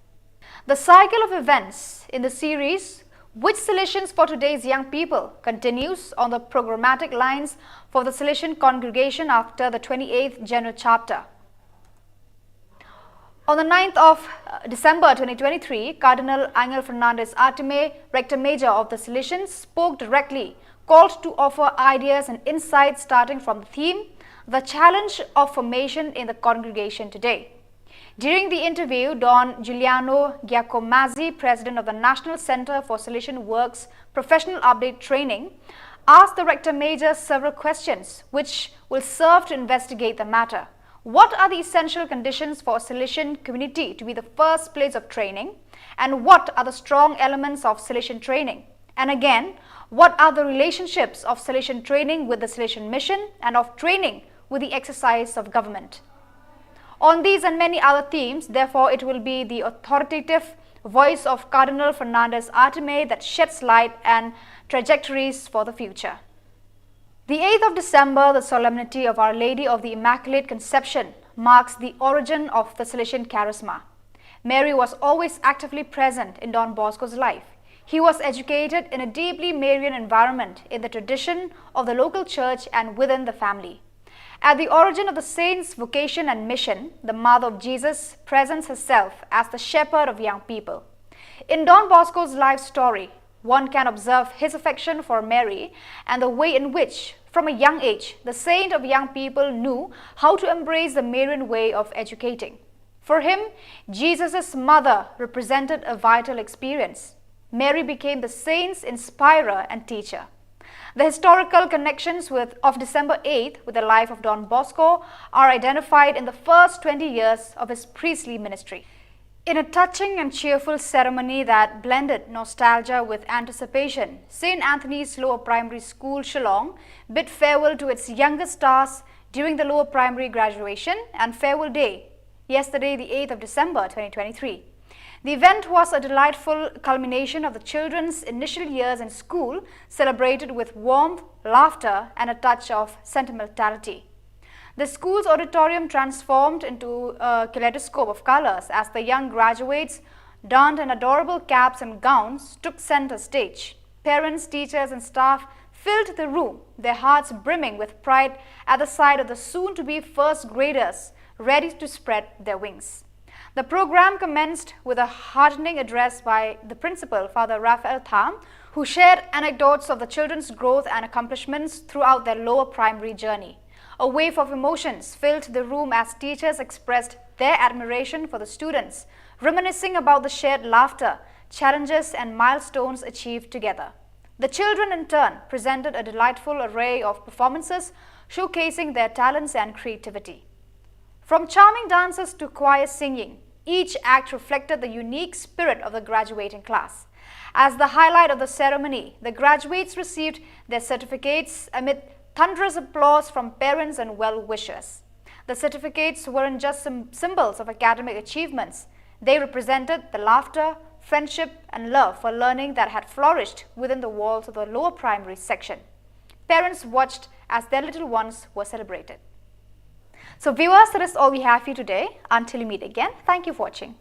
The cycle of events in the series, Which Salesians for Today's Young People, continues on the programmatic lines for the Salesian congregation after the twenty-eighth General Chapter. On the ninth of, uh, December twenty twenty-three, Cardinal Angel Fernandez Artime, Rector Major of the Salesians, spoke directly, called to offer ideas and insights starting from the theme, The Challenge of Formation in the Congregation Today. During the interview, Don Giuliano Giacomazzi, President of the National Center for Salesian Works Professional Update Training, asked the Rector Major several questions which will serve to investigate the matter. What are the essential conditions for a Salesian community to be the first place of training? And what are the strong elements of Salesian training? And again, what are the relationships of Salesian training with the Salesian mission and of training with the exercise of government? On these and many other themes, therefore, it will be the authoritative voice of Cardinal Fernandez Artime that sheds light and trajectories for the future. The eighth of December, the solemnity of Our Lady of the Immaculate Conception, marks the origin of the Salesian charisma. Mary was always actively present in Don Bosco's life. He was educated in a deeply Marian environment in the tradition of the local church and within the family. At the origin of the saint's vocation and mission, the mother of Jesus presents herself as the shepherd of young people. In Don Bosco's life story, one can observe his affection for Mary and the way in which, from a young age, the saint of young people knew how to embrace the Marian way of educating. For him, Jesus' mother represented a vital experience. Mary became the saint's inspirer and teacher. The historical connections with, of December eighth with the life of Don Bosco are identified in the first twenty years of his priestly ministry. In a touching and cheerful ceremony that blended nostalgia with anticipation, Saint Anthony's Lower Primary School, Shillong, bid farewell to its youngest stars during the lower primary graduation and farewell day, yesterday, the eighth of December twenty twenty-three. The event was a delightful culmination of the children's initial years in school, celebrated with warmth, laughter, and a touch of sentimentality. The school's auditorium transformed into a kaleidoscope of colors as the young graduates donned in adorable caps and gowns took center stage. Parents, teachers, and staff filled the room, their hearts brimming with pride at the sight of the soon-to-be first graders ready to spread their wings. The program commenced with a heartening address by the principal, Father Raphael Tham, who shared anecdotes of the children's growth and accomplishments throughout their lower primary journey. A wave of emotions filled the room as teachers expressed their admiration for the students, reminiscing about the shared laughter, challenges, and milestones achieved together. The children, in turn, presented a delightful array of performances showcasing their talents and creativity. From charming dances to choir singing, each act reflected the unique spirit of the graduating class. As the highlight of the ceremony, the graduates received their certificates amid thunderous applause from parents and well-wishers. The certificates weren't just sym- symbols of academic achievements. They represented the laughter, friendship, and love for learning that had flourished within the walls of the lower primary section. Parents watched as their little ones were celebrated. So viewers, that is all we have for you today. Until we meet again, thank you for watching.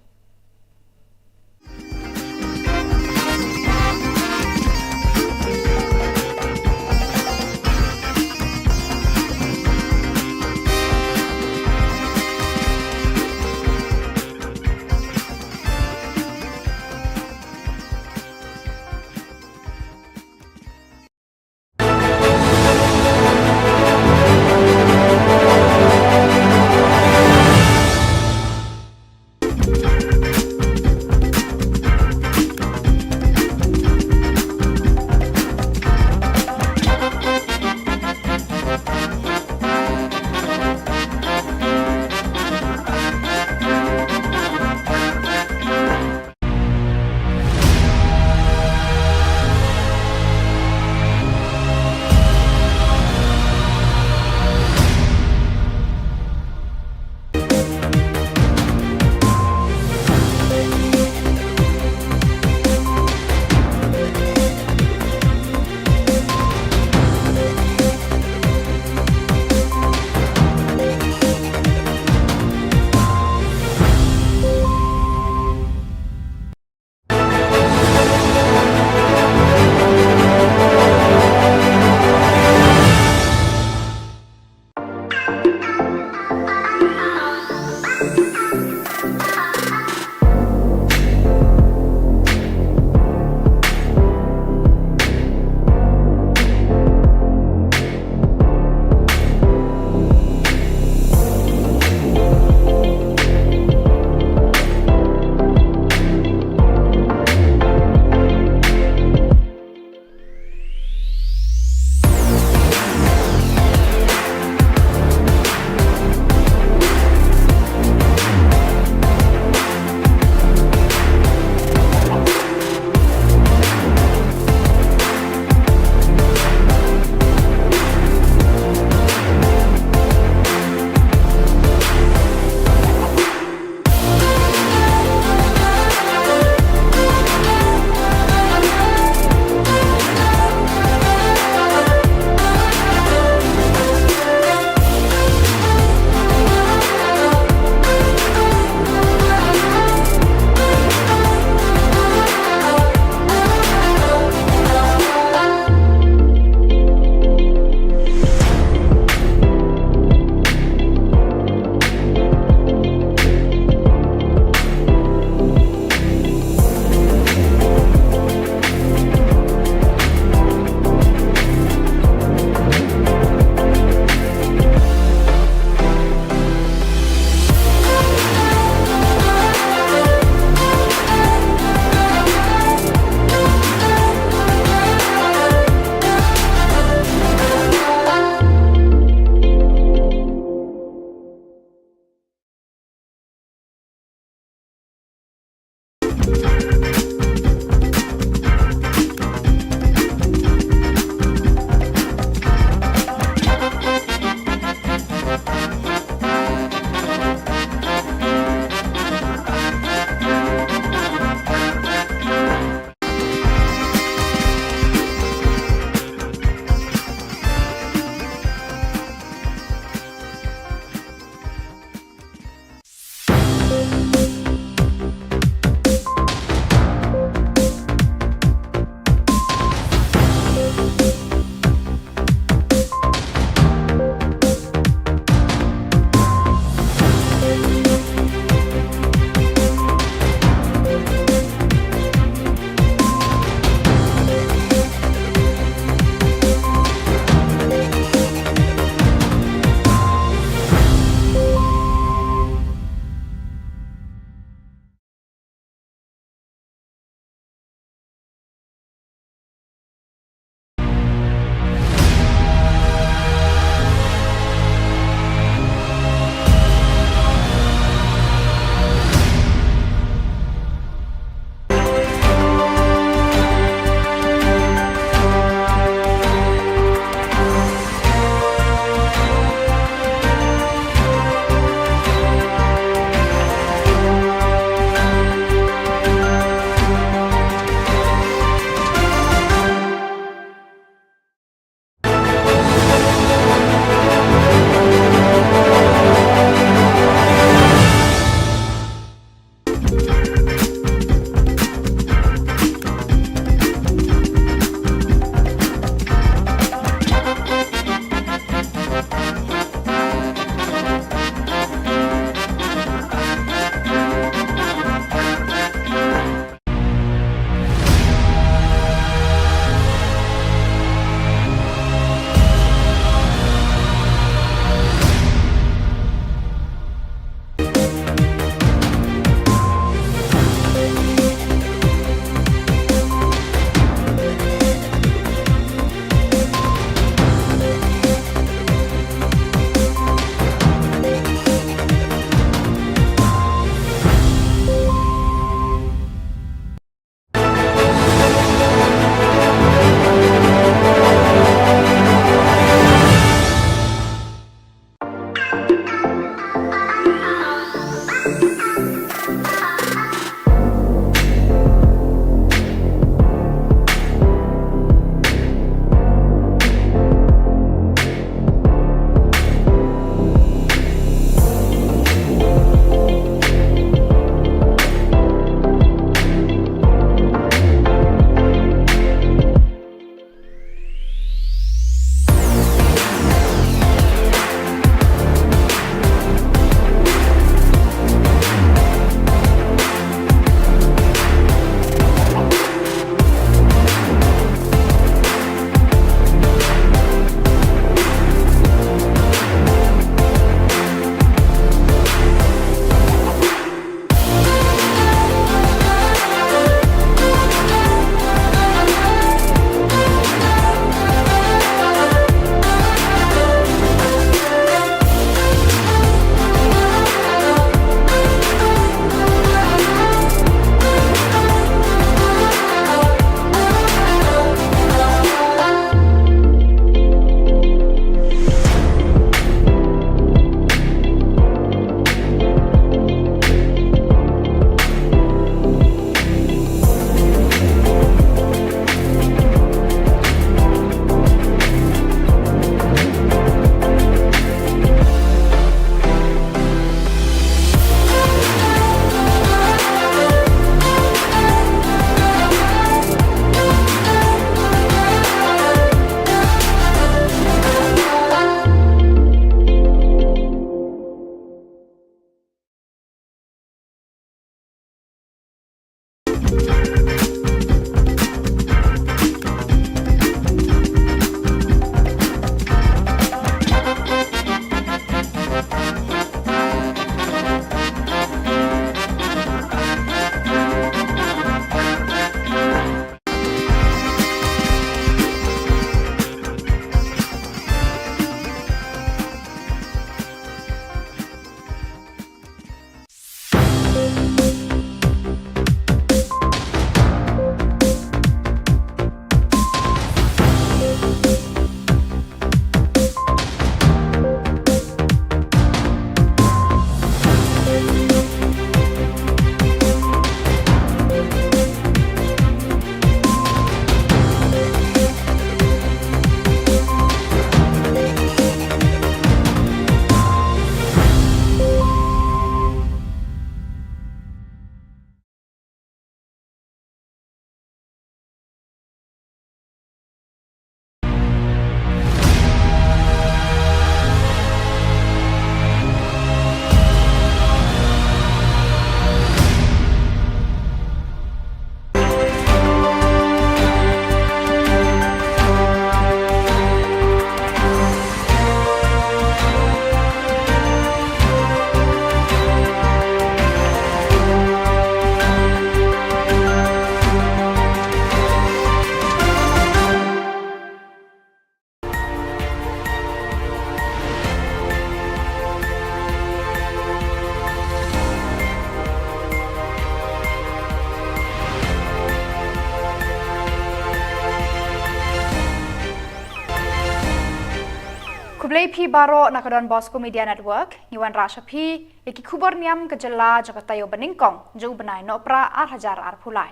Khublei phi baroh na ka Don Bosco Media Network, ngi wanrah sha phi ïa ki khubor niam ka jylla jong ka taïew banyngkong jong u bnai Nohprah ar hajar arphew lai.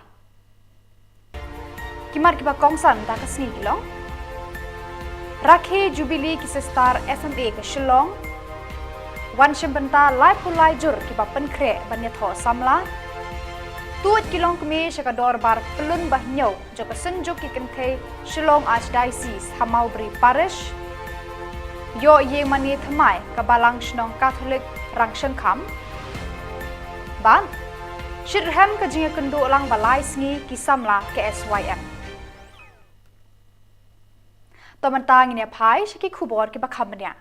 Ki mat kiba kongsan da ka sngi ki long: Rakhe Jubilee ki Sistar S M A ka Shillong. Wan shim bynta laiphew lai jur kiba pynkhreh ban ïathoh samla. Tuid ki longkmie sha ka dorbar pyllun ba hynñiew jong ka Synjuk ki Kynthei Shillong Archdiocese ha Mawbri Parish. Ïoh ïing mane thymmai ka Balang Shnong Katholik Rangshangkham. Bad shitrhem ka jingïakynduh lang ba lai sngi ki samla K S Y M. To mynta ngin ïa phai sha ki khubor kiba kham bniah.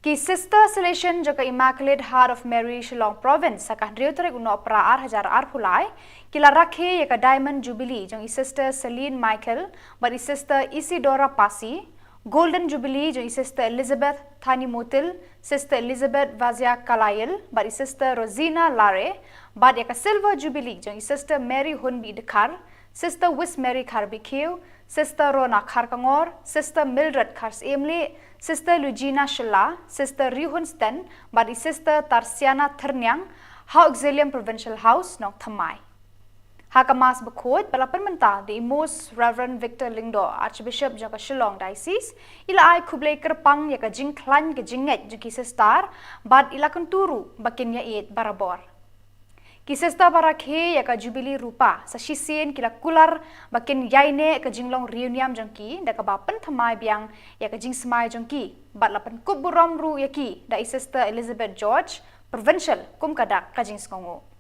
Ki Sister Salesian jong ka Immaculate Heart of Mary Shillong Province ha ka hynriew tarik u Nohprah ar hajar arphew lai ki la rakhe ïa ka Diamond Jubilee jong i Sister Celine Michael bad i Sister Isidora Pasi, Golden Jubilee jong i Sister Elizabeth Thani Mutil, Sister Elizabeth Vazia Kalayil bad i Sister Rosina Lare, bad ïa ka Silver Jubilee jong i Sister Mary Hunbi Dkhar, Sister Wismary Kharbikiew, Sister Rona Kharkongor, Sister Mildred Kharsiemli, Sister Lugina Shylla, Sister Rihun Sten, bad i Sister Tarsiana Thyrniang, ha Auxilium Provincial House, Nongthymmai. Ha ka Mass bakhuid ba la pynmynta da i Most Reverend Victor Lyngdoh, Archbishop jong ka Shillong Diocese, i la ai khublei kyrpang ïa ka jingkhlaiñ ka jingngeit jong ki sister, bad i la kyntu ruh ba kin ïaieit barabor. Ki sister ba rakhe ïa ka Jubilee Rupa, sa shisien ki la kular ba kin ïaineh ka jinglong riewniam jong ki, da kaba pynthymmai biang ïa ka jingsmai jong ki, bad la pynkup burom ruh ïa ki da i Sister Elizabeth George, Provincial, kum ka dak ka jingsngewnguh.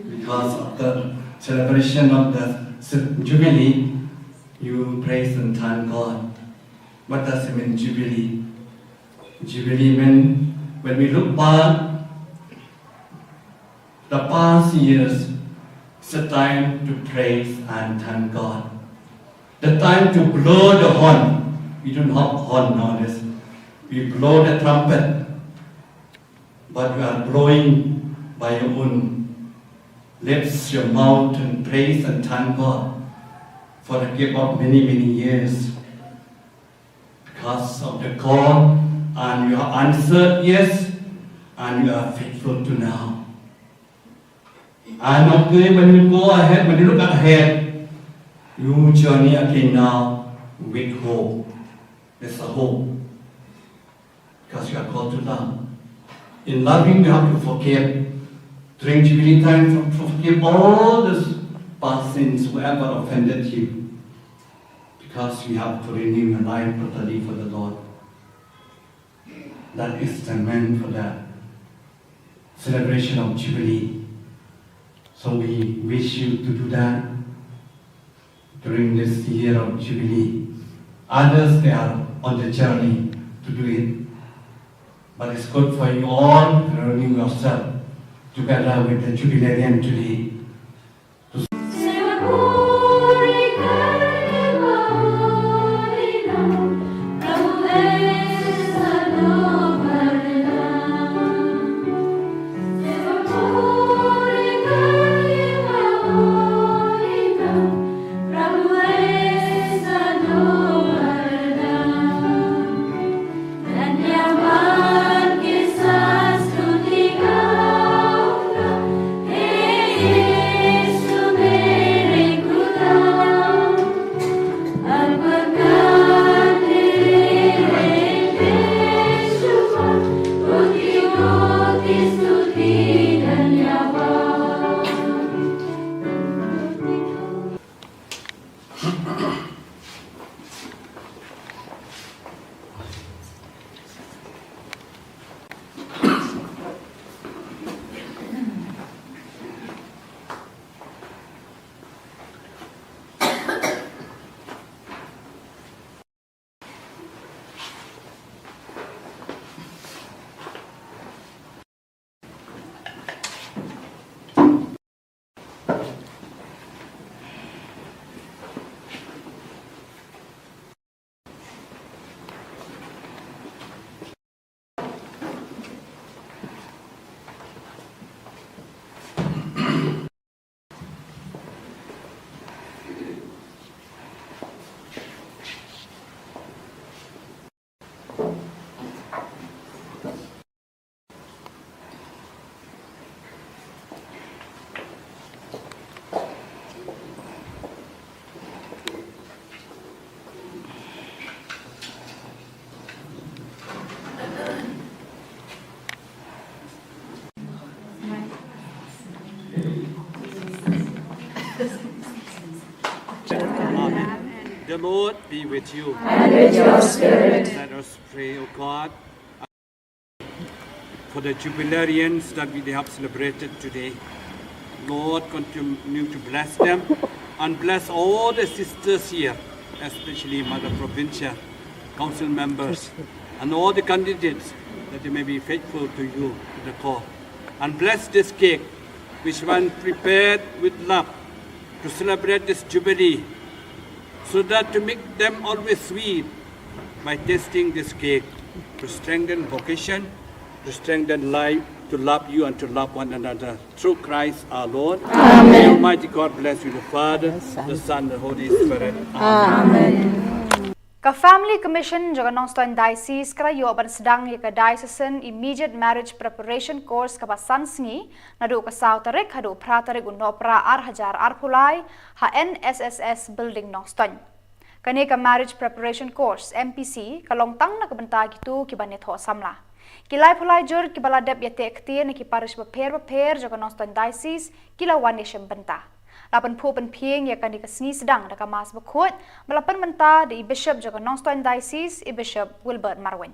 Because of the celebration of the Jubilee, you praise and thank God. What does it mean, Jubilee? Jubilee mean, when we look back the past years, it's a time to praise and thank God. The time to blow the horn. We don't have horn nowadays. We blow the trumpet. But you are blowing by your own lips, your mouth, and praise and thank God for the gap of many, many years. Because of the call, and you have answered yes, and you are faithful to now. And okay, when you go ahead, when you look ahead, you journey again now with hope. There's a hope. Because you are called to love. In loving, you have to forgive. During Jubilee time, for- forgive all the past sins, whoever offended you. Because you have to renew your life totally for the Lord. That is the meant for the celebration of Jubilee. So we wish you to do that during this year of Jubilee. Others, they are on the journey to do it. But it's good for you all to renew yourself together with the Jubilarian today. The Lord be with you. And with your spirit. Let us pray, O God, for the jubilarians that we have celebrated today. Lord, continue to bless them and bless all the sisters here, especially Mother Provincial Council members and all the candidates, that they may be faithful to you, to the call. And bless this cake, which one prepared with love to celebrate this jubilee, so that to make them always sweet by tasting this cake, to strengthen vocation, to strengthen life, to love you and to love one another through Christ our Lord. Amen. May Almighty God bless you, the Father, the Son, the Holy Spirit. Amen. Ka Family Commission jong ka Nongstoiñ Diocese ka la ïoh ban sdang ïa ka Diocesan Immediate Marriage Preparation Course kaba san sngi, naduh ka saw tarik haduh phra tarik u Nohprah ar hajar arphew lai, ha N S S S Building Nongstoiñ. Kane ka Marriage Preparation Course, M P C, ka long tang na ka bynta kito kiba ïathoh samla. Ki laiphew lai jur kiba la dep ïateh ktien na ki parish bapher bapher jong ka Nongstoiñ Diocese ki la wan ïashim bynta. La pynphuh pynphieng ïa kane ka sngi sdang da ka Mass bakhuid ba la pynmynta da i Bishop jong ka Nongstoiñ Diocese, i Bishop Wilbert Marwein.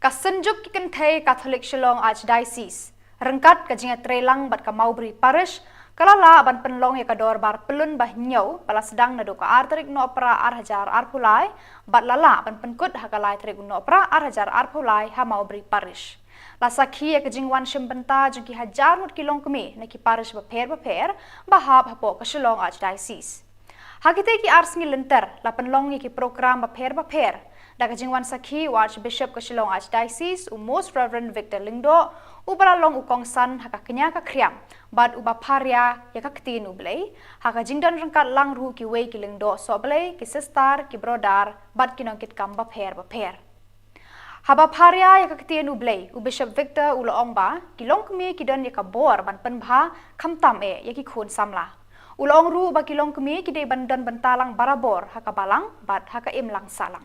Ka Synjuk ki Kynthei Katholik Shillong Archdiocese, ryngkat ka jingïatreilang bad ka Mawbri Parish, ka la lah ban pynlong ïa ka dorbar pyllun ba hynñiew ba la sdang naduh ka ar tarik Nohprah ar hajar arphew lai, bad la lah ban pynkut ha ka lai tarik Nohprah ar hajar arphew lai ha Mawbri Parish. La sakhi ïa ka jingwan shim bynta jong ki hajar ngut ki longkmie na ki parish bapher bapher ba hap hapoh ka Shillong Archdiocese. Ha kitei ki ar sngi lynter, la pynlong ïa ki prokram bapher bapher da ka jingwan sakhi u Archbishop ka Shillong Archdiocese, u Most Reverend Victor Lyngdoh, uba la long u kongsan ha ka kñia ka khriam bad uba pharia ïa ka Ktien U Blei, ha ka jingdon ryngkat lang ruh kiwei ki lyngdoh sohblei, ki sister, ki brother bad ki nongkitkam bapher bapher. Haba pharia ïa ka Ktien U Blei, u Bishop Victor u la ong ba ki longkmie ki don ïa ka bor ban pynbha khamtam eh ïa ki khun samla. U la ong ruh ba ki longkmie ki dei ban don bynta lang barabor ha ka balang bad ha ka imlang sahlang.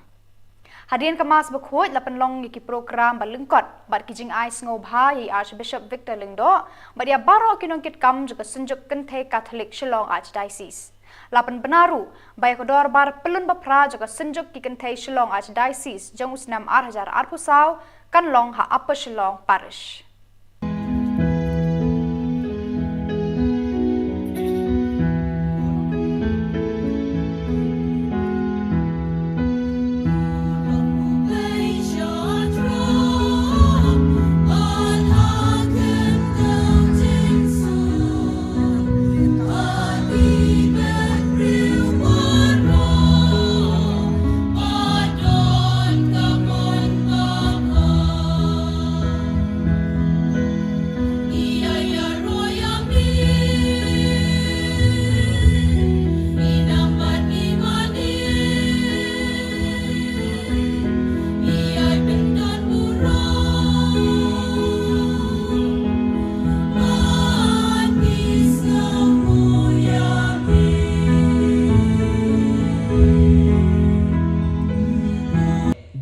Hadien ka Mass bakhuid la pynlong ïa ki prokram ba lyngkot bad ki jingai sngewbha ïa i Archbishop Victor Lyngdoh bad ïa baroh ki nongkitkam jong ka Synjuk Kynthei Katholik Shillong Archdiocese. La pynbna ruh ba ïa ka dorbar pyllun baphra jong ka Synjuk ki Kynthei Shillong Archdiocese jong u snem ar hajar arphew saw kan long ha Upper Shillong Parish.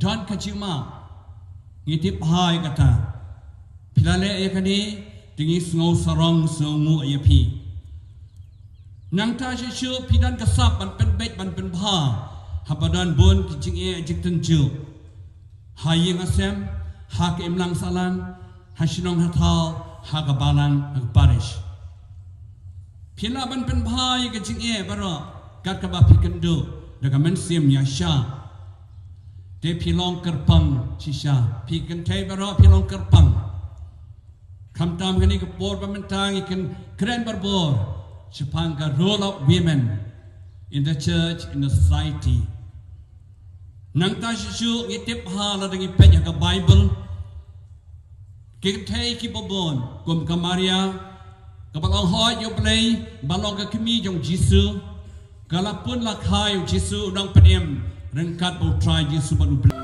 Don ka jingma, ngi tip bha ïa kata. Phi la leh ïa kane, te ngi sngew sarong sngewnguh ïa phi. Nangta shisha phi don ka sap ban pynbeit ban pynbha haba don bun ki jingeh jingtynjuh ha ïing ha sem, ha ka imlang sahlang, ha shnong ha thaw, ha ka balang, ha ka parish. Phi lah ban pynbha ïa ka jingeh baroh kat kaba phi kynduh da ka mynsiem ïaishah. Te phi long kyrpang shisha, phi kynthei baroh phi long kyrpang. Khamtam kane ka por ba mynta ngi kren barabor shaphang ka role of women in the church, in the society. Nangta shisha ngi tip bha lada ngi peit ha ka Bible, ki kynthei kiba bun kum ka Maria kaba la hoi ïa U Blei, ba long ka kmie jong U Jisu, ka la pun la kha ïa U Jisu u nongpynim ryngkat bad U Trai Jisu bad U Blei.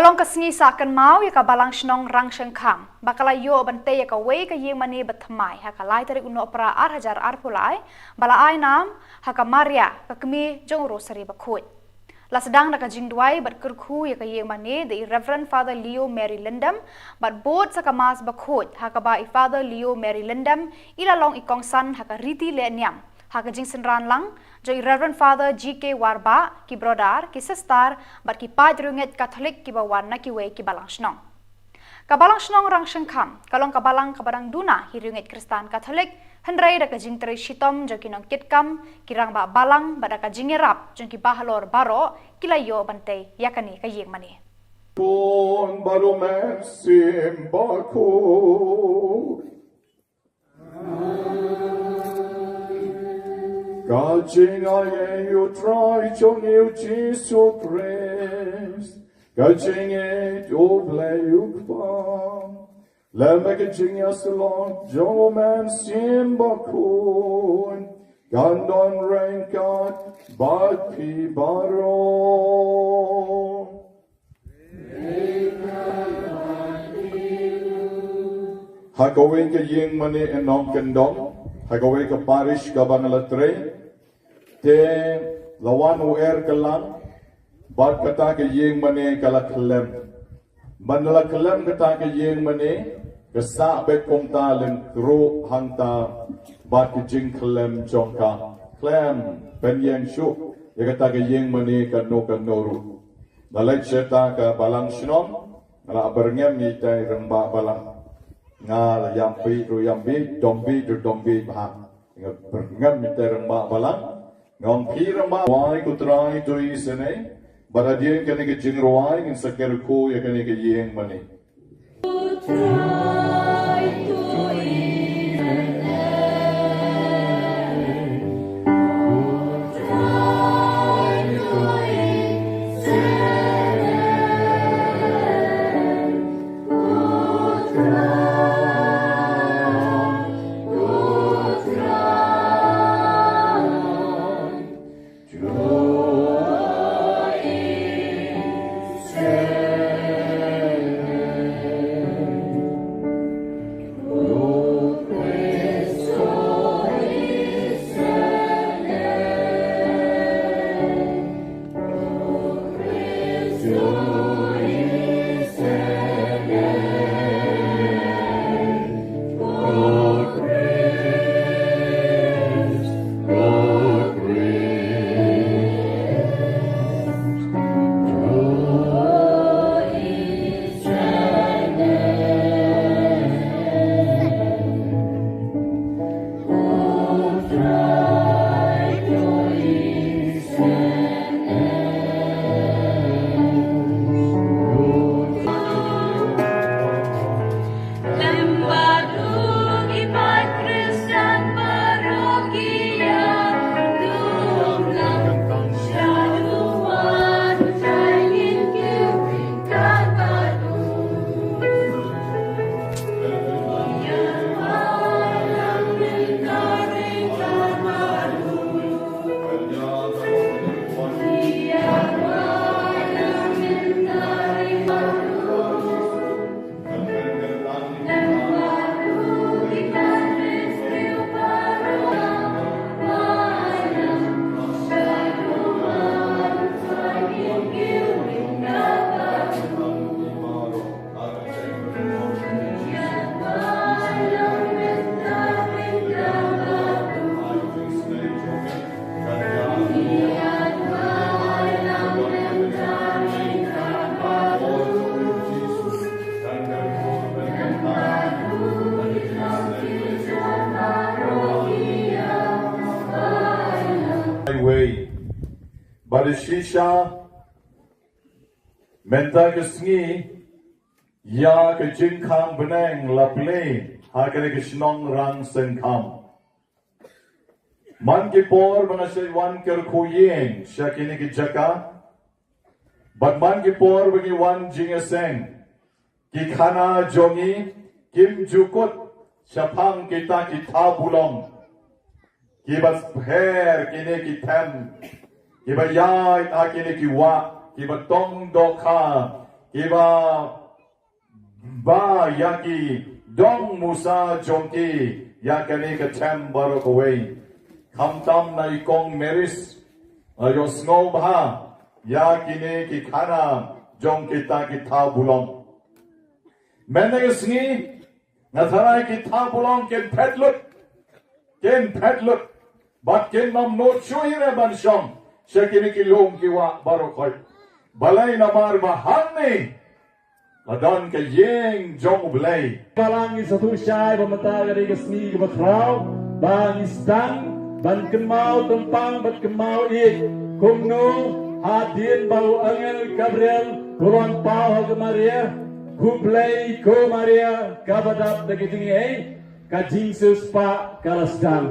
Ka long ka sngi sah kynmaw ïa ka Balang Shnong Rangshengkham ba ka la ïoh ban tei ïa kawei ka ïing mane ba thymmai ha ka lai tarik u Nohprah ar hajar arphew lai, ba la ai nam ha ka Maria, ka kmie jong u Rosary Bakhuid. La sdang da ka jingduwai bad kyrkhu ïa ka ïing mane da i Reverend Father Leo Mary Lyndon bad bud sa ka Mass Bakhuid, ha kaba i Father Leo Mary Lyndon i la long i kongsan ha ka riti leh niam, ha ka jingsynran lang jong i Reverend Father G K Warbah, ki brother, ki sister bad ki paid riewngeit Katholik kiba wan na kiwei ki Balang Shnong. Ka Balang Shnong Rangshengkham ka long ka balang kaba dang duna hi riewngeit Khristan Katholik, hynrei da ka jingtrei shitom jong ki nongkitkam, ki rangbah balang bad da ka jingïarap jong ki bahalor baroh, ki la ïoh ban tei ïa kane ka ïing mane. Pon baroh mynsiem bakhuid. Ka jingai ïa u Trai jong ngi u Jisu Khrist, ka jingïeit u Blei u Kpa, lem bad ka jingïasyllok jong u Mynsiem Bakhuid, kan don ryngkat bad phi baroh. Ha kawei ka ïing mane, eh, nongkyndong, ha kawei ka parish kaba nga la trei, te la wan u er kyllang bad kata ka ïing mane ka la khyllem. Ban la khyllem kata ka ïing mane, ka sah beit kumta lyngkhuh hangta bad ka jingkhyllem jong ka. Khlem pynïeng shuh ïa kata ka ïing mane kano kano ruh. Nga leit sha kata ka Balang Shnong, nga la byrngem ïa ita i rangbah balang. Nga la ïam bit ruh ïam bit, dom bit ruh dom bit bha. Nga byrngem ïa ita i rangbah balang. Nga ong, phi rangbah, rwai ko Trai to isynei. Bad hadien kane ka jingrwai ngin sa kyrkhu ïa kane ka ïing mane. Wei. Bad shisha mynta ka sngi ïa ka jingkhang bneng la plie ha kane ka shnong Rangshengkham. Man ki por ba nga shait wan kyrkhu ïing sha kine ki jaka, bad man ki por ba ngi wan jingïaseng, ki khana jong ngi kim ju kut shaphang kita ki thaw bulong. Kiba pher kine ki them, kiba ïaid ha kine ki wah, kiba tong dohkha, Kiba ba ïa ki dong musa jong ki ïa kane ka tem baroh kawei. Khamtam na i kong Maris, ïohsngew bha ïa kine ki khana jong kita ki thaw bulong. Mynta ka sngi nga tharai ki thaw bulong kin phet lut. Kin phet lut. Bad kin ym nud shuh hi re ban shong sha kine ki lum ki wah baroh khoit. Balei? Namar ba hangne la don ka ïing jong U Blei. Balang, ngi sngewthuh shai ba mynta ka dei ka sngi kaba khraw ba ngi sdang ban kynmaw tympang bad kynmaw ïeit kumno hadien ba u angel Gabriel u la wan paw ha ka Maria, khublei ko Maria kaba dap da ka jingaiei, ka jingsiewspah ka la sdang.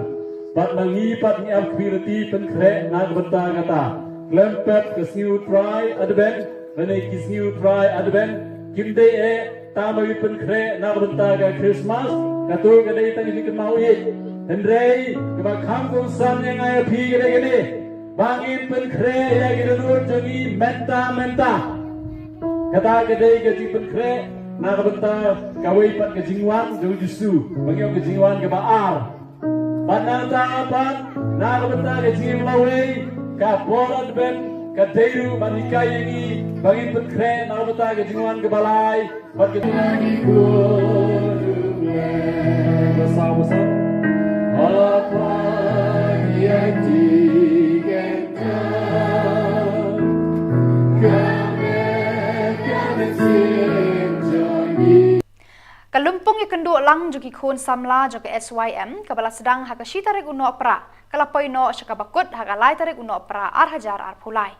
Bad ma ngi pat ngi ap kyrpad pynkhreh na ka bynta kata. Khlem pep ka sngi U Trai Advent lane ki sngi U Trai Advent kim dei eh tang ba ngi pynkhreh na ka bynta ka Christmas, kato ka dei tang ka jingkynmaw ïeit. Hynrei kaba kham kongsan ïa nga ïa phi ka dei kane, ba ngin pynkhreh ïa ki dohnud jong ngi mynta mynta. Kata ka dei ka jingpynkhreh na ka bynta kawei pat ka jingwan jong U Jisu, ba ngi ong ka jingwan kaba ar. Bad nangta pat na ka bynta ka jingim lawei, ka por Advent ka dei ruh ban hikai ïa ngi ba ngin pynkhreh na ka bynta ka jingwan kaba lai. Bad ka jingwan kaba lai. Ba saw ba saw. Apa ïa ti ka Ka lympung ïakynduh lang jong ki khun samla jong ka S Y M kaba la sdang ha ka shi tarik u Nohprah ka la poi noh sha kaba kut ha ka lai tarik u Nohprah ar hajar arphew lai.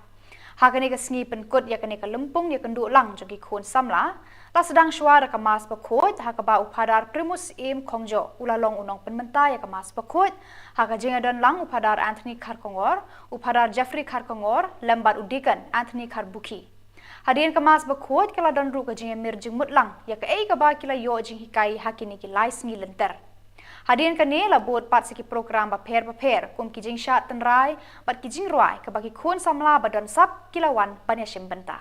Ha kane ka sngi pynkut ïa kane ka lympung ïakynduh lang jong ki khun samla la sdang shuwa da ka Mass Bakhuid ha kaba u Phadar Primus Syiem Khongjo u la long u nongpynmynta ïa ka Mass Bakhuid, ha ka jingïadon lang u Phadar Anthony Kharkongor, u Phadar Jeffrey Kharkongor lem bad u Deacon Anthony Kharbukhi. Hadien ka Mass Bakhuid ka la don ruh ka jingïamir jingmut lang ïa kaei kaba ki la ïoh jinghikai ha kine ki lai sngi lynter. Hadien kane la bud pat sa ki program bapher bapher kum ki jingshad tynrai bad ki jingrwai kaba ki khun samla ba don sap ki la wan ban ïashim bynta.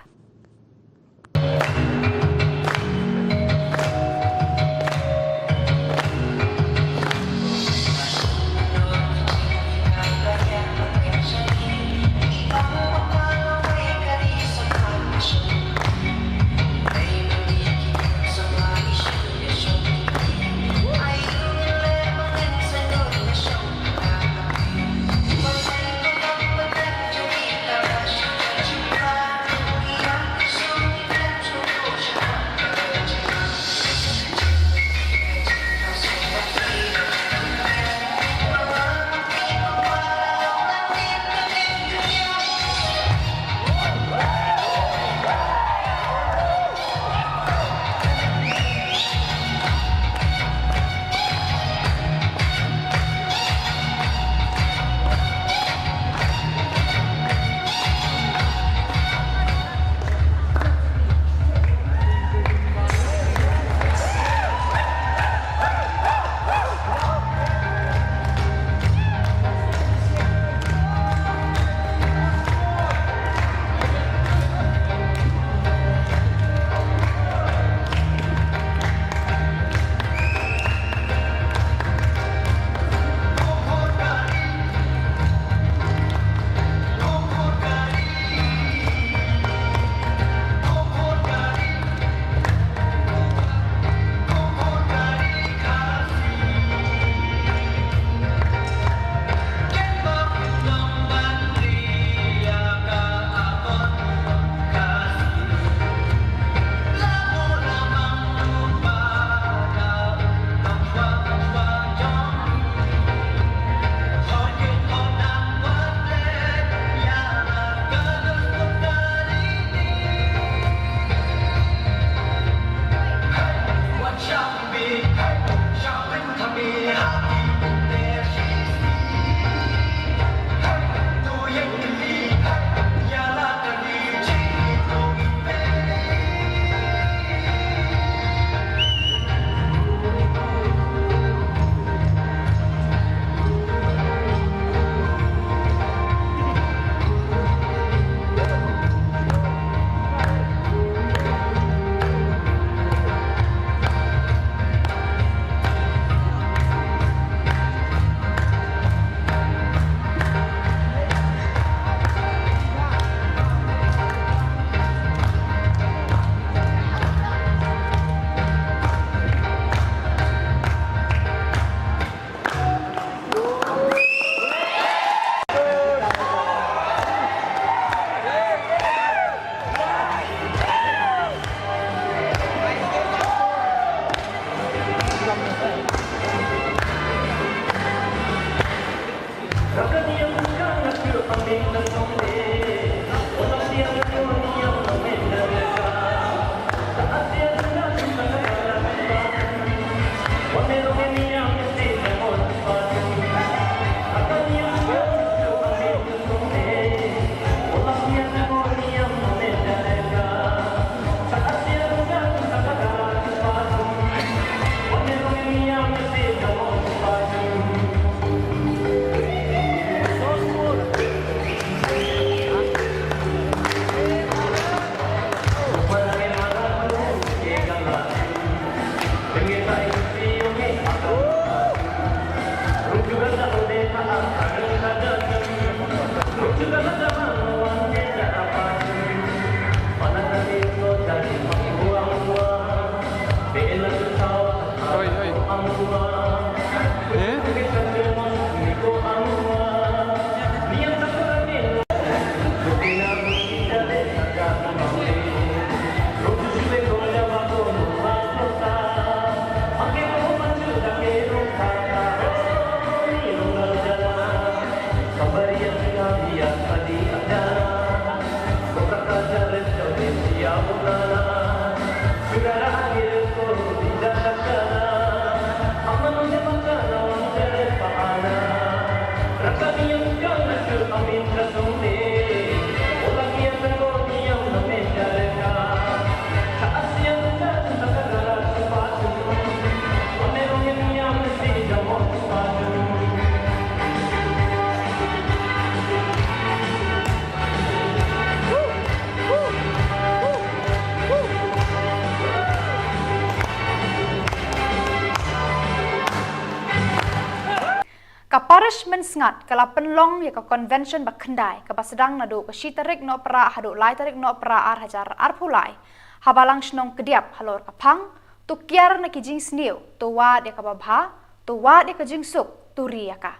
Parish Mynsngat ka la pynlong ïa ka convention ba khyndai kaba sdang naduh ka shi tarik Nohprah haduh lai tarik Nohprah ar hajar arphew lai ha Balang Shnong Kdiap halor ka phang, to kiar na ki jingsniew, to wad ïa kaba bha, to wad ïa ka jingsuk, to ri ïa ka.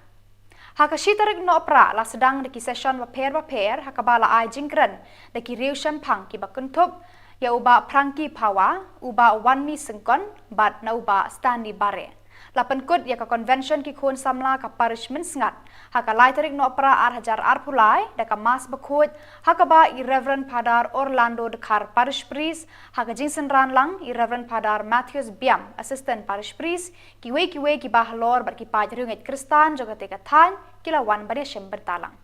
Ha ka shi tarik Nohprah la sdang da ki session bapher bapher ha kaba la ai jingkren da ki riewshemphang kiba kynthup ïa u Bah Frankie Phawa, u Bah Wanmi Syngkon bad na u Bah Stanley Bare. La pynkut ïa ka convention ki khun samla ka Parish Mynsngat ha ka lai tarik Nohprah ar hajar arphew lai da ka Mass bakhuid ha kaba i Reverend Father Orlando Dkhar, Parish Priest, ha ka jingsynran lang i Reverend Father Matthews Biam, Assistant Parish Priest, kiwei kiwei kiba halor bad ki paid riewngeit Khristan jong katei ka thaiñ ki la wan ban ïashim bynta lang.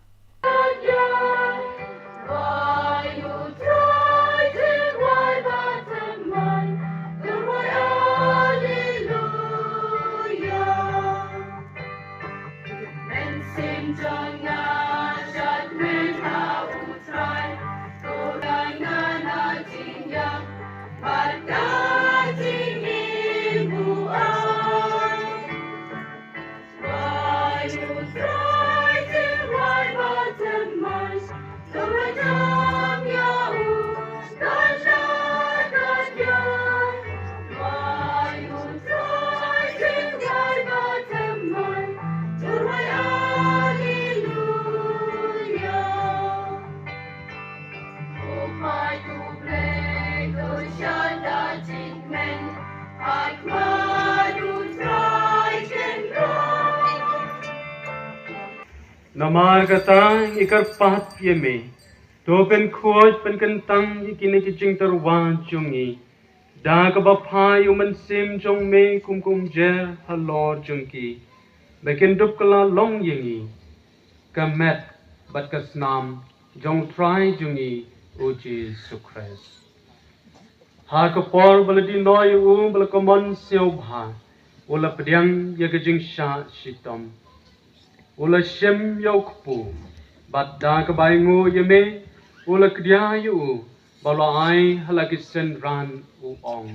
Namar kata ngi kyrpad ïa me, to pynkhuid pynkyntang ïa kine ki jingtyrwa jong ngi da kaba phah ïa u Mynsiem jong me kum ka umjer halor jong ki, ba kin dup kylla long ïa ngi ka met bad ka snam jong u Trai jong ngi u Jisu Khrist. Ha ka por ba la die noh ïa u, ba la kumno sngewbha, u la pdiang ïa ka jingshah shitom, u la shim ïa u kpu, bad da kaba ainguh ïa me, u la kdia ïa u, bad u la ai ha la ki synran, u ong: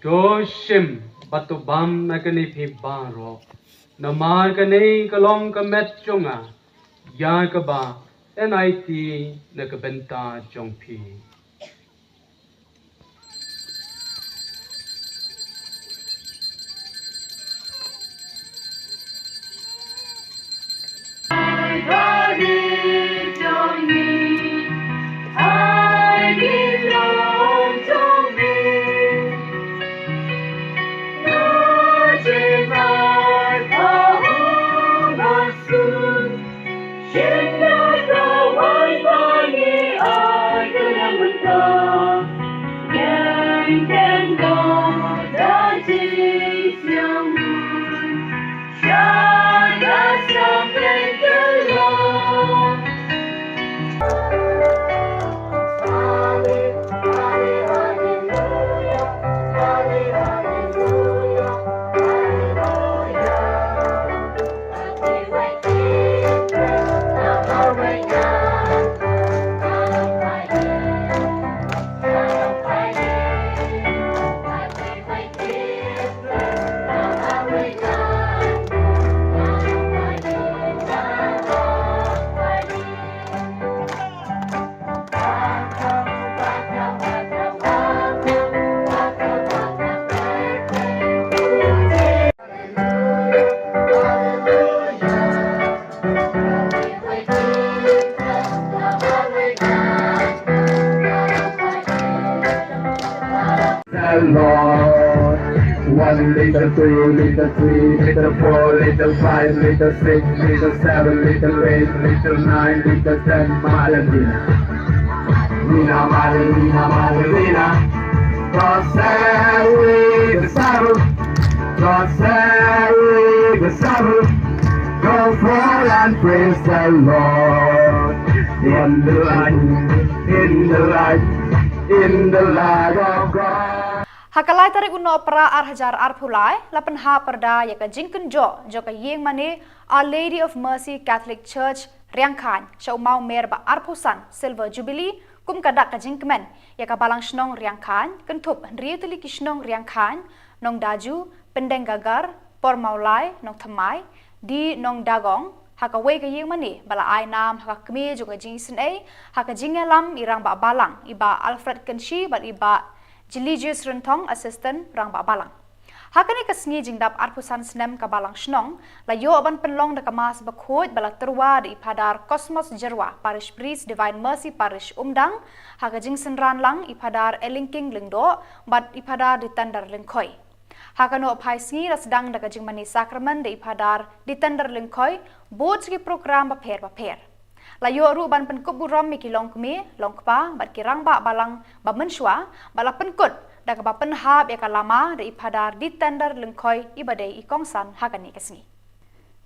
To shim bad to bam na kane phi baroh, namar kane ka long ka met jong nga, ïa kaba yn aiti na ka bynta jong phi. The Lord. One liter, two liter, three liter, four liter, five liter, six liter, seven liter, eight liter, nine liter, ten. Mother Nina. Nina, Mother Nina, Mother Nina. God save the Sabbath. God save the Sabbath. Go forth and praise the Lord. In the light, in the light, in the light of God. Ha ka lai tarik u Nohprah ar hajar arphew lai, la pynhap pyrda ïa ka jingkynjoh jong ka ïing mane Our Lady of Mercy Catholic Church Riangkhane sha u mawmer ba arphew san Silver Jubilee, kum ka dak ka jingkmen ïa ka Balang Shnong Riangkhane, kynthup hynriew tylli ki shnong Riangkhane, Nongdaju, Pyndengagar, Pormawlai, Nongthymmai, D Nongdagong ha kawei ka ïing mane ba la ai nam ha ka kmie jong ka jingisynei ha ka jingïalam i Rangbah Balang i Bah Alfred Kynshi bad i Bah Jilijius Rynthong, Assistant Rangbah Balang. Ha kane ka sngi jingdap arphew san snem ka Balang Shnong la ïoh ban pynlong da ka Mass Bakhuid ba la tyrwa da i Phadar Cosmas Jyrwa, Parish Priest, Divine Mercy Parish, Umdang, ha ka jingsynran lang i Phadar Elingking Lyngdoh bad i Phadar Ditender Lyngkhoi. Ha ka nohphai sngi la sdang da ka jingmane sakramen da i Phadar Ditender Lyngkhoi, bud sha ki program bapher bapher. La ïoh ruh ban pynkup burom ïa ki longkmie, longkpa bad ki rangbah balang ba mynshuwa, bad la pynkut da kaba pynhap ïa ka lama da i Phadar Ditender Lyngkhoi iba dei i kongsan ha kane ka sngi.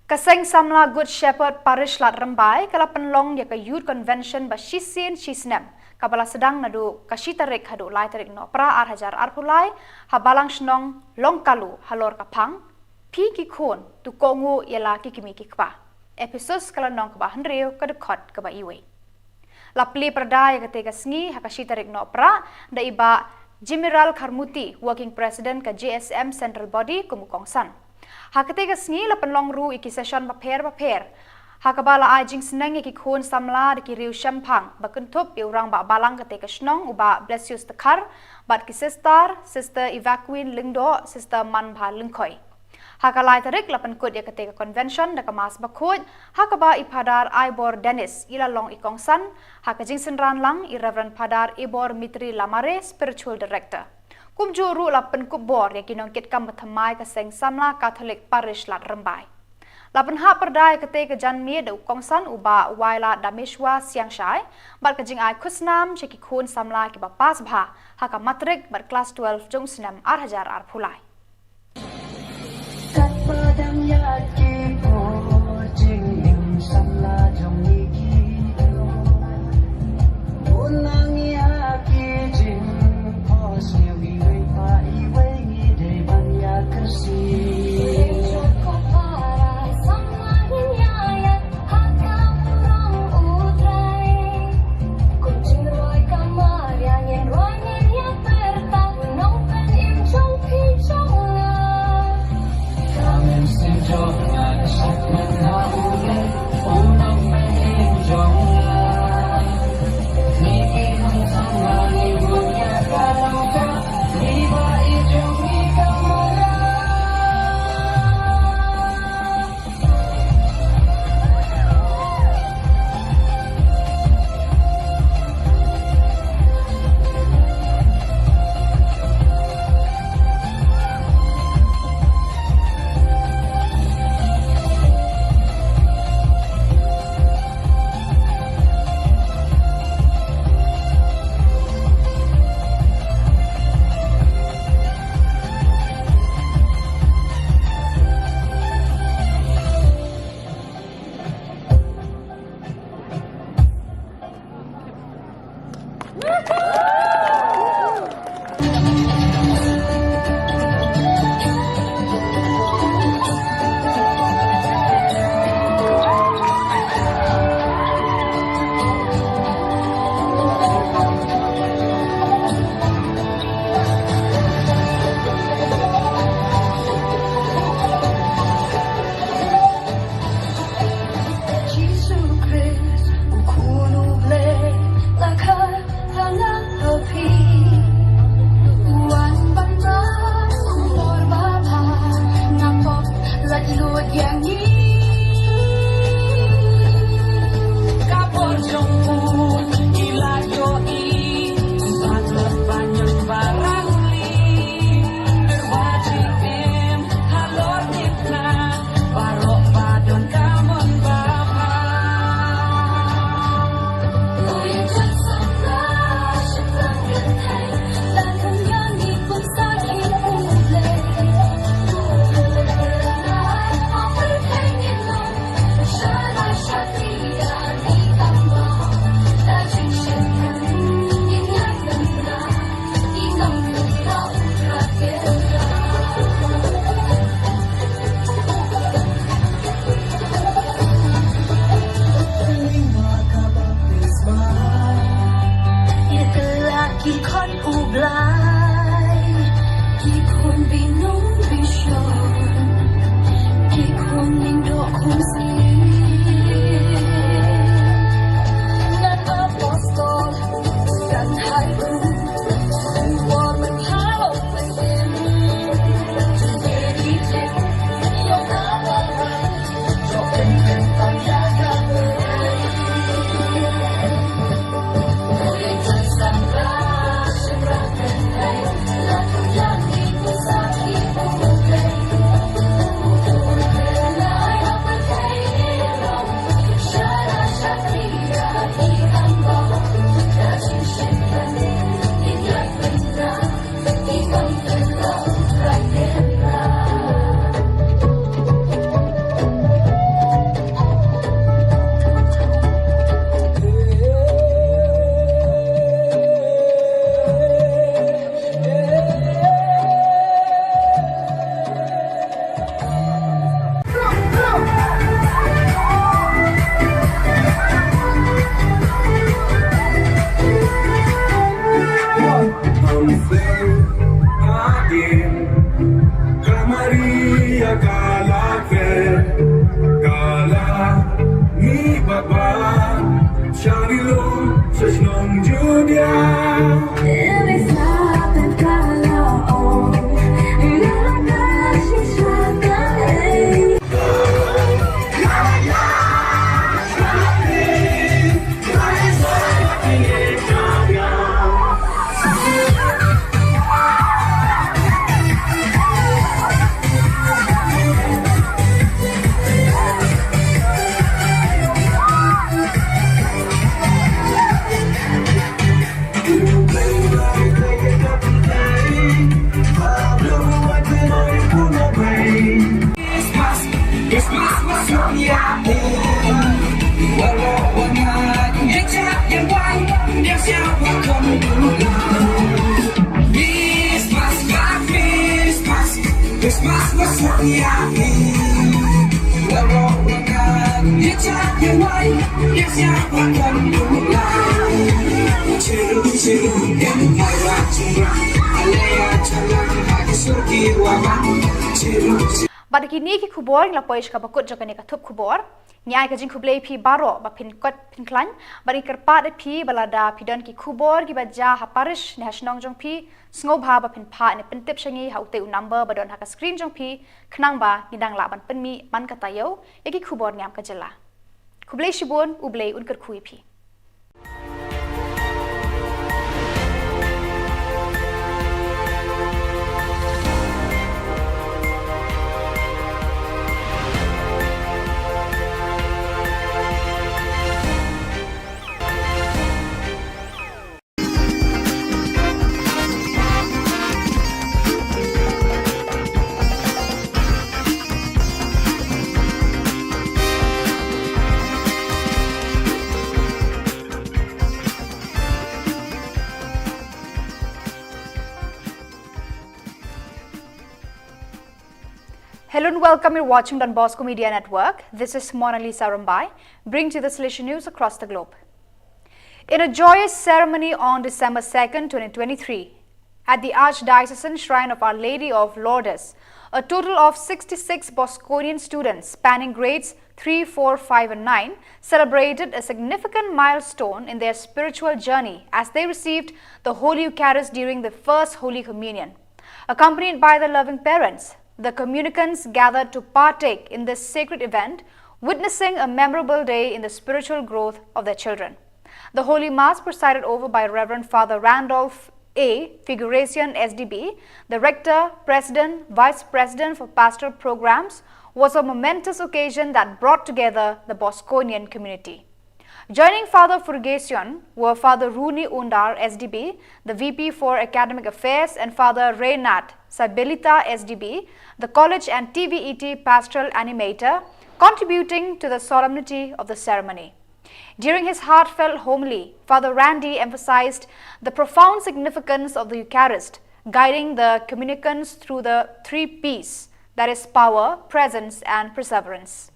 Ka Seng Samla Good Shepherd Parish Lad Rymbai ka la pynlong ïa ka Youth Convention ba shisien shi snem, kaba la sdang naduh ka shi tarik haduh lai tarik Nohprah ar hajar arphew lai ha Balang Shnong Longkalu halor ka phang, Phi ki khun, to kohnguh ïa la ki kmie ki kpa. Ephesus ka lynnong kaba hynriew, ka dkhot kaba iwei. La plie pyrda ïa katei ka sngi ha ka shi tarik Nohprah da i Bah Jimiral Kharmuti, Working President ka J S M Central Body, kum u kongsan. Ha katei ka sngi la pynlong ruh ïa ki session bapher bapher ha kaba la ai jingsneng ïa ki khun samla da ki riew shemphang ba kynthup ïa u Rangbah Balang katei ka shnong, u Bah Blessius Dkhar, bad ki sister, Sister Evacuine Lyngdoh, Sister Manbha Lyngkhoi. Ha ka lai tarik la pynkut ïa katei ka convention da ka Mass Bakhuid ha kaba i Phadar Aibor Dennis i la long i kongsan, ha ka jingsynran lang i Reverend Phadar Ibor Mitri Lamare, Spiritual Director. Kumjuh ruh la pynkup bor ïa ki nongkitkam bathymmai ka Seng Samla Catholic Parish Lad Rymbai. La pynhap pyrda ïa katei ka janmiet da u kongsan, u Bah Waila Dameshwa Siangshai, bad ka jingai khusnam sha ki khun samla kiba pass bha ha ka matrik bad klas twelve jong u snem ar hajar arphew lai. Katba dang ïaid ki por jingim samla jong ngi ki, u nang ïa ki jingphohsniew iwei pa iwei, ngi dei ban ïa kyrsiew. Kala kre, kala mi baba, shani long, sashnong judia. Every stop and kala on, kala kashi shaka. Bad kine ki khubor ngi la poi sha kaba kut jong kane ka thup khubor. Ngi ai ka jingkhublei phi baroh ba phin kot phin khlaiñ. Bad ngi kyrpad ïa phi ba lada phi don ki khubor kiba jia ha parish ne ha shnong jong phi, sngewbha ba phin phah ne pyntip sha ngi ha utei u number ba don ha ka screen jong phi, khnang ba ngi dang lah ban pynmih man ka taïew ïa ki khubor niam ka jylla. Khublei shibun, U Blei un kyrkhu ïa phi. Hello and welcome. You're watching Don Bosco Media Network. This is Mona Lisa Rumbai, bringing to you the Salesian news across the globe. In a joyous ceremony on December second, twenty twenty-three, at the Archdiocesan Shrine of Our Lady of Lourdes, a total of sixty-six Bosconian students spanning grades three, four, five, and nine celebrated a significant milestone in their spiritual journey as they received the Holy Eucharist during the First Holy Communion. Accompanied by their loving parents, the communicants gathered to partake in this sacred event, witnessing a memorable day in the spiritual growth of their children. The Holy Mass, presided over by Reverend Father Randolph A. Figuration, S D B, the Rector, President, Vice President for Pastoral Programs, was a momentous occasion that brought together the Bosconian community. Joining Father Furgacion were Father Rooney Undar, S D B, the V P for Academic Affairs, and Father Reynard Sabelita, S D B, the College and T V E T Pastoral Animator, contributing to the solemnity of the ceremony. During his heartfelt homily, Father Randy emphasized the profound significance of the Eucharist, guiding the communicants through the three P's, that is, power, presence, and perseverance.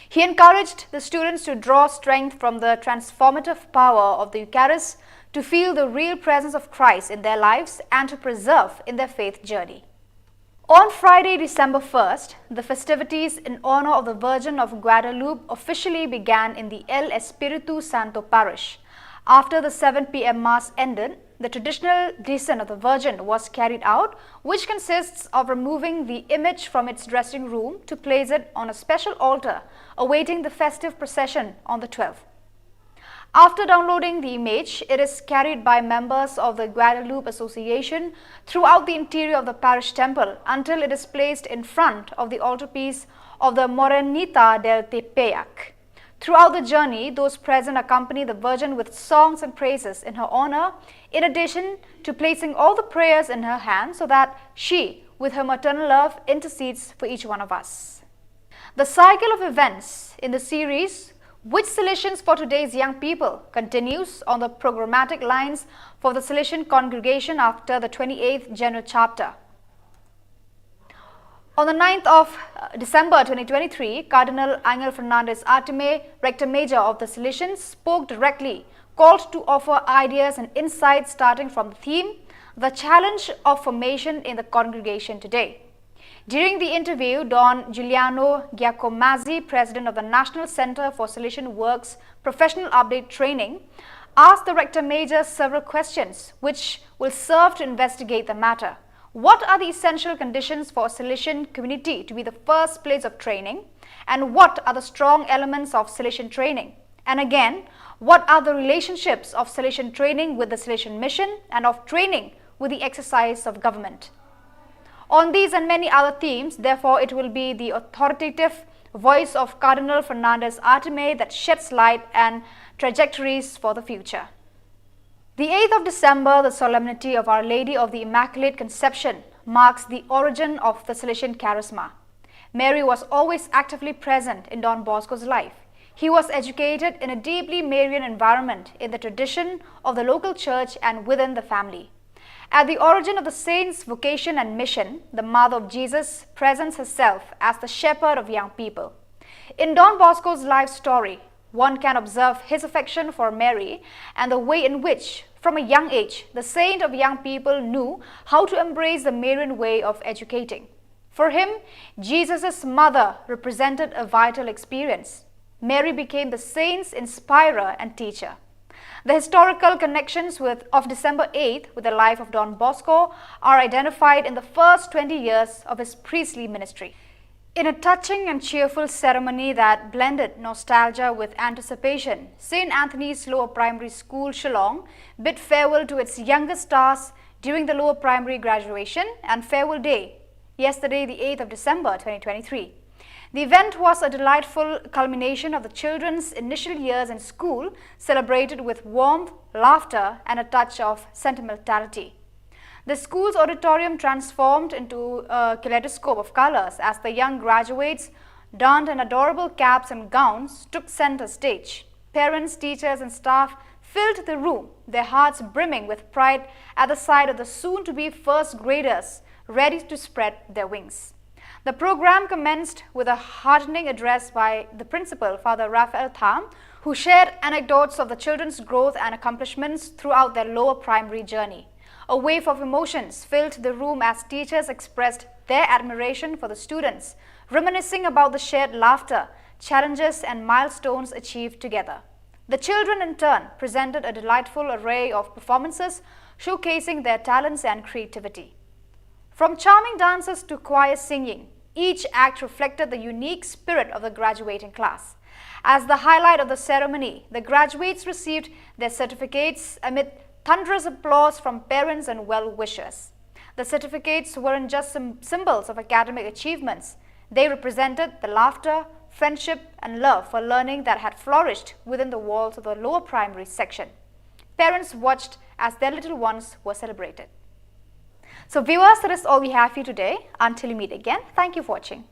He encouraged the students to draw strength from the transformative power of the Eucharist, to feel the real presence of Christ in their lives, and to persevere in their faith journey. On Friday, December first, the festivities in honor of the Virgin of Guadalupe officially began in the El Espiritu Santo Parish. After the seven P M Mass ended, the traditional glison of the Virgin was carried out, which consists of removing the image from its dressing room to place it on a special altar, awaiting the festive procession on the twelfth. After downloading the image, it is carried by members of the Guadalupe Association throughout the interior of the parish temple until it is placed in front of the altarpiece of the Morenita del Tepeyac. Throughout the journey, those present accompany the Virgin with songs and praises in her honor, in addition to placing all the prayers in her hands so that she, with her maternal love, intercedes for each one of us. The cycle of events in the series, Which Salesians for Today's Young People, continues on the programmatic lines for the Salesian congregation after the twenty-eighth General Chapter. On the ninth of, uh, December twenty twenty-three, Cardinal Angel Fernandez Artime, Rector Major of the Salesians, spoke directly, called to offer ideas and insights starting from the theme, The Challenge of Formation in the Congregation Today. During the interview, Don Giuliano Giacomazzi, president of the National Center for Salesian Works Professional Update Training, asked the Rector Major several questions which will serve to investigate the matter. What are the essential conditions for a Salesian community to be the first place of training? And what are the strong elements of Salesian training? And again, what are the relationships of Salesian training with the Salesian mission and of training with the exercise of government? On these and many other themes, therefore, it will be the authoritative voice of Cardinal Fernandez Artime that sheds light and trajectories for the future. The eighth of December, the solemnity of Our Lady of the Immaculate Conception, marks the origin of the Salesian charisma. Mary was always actively present in Don Bosco's life. He was educated in a deeply Marian environment in the tradition of the local church and within the family. At the origin of the saint's vocation and mission, the mother of Jesus presents herself as the shepherd of young people. In Don Bosco's life story, one can observe his affection for Mary and the way in which, from a young age, the saint of young people knew how to embrace the Marian way of educating. For him, Jesus' mother represented a vital experience. Mary became the saint's inspirer and teacher. The historical connections with, of December eighth with the life of Don Bosco are identified in the first twenty years of his priestly ministry. In a touching and cheerful ceremony that blended nostalgia with anticipation, Saint Anthony's Lower Primary School, Shillong, bid farewell to its youngest stars during the lower primary graduation and farewell day, yesterday, the eighth of December twenty twenty-three. The event was a delightful culmination of the children's initial years in school, celebrated with warmth, laughter, and a touch of sentimentality. The school's auditorium transformed into a kaleidoscope of colors as the young graduates donned in adorable caps and gowns took center stage. Parents, teachers, and staff filled the room, their hearts brimming with pride at the sight of the soon-to-be first graders ready to spread their wings. The program commenced with a heartening address by the principal, Father Raphael Tham, who shared anecdotes of the children's growth and accomplishments throughout their lower primary journey. A wave of emotions filled the room as teachers expressed their admiration for the students, reminiscing about the shared laughter, challenges, and milestones achieved together. The children, in turn, presented a delightful array of performances, showcasing their talents and creativity. From charming dances to choir singing, each act reflected the unique spirit of the graduating class. As the highlight of the ceremony, the graduates received their certificates amid thunderous applause from parents and well-wishers. The certificates weren't just sym- symbols of academic achievements, they represented the laughter, friendship, and love for learning that had flourished within the walls of the lower primary section. Parents watched as their little ones were celebrated. So, viewers, that is all we have for you today. Until we meet again, thank you for watching.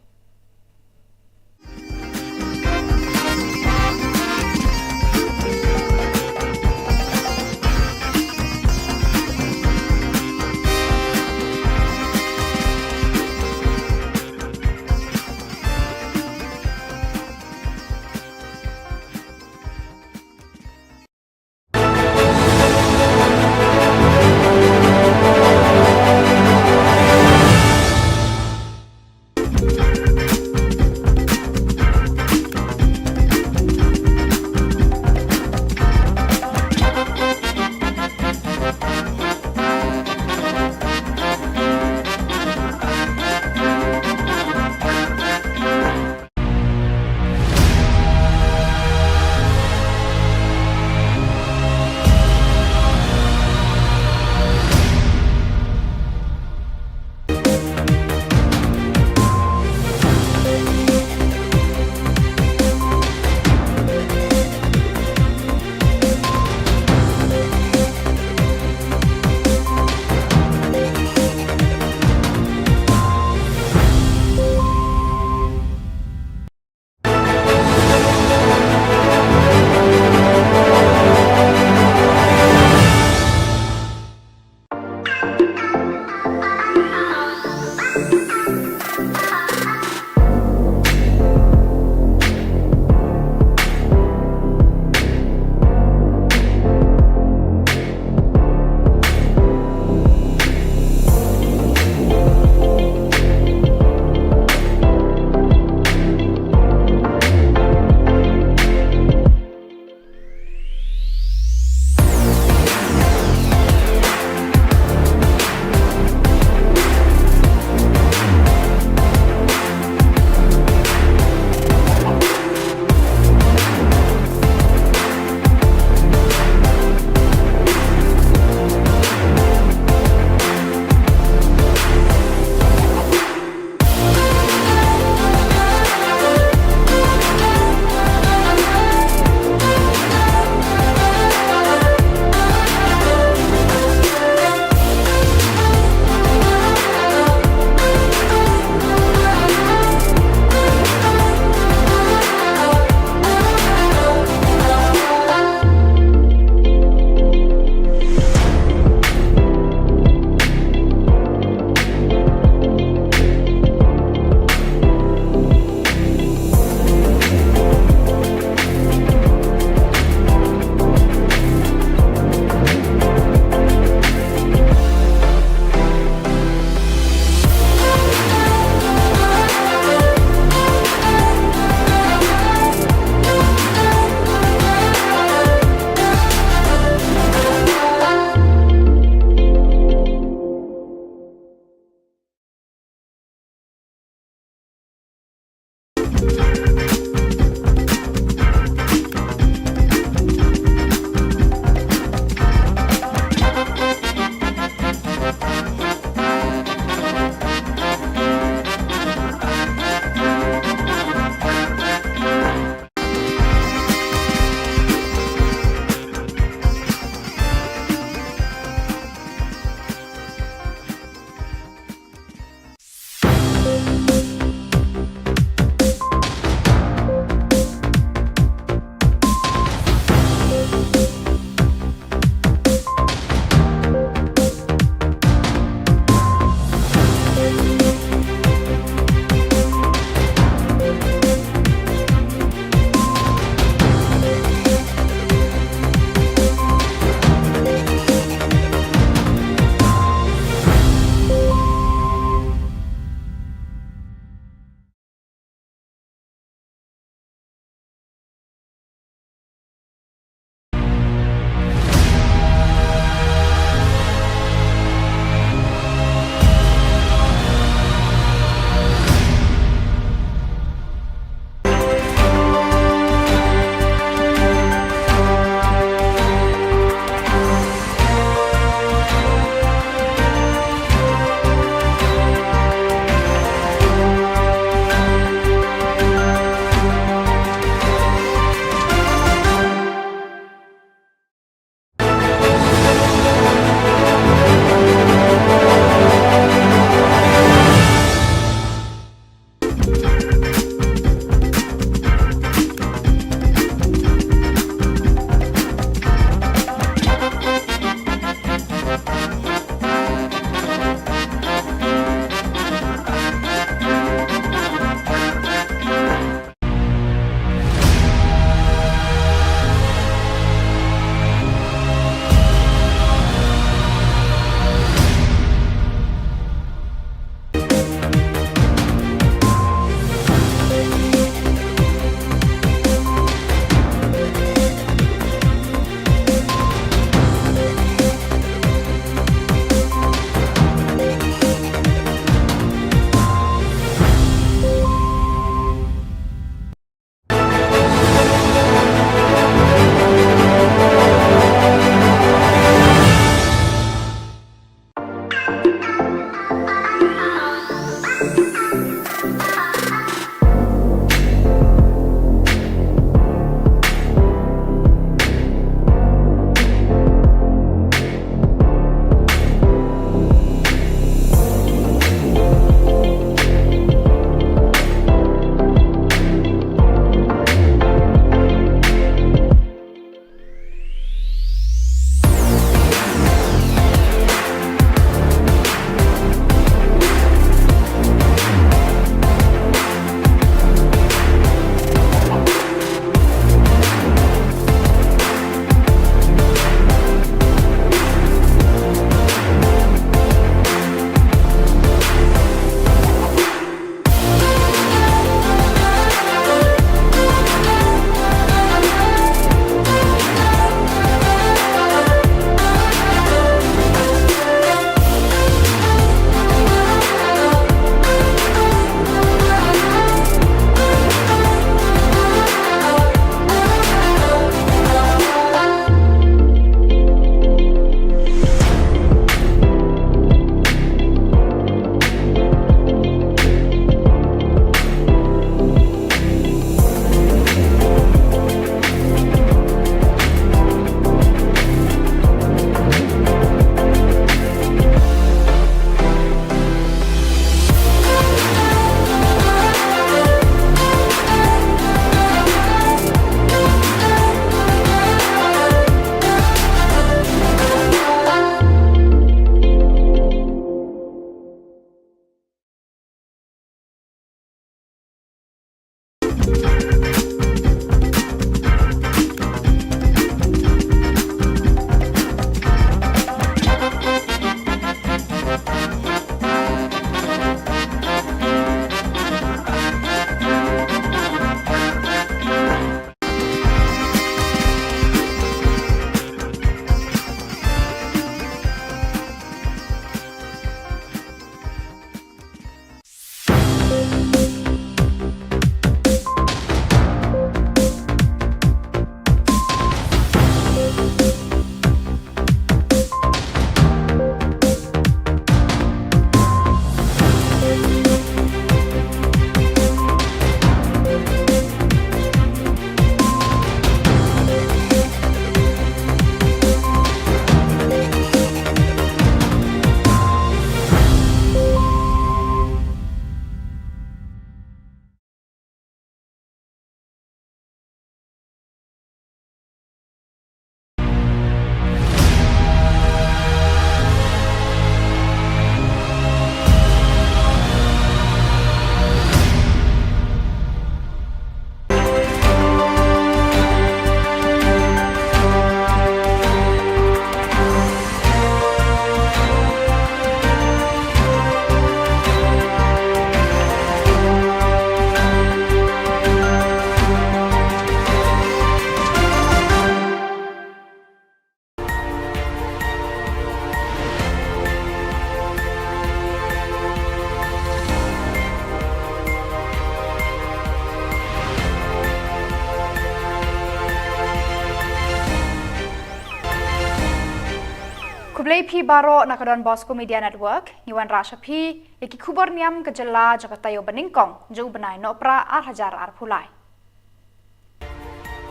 Ïa phi baroh na ka Don Bosco Media Network, ngi wanrah sha phi ïa ki khubor niam ka jylla jong ka taïew ba nyngkong jong u bnai Nohprah ar hajar arphew lai.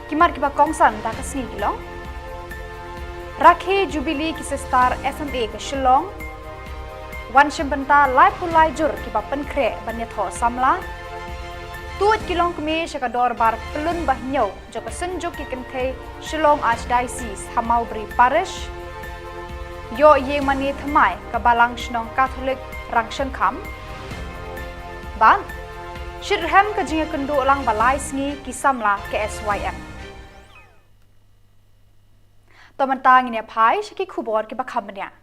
Ki mat kiba kongsan da ka sngi ki long: Rakhe Jubilee ki Sistar S M A ka Shillong. Wan shim bynta laiphew lai jur kiba pynkhreh ban ïathoh samla. Tuid ki longkmie sha ka dorbar pyllun ba hynñiew jong ka Synjuk ki Kynthei Shillong Archdiocese ha Mawbri Parish. Ïoh ïing mane thymmai ka Balang Shnong Katholik Rangshangkham. Bad shitrhem ka jingïakynduh lang ba lai sngi ki samla ka S Y M. To mynta ngin ïa phai sha ki khubor kiba kham bniah.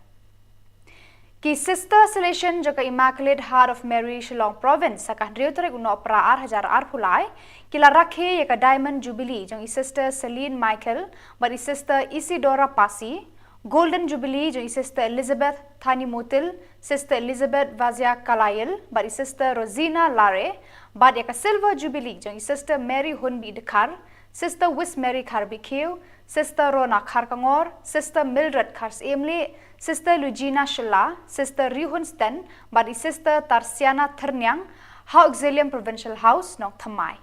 Ki Sister Salesian jong ka Immaculate Heart of Mary Shillong Province ha ka hynriew tarik u Nohprah ar hajar arphew lai ki la rakhe ïa ka Diamond Jubilee jong i Sister Celine Michael bad i Sister Isidora Pasi, Golden Jubilee jong i Sister Elizabeth Thani Mutil, Sister Elizabeth Vazia Kalayil bad i Sister Rosina Lare, bad ïa ka Silver Jubilee jong i Sister Mary Hunbi Dkhar, Sister Wismary Kharbikiew, Sister Rona Kharkongor, Sister Mildred Kharsiemlieh, Sister Lugina Shylla, Sister Rihun Sten bad i Sister Tarsiana Thyrniang ha Auxilium Provincial House, Nongthymmai.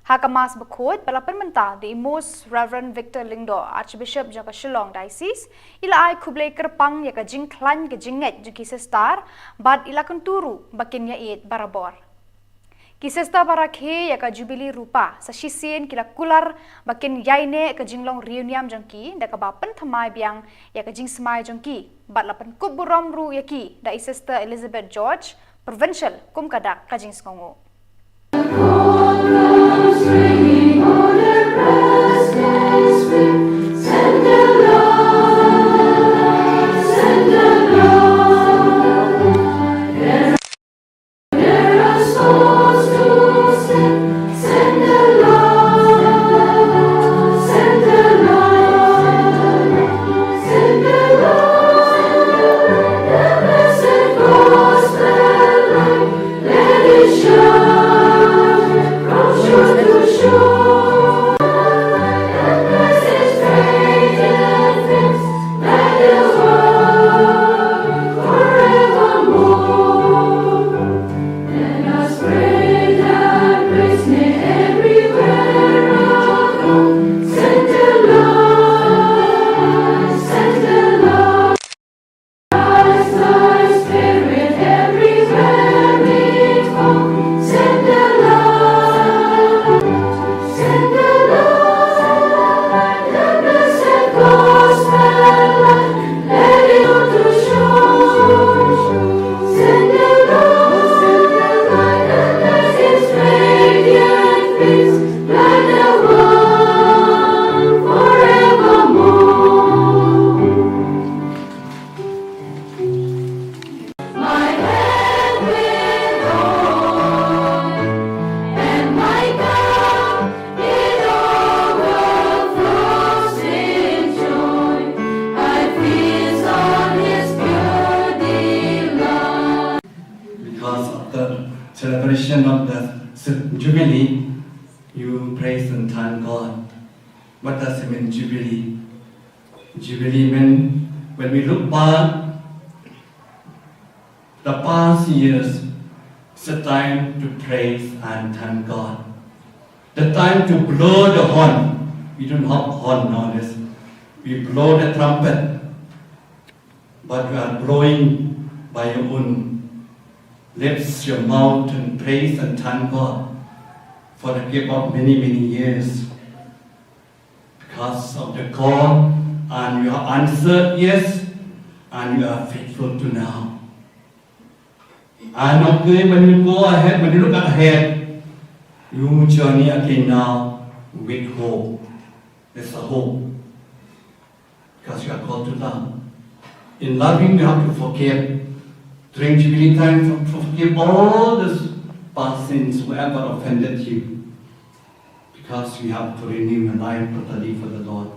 Ha ka Mass bakhuid ba la pynmynta da i Most Reverend Victor Lyngdoh, Archbishop jong ka Shillong Diocese, i la ai khublei kyrpang ïa ka jingkhlaiñ ka jingngeit jong ki Sister bad i la kyntu ruh ba kin ïaieit barabor. Ki Sister ba rakhe ïa ka Jubilee Rupa sa shisien ki la kular ba kin ïaineh ka jinglong riewniam jong ki da kaba pynthymmai biang ïa ka jingsmai jong ki bad la pynkup burom ruh ïa ki da i Sister Elizabeth George, Provincial, kum ka dak ka jingsngewnguh. Because of the celebration of the Jubilee, you praise and thank God. What does it mean, Jubilee? Jubilee mean when we look back the past years, it's a time to praise and thank God. The time to blow the horn. We don't have horn nowadays. We blow the trumpet. But you are blowing by your own lips, your mouth, and praise and thank God for the gift of many, many years. Because of the call, and you have answered yes, and you are faithful to now. And okay, when you go ahead, when you look ahead, you journey again now with hope. There's a hope. Because you are called to love. In loving, you have to forgive. During Jubilee time, for- forgive all the past sins, whoever offended you. Because we have to renew your life totally for the Lord.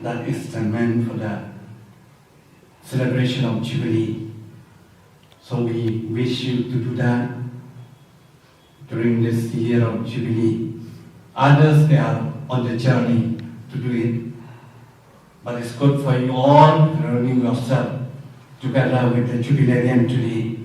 That is the meant for the celebration of Jubilee. So we wish you to do that during this year of Jubilee. Others, they are on the journey to do it. But it's good for you all, renew yourself together with the jubilarian today.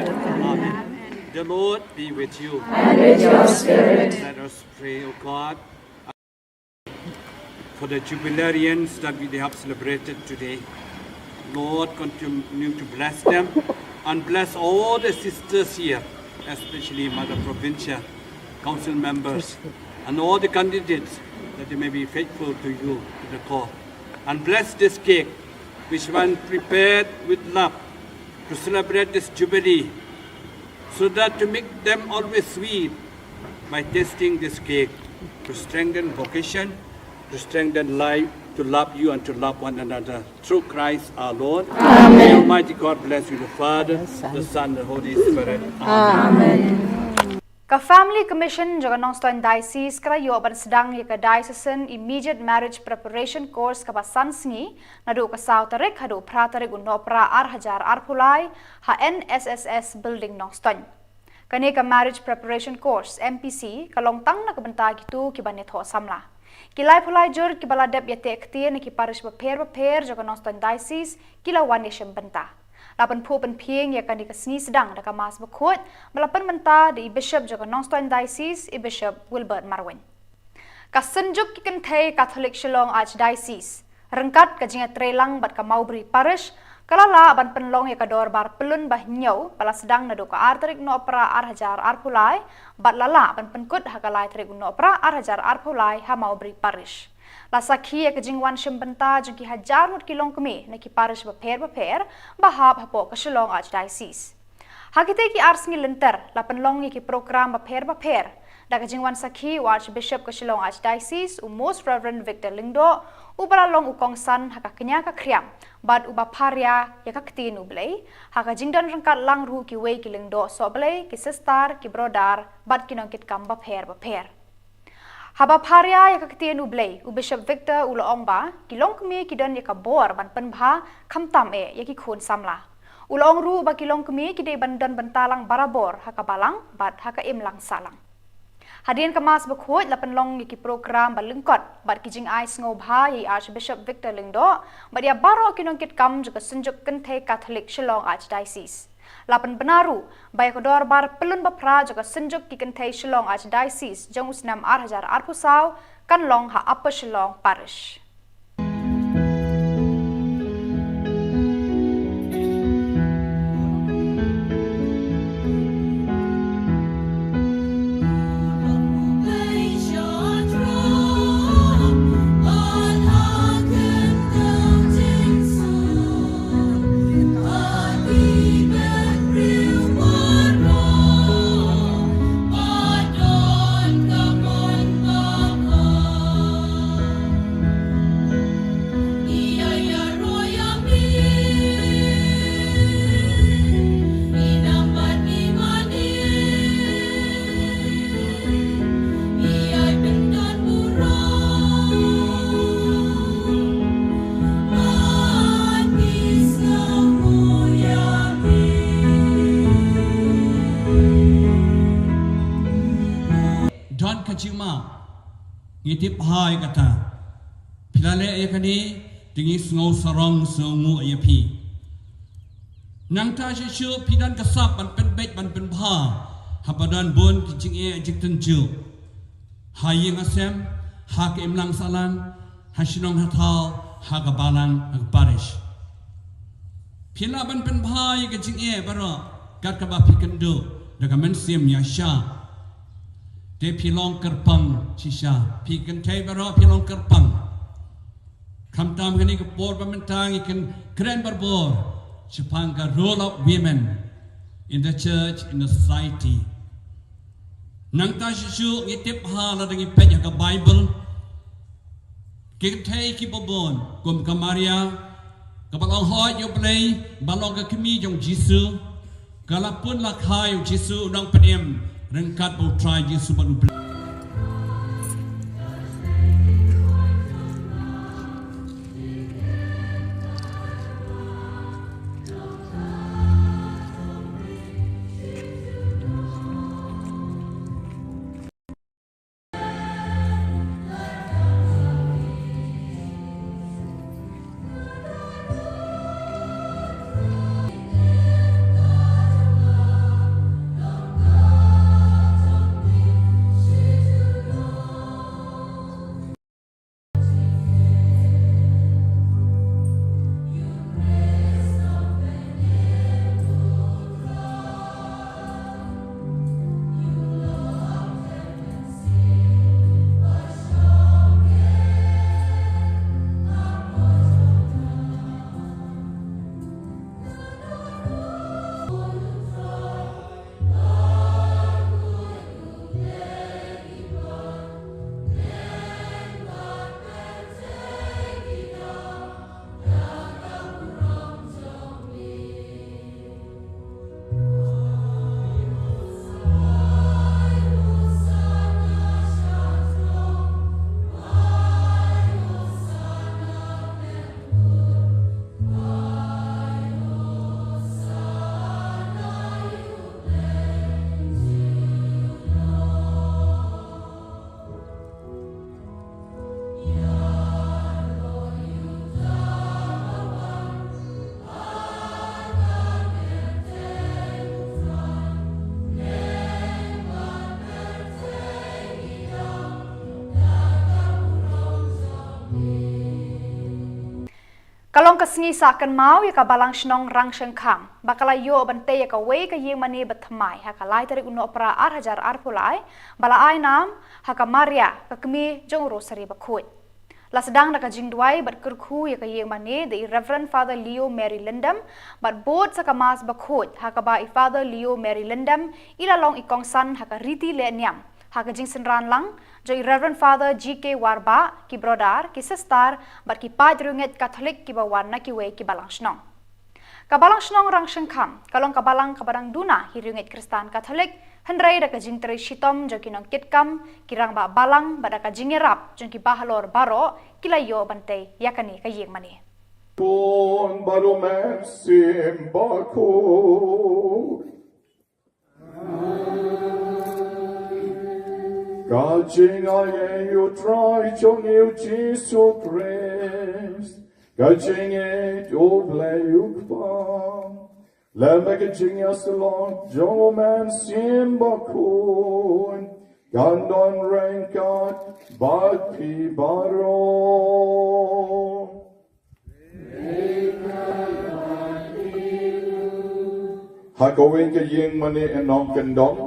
Amen. The Lord be with you. And with your spirit. Let us pray, O God, for the jubilarians that we have celebrated today. Lord, continue to bless them and bless all the sisters here, especially Mother Provincial Council members and all the candidates, that they may be faithful to you, to the call. And bless this cake, which one prepared with love to celebrate this jubilee, so that to make them always sweet by tasting this cake, to strengthen vocation, to strengthen life, to love you and to love one another. Through Christ our Lord. Amen. May Almighty God bless you, the Father, the Son, the Holy Spirit. Amen. Amen. Ka Family Commission jong ka Nongstoiñ Diocese ka la ïoh ban sdang ïa ka Diocesan Immediate Marriage Preparation Course kaba san sngi, naduh ka saw tarik haduh phra tarik u Nohprah ar hajar arphew lai, ha N S S S Building Nongstoiñ. Kane ka Marriage Preparation Course, M P C, ka long tang na ka bynta kito kiba ïathoh samla. Ki laiphew lai jur kiba la dep ïateh ktien na ki parish bapher bapher jong ka Nongstoiñ Diocese ki la wan ïashim bynta. La pynphuh pynphieng ïa kane ka sngi sdang da ka Mass bakhuid ba la pynmynta da i Bishop jong ka Nongstoiñ Diocese, i Bishop Wilbert Marwein. Ka Synjuk ki Kynthei Katholik Shillong Archdiocese, ryngkat ka jingïatreilang bad ka Mawbri Parish, ka la lah ban pynlong ïa ka dorbar pyllun ba hynñiew ba la sdang naduh ka ar tarik Nohprah ar hajar arphew lai, bad la lah ban pynkut ha ka lai tarik Nohprah ar hajar arphew lai ha Mawbri Parish. La sakhi ïa ka jingwan shim bynta jong ki hajar ngut ki longkmie na ki parish bapher bapher ba hap hapoh ka Shillong Archdiocese. Ha kitei ki ar sngi lynter, la pynlong ïa ki prokram bapher bapher da ka jingwan sakhi u Archbishop ka Shillong Archdiocese, u Most Reverend Victor Lyngdoh, uba la long u kongsan ha ka kñia ka khriam bad uba pharia ïa ka Ktien u Blei, ha ka jingdon ryngkat lang ruh kiwei ki lyngdoh sohblei, ki sister, ki brother bad ki nongkitkam bapher bapher. Haba pharia ïa ka Ktien u Blei, u Bishop Victor u la ong ba ki longkmie ki don ïa ka bor ban pynbha khamtam eh ïa ki khun samla. U la ong ruh ba ki longkmie ki dei ban don bynta lang barabor ha ka balang bad ha ka imlang sahlang. Hadien ka Mass bakhuid la pynlong ïa ki prokram ba lyngkot bad ki jingai sngewbha ïa i Archbishop Victor Lyngdoh bad ïa baroh ki nongkitkam jong ka Synjuk Kynthei Katholik Shillong Archdiocese. La pynbna ruh ba ïa ka dorbar pyllun baphra jong ka Synjuk ki Kynthei Shillong Archdiocese jong u snem ar hajar arphew saw kan long ha Upper Shillong Parish. Ngi tip bha ïa kata. Phi la leh ïa kane, te ngi sngew sarong sngewnguh ïa phi. Nangta shisha phi don ka sap ban pynbeit ban pynbha haba don bun ki jingeh jingtynjuh ha ïing ha sem, ha ka imlang sahlang, ha shnong ha thaw, ha ka balang, ha ka parish. Phi lah ban pynbha ïa ka jingeh baroh kat kaba phi kynduh da ka mynsiem ïaishah. Te phi long kyrpang shisha, phi kynthei baroh phi long kyrpang. Khamtam kane ka por ba mynta ngi kren barabor shaphang ka role of women in the church, in the society. Nangta shisha ngi tip bha lada ngi peit ïa ka Bible, ki kynthei kiba bun kum ka Maria kaba la hoi ïa U Blei, ba long ka kmie jong U Jisu, ka la pun la kha ïa U Jisu u nongpynim ryngkat bad U Trai Jisu bad U Blei. Ka long ka sngi sah kynmaw ïa ka Balang Shnong Rangshengkham ba ka la ïoh ban tei ïa kawei ka ïing mane ba thymmai ha ka lai tarik u Nohprah ar hajar arphew lai, ba la ai nam ha ka Maria, ka kmie jong u Rosary Bakhuid. La sdang da ka jingduwai bad kyrkhu ïa ka ïing mane da i Reverend Father Leo Mary Lyndam bad bud sa ka Mass Bakhuid, ha kaba i Father Leo Mary Lyndam i la long i kongsan ha ka riti leh niam ha ka jingsynran lang jong i Reverend Father G K Warbah, ki brother, ki sister bad ki paid riewngeit Katholik kiba wan na kiwei ki balang shnong. Ka Balang Shnong Rangshengkham ka long ka balang kaba dang duna hi riewngeit Khristan Katholik, hynrei da ka jingtrei shitom jong ki nongkitkam, ki rangbah balang bad da ka jingïarap jong ki bahalor baroh ki la ïoh ban tei ïa kane ka ïing mane. Khun bad U Mynsiem Bakhuid. Ka jingaiei U Trai jong ngi U Jisu Khrist, ka jingïeit U Blei U Kpa, lem bad ka jingïasyllok jong U Mynsiem Bakhuid, kan don ryngkat bad phi baroh. Ha kawei ka ïing mane nongkyndong,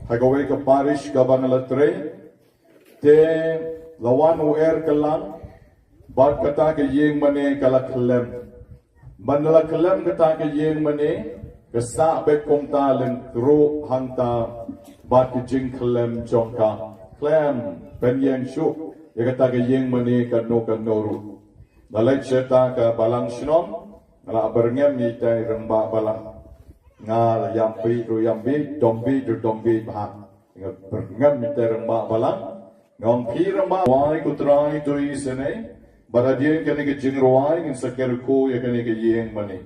ha kawei ka parish kaba nga la trei, te la wan u er kyllang, bad kata ka ïing mane ka la khlem. Ban da la khlem kata ka ïing mane, ka sah beit kumta lyngkhuh hangta bad ka jingkhlem jong ka. Khlem pynïeng shuh ïa kata ka ïing mane kano kano ruh. Nga leit sha kata ka balang shnong, nga la byrngem ïa ita i rangbah balang. Nga la ïam bit ruh ïam bit, dom bit ruh dom bit bha. Nga byrngem ïa ita i rangbah balang. Nga ong phi rangbah, rwai ko Trai to isynei. Bad hadien kane ka jingrwai ngin sa kyrkhu ïa kane ka ïing mane.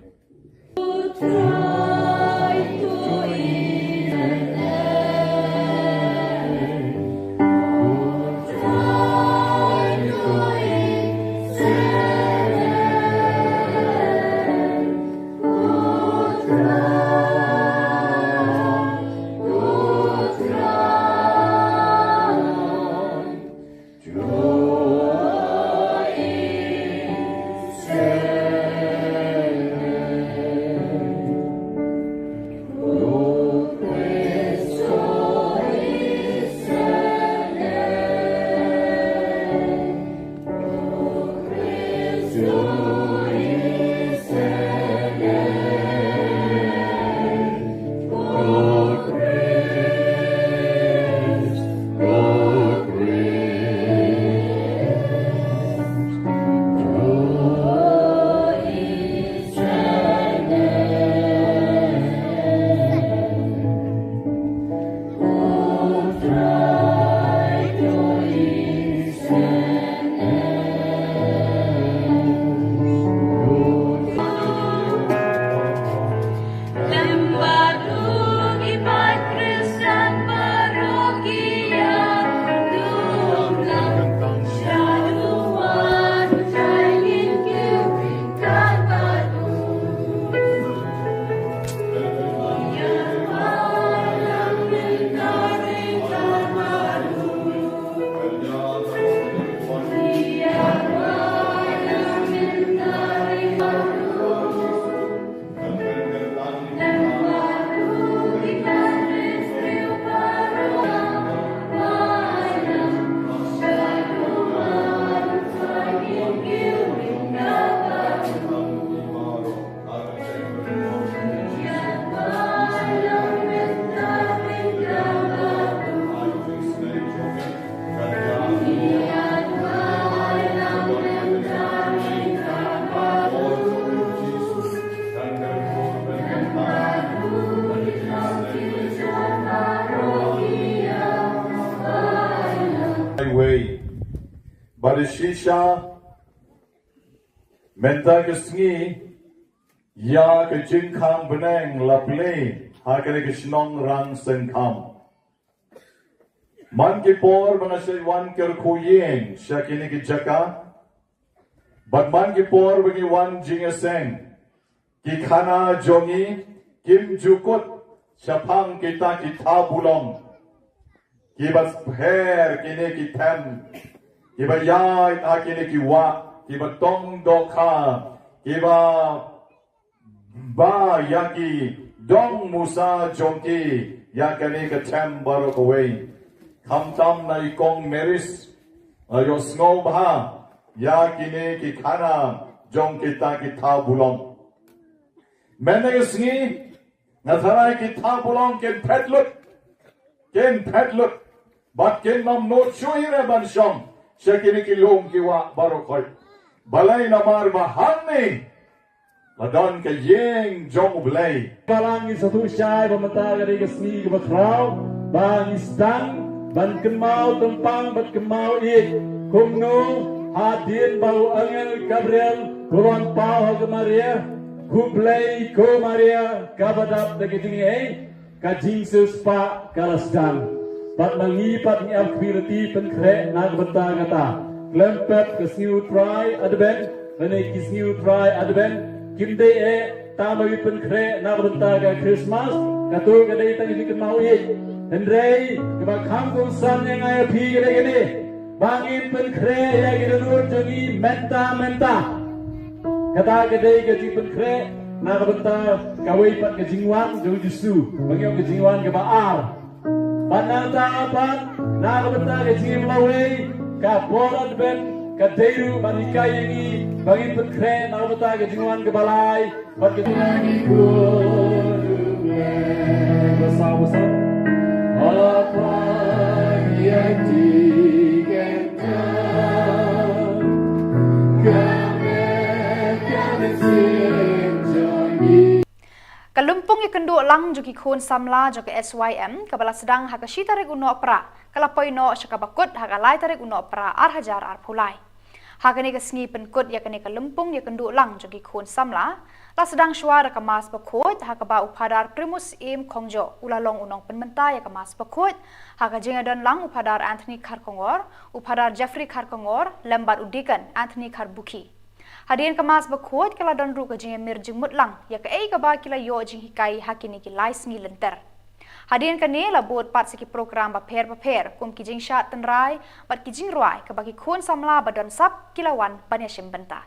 Shisha, mynta ka sngi, ïa ka jingkhang bneng la plie ha kane ka shnong Rangsyngkham. Man ki por ba nga shait wan kyrkhu ïing sha kine ki jaka, bad man ki por ba ngi wan jingïaseng, ki khana jong ngi kim ju kut shaphang kita ki thabulong. Kiba pher kine ki them, kiba ïaid ha kine ki wah, kiba tong dohkha, kiba ba ïa ki dong musa jong ki ïa kane ka them baroh kawei. Khamtam na i kong Maris, ïohsngew bha ïa kine ki khana jong kita ki thabulong. Mynta ka sngi, nga tharai ki thabulong kin phet lut, kin phet lut, bad kin ym nud shuh hi re ban shong sha kine ki lum ki wah baroh khoit. Balei? Namar ba hangne la don ka ïing jong U Blei. Balang, ngi sngewthuh shai ba mynta ka dei ka sngi kaba khraw, ba ngi sdang ban kynmaw tympang bad kynmaw ïeit, kumno hadien ba u angel Gabriel u la wan paw ha ka Maria, khublei ko Maria kaba dap da ka jingaiei, ka jingsiewspah ka la sdang. Bad ma ngi pat ngi ap kyrpad pynkhreh na ka bynta kata. Khlem pep ka sngi U Trai Advent lane ki sngi U Trai Advent kim dei eh tang ba ngi pynkhreh na ka bynta ka Christmas, kato ka dei tang ka jingkynmaw ïeit. Hynrei kaba kham kongsan ïa nga ïa phi ka dei kane, ba ngin pynkhreh ïa ki dohnud jong ngi mynta mynta. Kata ka dei ka jingpynkhreh na ka bynta kawei pat ka jingwan jong U Jisu, ba ngi ong ka jingwan kaba ar. Bad nangta pat na ka bynta ka jingim lawei, ka por Advent ka dei ruh ban hikai ïa ngi ba ngin pynkhreh na ka bynta ka jingwan kaba lai. Bad ka jingwan ki khun U Blei. Ba saw ba saw. Apa ïa ti ken Ka lympung ïakynduh lang jong ki khun samla jong ka S Y M kaba la sdang ha ka shi tarik u Nohprah ka la poi noh sha kaba kut ha ka lai tarik u Nohprah ar hajar arphew lai. Ha kane ka sngi pynkut ïa kane ka lympung ïakynduh lang jong ki khun samla, la sdang shuwa da ka Mass Bakhuid ha kaba u Phadar Primus Syiem Khongjo u la long u nongpynmynta ïa ka Mass Bakhuid, ha ka jingïadon lang u Phadar Anthony Kharkongor, u Phadar Jeffrey Kharkongor lem bad u Deacon Anthony Kharbukhi. Hadien ka Mass Bakhuid ka la don ruh ka jingïamir jingmut lang ïa kaei kaba ki la ïoh jinghikai ha kine ki lai sngi lynter. Hadien kane la bud pat sa ki program bapher bapher kum ki jingshad tynrai bad ki jingrwai kaba ki khun samla ba don sap ki la wan ban ïashim bynta.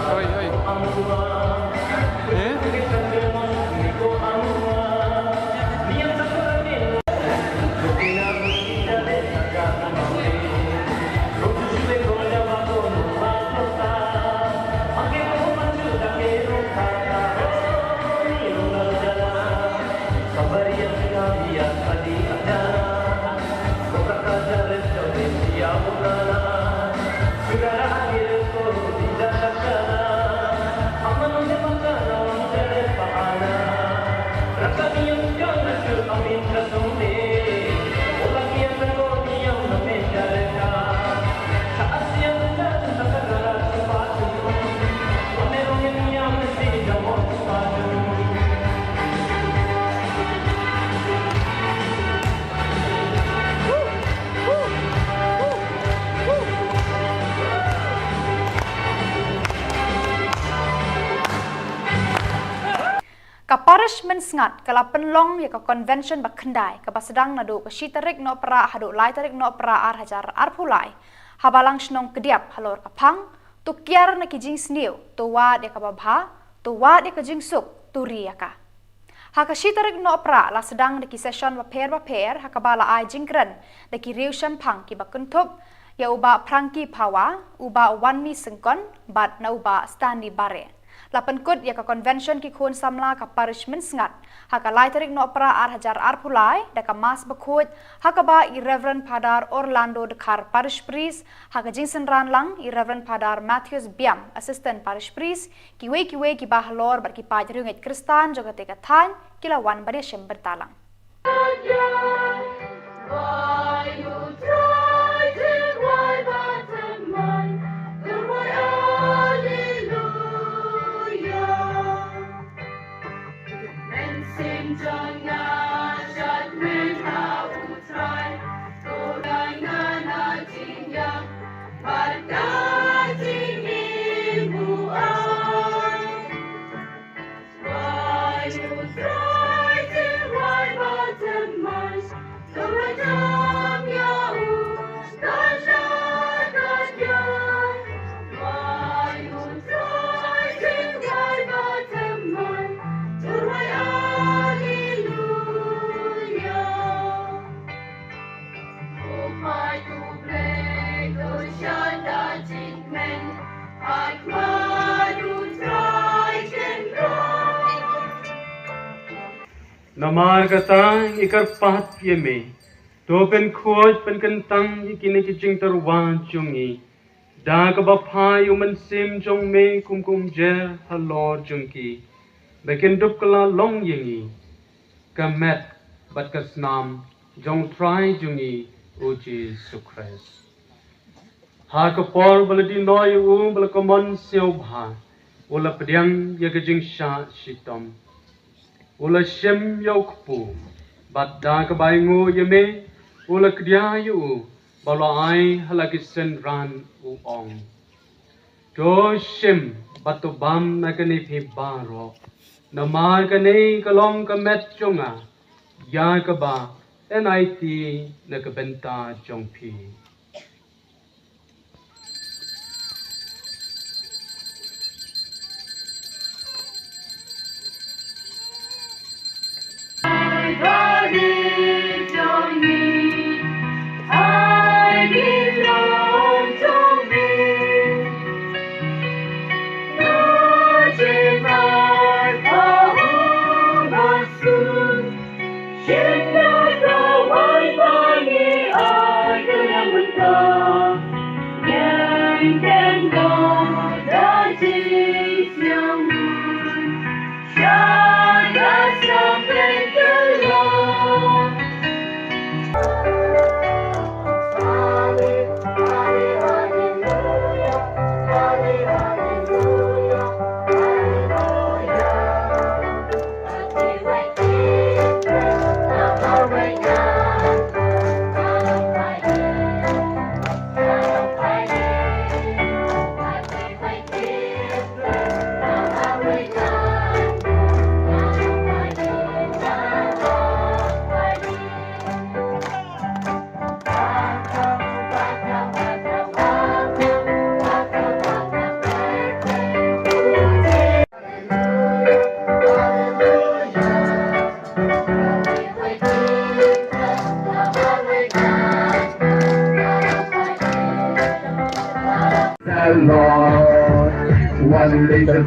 Oi, oi. Eh? Ka Parish Mynsngat ka la pynlong ïa ka convention ba khyndai kaba sdang naduh ka shi tarik Nohprah haduh lai tarik Nohprah ar hajar arphew lai ha Balang Shnong Kdiap halor ka phang, to kiar na ki jingsniew, to wad ïa kaba bha, to wad ïa ka jingsuk, to ri ïa ka. Ha ka shi tarik Nohprah la sdang da ki session bapher bapher ha kaba la ai jingkren da ki riew shemphang kiba kynthup ïa u Bah Frankie Phawa, u Bah Wanmi Syngkon bad na u Bah Stanley Bare. La pynkut ïa ka convention ki khun samla ka Parish Mynsngat ha ka lai tarik Nohprah ar hajar arphew lai da ka Mass bakhuid ha kaba i Reverend Father Orlando Dkhar, Parish Priest, ha ka jingsynran lang i Reverend Father Matthews Biam, Assistant Parish Priest, kiwei kiwei kiba halor bad ki paid riewngeit Khristan jong katei ka thaiñ ki la wan ban ïashim bynta lang. Namar kata ngi kyrpad ïa me, to pynkhuid pynkyntang ïa kine ki jingtyrwa jong ngi da kaba phai ïa u Mynsiem jong me kum ka umjer halor jong ki, ba kin dup kylla long ïa ngi ka met bad ka snam jong u Trai jong ngi u Jisu Khrist. Ha ka por ba la die noh ïa u, ba la kamon sngewbha, u la pdiang ïa ka jingshah shitom. U la shim ïa u kpu, bad da kaba ainguh ïa me, u la kdia ïa u, bad u la ai ha la ki synran, u ong: To shim bad to bam na kane phi baroh, namar kane ka long ka met jong nga, ïa kaba yn aiti na ka bynta jong phi.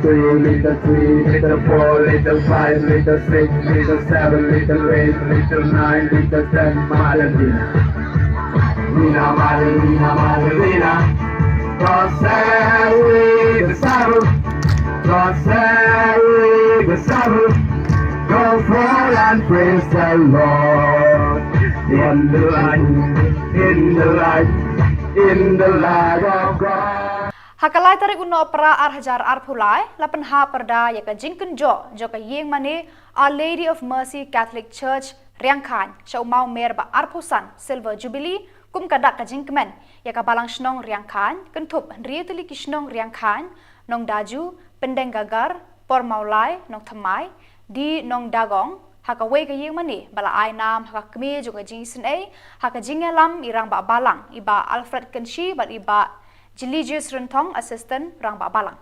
Three, little three, little four, little five, little six, little seven, little eight, little nine, little ten, Marilina. Lina, Marilina, Marilina. God save the Sabbath. God save the Sabbath. Go forth and praise the Lord. In the light, in the light, in the light of God. Ha ka lai tarik u Nohprah ar hajar arphew lai, la pynhap pyrda ïa ka jingkynjoh jong ka ïing mane Our Lady of Mercy Catholic Church Riangkhaiñ sha u Mawmer ba arphew san Silver Jubilee, kum ka dak ka jingkmen ïa ka Balang Shnong Riangkhaiñ, kynthup hynriew tylli ki shnong Riangkhaiñ, Nongdaju, Pyndengagar, Pormawlai, Nongthymmai, Di Nongdagong, ha kawei ka ïing mane ba la ai nam ha ka kmie jong ka jingisynei ha ka jingïalam i Rangbah Balang, i Bah Alfred Kynshi bad i Bah Jilijius Rynthong, Assistant Rangbah Balang.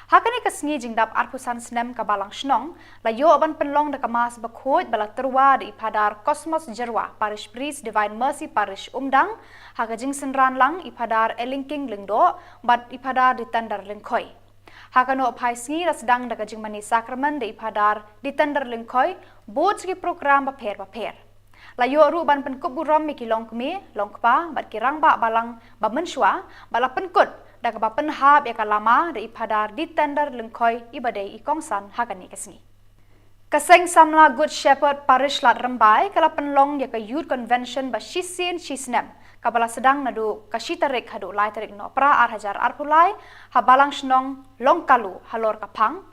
Ha kane ka sngi jingdap arphew san snem ka Balang Shnong, la ïoh ban pynlong da ka Mass Bakhuid ba la tyrwa da i Phadar Cosmas Jyrwa, Parish Priest, Divine Mercy Parish Umdang, ha ka jingsynran lang i Phadar Elingking Lyngdoh bad i Phadar Ditender Lyngkhoi. Ha ka nohphai sngi la sdang da ka jingmane sakramen da i Phadar Ditender Lyngkhoi, bad sa ki program bapher bapher. La ïoh ruh ban pynkup burom ïa ki longkmie, longkpa bad ki Rangbah Balang ba mynshuwa, bad la pynkut da kaba pynhap ïa ka lama da i Phadar Ditender Lyngkhoi, iba dei i kongsan ha kane ka sngi. Ka Seng Samla Good Shepherd Parish Lad Rymbai ka la pynlong ïa ka Youth Convention ba shisien shi snem, kaba la sdang naduh ka shi tarik haduh lai tarik Nohprah ar hajar arphew lai, ha Balang Shnong Longkalu halor ka phang,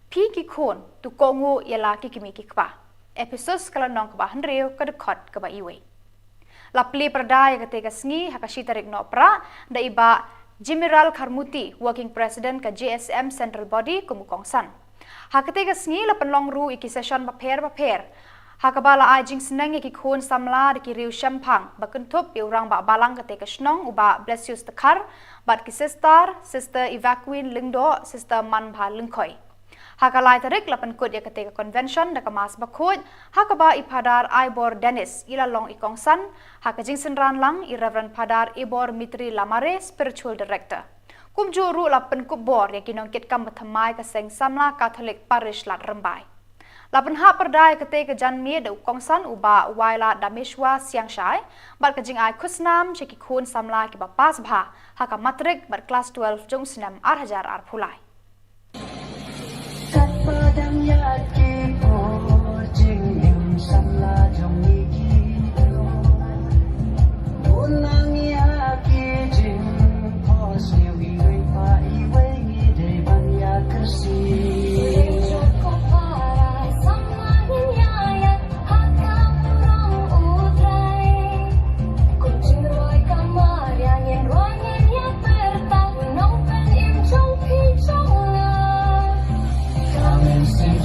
Phi ki khun, to kohnguh ïa la ki kmie ki kpa. Ephesus ka lynnong kaba hynriew, ka dkhot kaba iwei. La plie pyrda ïa katei ka sngi ha ka shi tarik Nohprah da i Bah Jimiral Kharmuti, Working President ka J S M Central Body, kum u kongsan. Ha katei ka sngi la pynlong ruh ïa ki session bapher bapher, ha kaba la ai jingsneng ïa ki khun samla da ki riew shemphang, ba kynthup ïa u Rangbah Balang katei ka shnong, u Bah Blessius Dkhar, bad ki sister, Sister Evacuine Lyngdoh, Sister Manbha Lyngkhoi. Ha ka lai tarik la pynkut ïa katei ka convention da ka Mass Bakhuid, ha kaba i Phadar Aibor Dennis i la long i kongsan, ha ka jingsynran lang i Reverend Phadar Ibor Mitri Lamare, Spiritual Director. Kumjuh ruh la pynkup bor ïa ki nongkitkam bathymmai ka Seng Samla Catholic Parish Lad Rymbai. La pynhap pyrda ïa katei ka janmiet da u kongsan u Bah Waila Dameshwa Siangshai, bad ka jingai khusnam sha ki khun samla kiba pass bha ha ka matrik bad klas twelve jong u snem ar hajar arphew lai. Katba dang ïaid ki por jingim samla jong ngi ki briew, bun nang ïa ki jingphohsniew iwei pa iwei ngi dei ban ïakyrsiew. Jong ko para samla ngin ïaid ha ka mrong U Trai. Kum jingroi ka Maria ngin roi ngin ïa pyrta u nongpynim jong phi jong nga. Ka mynsiem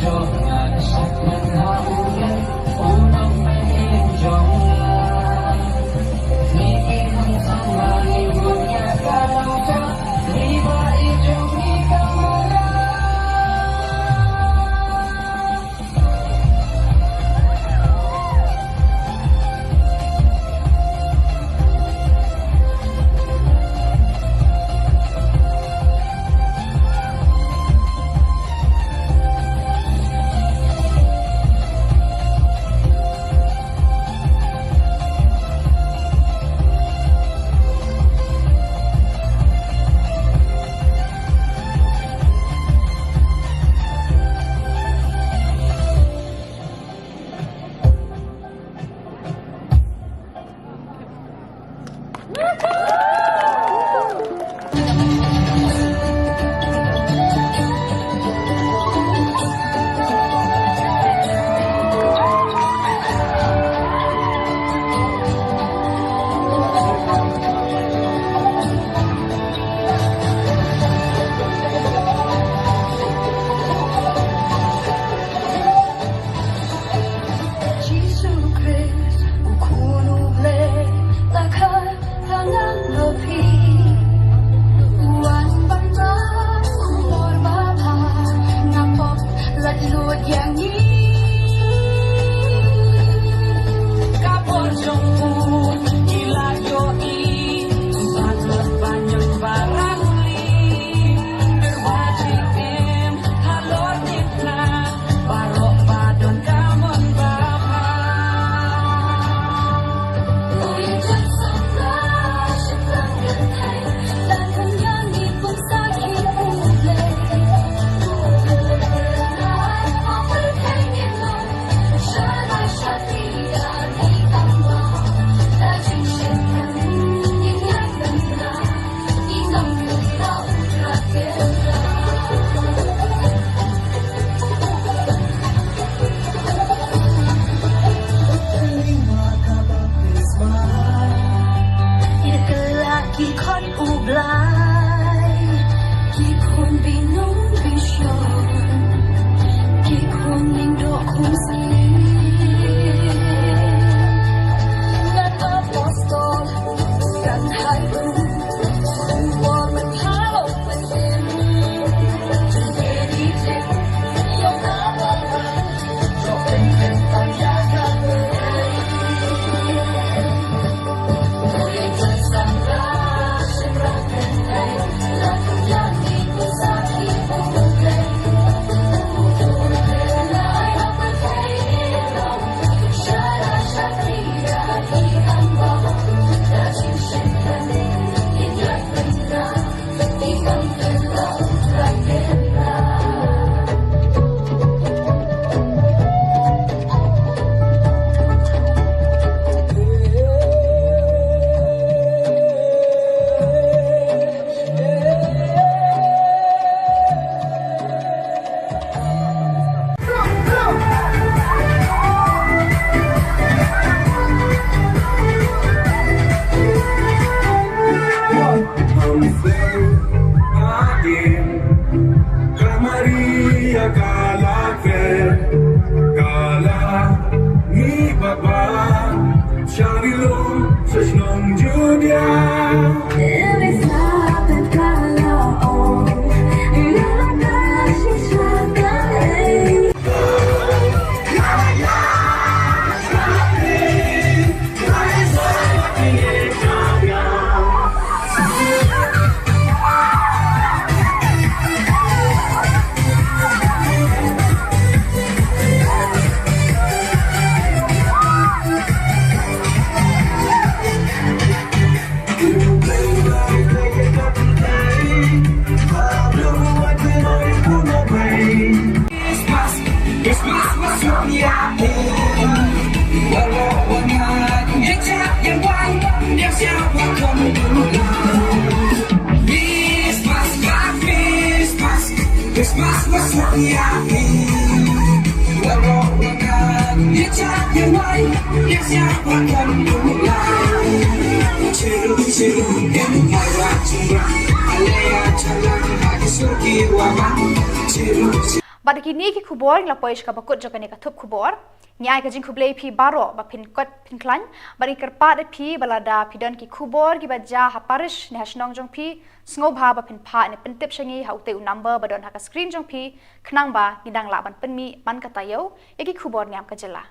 Bad kine ki khubor ngi la poi sha kaba kut jong kane ka thup khubor. Ngi ai ka jingkhublei phi baroh ba phin kot phin khlaiñ. Bad ngi kyrpad ïa phi ba lada phi don ki khubor kiba jia ha parish ne ha shnong jong phi, sngewbha ba phin phah ne pyntip sha ngi ha utei u number ba don ha ka screen jong phi, khnang ba ngi dang lah ban pynmih man ka taïew ïa ki khubor niam ka jylla.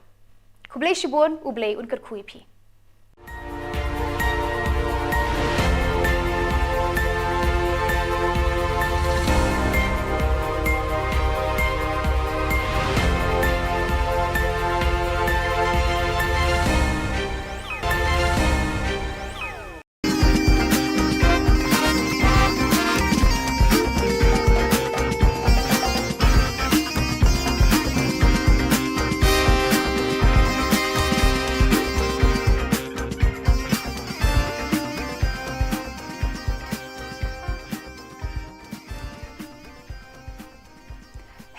Khublei shibun, U Blei un kyrkhu ïa phi.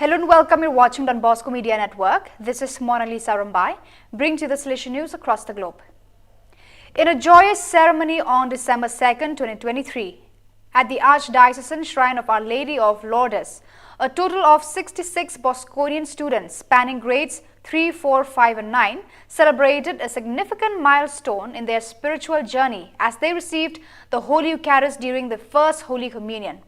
Hello and welcome. You're watching Don Bosco Media Network. This is Mona Lisa Rumbai, bringing to you the Salesian news across the globe. In a joyous ceremony on December second, twenty twenty-three, at the Archdiocesan Shrine of Our Lady of Lourdes, a total of sixty-six Bosconian students spanning grades three, four, five, and nine celebrated a significant milestone in their spiritual journey as they received the Holy Eucharist during the First Holy Communion.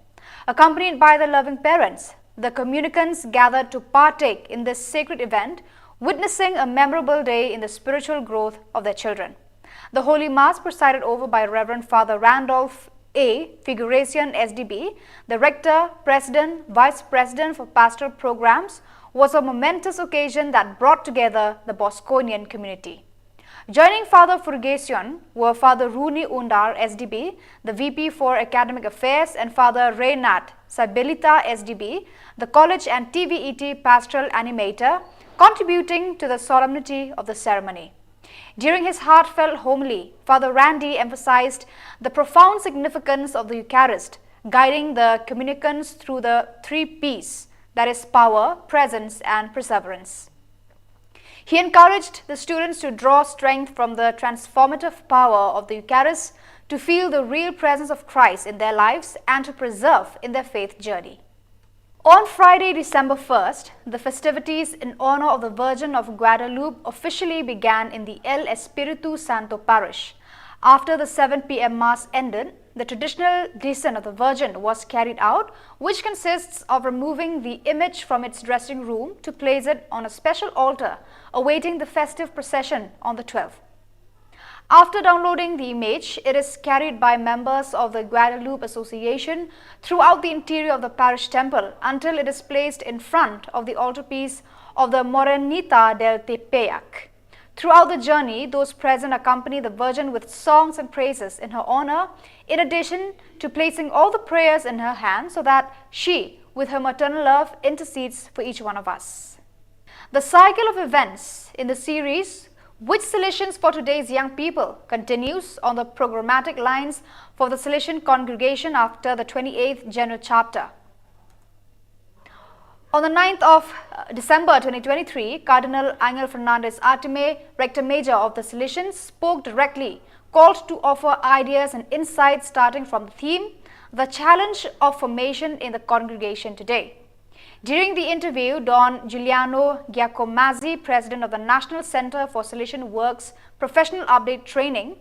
Accompanied by their loving parents, the communicants gathered to partake in this sacred event, witnessing a memorable day in the spiritual growth of their children. The Holy Mass, presided over by Reverend Father Randolph A. Figuration, S D B, the Rector, President, Vice President for Pastoral Programs, was a momentous occasion that brought together the Bosconian community. Joining Father Furgacion were Father Runi Undar, S D B, the V P for Academic Affairs, and Father Reynard Sabilita, S D B, the College and T V E T Pastoral Animator, contributing to the solemnity of the ceremony. During his heartfelt homily, Father Randy emphasized the profound significance of the Eucharist, guiding the communicants through the three P's, that is, power, presence, and perseverance. He encouraged the students to draw strength from the transformative power of the Eucharist, to feel the real presence of Christ in their lives, and to persevere in their faith journey. On Friday, December first, the festivities in honor of the Virgin of Guadalupe officially began in the El Espiritu Santo Parish. After the seven P M Mass ended, the traditional descent of the Virgin was carried out, which consists of removing the image from its dressing room to place it on a special altar, awaiting the festive procession on the twelfth. After downloading the image, it is carried by members of the Guadalupe Association throughout the interior of the parish temple until it is placed in front of the altarpiece of the Morenita del Tepeyac. Throughout the journey, those present accompany the Virgin with songs and praises in her honor, in addition to placing all the prayers in her hands so that she, with her maternal love, intercedes for each one of us. The cycle of events in the series, Which Salesians for Today's Young People, continues on the programmatic lines for the Salesian congregation after the twenty-eighth General Chapter. On the ninth of, uh, December twenty twenty-three, Cardinal Angel Fernandez Artime, Rector Major of the Salesians, spoke directly, called to offer ideas and insights starting from the theme, The Challenge of Formation in the Congregation Today. During the interview, Don Giuliano Giacomazzi, president of the National Center for Salesian Works Professional Update Training,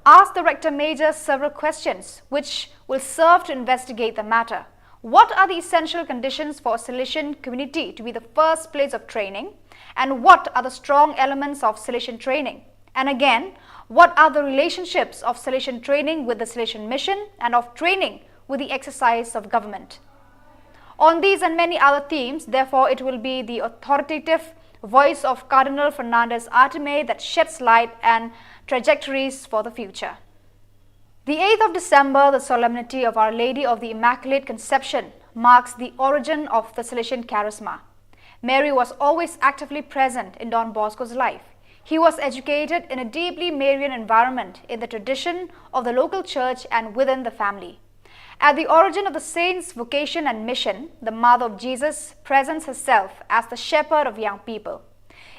asked the Rector Major several questions which will serve to investigate the matter. What are the essential conditions for a Salesian community to be the first place of training? And what are the strong elements of Salesian training? And again, what are the relationships of Salesian training with the Salesian mission and of training with the exercise of government? On these and many other themes, therefore, it will be the authoritative voice of Cardinal Fernandez Artime that sheds light and trajectories for the future. The eighth of December, the solemnity of Our Lady of the Immaculate Conception, marks the origin of the Salesian charisma. Mary was always actively present in Don Bosco's life. He was educated in a deeply Marian environment in the tradition of the local church and within the family. At the origin of the saint's vocation and mission, the Mother of Jesus presents herself as the shepherd of young people.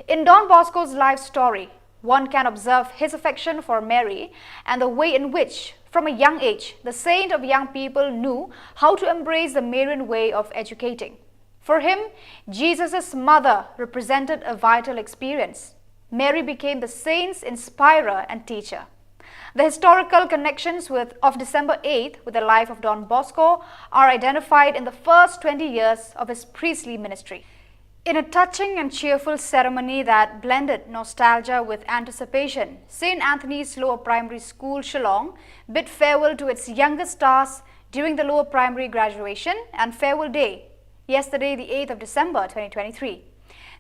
In Don Bosco's life story, one can observe his affection for Mary and the way in which, from a young age, the saint of young people knew how to embrace the Marian way of educating. For him, Jesus' mother represented a vital experience. Mary became the saint's inspirer and teacher. The historical connections with, of December eighth with the life of Don Bosco are identified in the first twenty years of his priestly ministry. In a touching and cheerful ceremony that blended nostalgia with anticipation, Saint Anthony's Lower Primary School, Shillong, bid farewell to its youngest stars during the lower primary graduation and farewell day, yesterday, the eighth of December twenty twenty-three.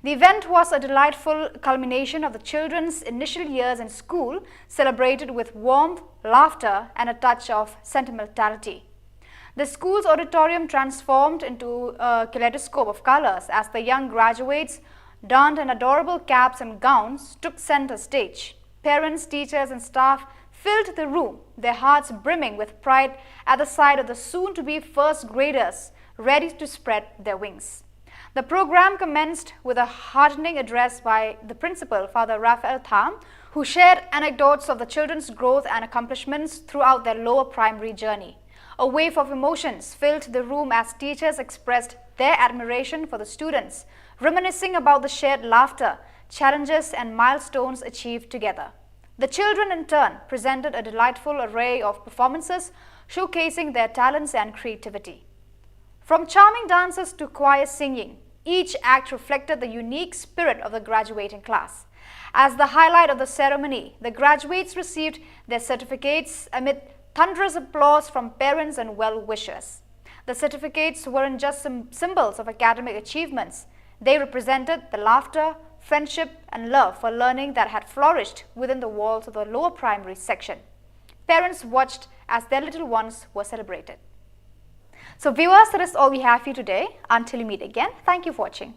The event was a delightful culmination of the children's initial years in school, celebrated with warmth, laughter, and a touch of sentimentality. The school's auditorium transformed into a kaleidoscope of colors as the young graduates donned in adorable caps and gowns took center stage. Parents, teachers, and staff filled the room, their hearts brimming with pride at the sight of the soon-to-be first graders ready to spread their wings. The program commenced with a heartening address by the principal, Father Raphael Tham, who shared anecdotes of the children's growth and accomplishments throughout their lower primary journey. A wave of emotions filled the room as teachers expressed their admiration for the students, reminiscing about the shared laughter, challenges, and milestones achieved together. The children, in turn, presented a delightful array of performances, showcasing their talents and creativity. From charming dances to choir singing, each act reflected the unique spirit of the graduating class. As the highlight of the ceremony, the graduates received their certificates amid thunderous applause from parents and well-wishers. The certificates weren't just sym-, symbols of academic achievements. They represented the laughter, friendship, and love for learning that had flourished within the walls of the lower primary section. Parents watched as their little ones were celebrated. So viewers, that is all we have for you today. Until we meet again, thank you for watching.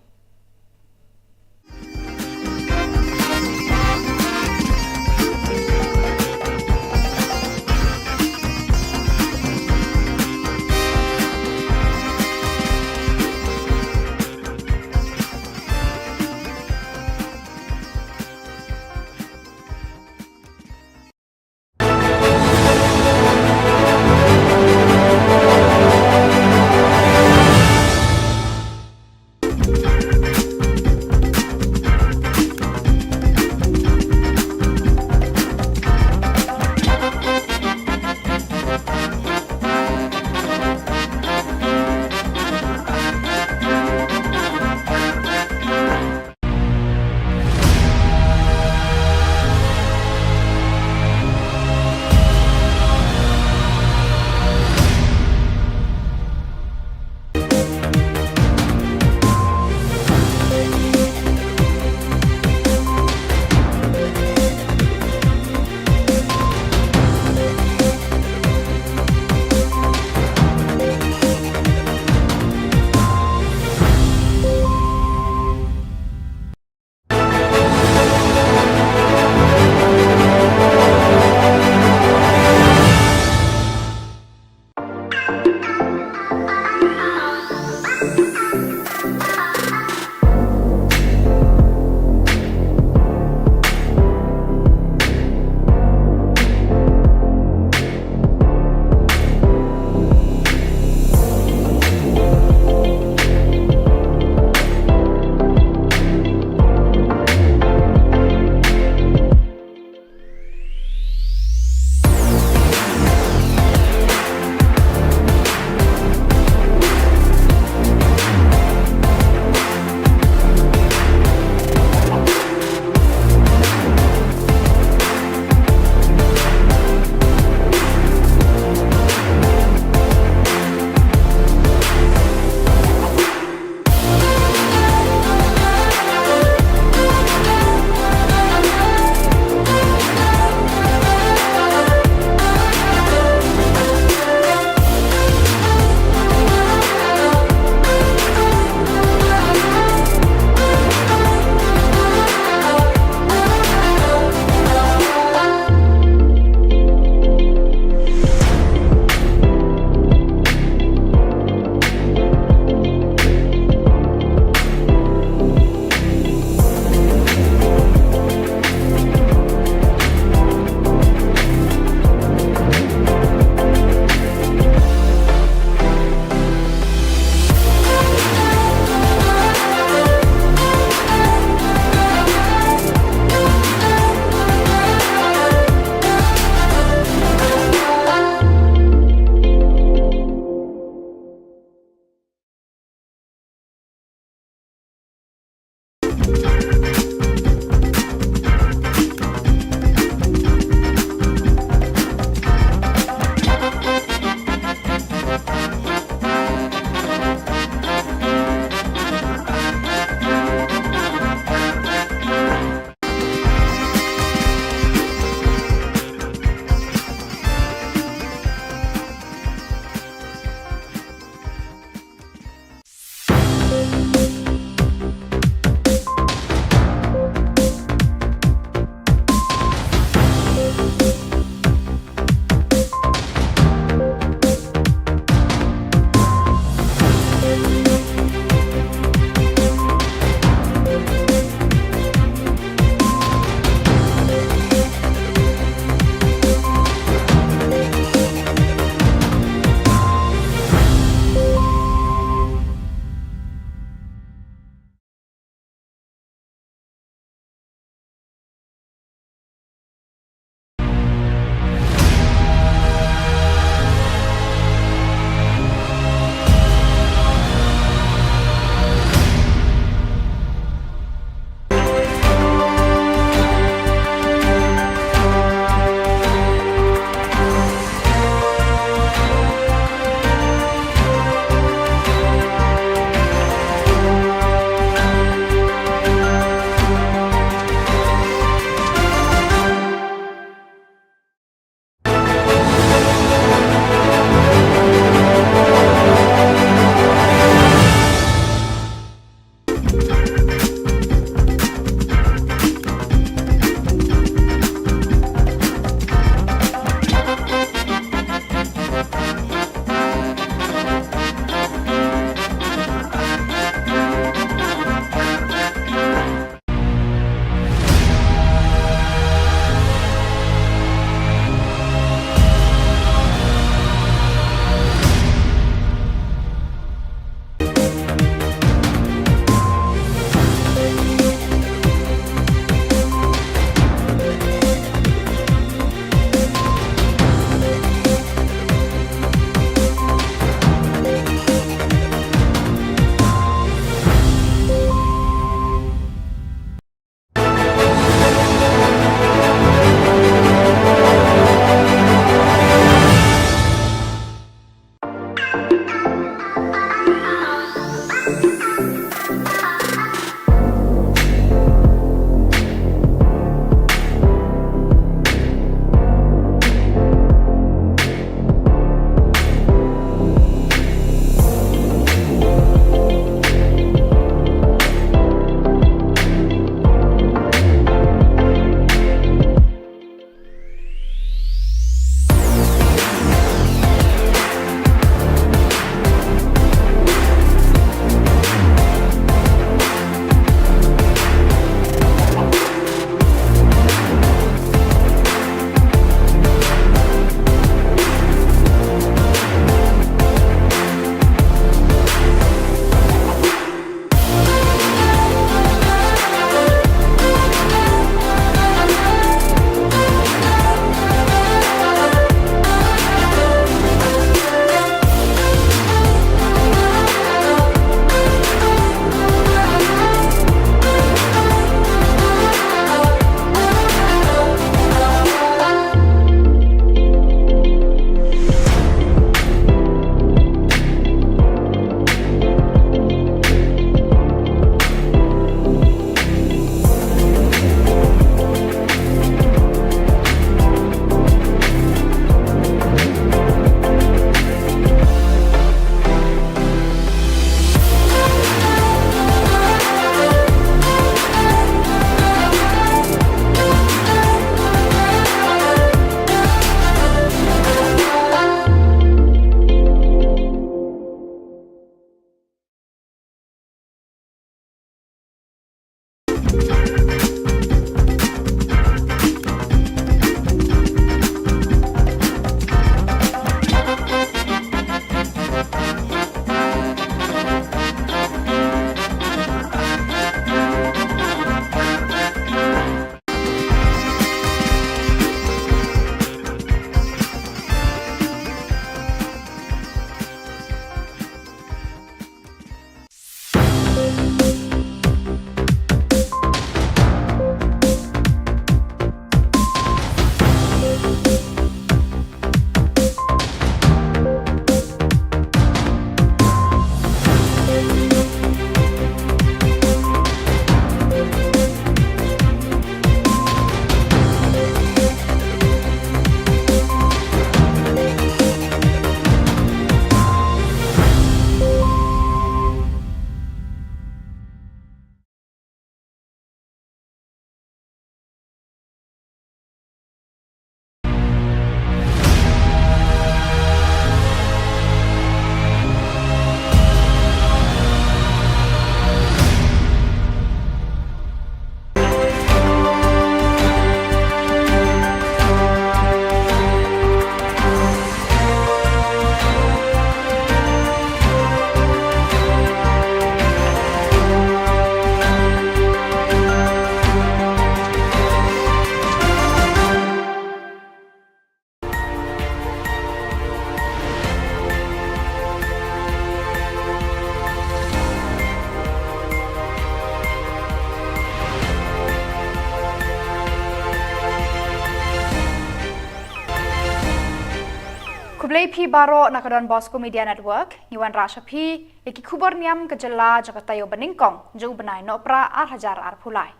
Khublei phi baroh na ka Don Bosco Media Network, ngi wanrah sha phi ïa ki khubor niam ka jylla jong ka taïew ba nyngkong jong u bnai Nohprah ar hajar arphew lai.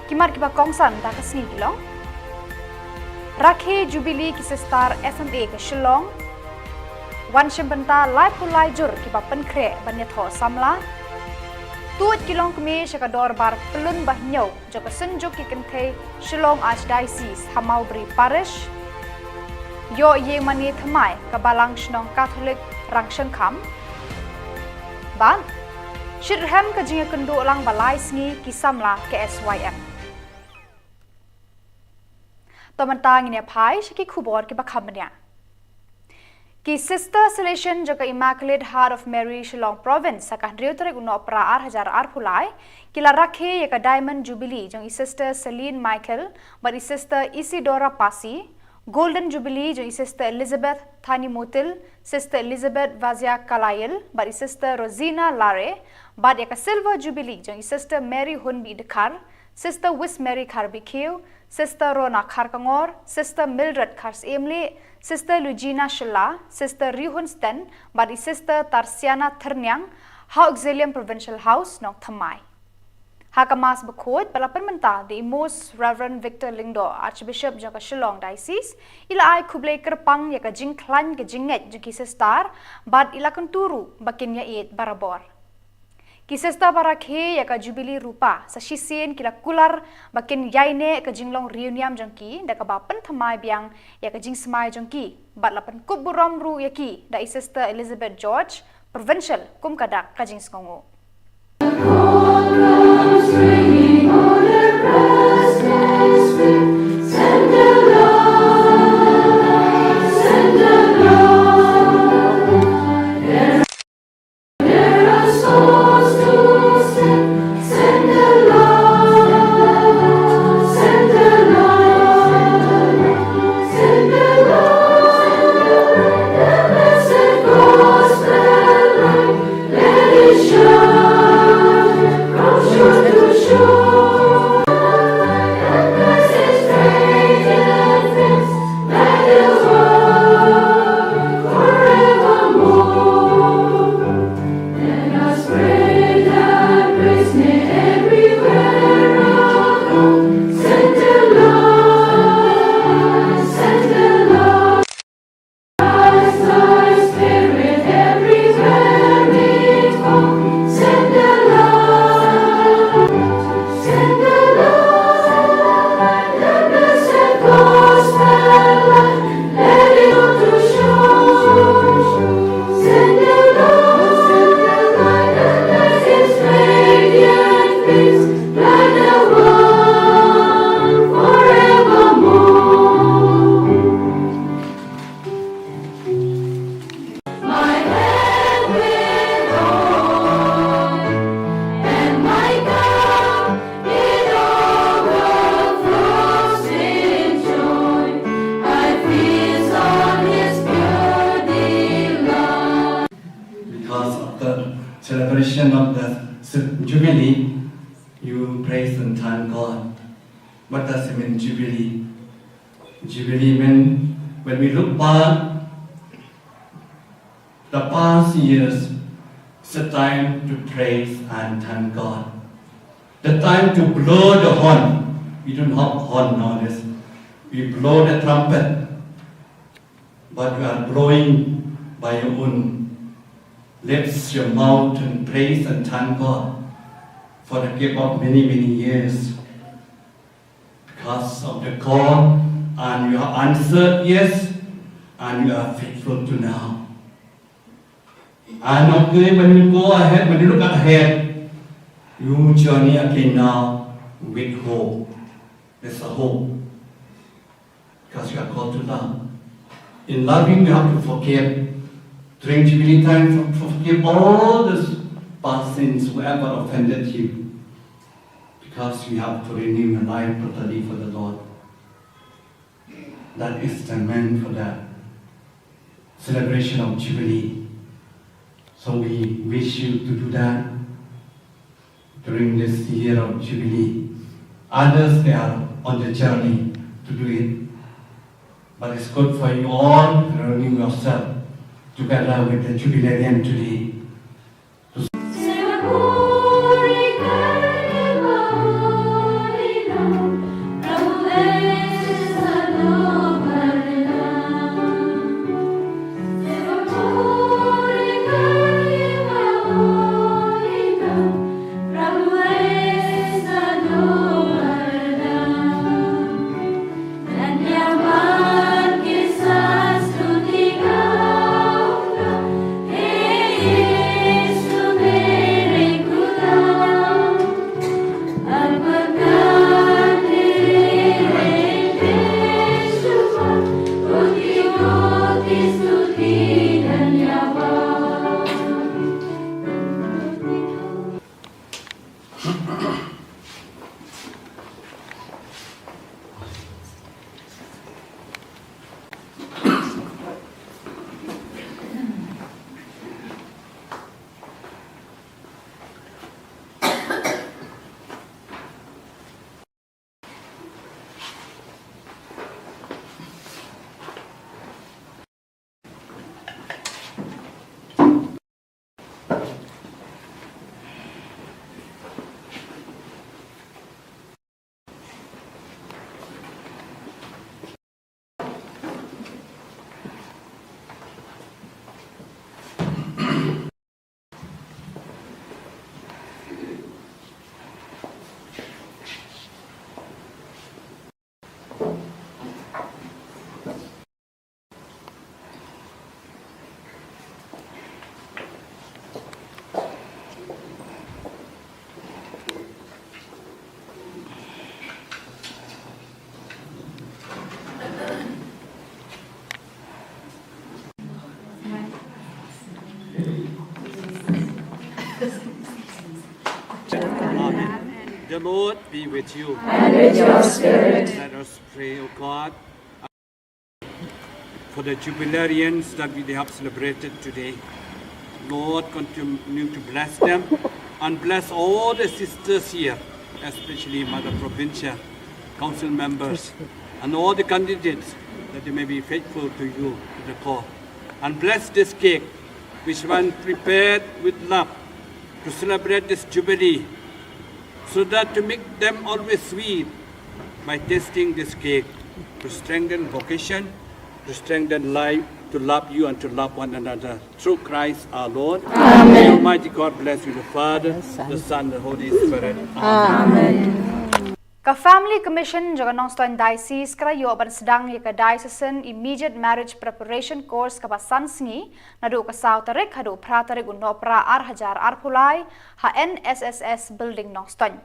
Ki mat kiba kongsan da ka sngi ki long: Rakhe Jubilee ki Sister S M A ka Shillong. Wan shim bynta laiphew lai jur kiba pynkhreh ban ïathoh samla. Tuid ki longkmie sha ka dorbar pyllun ba hynñiew jong ka Synjuk ki Kynthei Shillong Archdiocese ha Mawbri Parish. Ïoh ïing mane thymmai ka Balang Shnong Katholik Rangshangkham. Bad shitrhem ka jingïakynduh lang ba lai sngi ki samla ka S Y M. To mynta ngin ïa phai sha ki khubor kiba kham bniah. Ki Sister Salesian jong ka Immaculate Heart of Mary Shillong Province ha ka hynriew tarik u Nohprah ar hajar arphew lai ki la rakhe ïa ka Diamond Jubilee jong i Sister Celine Michael bad i Sister Isidora Pasi, Golden Jubilee jong i Sister Elizabeth Thani Mutil, Sister Elizabeth Vazia Kalayil bad i Sister Rosina Lare, bad ïa ka Silver Jubilee jong i Sister Mary Hunbi Dkhar, Sister Wismary Kharbikiew, Sister Rona Kharkongor, Sister Mildred Kharsiemli, Sister Lugina Shylla, Sister Rihun Sten bad i Sister Tarsiana Thyrniang ha Auxilium Provincial House, Nongthymmai. Ha ka Mass bakhuid ba la pynmynta da i Most Reverend Victor Lyngdoh, Archbishop jong ka Shillong Diocese, i la ai khublei kyrpang ïa ka jingkhlaiñ ka jingngeit jong ki sister bad i la kyntu ruh ba kin ïaieit barabor. Ki sister ba rakhe ïa ka Jubilee Rupa sa shisien ki la kular ba kin ïaineh ka jinglong riewniam jong ki da kaba pynthymmai biang ïa ka jingsmai jong ki bad la pynkup burom ruh ïa ki da i Sister Elizabeth George, Provincial, kum ka dak ka jingsngewnguh. Because of the celebration of the Jubilee, you praise and thank God. What does it mean, Jubilee? Jubilee mean, when we look back the past years, it's a time to praise and thank God. The time to blow the horn. We don't have horn nowadays. We blow the trumpet. But you are blowing by your own lips, your mouth, and praise and thank God for the gift of many, many years. Because of the call, and you have answered yes, and you are faithful to now. And okay, when you go ahead, when you look ahead, you journey again now with hope. There's a hope. Because you are called to love. In loving, you have to forgive. During Jubilee time, for- forgive all the past sins, whoever offended you. Because we have to renew your life totally for the Lord. That is the meant for the celebration of Jubilee. So we wish you to do that during this year of Jubilee. Others, they are on the journey to do it. But it's good for you all to renew yourself together with the Jubilarian today. Amen. The Lord be with you. And with your spirit. Let us pray, O God, for the jubilarians that we have celebrated today. Lord, continue to bless them and bless all the sisters here, especially Mother Provincial Council members and all the candidates, that they may be faithful to you, to the call. And bless this cake, which one prepared with love to celebrate this jubilee, so that to make them always sweet by tasting this cake, to strengthen vocation, to strengthen life, to love you and to love one another. Through Christ our Lord. Amen. May Almighty God bless you, the Father, the Son, the Holy Spirit. Amen. Ka Family Commission jong ka Nongstoiñ Diocese ka la ïoh ban sdang ïa ka Diocesan Immediate Marriage Preparation Course kaba san sngi, naduh ka saw tarik haduh phra tarik u Nohprah ar hajar arphew lai, ha N S S S Building Nongstoiñ.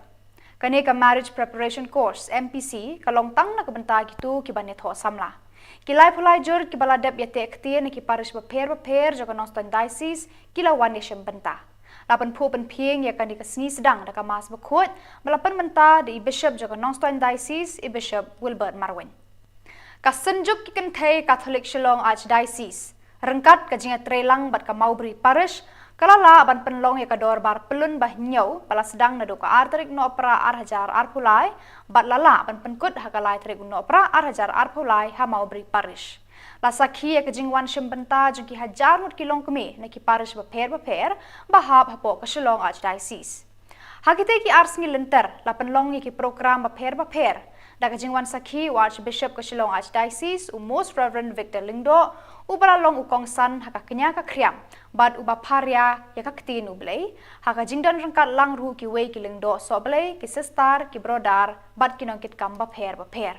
Kane ka Marriage Preparation Course, M P C, ka long tang na ka bynta kito kiba ïathoh samla. Ki laiphew lai jur kiba la dep ïateh ktien na ki parish bapher bapher jong ka Nongstoiñ Diocese ki la wan ïashim bynta. La pynphuh pynphieng ïa kane ka sngi sdang da ka Mass bakhuid ba la pynmynta da i Bishop jong ka Nongstoiñ Diocese, i Bishop Wilbert Marwein. Ka Synjuk ki Kynthei Katholik Shillong Archdiocese, ryngkat ka jingïatreilang bad ka Mawbri Parish, ka la lah ban pynlong ïa ka dorbar pyllun ba hynñiew ba la sdang naduh ka ar tarik Nohprah ar hajar arphew lai, bad la lah ban pynkut ha ka lai tarik u Nohprah ar hajar arphew lai ha Mawbri Parish. La sakhi ïa ka jingwan shim bynta jong ki hajar ngut ki longkmie na ki parish bapher bapher ba hap hapoh ka Shillong Archdiocese. Ha kitei ki ar sngi lynter, la pynlong ïa ki prokram bapher bapher da ka jingwan sakhi u Archbishop ka Shillong Archdiocese, u Most Reverend Victor Lyngdoh, uba la long u kongsan ha ka kñia ka khriam bad uba pharia ïa ka Ktien u Blei, ha ka jingdon ryngkat lang ruh kiwei ki lyngdoh sohblei, ki sister, ki brother bad ki nongkitkam bapher bapher.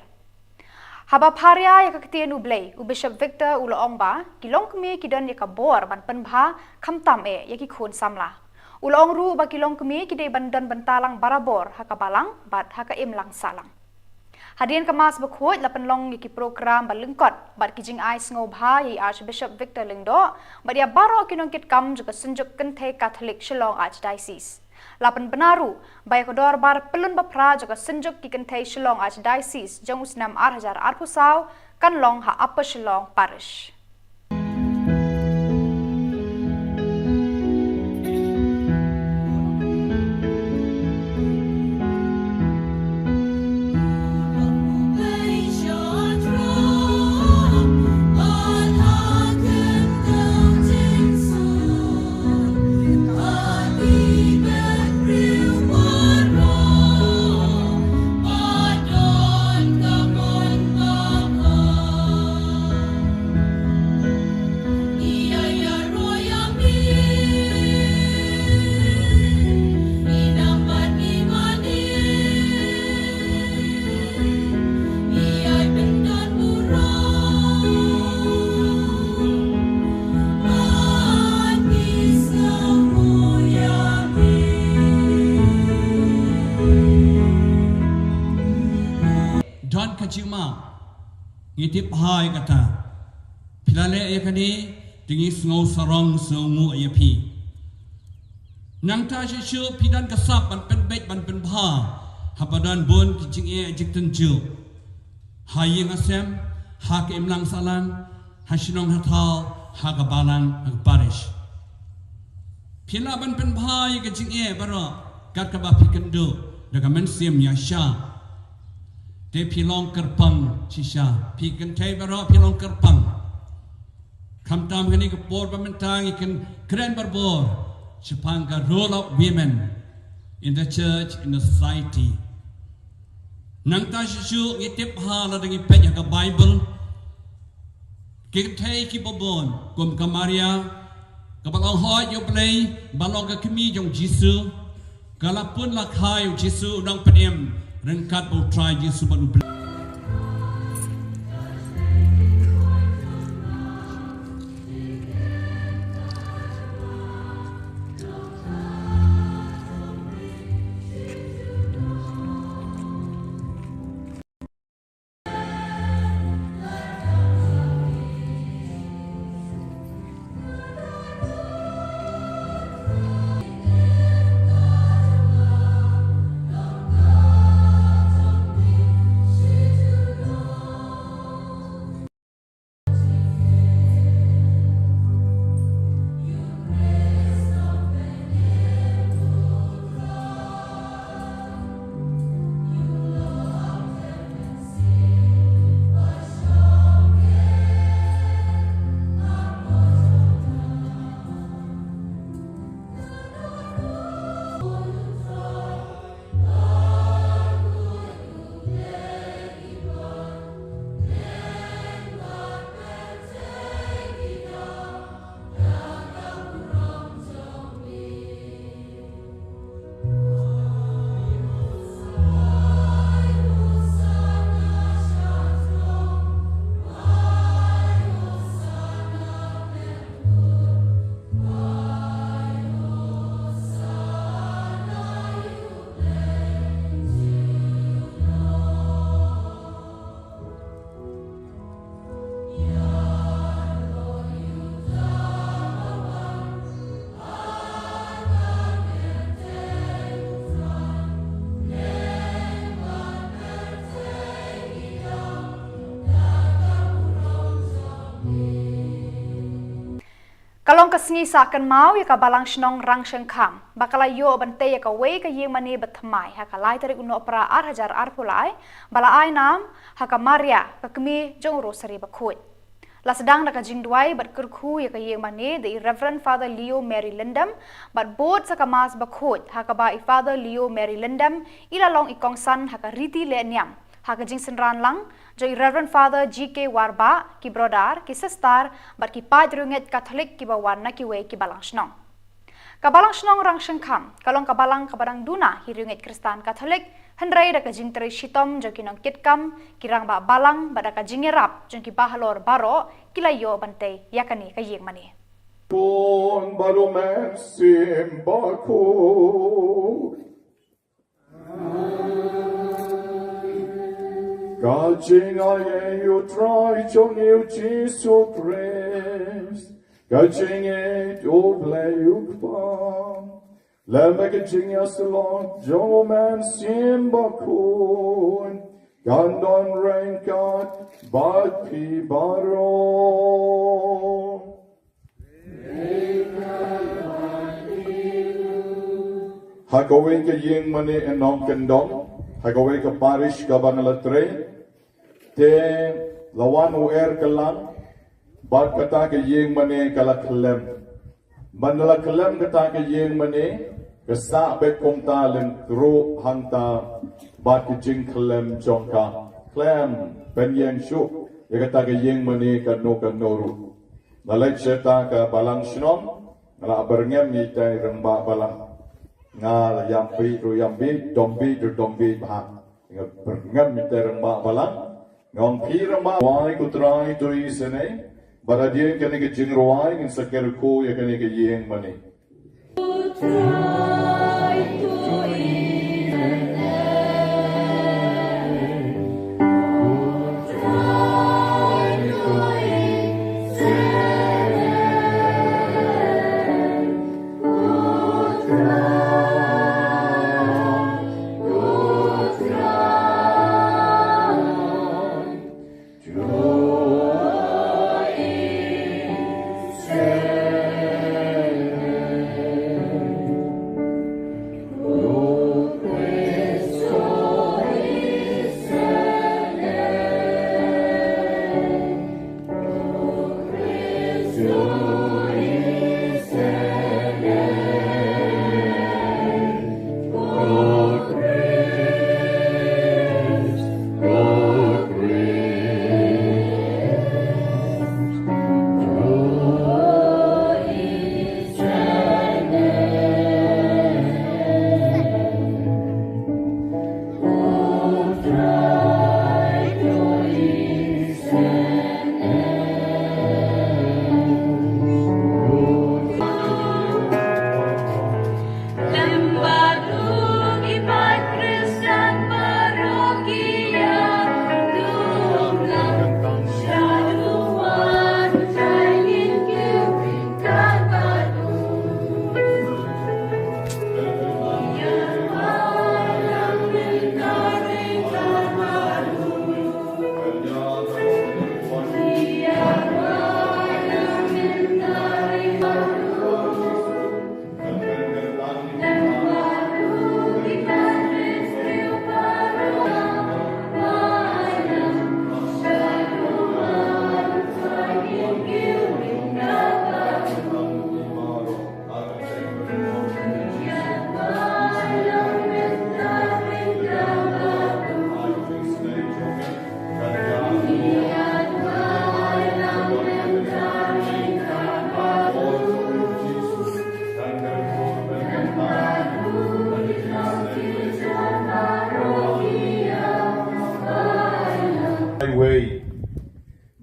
Haba pharia ïa ka Ktien u Blei, u Bishop Victor u la ong ba ki longkmie ki don ïa ka bor ban pynbha khamtam eh ïa ki khun samla. U la ong ruh ba ki longkmie ki dei ban don bynta lang barabor ha ka balang bad ha ka imlang sahlang. Hadien ka Mass bakhuid la pynlong ïa ki prokram ba lyngkot bad ki jingai sngewbha ïa i Archbishop Victor Lyngdoh bad ïa baroh ki nongkitkam jong ka Synjuk Kynthei Katholik Shillong Archdiocese. La pynbna ruh ba ïa ka dorbar pyllun bapher jong ka Synjuk ki Kynthei Shillong Archdiocese jong u snem ar hajar arphew saw kan long ha Upper Shillong Parish. Jingma, ngi tip bha ïa kata. Phi la leh ïa kane, te ngi sngew sarong sngewnguh ïa phi. Nangta shuh shuh phi don ka sap ban pynbeit ban pynbha haba don bun ki jingeh jingtynjuh ha ïing ha sem, ha ka imlang sahlang, ha shnong ha thaw, ha ka balang, ha ka parish. Phi lah ban pynbha ïa ka jingeh baroh kat kaba phi kynduh da ka mynsiem ïaishah. Te phi long kyrpang shisha, phi kynthei baroh phi long kyrpang. Khamtam kane ka por ba mynta ngi kren barabor shaphang ka role of women in the church, in the society. Nangta shuh shuh ngi tip bha lada ngi peit ïa ka Bible, ki kynthei kiba bun kum ka Maria, kaba la ong hooid ïa U Blei, ba long ka kmie jong U Jisu, ka la pun la kha ïa U Jisu u nongpynim ryngkat bad U Trai Jisu bad U Blei. Ka long ka sngi sah kynmaw ïa ka Balang Shnong Rangshengkham ba ka la ïoh ban tei ïa kawei ka ïing mane ba thymmai ha ka lai tarik u Nohprah ar hajar arphew lai, ba la ai nam ha ka Maria, ka kmie jong u Rosary Bakhuid. La sdang da ka jingduwai bad kyrkhu ïa ka ïing mane da i Reverend Father Leo Mary Lyndon bad bud sa ka Mass Bakhuid, ha kaba i Father Leo Mary Lyndon i la long i kongsan ha ka riti leh niam ha ka jingsynran lang jong i Reverend Father G K Warbah, ki brother, ki sister bad ki paidriewngeit Katholik kiba wan na kiwei ki Balang Shnong. Ka Balang Shnong Rangshengkham ka long ka balang kaba dang duna hi riewngeit Khristan Katholik, hynrei da ka jingtrei shitom jong ki nongkitkam, ki rangbah balang bad da ka jingïarap jong ki bahalor baroh ki la ïoh ban tei ïa kane ka ïing mane. Khun bad U Mynsiem Bakhuid. Ka jingaiei U Trai jong ngi U Jisu Khrist, ka jingïeit U Blei U Kpa, lem bad ka jingïasyllok jong U Mynsiem Bakhuid, kan don ryngkat bad phi baroh. Ha kawei ka ïing mane, eh, nongkyndong, ha kawei ka parish kaba nga la trei, te la wan u er kyllang bad kata ka ïing mane ka la khyllem. Ban la khyllem kata ka ïing mane, ka sah beit kumta lyngkhuh hangta bad ka jingkhyllem jong ka. Khlem pynïeng shuh ïa kata ka ïing mane kano kano ruh. Nga leit sha kata ka Balang Shnong, nga la byrngem ïa ita i rangbah balang. Nga la ïam bieit ruh ïam bieit, dom bieit ruh dom bieit bha. Nga byrngem ïa ita i rangbah balang. Nga ong, phi rangbah, rwai ko Trai to isynei. Bad hadien kane ka jingrwai ngin sa kyrkhu ïa kane ka ïing mane.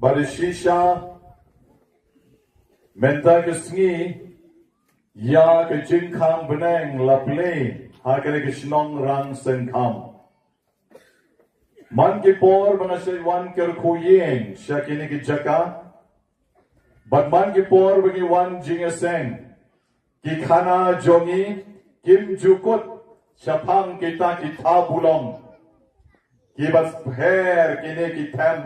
Bad shisha mynta ka sngi ïa ka jingkhang bneng la plie ha kane ka shnong Rangsyngkham. Man ki por ba nga shait wan kyrkhu ïing sha kine ki jaka, bad man ki por ba ngi wan jingïaseng, ki khana jong ngi kim ju kut shaphang kita ki thabulong kiba pher, kine ki them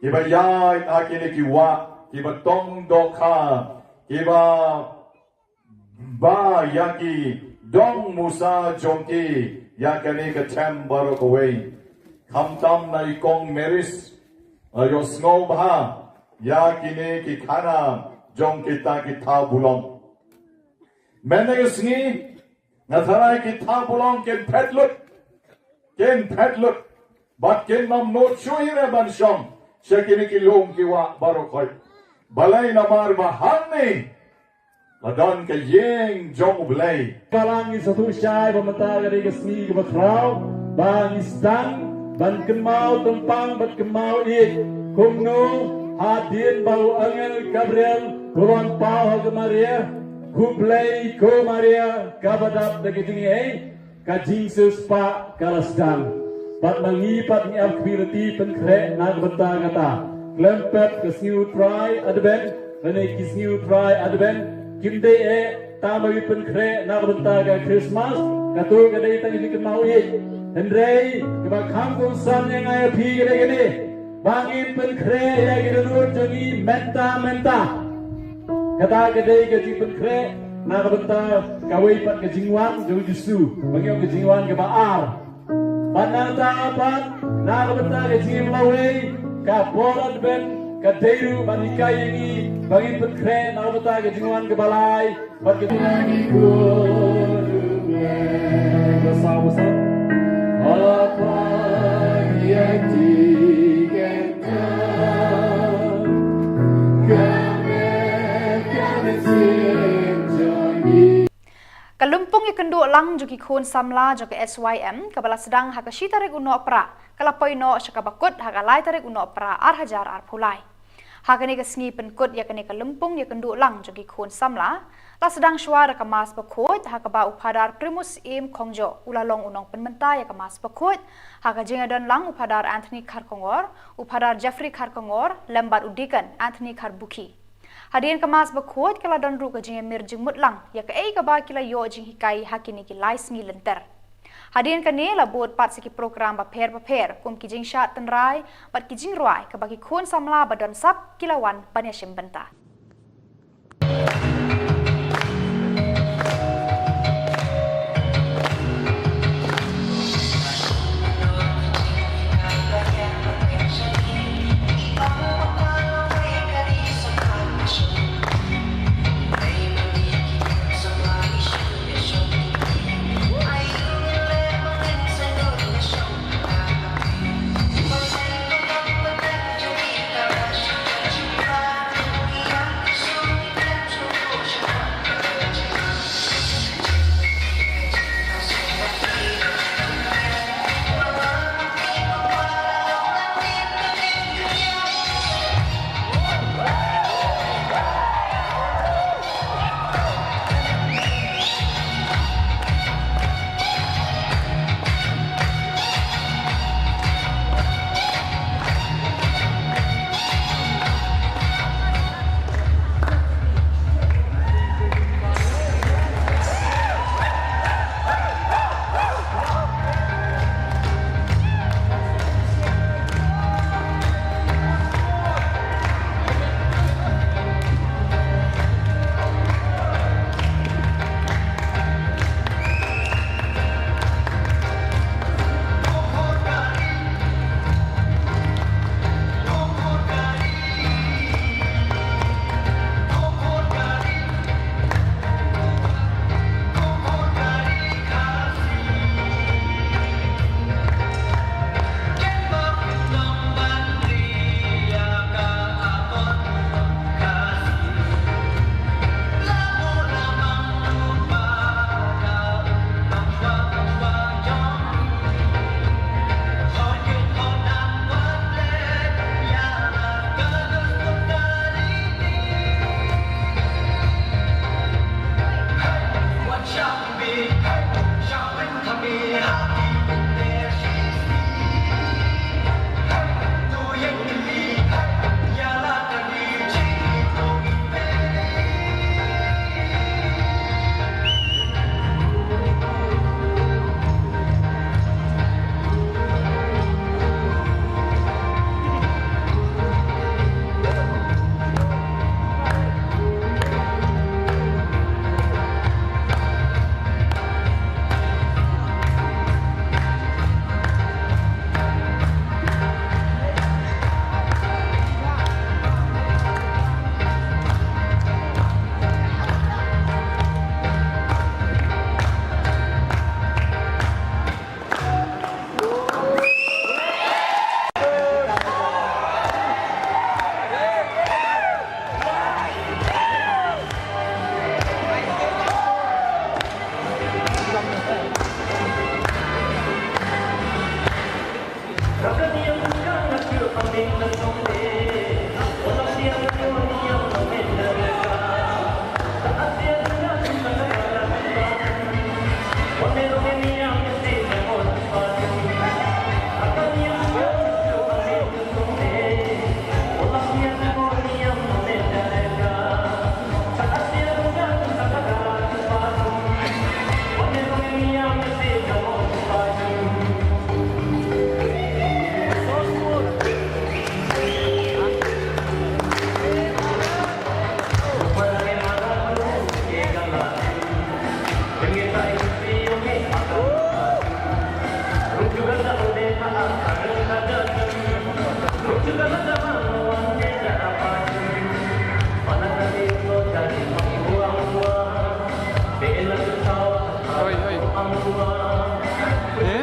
kiba ïaid ha kine ki wah, kiba tong dohkha, kiba ba ïa ki dong musa jong ki ïa kane ka them baroh kawei. Khamtam na i kong Maris, la ïohsngew bha ïa kine ki khana jong kita ki thabulong. Mynne ka sngi nga tharai ki thabulong kin phet lut, kin phet lut, bad kin ym nud shuh hi re ban shong sha kine ki lum ki wah baroh khoit. Balei? Namar ba hangne la don ka ïing jong U Blei. Balang, ngi sngewthuh shai ba mynta ka dei ka sngi kaba khraw, ba ngi sdang ban kynmaw tympang bad kynmaw ïeit, kumno hadien ba u angel Gabriel u la wan paw ha ka Maria, khublei ko Maria kaba dap da ka jingaiei, ka jingsiewspah ka la sdang. Bad ma ngi pat ngi ap khmih lynti pynkhreh na ka bynta kata. Khlem pep ka sngi U Trai Advent lane ki sngi U Trai Advent kim dei eh tang ba ngi pynkhreh na ka bynta ka Christmas, kato ka dei tang ka jingkynmaw ïeit. Hynrei kaba kham kongsan ïa nga ïa phi ka dei kane, ba ngin pynkhreh ïa ki dohnud jong ngi mynta mynta. Kata ka dei ka jingpynkhreh na ka bynta kawei pat ka jingwan jong U Jisu, ba ngi ong ka jingwan kaba ar. Bad nangta pat na ka bynta ka jingim lawei, ka por Advent ka dei ruh ban hikai ïa ngi ba ngin pynkhreh na ka bynta ka jingwan kaba lai bad ka jingwan. Ba saw ba saw. Apa ïa ti ka Ka lympung ïakynduh lang jong ki khun samla jong ka S Y M kaba la sdang ha ka shi tarik u Nohprah ka la poi noh sha kaba kut ha ka lai tarik u Nohprah ar hajar arphew lai. Ha kane ka sngi pynkut ïa kane ka lympung ïakynduh lang jong ki khun samla, la sdang shuwa da ka Mass Bakhuid ha kaba u Phadar Primus Syiem Khongjoh u la long u nongpynmynta ïa ka Mass Bakhuid, ha ka jingïadon lang u Phadar Anthony Kharkongor, u Phadar Jeffrey Kharkongor lem bad u Deacon Anthony Kharbukhi. Hadien ka Mass Bakhuid ka la don ruh ka jingïamir jingmut lang ïa kaei kaba ki la ïoh jinghikai ha kine ki lai sngi lynter. Hadien kane la bud pat sa ki program bapher bapher kum ki jingshad tynrai bad ki jingrwai kaba ki khun samla ba don sap ki la wan ban ïashim bynta. Oi, oi. Eh?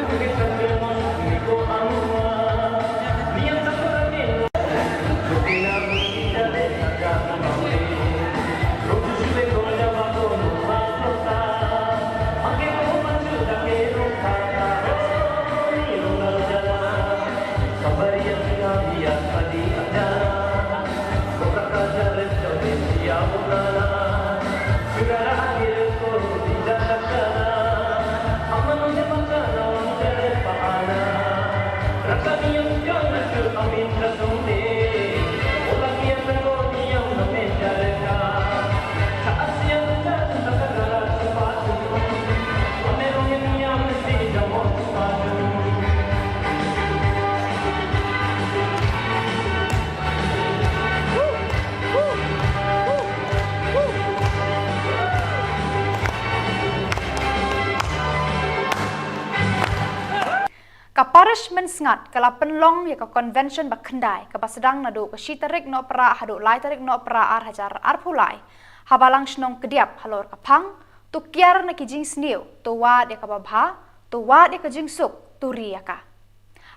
Ka Parish Mynsngat ka la pynlong ïa ka convention ba khyndai kaba sdang naduh ka shi tarik Nohprah haduh lai tarik Nohprah ar hajar arphew lai ha Balang Shnong Kdiap halor ka phang, to kiar na ki jingsniew, to wad ïa kaba bha, to wad ïa ka jingsuk, to ri ïa ka.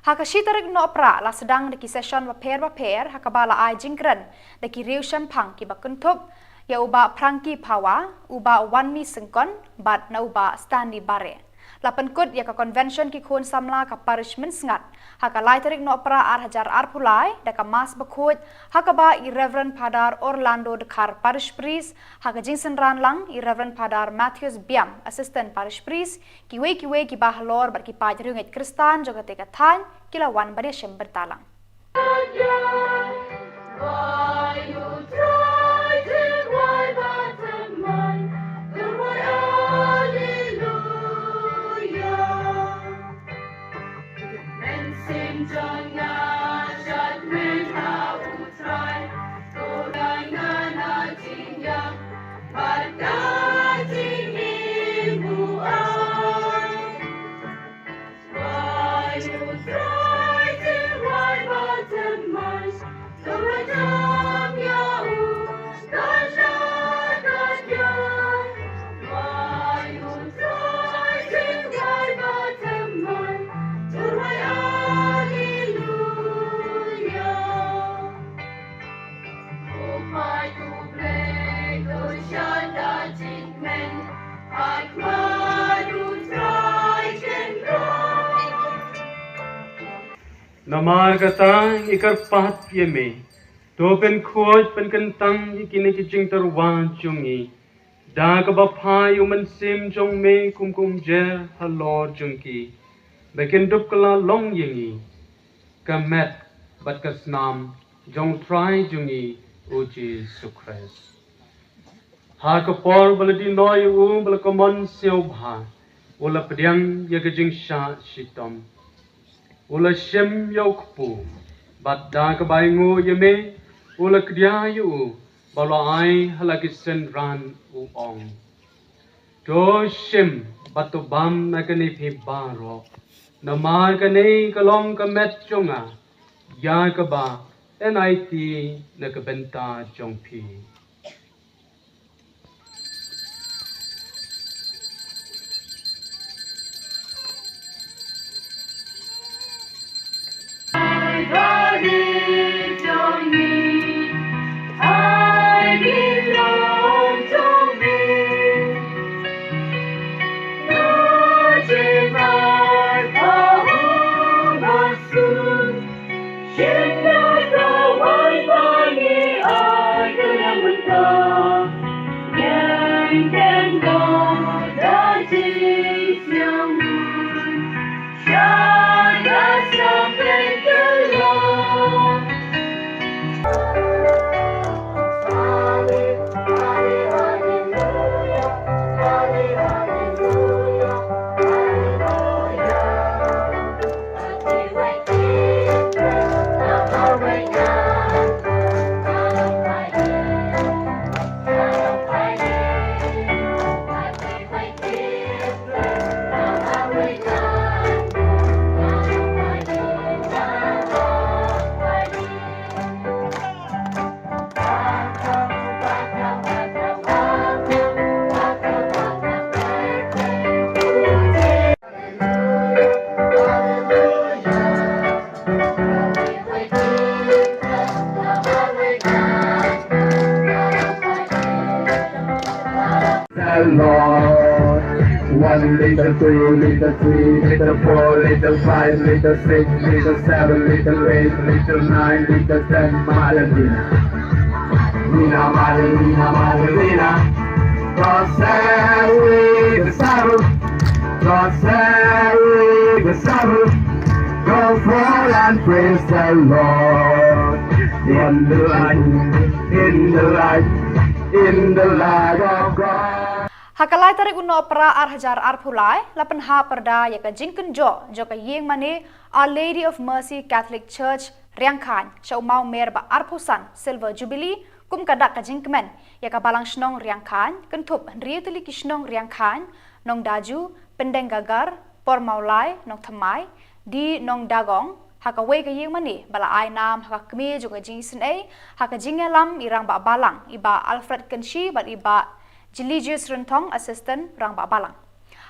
Ha ka shi tarik Nohprah la sdang da ki session bapher bapher ha kaba la ai jingkren da ki riewshemphang kiba kynthup ïa u Bah Frankie Phawa, u Bah Wanmi Syngkon bad na u Bah Stanley Bare. La pynkut ïa ka convention ki khun samla ka Parish Mynsngat ha ka lai tarik Nohprah ar hajar arphew lai da ka Mass bakhuid ha kaba i Reverend Father Orlando Dkhar, Parish Priest, ha ka jingsynran lang i Reverend Father Matthews Biam, Assistant Parish Priest, kiwei kiwei kiba halor bad ki paid riewngeit Khristan jong kata ka thaiñ ki la wan ban ïashim bynta lang. Namar kata ngi kyrpad ïa me, to pynkhuid pynkyntang ïa kine ki jingtyrwa jong ngi da kaba phai u Mynsiem jong me kum ka umjer halor jong ki, ba kin dup kylla long ïa ngi ka met bad ka snam jong u Trai jong ngi u Jisu Khrist. Ha ka por ba la die noh ïa u, ba la ka mon sngewbha, u la pdiang ïa ka jingshah shitom, u la shim ïa u kpu, bad da kaba ainguh ïa me u la kdia ïa u, bad u la ai ha la ki synran, u ong: To shim bad to bam na kane phi baroh, namar kane ka long ka met jong nga, ïa kaba yn aiti na ka bynta jong phi. The Lord. One liter, two liter, three liter, four liter, five liter, six liter, seven liter, eight liter, nine liter, ten Marilina. Lina, Marilina, Marilina. Go sell with the saddle. Go sell with the saddle. Go forth and praise the Lord. In the light, in the light, in the light of God. Ha ka lai tarik u Nohprah ar hajar arphew lai, la pynhap pyrda ïa ka jingkynjoh jong ka ïing mane Our Lady of Mercy Catholic Church Riangkhane sha u Mawmer ba arphew san Silver Jubilee, kum ka dak ka jingkmen ïa ka Balang Shnong Riangkhane, kynthup hynriew tylli ki shnong Riangkhane, Nongdaju, Pyndengagar, Pormawlai, Nongthymmai, Dih Nongdagong, ha kawei ka ïing mane ba la ai nam ha ka kmie jong ka jingisynei ha ka jingïalam i Rangbah Balang, i Bah Alfred Kynshi bad i Bah Jilijius Rynthong, Assistant Rangbah Balang.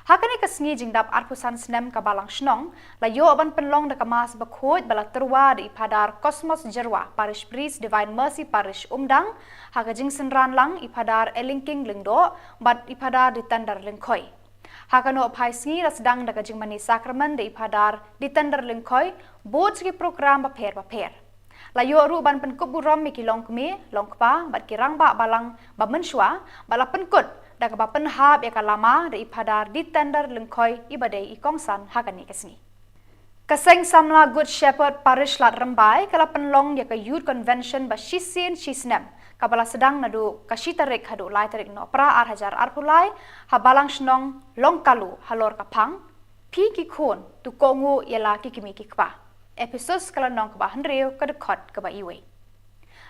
Ha kane ka sngi jingdap arphew san snem ka Balang Shnong, la ïoh ban pynlong da ka Mass Bakhuid ba la tyrwa da i Phadar Cosmos Jyrwa, Parish Priest, Divine Mercy Parish Umdang, ha ka jingsynran lang i Phadar Elingking Lyngdoh bad i Phadar Ditender Lyngkhoi. Ha ka nohphai sngi la sdang da ka jingmane sakramen da i Phadar Ditender Lyngkhoi, bud sha ki program bapher bapher. La ïoh ruh ban pynkup burom ïa ki longkmie, longkpa bad ki rangbah balang ba mynshuwa, bad la pynkut da kaba pynhap ïa ka lama da i Phadar Ditender Lyngkhoi, iba dei i kongsan ha kane ka sngi. Ka Seng Samla Good Shepherd Parish Lad Rymbai ka la pynlong ïa ka Youth Convention ba shisien shisnem, kaba la sdang naduh ka shi tarik haduh lai tarik Nohprah ar hajar arphew lai, ha Balang Shnong Longkalu halor ka phang, Phi ki khun, to kohnguh ïa la ki kmie ki kpa. Ephesos ka lynnong kaba hynriew, ka dkhot kaba iwei.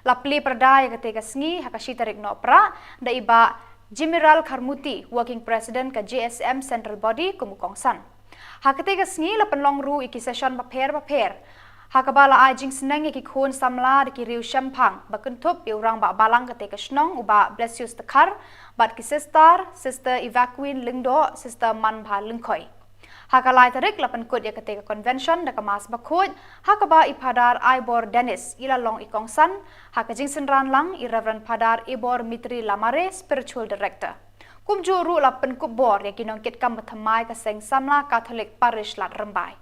La plie pyrda ïa katei ka sngi ha ka shi tarik Nohprah da i Bah Jimiral Kharmuti, Working President ka J S M Central Body, kum u kongsan. Ha katei ka sngi la pynlong ruh ïa ki session bapher bapher, ha kaba la ai jingsneng ïa ki khun samla da ki riew shemphang, ba kynthup ïa u Rangbah Balang katei ka shnong, u Bah Blessius Dkhar, bad ki sister, Sister Evacuine Lyngdoh, Sister Manbha Lyngkhoi. Ha ka lai tarik la pynkut ïa katei ka convention da ka Mass Bakhuid, ha kaba i Phadar Aibor Dennis i la long i kongsan, ha ka jingsynran lang i Reverend Phadar Ibor Mitri Lamare, Spiritual Director. Kumjuh ruh la pynkup bor ïa ki nongkitkam bathymmai ka Seng Samla Catholic Parish Lad Rymbai.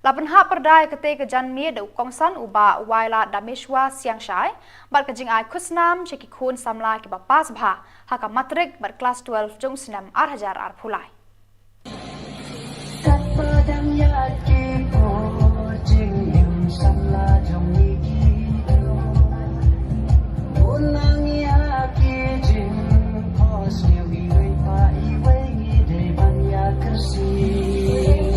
La pynhap pyrda ïa katei ka janmiet da u kongsan u Bah Waila Dameshwa Siangshai, bad ka jingai khusnam sha ki khun samla kiba pass bha ha ka matrik bad klas twelve jong u snem ar hajar arphew lai. Katba dang ïaid ki por jingim samla jong ngi ki don. Bun nang ïa ki jingphohsniew iwei pa iwei ngi dei ban ïa kyrsiew.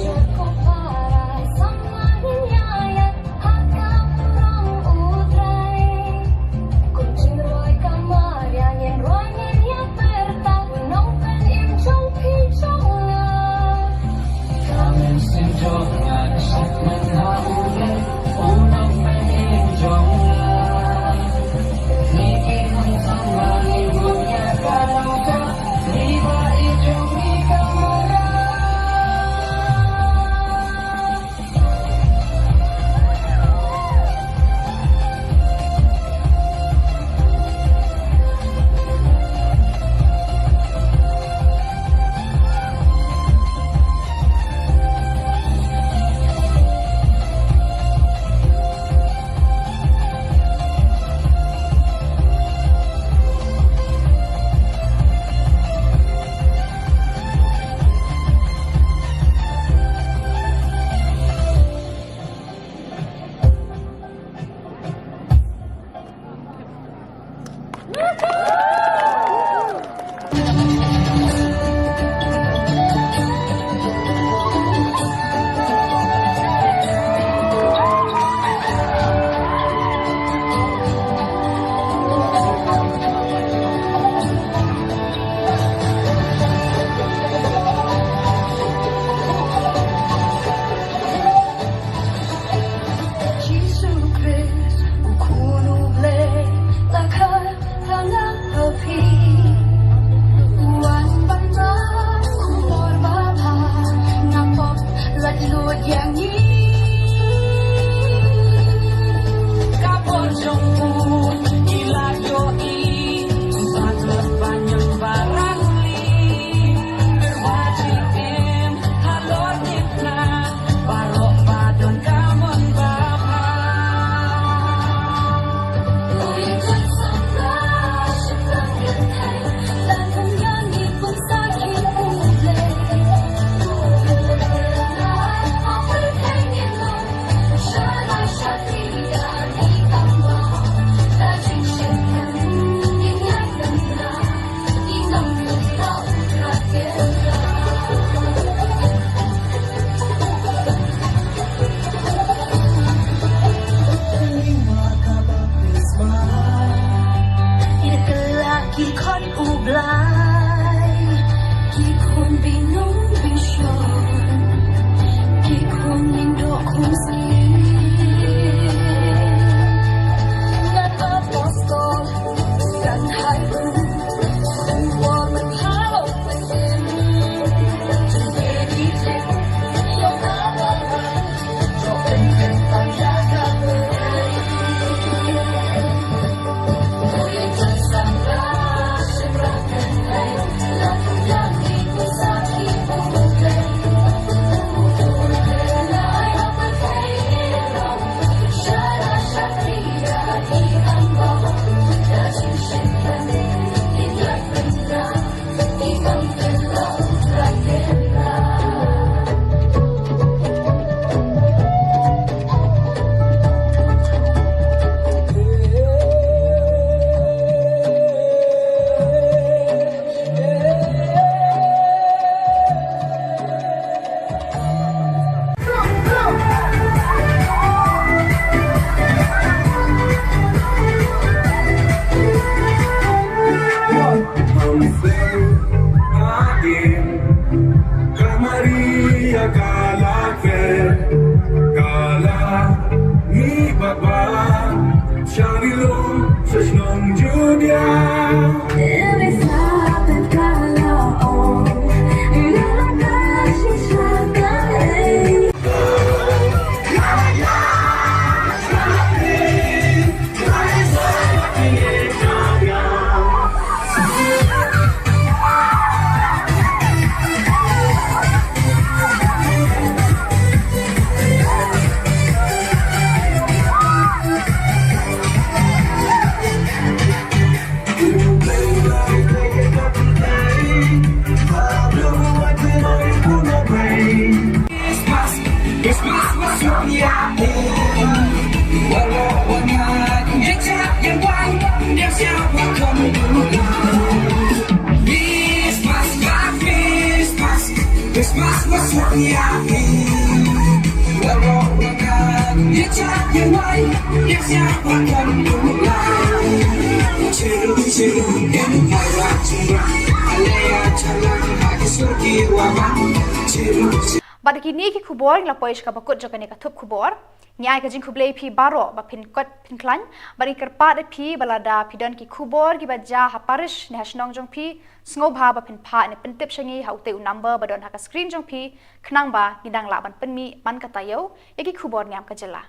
Bad da kine ki khubor ngi la poi sha kaba kut jong kane ka thup khubor. Ngi ai ka jingkhublei phi baroh ba phin kot phin khlaiñ, bad ngi kyrpad ïa phi ba lada phi don ki khubor kiba jia ha parish ne ha shnong jong phi, sngewbha ba phin phah ne pyntip sha ngi ha utei u number ba don ha ka screen jong phi, khnang ba ngi dang lah ban pynmih man ka taïew ïa ki khubor niam ka jylla.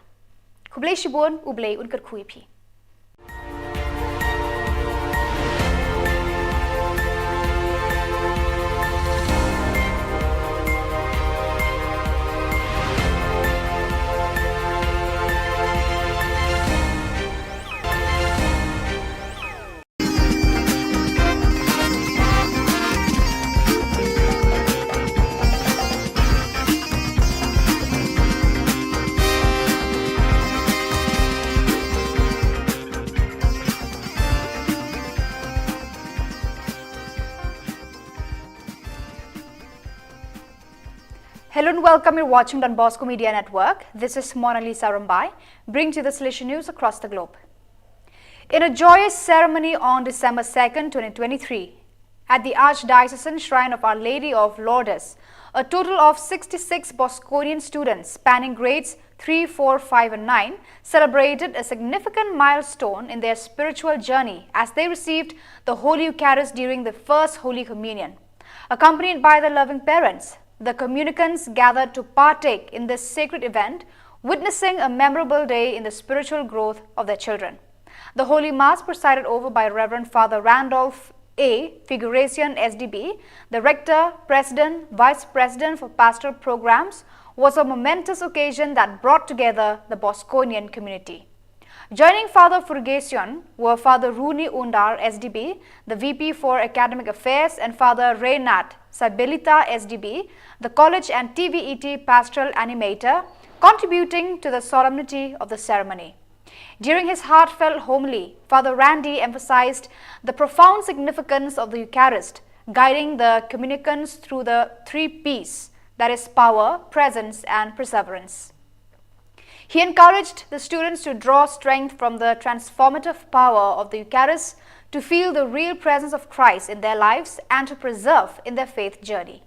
Khublei shibun, U Blei un kyrkhu ïa phi. Hello and welcome. You're watching Don Bosco Media Network. This is Mona Lisa Rumbai, bringing to you the Salesian news across the globe. In a joyous ceremony on December second, twenty twenty-three, at the Archdiocesan Shrine of Our Lady of Lourdes, a total of sixty-six Bosconian students spanning grades three, four, five, and nine celebrated a significant milestone in their spiritual journey as they received the Holy Eucharist during the First Holy Communion. Accompanied by their loving parents, the communicants gathered to partake in this sacred event, witnessing a memorable day in the spiritual growth of their children. The Holy Mass, presided over by Reverend Father Randolph A. Figuration, S D B, the Rector, President, Vice President for Pastoral Programs, was a momentous occasion that brought together the Bosconian community. Joining Father Figuration were Father Rooney Undar, S D B, the V P for Academic Affairs, and Father Reynard Sabelita, S D B, the College and T V E T Pastoral Animator, contributing to the solemnity of the ceremony. During his heartfelt homily, Father Randy emphasized the profound significance of the Eucharist, guiding the communicants through the three P's, that is, power, presence, and perseverance. He encouraged the students to draw strength from the transformative power of the Eucharist, to feel the real presence of Christ in their lives, and to persevere in their faith journey.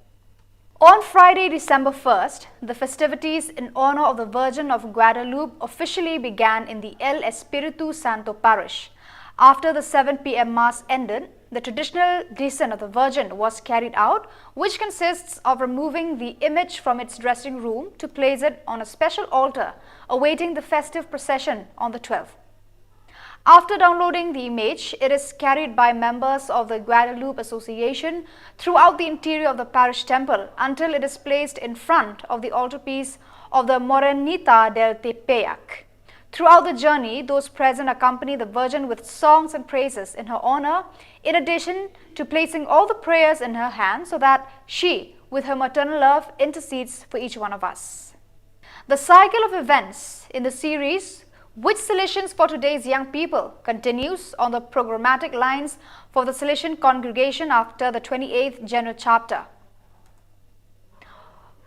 On Friday, December first, the festivities in honor of the Virgin of Guadalupe officially began in the El Espiritu Santo Parish. After the seven P M Mass ended, the traditional descent of the Virgin was carried out, which consists of removing the image from its dressing room to place it on a special altar, awaiting the festive procession on the twelfth. After downloading the image, it is carried by members of the Guadalupe Association throughout the interior of the parish temple until it is placed in front of the altarpiece of the Morenita del Tepeyac. Throughout the journey, those present accompany the Virgin with songs and praises in her honor, in addition to placing all the prayers in her hands so that she, with her maternal love, intercedes for each one of us. The cycle of events in the series, Which Salesians for Today's Young People, continues on the programmatic lines for the Salesian congregation after the twenty-eighth General Chapter.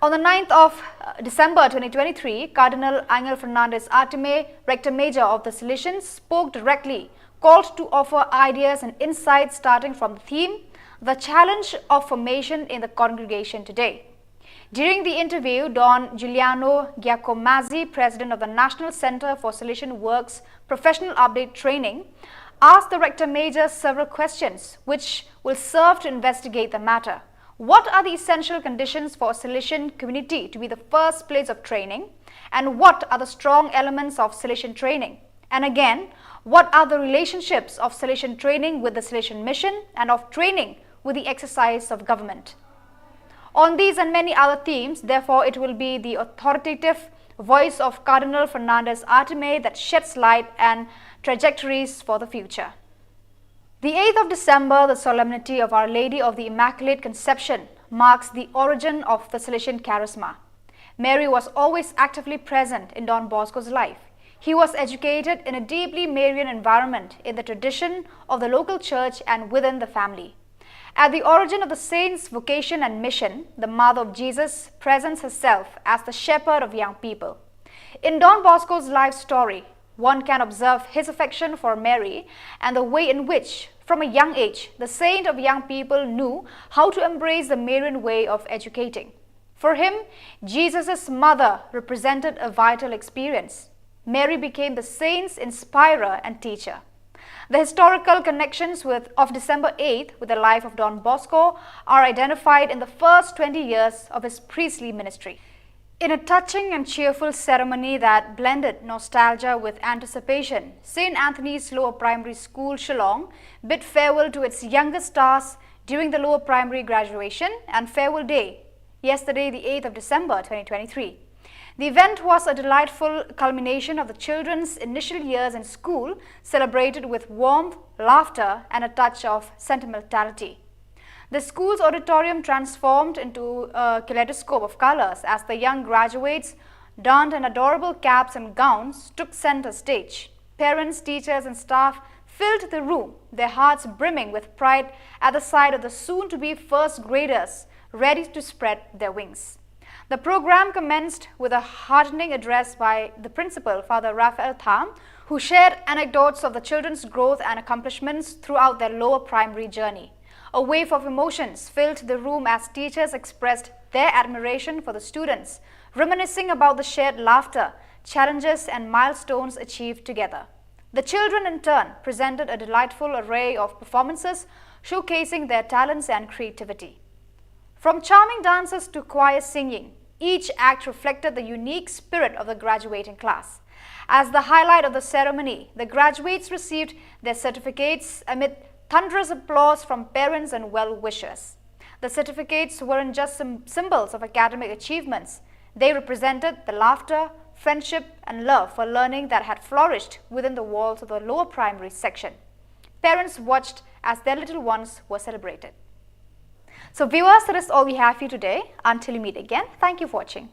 On the ninth of, uh, December twenty twenty-three, Cardinal Angel Fernandez Artime, Rector Major of the Salesians, spoke directly, called to offer ideas and insights starting from the theme, The Challenge of Formation in the Congregation Today. During the interview, Don Giuliano Giacomazzi, president of the National Center for Salesian Works Professional Update Training, asked the Rector Major several questions which will serve to investigate the matter. What are the essential conditions for a Salesian community to be the first place of training? And what are the strong elements of Salesian training? And again, what are the relationships of Salesian training with the Salesian mission and of training with the exercise of government? On these and many other themes, therefore, it will be the authoritative voice of Cardinal Fernandez Artime that sheds light and trajectories for the future. The eighth of December, the solemnity of Our Lady of the Immaculate Conception, marks the origin of the Salesian charisma. Mary was always actively present in Don Bosco's life. He was educated in a deeply Marian environment in the tradition of the local church and within the family. At the origin of the saint's vocation and mission, the mother of Jesus presents herself as the shepherd of young people. In Don Bosco's life story, one can observe his affection for Mary and the way in which, from a young age, the saint of young people knew how to embrace the Marian way of educating. For him, Jesus' mother represented a vital experience. Mary became the saint's inspirer and teacher. The historical connections with, of December eighth with the life of Don Bosco are identified in the first twenty years of his priestly ministry. In a touching and cheerful ceremony that blended nostalgia with anticipation, Saint Anthony's Lower Primary School, Shillong, bid farewell to its youngest stars during the lower primary graduation and farewell day, yesterday, the eighth of December twenty twenty-three. The event was a delightful culmination of the children's initial years in school, celebrated with warmth, laughter, and a touch of sentimentality. The school's auditorium transformed into a kaleidoscope of colors as the young graduates donned in adorable caps and gowns took center stage. Parents, teachers, and staff filled the room, their hearts brimming with pride at the sight of the soon-to-be first graders ready to spread their wings. The program commenced with a heartening address by the principal, Father Raphael Tham, who shared anecdotes of the children's growth and accomplishments throughout their lower primary journey. A wave of emotions filled the room as teachers expressed their admiration for the students, reminiscing about the shared laughter, challenges, and milestones achieved together. The children, in turn, presented a delightful array of performances, showcasing their talents and creativity. From charming dances to choir singing, each act reflected the unique spirit of the graduating class. As the highlight of the ceremony, the graduates received their certificates amid thunderous applause from parents and well-wishers. The certificates weren't just sym-, symbols of academic achievements. They represented the laughter, friendship, and love for learning that had flourished within the walls of the lower primary section. Parents watched as their little ones were celebrated. So, viewers, that is all we have for you today. Until we meet again, thank you for watching.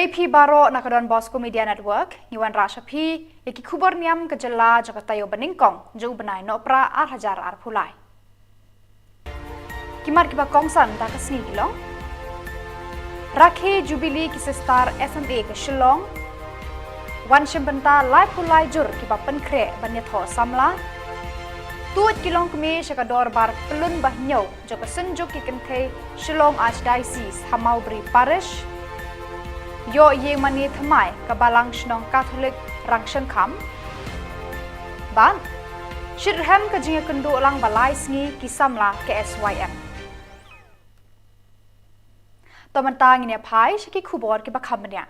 Phi baroh na ka Don Bosco Media Network, ngi wanrah sha phi ïa ki khubor niam ka jylla jong ka taïew banyngkong jong u bnai Nohprah ar hajar arphew lai. Ki mat kiba kongsan da ka sngi ki long: Rakhe Jubilee ki Sister S M A ka Shillong. Wan shim bynta laiphew lai jur kiba pynkhreh ban ïathoh samla. Tuid ki longkmie sha ka dorbar pyllun ba hynñiew jong ka Synjuk ki Kynthei Shillong Archdiocese ha Mawbri Parish. Ïoh ïing mane thymmai ka Balang Shnong Katholik Rangshynkham. Bad shitrhem ka jingïakynduh lang ba lai sngi ki samla ka S Y M. To mynta ngin ïa phai sha ki khubor kiba kham bniah.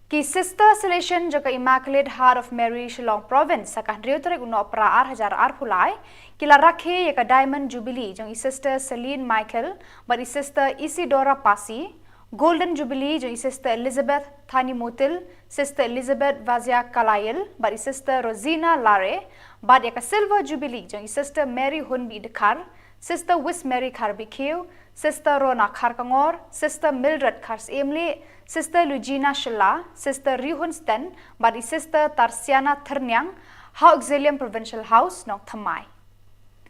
Ki Sister Salesian jong ka Immaculate Heart of Mary Shillong Province ha ka hynriew tarik u Nohprah ar hajar arphew lai ki la rakhe ïa ka Diamond Jubilee jong i Sister Celine Michael bad i Sister Isidora Pasi, Golden Jubilee jong i Sister Elizabeth Thani Motil, Sister Elizabeth Vazia Kalayil bad i Sister Rosina Lare, bad ïa ka Silver Jubilee jong i Sister Mary Hunbi Dkhar, Sister Wismary Kharbikiew, Sister Rona Kharkongor, Sister Mildred Kharsiemlieh, Sister Lugina Shylla, Sister Rihun Sten bad i Sister Tarsiana Thyrniang ha Auxilium Provincial House, Nongthymmai.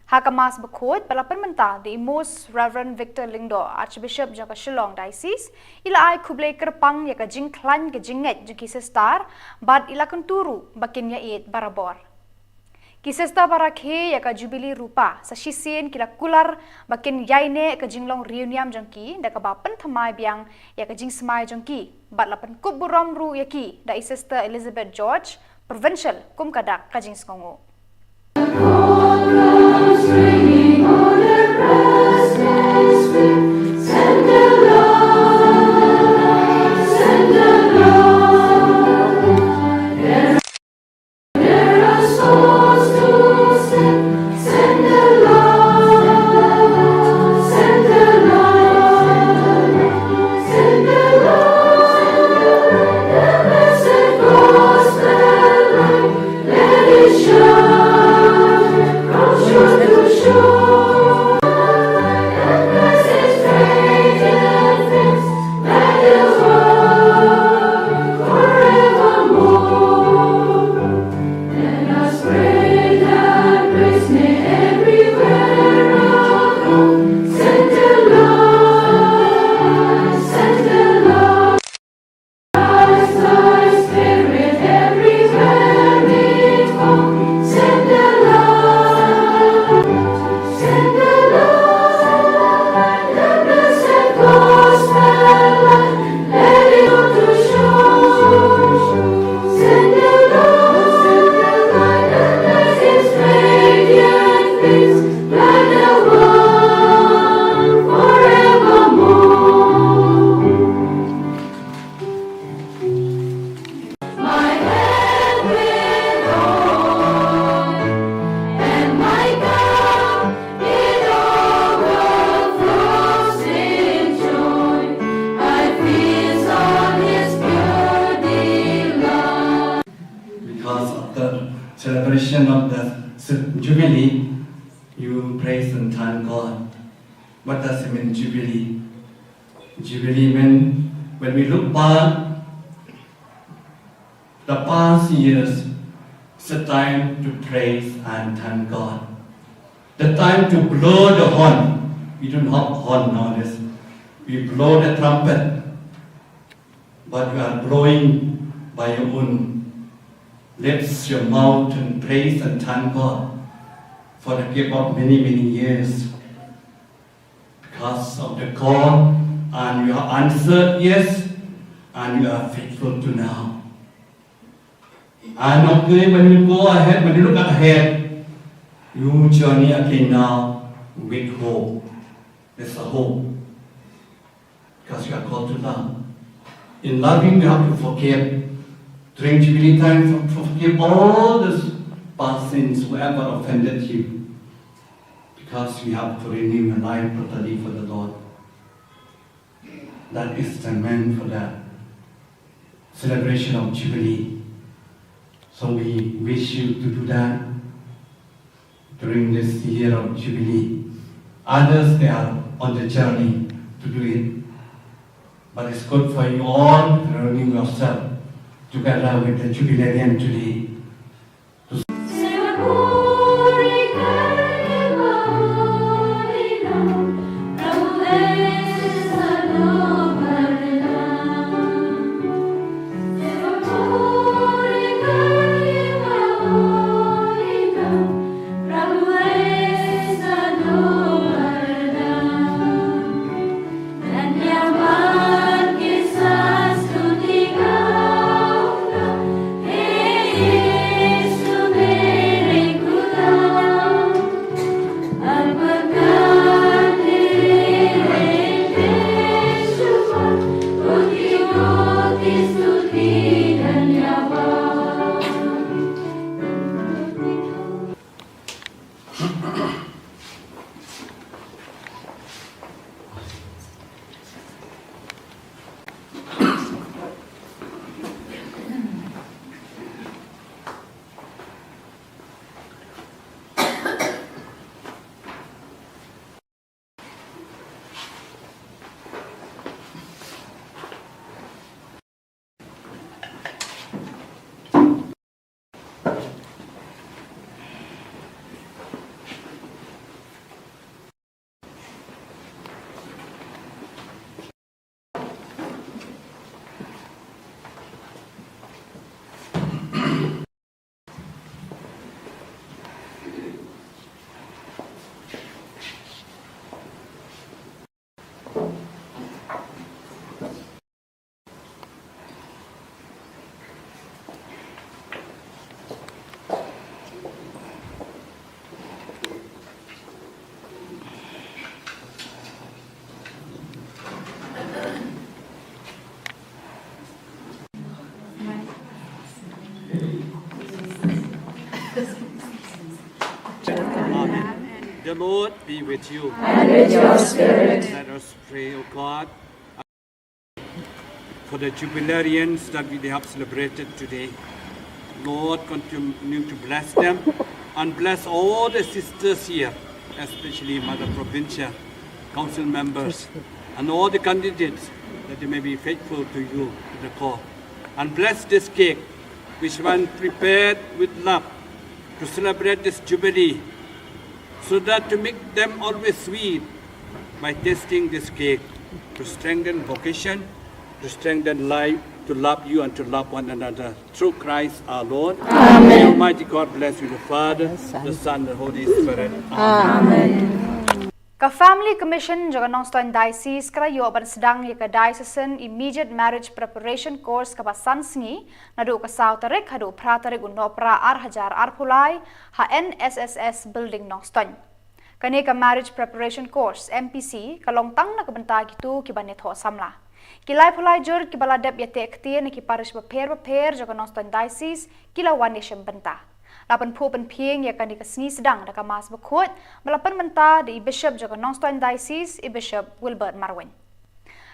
Ha ka Mass bakhuid ba la pynmynta da i Most Reverend Victor Lyngdoh, Archbishop jong ka Shillong Diocese, i la ai khublei kyrpang ïa ka jingkhlaiñ ka jingngeit jong ki sister bad i la kyntu ruh ba kin ïaieit barabor. Ki sister ba rakhe ïa ka Jubilee Rupa sa shisien ki la kular ba kin ïaineh ka jinglong riewniam jong ki da kaba pynthymmai biang ïa ka jingsmai jong ki bad la pynkup burom ruh ïa ki da i Sister Elizabeth George, Provincial, kum ka dak ka jingsngewnguh. Because of the celebration of the Jubilee, you praise and thank God. What does it mean, Jubilee? Jubilee mean, when we look back the past years, it's a time to praise and thank God. The time to blow the horn. We don't have horn nowadays. We blow the trumpet. But you are blowing by your own lips, your mouth, and praise and thank God for the gap of many, many years. Because of the call, and you have answered yes, and you are faithful to now. And okay, when you go ahead, when you look ahead, you journey again now with hope. There's a hope. Because you are called to love. In loving, you have to forgive. During Jubilee time, for- forgive all the past sins, whoever offended you. Because we have to renew your life totally for the Lord. That is the meant for the celebration of Jubilee. So we wish you to do that during this year of Jubilee. Others, they are on the journey to do it. But it's good for you all to renew yourself together with the Jubilarian today. Amen. The Lord be with you. And with your spirit. Let us pray, O God, for the jubilarians that we have celebrated today. Lord, continue to bless them and bless all the sisters here, especially Mother Provincial Council members and all the candidates, that they may be faithful to you, to the call. And bless this cake, which one prepared with love to celebrate this jubilee, so that to make them always sweet by tasting this cake, to strengthen vocation, to strengthen life, to love you and to love one another. Through Christ our Lord. Amen. May Almighty God bless you, the Father, the Son, the Holy Spirit. Amen. Ka Family Commission jong ka Nongstoiñ Diocese ka la ïoh ban sdang ïa ka Diocesan Immediate Marriage Preparation Course kaba san sngi, naduh ka saw tarik haduh phra tarik u Nohprah ar hajar arphew lai, ha N S S S Building Nongstoiñ. Kane ka Marriage Preparation Course, M P C, ka long tang na ka bynta kito kiba neh thoh samla. Ki laiphew lai jur kiba la dep ïateh ktien na ki parish bapher bapher jong ka Nongstoiñ Diocese ki la wan ïashim bynta. La pynphuh pynphieng ïa kane ka sngi sdang da ka Mass bakhuid ba la pynmynta da i Bishop jong ka Nongstoiñ Diocese, i Bishop Wilbert Marwein.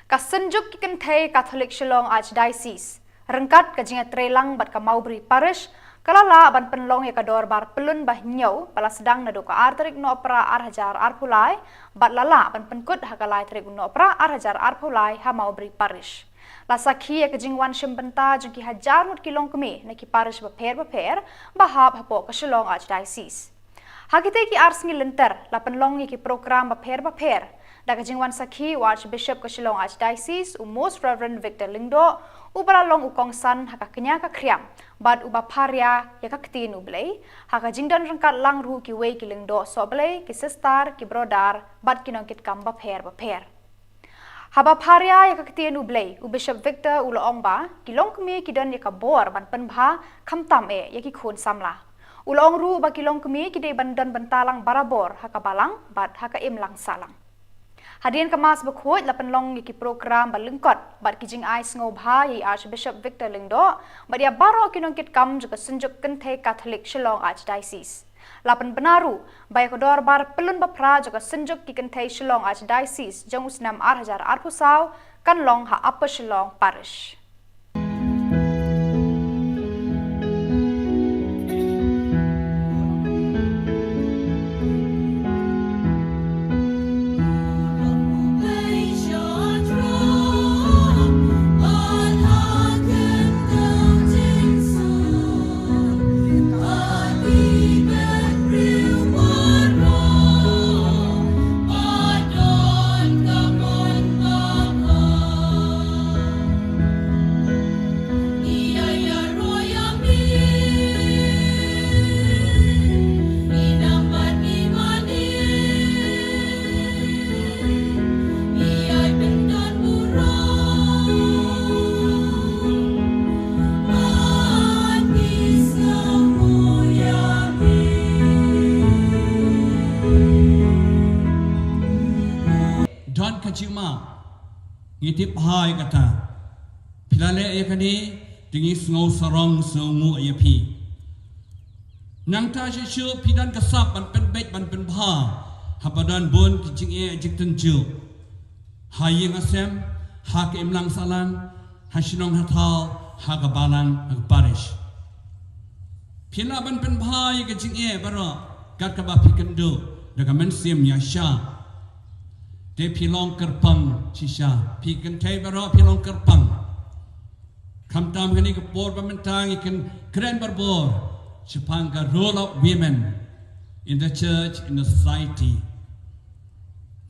Ka Synjuk ki Kynthei Katholik Shillong Archdiocese, ryngkat ka jingïatreilang bad ka Mawbri Parish, ka la lah ban pynlong ïa ka dorbar pyllun ba hynñiew ba la sdang naduh ka ar tarik Nohprah ar hajar arphew lai, bad la lah ban pynkut ha ka lai tarik u Nohprah ar hajar arphew lai ha Mawbri Parish. La sakhi ïa ka jingwan shim bynta jong ki hajar ngut ki longkmie na ki parish bapher bapher ba hap hapoh ka Shillong Archdiocese. Ha kitei ki ar sngi lynter, la pynlong ïa ki prokram bapher bapher da ka jingwan sakhi u Archbishop ka Shillong Archdiocese, u Most Reverend Victor Lyngdoh, uba la long u kongsan ha ka kñia ka khriam bad uba pharia ïa ka Ktien u Blei, ha ka jingdon ryngkat lang ruh kiwei ki lyngdoh sohblei, ki sister, ki brother bad ki nongkitkam bapher bapher. Haba pharia ïa ka Ktien u Blei, u Bishop Victor u la ong ba ki longkmie ki don ïa ka bor ban pynbha khamtam eh ïa ki khun samla. U la ong ruh ba ki longkmie ki dei ban don bynta lang barabor ha ka balang bad ha ka imlang sahlang. Hadien ka Mass bakhuid la pynlong ïa ki prokram ba lyngkot bad ki jingai sngewbha ïa i Archbishop Victor Lyngdoh bad ïa baroh ki nongkitkam jong ka Synjuk Kynthei Katholik Shillong Archdiocese. La pynbna ruh ba ïa ka dorbar pyllun baphra jong ka Synjuk ki Kynthei Shillong Archdiocese jong u snem ar hajar arphew saw kan long ha Upper Shillong Parish. Jingma, ngi tip bha ïa kata. Phi la leh ïa kane, te ngi sngew sarong sngew nguh ïa phi. Nangta shuh shuh phi don ka sap ban pynbeit ban pynbha haba don bun ki jingeh jingtynjuh ha ïing ha sem, ha ka imlang sahlang, ha shnong ha thaw, ha ka balang, ha ka parish. Phi lah ban pynbha ïa ka jingeh baroh kat kaba phi kynduh da ka mynsiem ïaishah. Te phi long kyrpang shisha, phi kynthei baroh phi long kyrpang. Khamtam kane ka por ba mynta ngi kren barabor shaphang ka role of women in the church, in the society.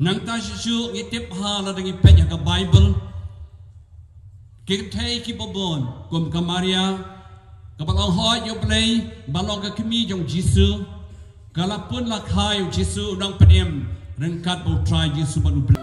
Nangta shuh shuh ngi tip bha lada ngi peit ïa ka Bible, ki kynthei kiba bun kum ka Maria kaba long hoi ïa U Blei, ba long ka kmie jong U Jisu, ka la pun la kha ïa U Jisu u nongpynim ryngkat bad U Trai Jisu bad U Blei.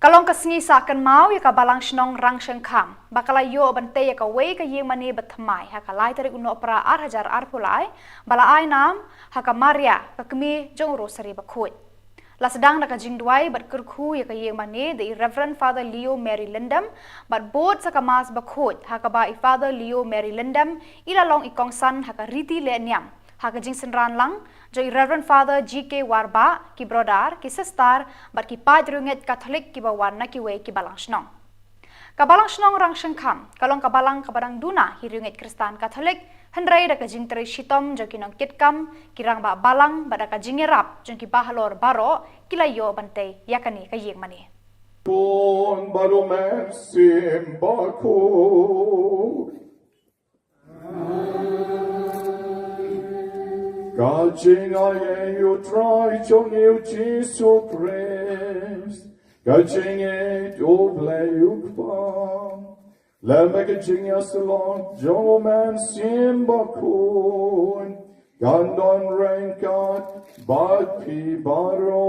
Ka long ka sngi sah kynmaw ïa ka Balang Shnong Rangshangkham ba ka la ïoh ban tei ïa kawei ka ïing mane ba thymmai ha ka lai tarik u Nohprah ar hajar arphew lai, ba la ai nam ha ka Maria, ka kmie jong u Rosary Bakhuid. La sdang da ka jingduwai bad kyrkhu ïa ka ïing mane da i Reverend Father Leo Mary Lyndam bad bud sa ka Mass Bakhuid, ha kaba i Father Leo Mary Lyndam i la long i kongsan ha ka riti leh niam ha ka jingsynran lang jong i Reverend Father G K Warbah, ki brother, ki sister bad ki paidriewngeit Katholik kiba wan na kiwei ki balang shnong. Ka Balang Shnong Rangshangkham ka long ka balang kaba dang duna hi riewngeit Khristan Katholik, hynrei da ka jingtrei shitom jong ki nongkitkam, ki rangbah balang bad da ka jingïarap jong ki bahalor baroh ki la ïoh ban tei ïa kane ka ïing mane. Khun bad U Mynsiem Bakhuid. Ka jingaiei U Trai jong ngi U Jisu Khrist, ka jingïeit U Blei U Kpa, lem bad ka jingïasyllok jong U Mynsiem Bakhuid, kan don ryngkat bad phi baroh.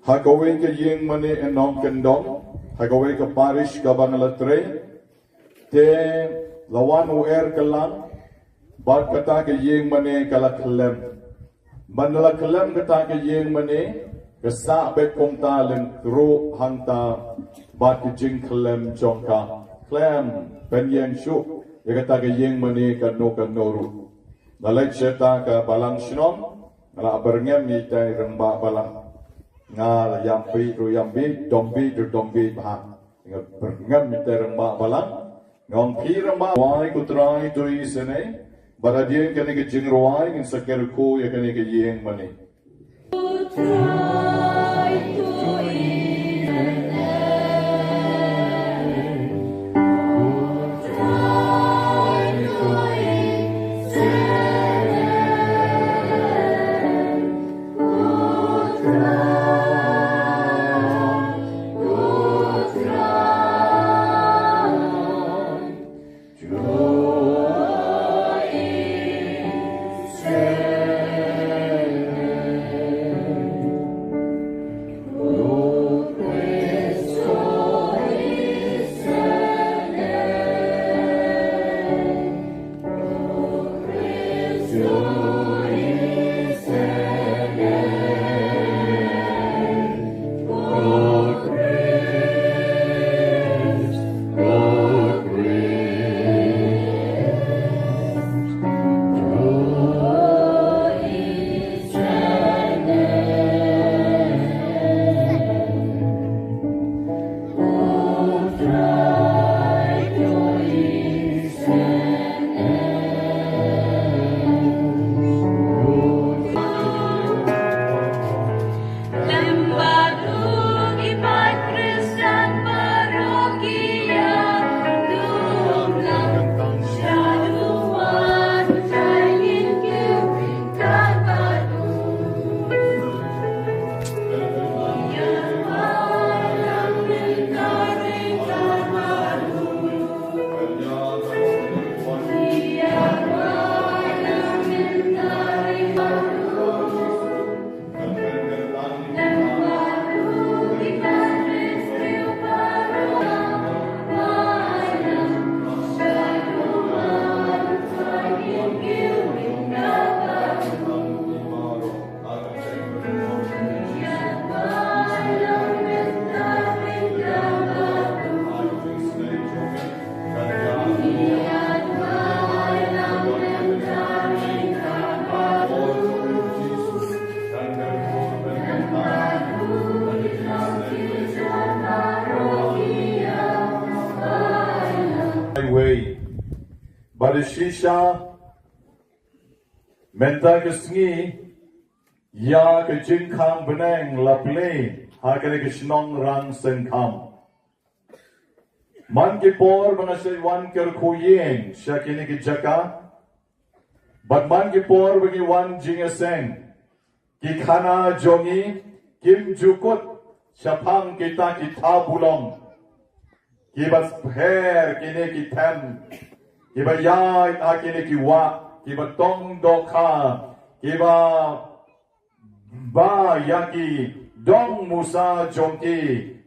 Ha kawei ka ïing mane, e nongkyndong, ha kawei ka parish kaba nga la trei, te la wan u er kylla, bad kata ka ïing mane ka la khyllem. Ban la khyllem kata ka ïing mane, ka sah beit kumta lyngkhuh hangta bad ka jingkhyllem jong ka. Khlem pynïeng shuh ïa kata ka ïing mane kano kano ruh. Nga leit sha kata ka balang shnong, nga la byrngem ïa ita i rangbah balang. Nga la ïam bieit ruh ïam bieit, dom bieit ruh dom bieit bha. Nga byrngem ïa ita i rangbah balang. Nga ong, phi rangbah, rwai ko Trai to isynei. Bad hadien kane ka jingrwai ngin sa kyrkhu ïa kane ka ïing mane. Trai to isynei. Shisha, mynta ka sngi, ïa ka jingkhang bneng la plie ha kane ka shnong Rangsyngkham. Man ki por ba nga shait wan kyrkhu ïing sha kine ki jaka, bad man ki por ba ngi wan jingïaseng, ki khana jong ngi kim ju kut shaphang kita ki thabulong, kiba pher kine ki them, kiba ïaid ha kine ki wah, kiba tong dohkha, kiba ba ïa ki dong musa jong ki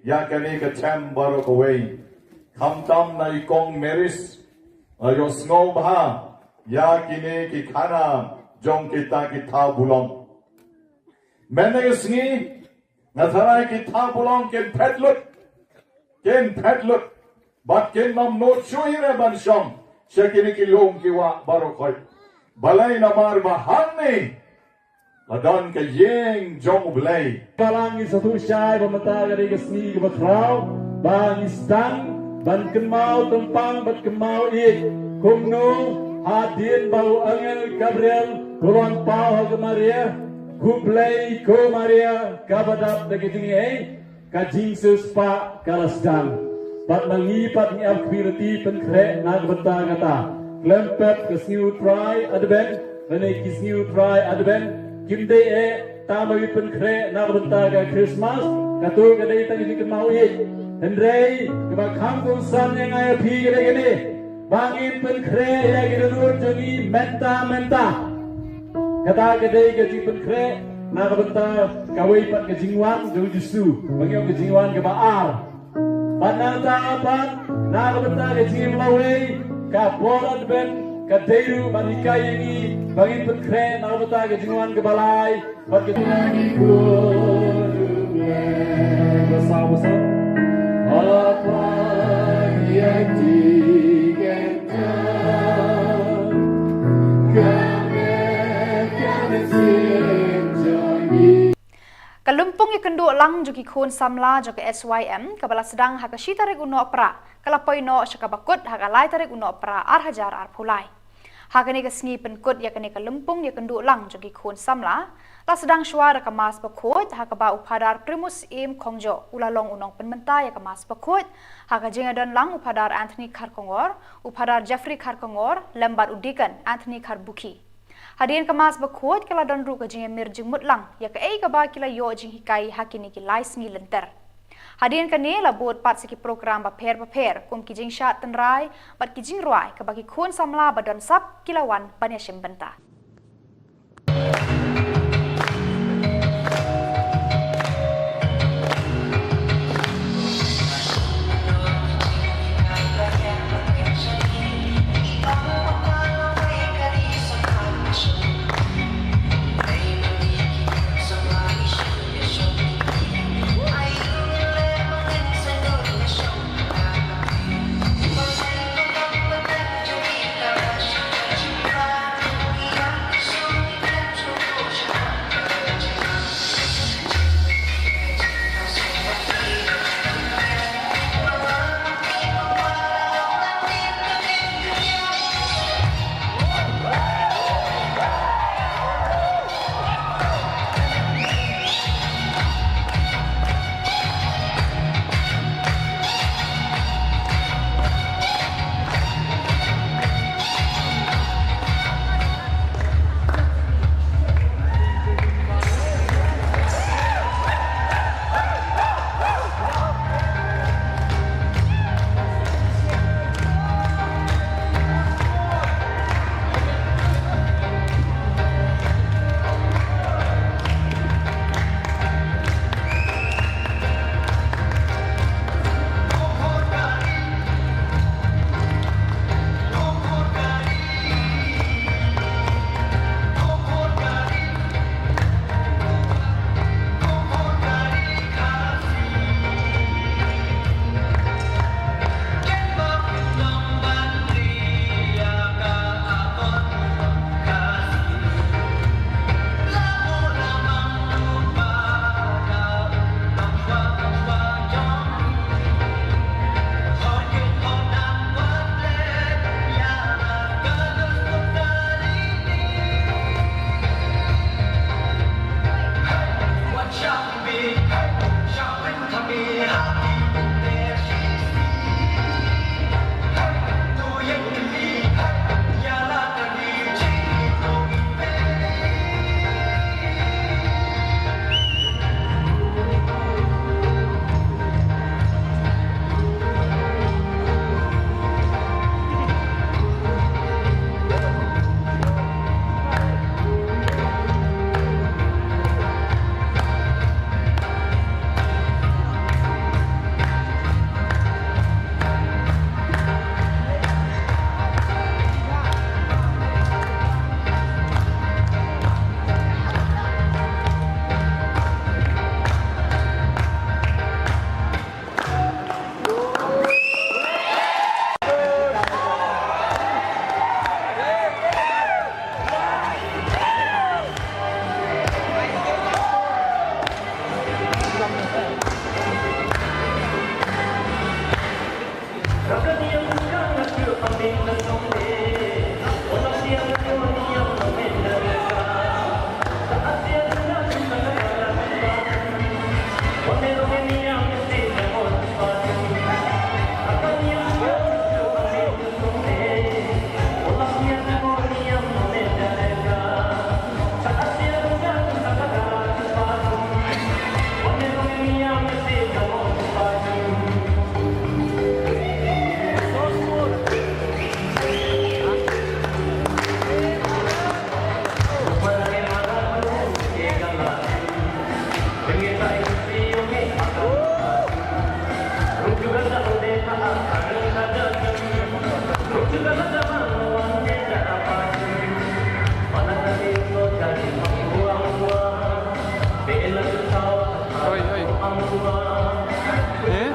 ïa kane ka them baroh kawei. Khamtam na i kong Maris, nga ïohsngew bha ïa kine ki khana jong kita ki thabulong. Mynne ka sngi, nga tharai ki thabulong kin phet lut, kin phet lut, bad kin ym nud shuh hi re ban shong sha kine ki lum ki wah baroh khoit. Balei? Namar ba hangne la don ka ïing jong U Blei. Balang, ngi sngewthuh shai ba mynta ka dei ka sngi kaba khraw, ba ngi sdang ban kynmaw tympang bad kynmaw ïeit, kumno hadien ba u angel Gabriel u la wan paw ha ka Maria, khublei ko Maria kaba dap da ka jingaiei, ka jingsiewspah ka la sdang. Bad ma ngi pat ngi ap kyrpad pynkhreh na ka bynta kata. Khlem pep ka sngi U Trai Advent lane ki sngi U Trai Advent kim dei eh tang ba ngi pynkhreh na ka bynta ka Christmas, kato ka dei tang ka jingkynmaw ïeit. Hynrei kaba kham kongsan ïa nga ïa phi ka dei kane, ba ngin pynkhreh ïa ki dohnud jong ngi mynta mynta. Kata ka dei ka jingpynkhreh na ka bynta kawei pat ka jingwan jong U Jisu, ba ngi ong ka jingwan kaba ar. Bad nangta pat na ka bynta ka jingim lawei, ka por Advent ka dei ruh ban hikai ïa ngi ba ngin pynkhreh na ka bynta ka jingwan kaba lai. Bad ka jingwan kaba lai. Ba saw ba saw. Apa ïa ti ka Ka lympung ïakynduh lang jong ki khun samla jong ka S Y M kaba la sdang ha ka shi tarik u Nohprah ka la poi noh sha kaba kut ha ka lai tarik u Nohprah ar hajar arphew lai. Ha kane ka sngi pynkut ïa kane ka lympung ïakynduh lang jong ki khun samla, la sdang shuwa da ka Mass Bakhuid ha kaba u Phadar Primus Syiem Khongjoh u la long u nongpynmynta ïa ka Mass Bakhuid, ha ka jingïadon lang u Phadar Anthony Kharkongor, u Phadar Jeffrey Kharkongor lem bad u Deacon Anthony Kharbukhi. Hadien ka Mass Bakhuid ka la don ruh ka jingïamir jingmut lang ïa kaei kaba ki la ïoh jinghikai ha kine ki lai sngi lynter. Hadien kane la bud pat sa ki program bapher bapher kum ki jingshad tynrai bad ki jingrwai kaba ki khun samla ba don sap ki la wan ban ïashim bynta. Oi, oi. Eh?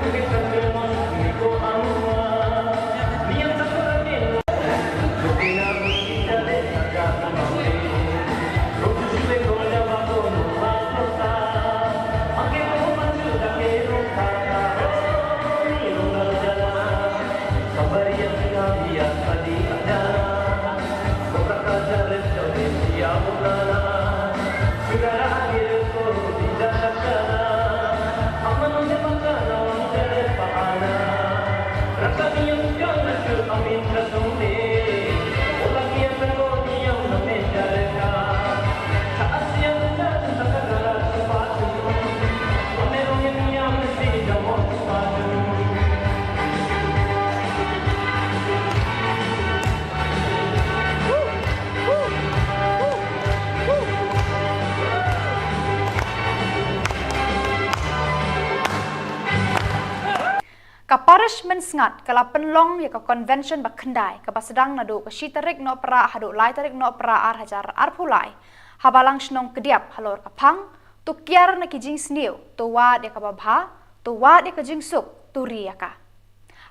Ka Parish Mynsngat ka la pynlong ïa ka convention ba khyndai kaba sdang naduh ka shi tarik Nohprah haduh lai tarik Nohprah ar hajar arphew lai ha Balang Shnong Kdiap halor ka phang, to kiar na ki jingsniew, to wad ïa kaba bha, to wad ïa ka jingsuk, to ri ïa ka.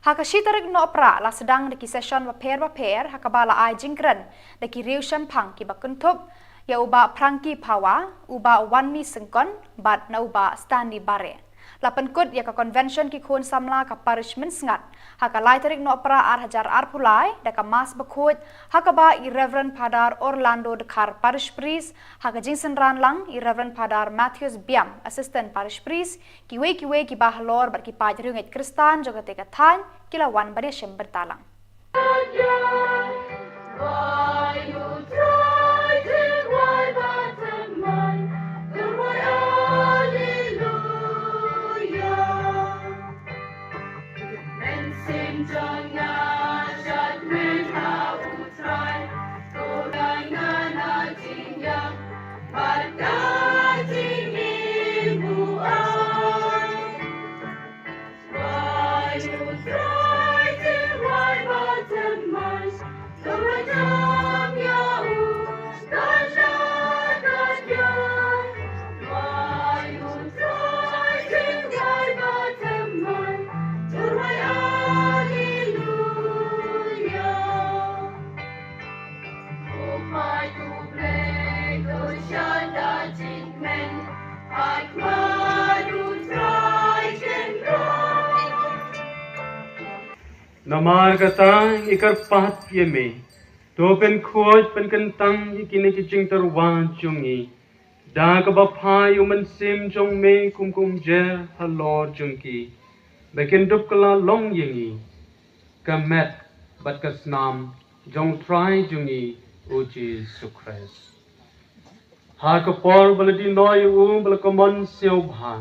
Ha ka shi tarik Nohprah la sdang da ki session bapher bapher ha kaba la ai jingkren da ki riewshemphang kiba kynthup ïa u Bah Frankie Phawa, u Bah Wanmi Syngkon bad na u Bah Stanley Bare. La pynkut ïa ka convention ki khun samla ka Parish Mynsngat ha ka lai tarik Nohprah ar hajar arphew lai da ka Mass bakhuid ha kaba i Reverend Father Orlando Dkhar, Parish Priest, ha ka jingsynran lang i Reverend Father Matthews Biam, Assistant Parish Priest, kiwei kiwei kiba halor bad ki paid riewngeit Khristan jong kata ka thaiñ ki la wan ban ïashim bynta lang. Namar kata ngi kyrpad ïa me, to pynkhuid pynkyntang ïa kine ki jingtyrwa jong ngi da kaba phai ïa u Mynsiem jong me kum ka umjer halor jong ki, ba kin dup kylla long ïa ngi ka met bad ka snam jong u Trai jong ngi u Jisu Khrist. Ha ka por ba la die noh ïa u, ba la kumno sngewbha,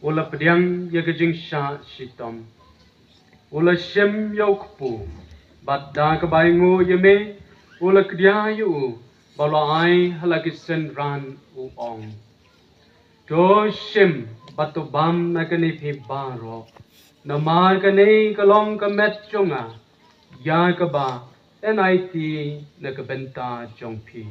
u la pdiang ïa ka jingshah shitom, u la shim ïa u kpu, bad da kaba ainguh ïa me, u la kdia ïa u, bad u la ai ha la ki synran, u ong: To shim bad to bam na kane phi baroh, namar kane ka long ka met jong nga, ïa kaba yn aiti na ka bynta jong phi.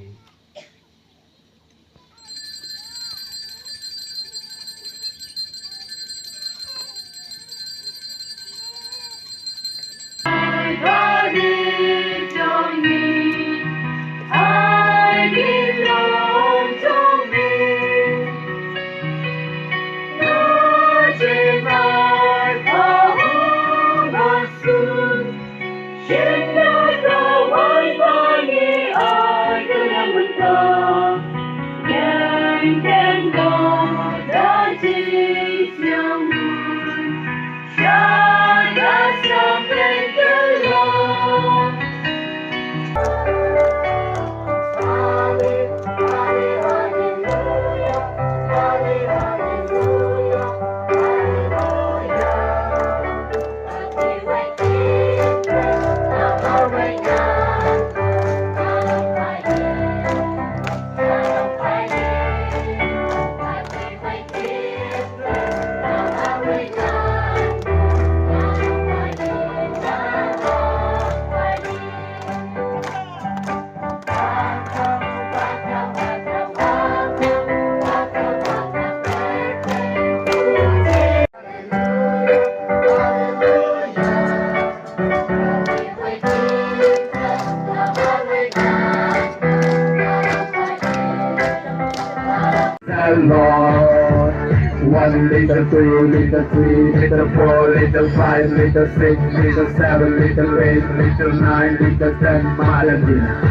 Little two, little three, little four, little five, little six, little seven, little eight, little nine, little ten, Maria Nina.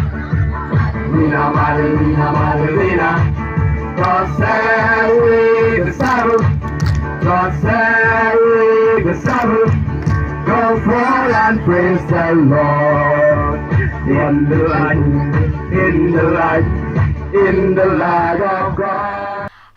Nina, Maria Nina, Maria Nina. God save the Sabbath. God save the Sabbath. Go forth and praise the Lord. In the light, in the light, in the light of God.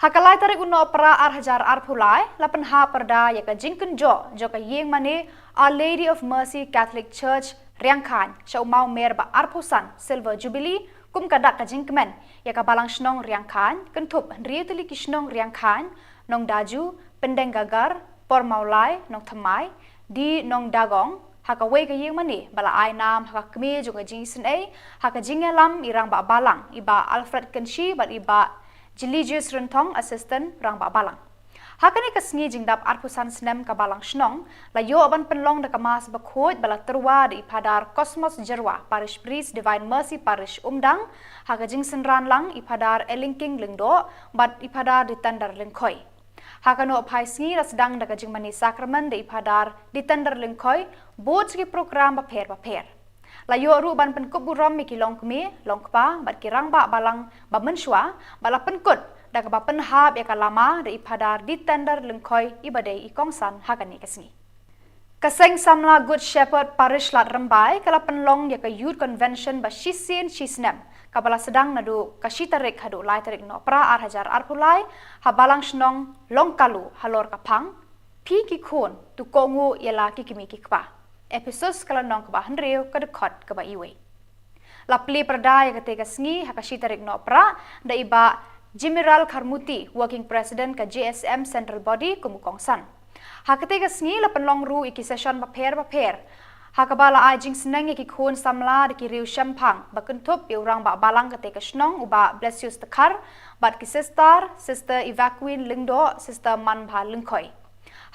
Ha ka lai tarik u Nohprah ar hajar arphew lai, la pynhap pyrda ïa ka jingkynjoh jong ka ïing mane Our Lady of Mercy Catholic Church Riangkhaiñ sha u Mawmer ba arphew san Silver Jubilee, kum ka dak ka jingkmen ïa ka Balang Shnong Riangkhaiñ, kynthup hynriew tylli ki shnong Riangkhaiñ, Nongdaju, Pyndengagar, Pormawlai, Nongthymmai, Dih Nongdagong, ha kawei ka ïing mane ba la ai nam ha ka kmie jong ka jingisynei ha ka jingïalam i Rangbah Balang, i Bah Alfred Kynshi bad i Bah Jilijius Rynthong, Assistant Rangbah Balang. Ha kane ka sngi jingdap arphew san snem ka Balang Shnong, la ïoh ban pynlong da ka Mass Bakhuid ba la tyrwa da i Phadar Cosmos Jyrwa, Parish Priest, Divine Mercy Parish Umdang, ha ka jingsynran lang i Phadar Elingking Lyngdoh bad i Phadar Ditender Lyngkhoi. Ha ka nohphai sngi la sdang da ka jingmane sakramen da i Phadar Ditender Lyngkhoi, bud sha ki prokram bapher bapher. La ïoh ruh ban pynkup burom ïa ki longkmie, longkpa bad ki Rangbah Balang ba mynshuwa, bad la pynkut da kaba pynhap ïa ka lama da i Phadar Ditender Lyngkhoi, iba dei i kongsan ha kane ka sngi. Ka Seng Samla Good Shepherd Parish Lad Rymbai ka la pynlong ïa ka Youth Convention ba shisien shi snem, kaba la sdang naduh ka shi tarik haduh lai tarik Nohprah ar hajar arphew lai, ha Balang Shnong Longkalu halor ka phang, Phi ki khun, to kohnguh ïa la ki kmie ki kpa. Ephesos ka lynnong kaba hynriew, ka dkhot kaba iwei. La plie pyrda ïa katei ka sngi ha ka shi tarik Nohprah da i Bah Jimiral Kharmuti, Working President ka J S M Central Body, kum u kongsan. Ha katei ka sngi la pynlong ruh ïa ki session bapher bapher, ha kaba la ai jingsneng ïa ki khun samla da ki riew shemphang, ba kynthup ïa u Rangbah Balang katei ka shnong, u Bah Blessius Dkhar, bad ki sister, Sister Evacuine Lyngdoh, Sister Manbha Lyngkhoi.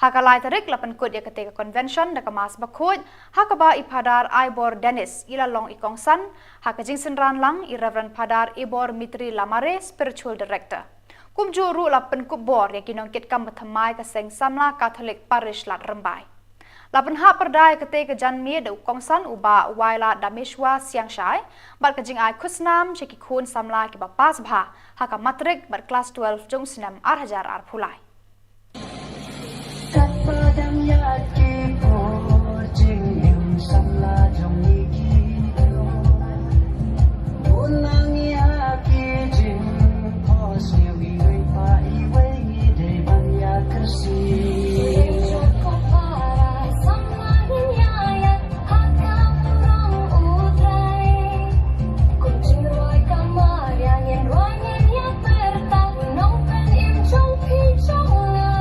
Ha ka lai tarik la pynkut ïa katei ka convention da ka Mass Bakhuid, ha kaba i Phadar Aibor Dennis i la long i kongsan, ha ka jingsynran lang i Reverend Phadar Ibor Mitri Lamare, Spiritual Director. Kumjuh ruh la pynkup bor ïa ki nongkitkam bathymmai ka Seng Samla Catholic Parish Lad Rymbai. La pynhap pyrda ïa katei ka janmiet da u kongsan u Bah Waila Dameshwa Siangshai, bad ka jingai khusnam sha ki khun samla kiba pass bha ha ka matrik bad klas twelve jong u snem ar hajar arphew lai. Katba dang ïaid ki por jingim samla jong ngi ki briew, bun na ngi ïa ki jingphohsniew iwei pa iwei ngi dei ban ïa kyrsiew. Ko para samla ngin ïa ïaid ha ka kurong U Trai. Kum jingrwai ka Maria ngin rwai ngin ïa pyrta, u nongpynim jong phi jong nga.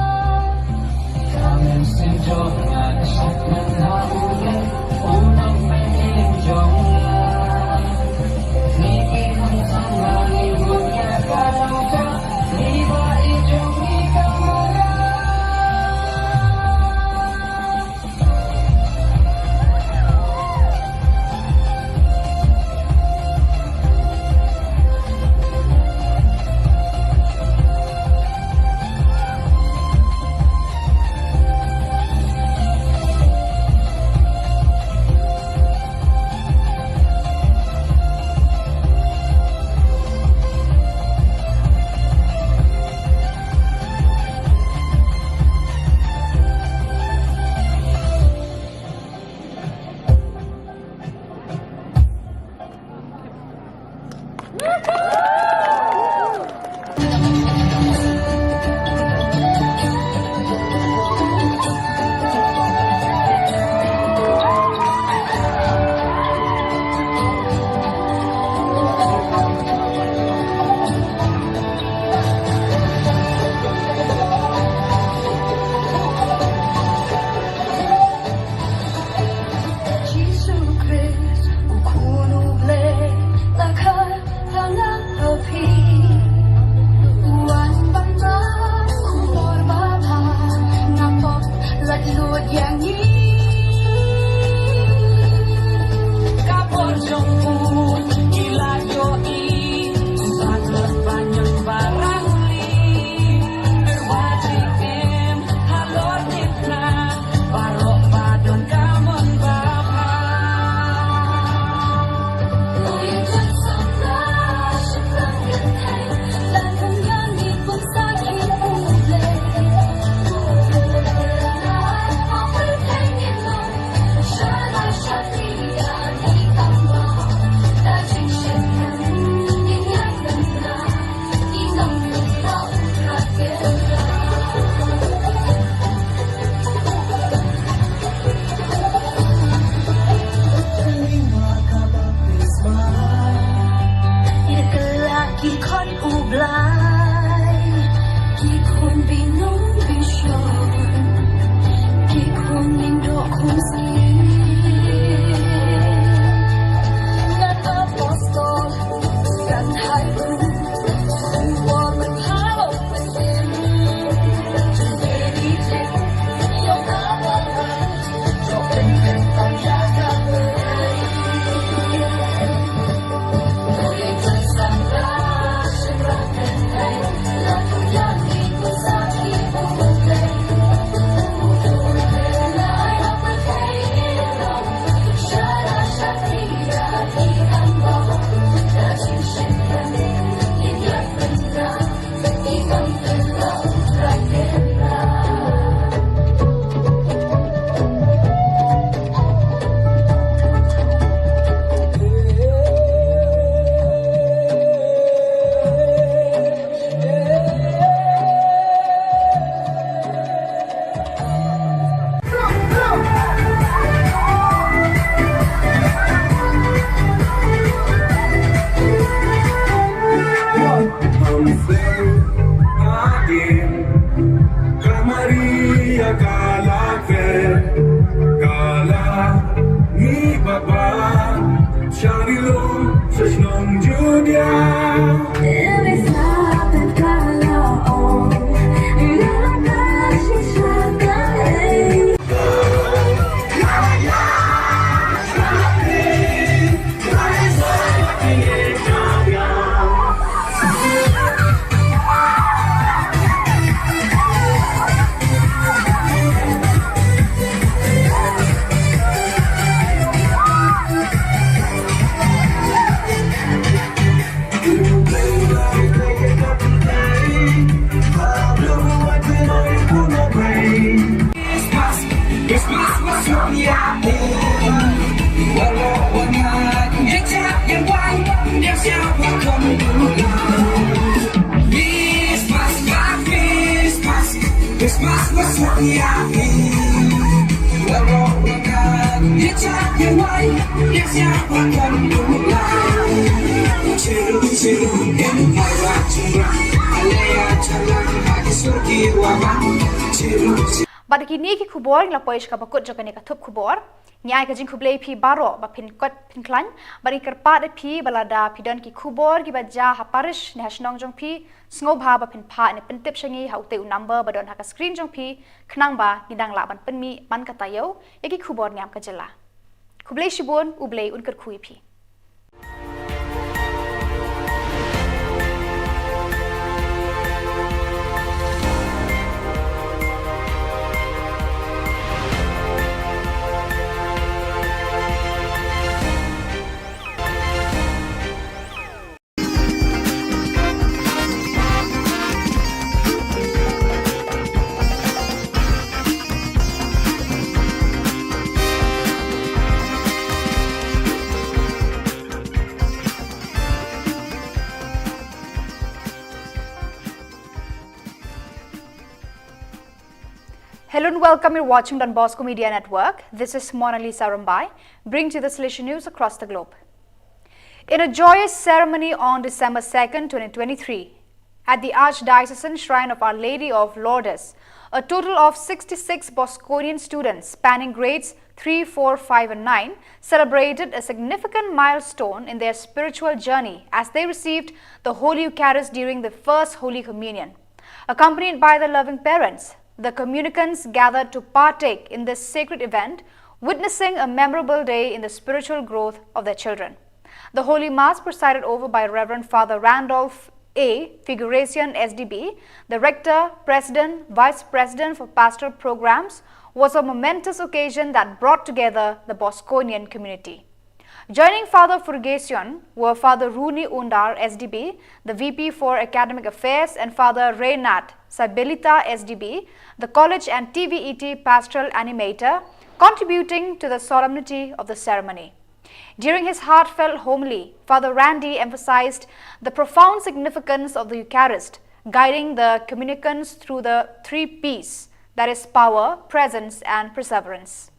Ka mynsiem jong nga, shah mynta u dei u nongpynim jong nga. Ngi ki khun samla ngi bun ïa ka dang jam, ngi ba i jong ngi ka Maria. Jisu Khrist, u Khun u Blei, la kha ha nga ha phi. U wan ban bat khubor babha, na pop lait lut ïa ngi. Ka bor jong u, ngi la ïohi, u sah lut ba ñiang ba rangli. Pyrwa jingim Bad kine ki khubor ngi la poi sha kaba kut jong kane ka thup khubor. Ngi ai ka jingkhublei phi baroh ba phin kot phin khlaiñ, bad ngi kyrpad ïa phi ba lada phi don ki khubor kiba jia ha parish ne ha shnong jong phi, sngewbha ba phin phah ne pyntip sha ngi ha utei u number ba don ha ka screen jong phi, khnang ba ngi dang lah ban pynmih man ka taïew ïa ki khubor niam ka jylla. Khublei shibun, U Blei un kyrkhu ïa phi. Hello and welcome. You're watching Don Bosco Media Network. This is Mona Lisa Rumbai, bringing to you the Salesian news across the globe. In a joyous ceremony on December second, twenty twenty-three, at the Archdiocesan Shrine of Our Lady of Lourdes, a total of sixty-six Bosconian students spanning grades three, four, five, and nine celebrated a significant milestone in their spiritual journey as they received the Holy Eucharist during the First Holy Communion. Accompanied by their loving parents, the communicants gathered to partake in this sacred event, witnessing a memorable day in the spiritual growth of their children. The Holy Mass, presided over by Reverend Father Randolph A. Figuracion, S D B, the Rector, President, Vice President for Pastoral Programs, was a momentous occasion that brought together the Bosconian community. Joining Father Furgacion were Father Rooney Undar, S D B, the V P for Academic Affairs, and Father Reynard Sabelita, S D B, the College and T V E T Pastoral Animator, contributing to the solemnity of the ceremony. During his heartfelt homily, Father Randy emphasized the profound significance of the Eucharist, guiding the communicants through the three P's, that is, power, presence, and perseverance.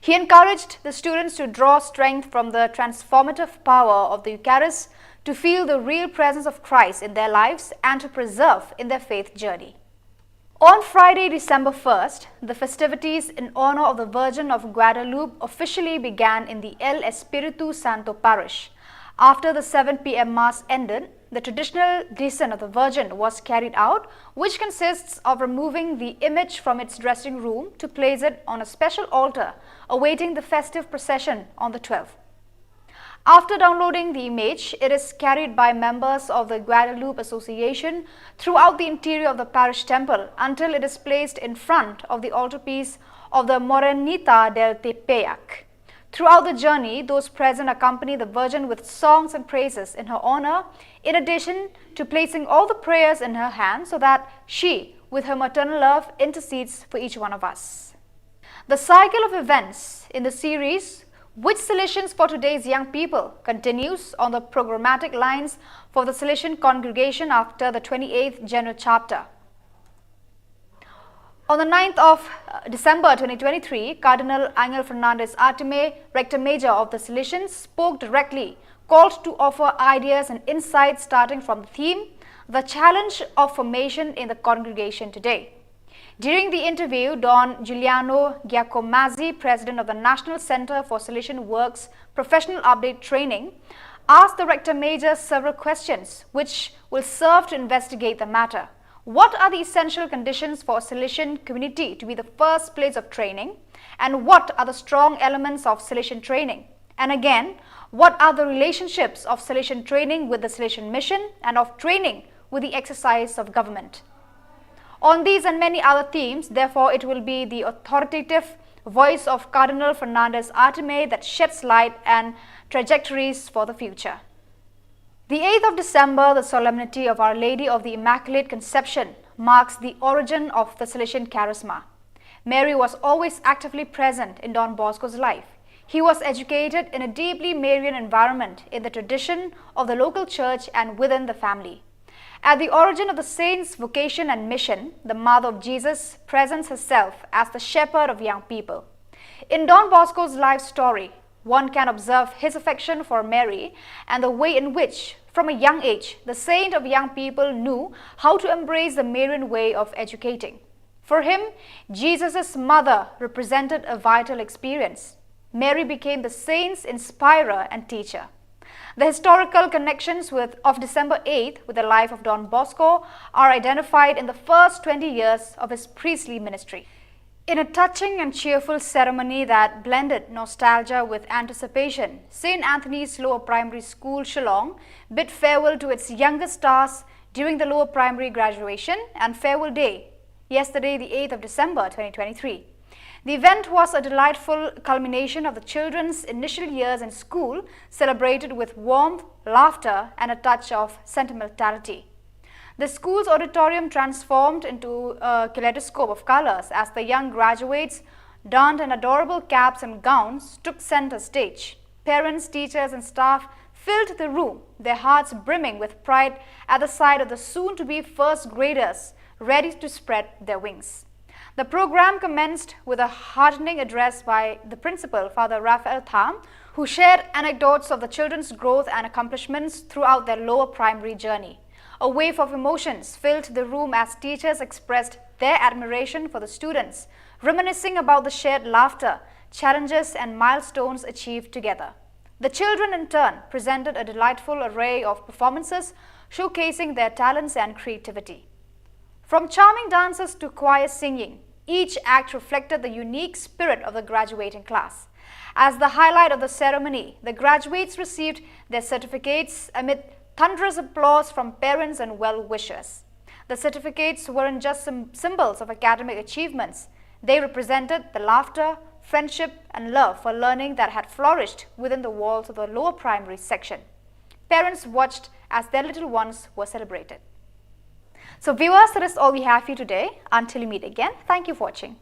He encouraged the students to draw strength from the transformative power of the Eucharist, to feel the real presence of Christ in their lives, and to persevere in their faith journey. On Friday, December first, the festivities in honor of the Virgin of Guadalupe officially began in the El Espiritu Santo Parish. After the seven p m Mass ended, the traditional descent of the Virgin was carried out, which consists of removing the image from its dressing room to place it on a special altar, awaiting the festive procession on the twelfth. After downloading the image, it is carried by members of the Guadalupe Association throughout the interior of the parish temple until it is placed in front of the altarpiece of the Morenita del Tepeyac. Throughout the journey, those present accompany the Virgin with songs and praises in her honor, in addition to placing all the prayers in her hands so that she, with her maternal love, intercedes for each one of us. The cycle of events in the series, Which Salesians for Today's Young People, continues on the programmatic lines for the Salesian congregation after the twenty-eighth General Chapter. On the ninth of uh, December twenty twenty-three, Cardinal Angel Fernandez Artime, Rector Major of the Salesians, spoke directly, called to offer ideas and insights starting from the theme, The Challenge of Formation in the Congregation Today. During the interview, Don Giuliano Giacomazzi, president of the National Center for Salesian Works Professional Update Training, asked the Rector Major several questions which will serve to investigate the matter. What are the essential conditions for a Salesian community to be the first place of training? And what are the strong elements of Salesian training? And again, what are the relationships of Salesian training with the Salesian mission and of training with the exercise of government? On these and many other themes, therefore, it will be the authoritative voice of Cardinal Fernandez Artime that sheds light and trajectories for the future. The eighth of December, the solemnity of Our Lady of the Immaculate Conception, marks the origin of the Salesian charisma. Mary was always actively present in Don Bosco's life. He was educated in a deeply Marian environment in the tradition of the local church and within the family. At the origin of the saint's vocation and mission, the Mother of Jesus presents herself as the shepherd of young people. In Don Bosco's life story, one can observe his affection for Mary and the way in which, from a young age, the saint of young people knew how to embrace the Marian way of educating. For him, Jesus' mother represented a vital experience. Mary became the saint's inspirer and teacher. The historical connections with, of December eighth with the life of Don Bosco are identified in the first twenty years of his priestly ministry. In a touching and cheerful ceremony that blended nostalgia with anticipation, Saint Anthony's Lower Primary School, Shillong, bid farewell to its youngest stars during the lower primary graduation and farewell day, yesterday, the eighth of December twenty twenty-three. The event was a delightful culmination of the children's initial years in school, celebrated with warmth, laughter, and a touch of sentimentality. The school's auditorium transformed into a kaleidoscope of colors as the young graduates donned in adorable caps and gowns, took center stage. Parents, teachers, and staff filled the room, their hearts brimming with pride at the sight of the soon-to-be first graders ready to spread their wings. The program commenced with a heartening address by the principal, Father Raphael Tham, who shared anecdotes of the children's growth and accomplishments throughout their lower primary journey. A wave of emotions filled the room as teachers expressed their admiration for the students, reminiscing about the shared laughter, challenges, and milestones achieved together. The children, in turn, presented a delightful array of performances, showcasing their talents and creativity. From charming dances to choir singing, each act reflected the unique spirit of the graduating class. As the highlight of the ceremony, the graduates received their certificates amid thunderous applause from parents and well-wishers. The certificates weren't just sym- symbols of academic achievements. They represented the laughter, friendship, and love for learning that had flourished within the walls of the lower primary section. Parents watched as their little ones were celebrated. So, viewers, that is all we have for you today. Until we meet again, thank you for watching.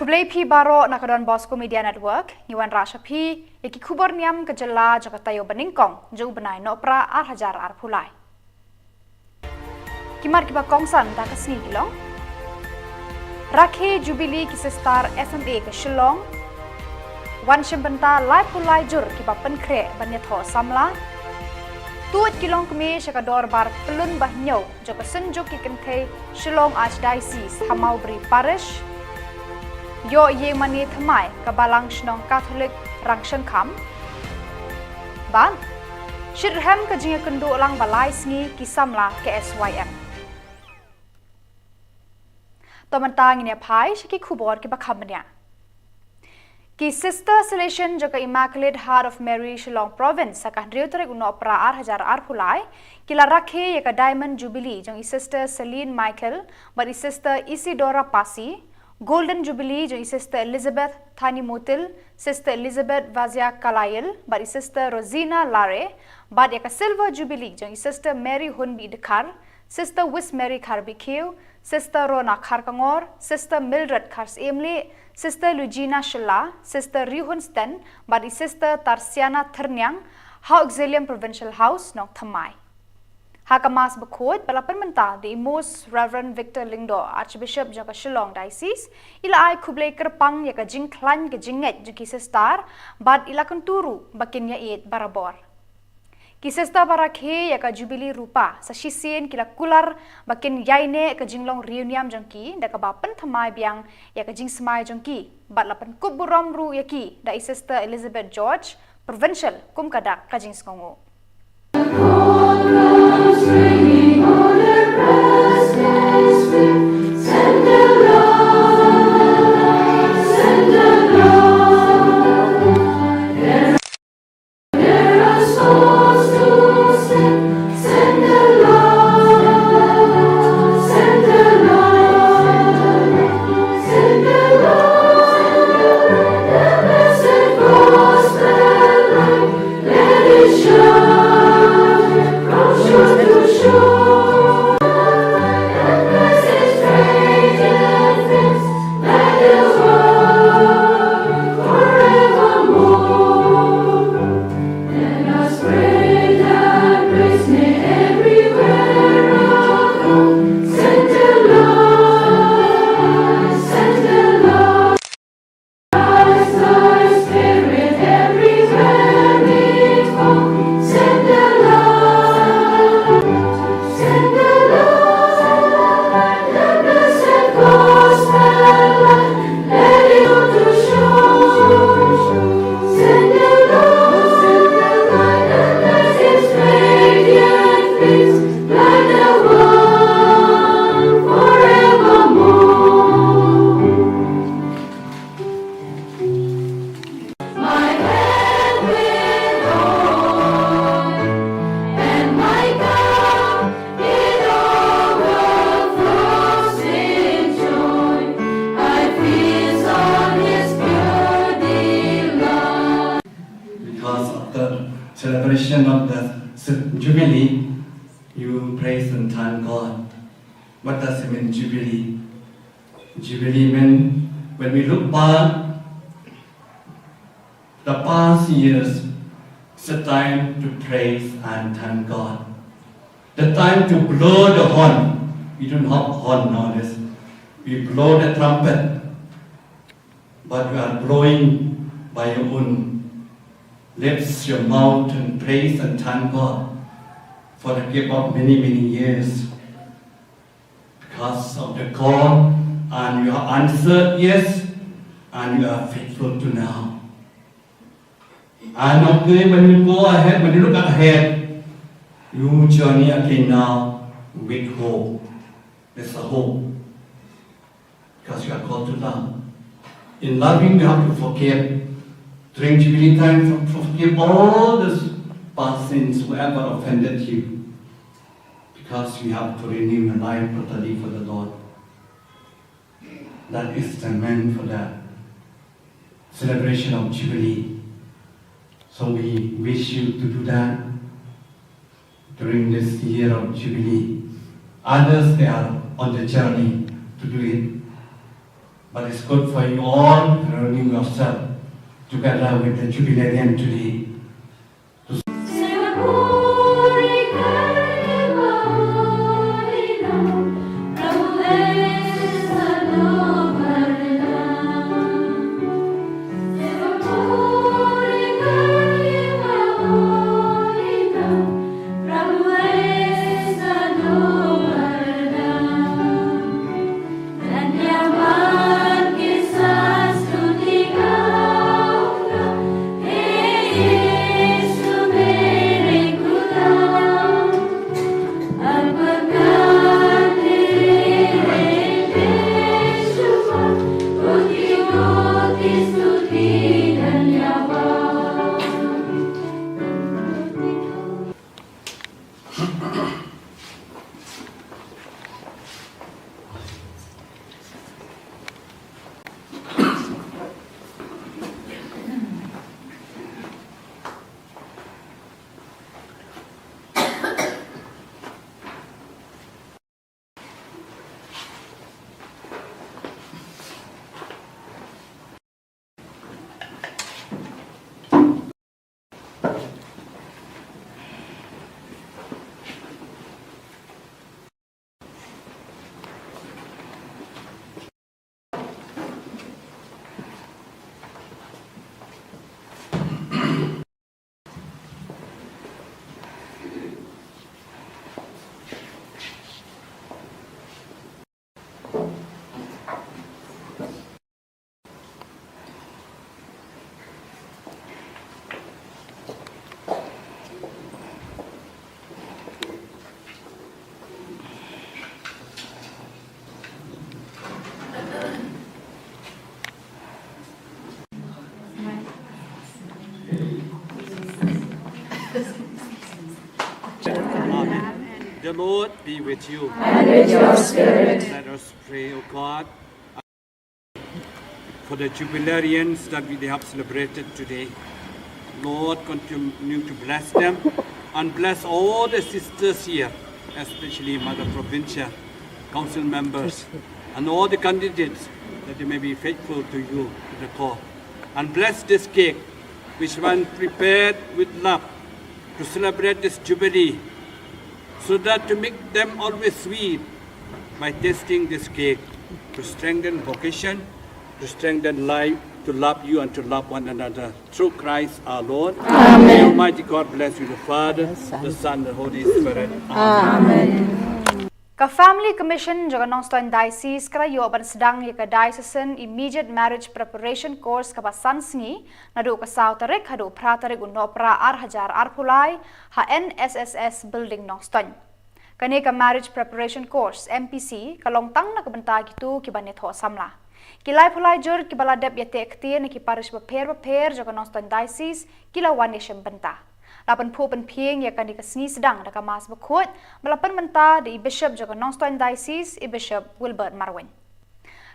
Khublei phi baroh na ka Don Bosco Media Network, ngi wanrah sha phi ïa ki khubor niam ka jylla jong ka taïew ba nyngkong jong u bnai Nohprah ar hajar arphew lai. Ki mat kiba kongsan da ka sngi ki long: Rakhe Jubilee ki Sister S M A ka Shillong. Wan shim bynta laiphew lai jur kiba pynkhreh ban ïathoh samla. Tuid ki longkmie sha ka dorbar pyllun ba hynñiew jong ka Synjuk ki Kynthei Shillong Archdiocese ha Mawbri Parish. Ïoh ïing mane thymmai ka Balang Shnong Katholik Rangshangkham. Bad shitrhem ka jingïakynduh lang ba lai sngi ki samla ka S Y M. To mynta ngin ïa phai sha ki khubor kiba kham bniah. Ki Sister Salesian jong ka Immaculate Heart of Mary Shillong Province ha ka hynriew tarik u Nohprah ar hajar arphew lai ki la rakhe ïa ka Diamond Jubilee jong i Sister Celine Michael bad i Sister Isidora Pasi, Golden Jubilee jong i Sister Elizabeth Thani Mutil, Sister Elizabeth Vazia Kalayil bad i Sister Rosina Lare, bad ïa ka Silver Jubilee jong i Sister Mary Hunbi Dkhar, Sister Wismary Kharbikhew, Sister Rona Kharkongor, Sister Mildred Kharsiemli, Sister Lugina Shylla, Sister Rihun Sten bad i Sister Tarsiana Thyrniang ha Auxilium Provincial House, Nongthymmai. Ha ka Mass bakhuid ba la pynmynta da i Most Reverend Victor Lyngdoh, Archbishop jong ka Shillong Diocese, i la ai khublei kyrpang ïa ka jingkhlaiñ ka jingngeit jong ki sister bad i la kyntu ruh ba kin ïaieit barabor. Ki sister ba rakhe ïa ka Jubilee Rupa sa shisien ki la kular ba kin ïaineh ka jinglong riewniam jong ki da kaba pynthymmai biang ïa ka jingsmai jong ki bad la pynkup burom ruh ïa ki da i Sister Elizabeth George, Provincial, kum ka dak ka jingsngewnguh. Because of the celebration of the Jubilee, you praise and thank God. What does it mean, Jubilee? Jubilee mean, when we look back the past years, it's a time to praise and thank God. The time to blow the horn. We don't have horn nowadays. We blow the trumpet. But you are blowing by your own lips, your mouth, and praise and thank God for the gift of many, many years. Because of the call, and you have answered yes, and you are faithful to now. And okay, when you go ahead, when you look ahead, you journey again now with hope. There's a hope. Because you are called to love. In loving, you have to forgive. During Jubilee time, for- forgive all those past sins, whoever offended you. Because we have to renew your life totally for the Lord. That is the meant for the celebration of Jubilee. So we wish you to do that during this year of Jubilee. Others, they are on the journey to do it. But it's good for you all, renew yourself together with the Jubilarian today. Amen. The Lord be with you. And with your spirit. Let us pray, O God, for the jubilarians that we have celebrated today. Lord, continue to bless them and bless all the sisters here, especially Mother Provincial Council members and all the candidates, that they may be faithful to you, to the call. And bless this cake, which one prepared with love to celebrate this jubilee, so that to make them always sweet by tasting this cake, to strengthen vocation, to strengthen life, to love you and to love one another. Through Christ our Lord. Amen. May Almighty God bless you, the Father, the Son, the Holy Spirit. Amen. Ka Family Commission jong ka Nongstoiñ Diocese ka la ïoh ban sdang ïa ka Diocesan Immediate Marriage Preparation Course kaba san sngi, naduh ka saw tarik haduh phra tarik u Nohprah ar hajar arphew lai, ha N S S S Building Nongstoiñ. Kane ka Marriage Preparation Course, M P C, ka long tang na ka bynta kito kiba neh thoh samla. Ki laiphew lai jur kiba la dep ïateh ktien na ki parish bapher bapher jong ka Nongstoiñ Diocese ki la wan ïashim bynta. La pynphuh pynphieng ïa kane ka sngi sdang da ka Mass bakhuid ba la pynmynta da i Bishop jong ka Nongstoiñ Diocese, i Bishop Wilbert Marwein.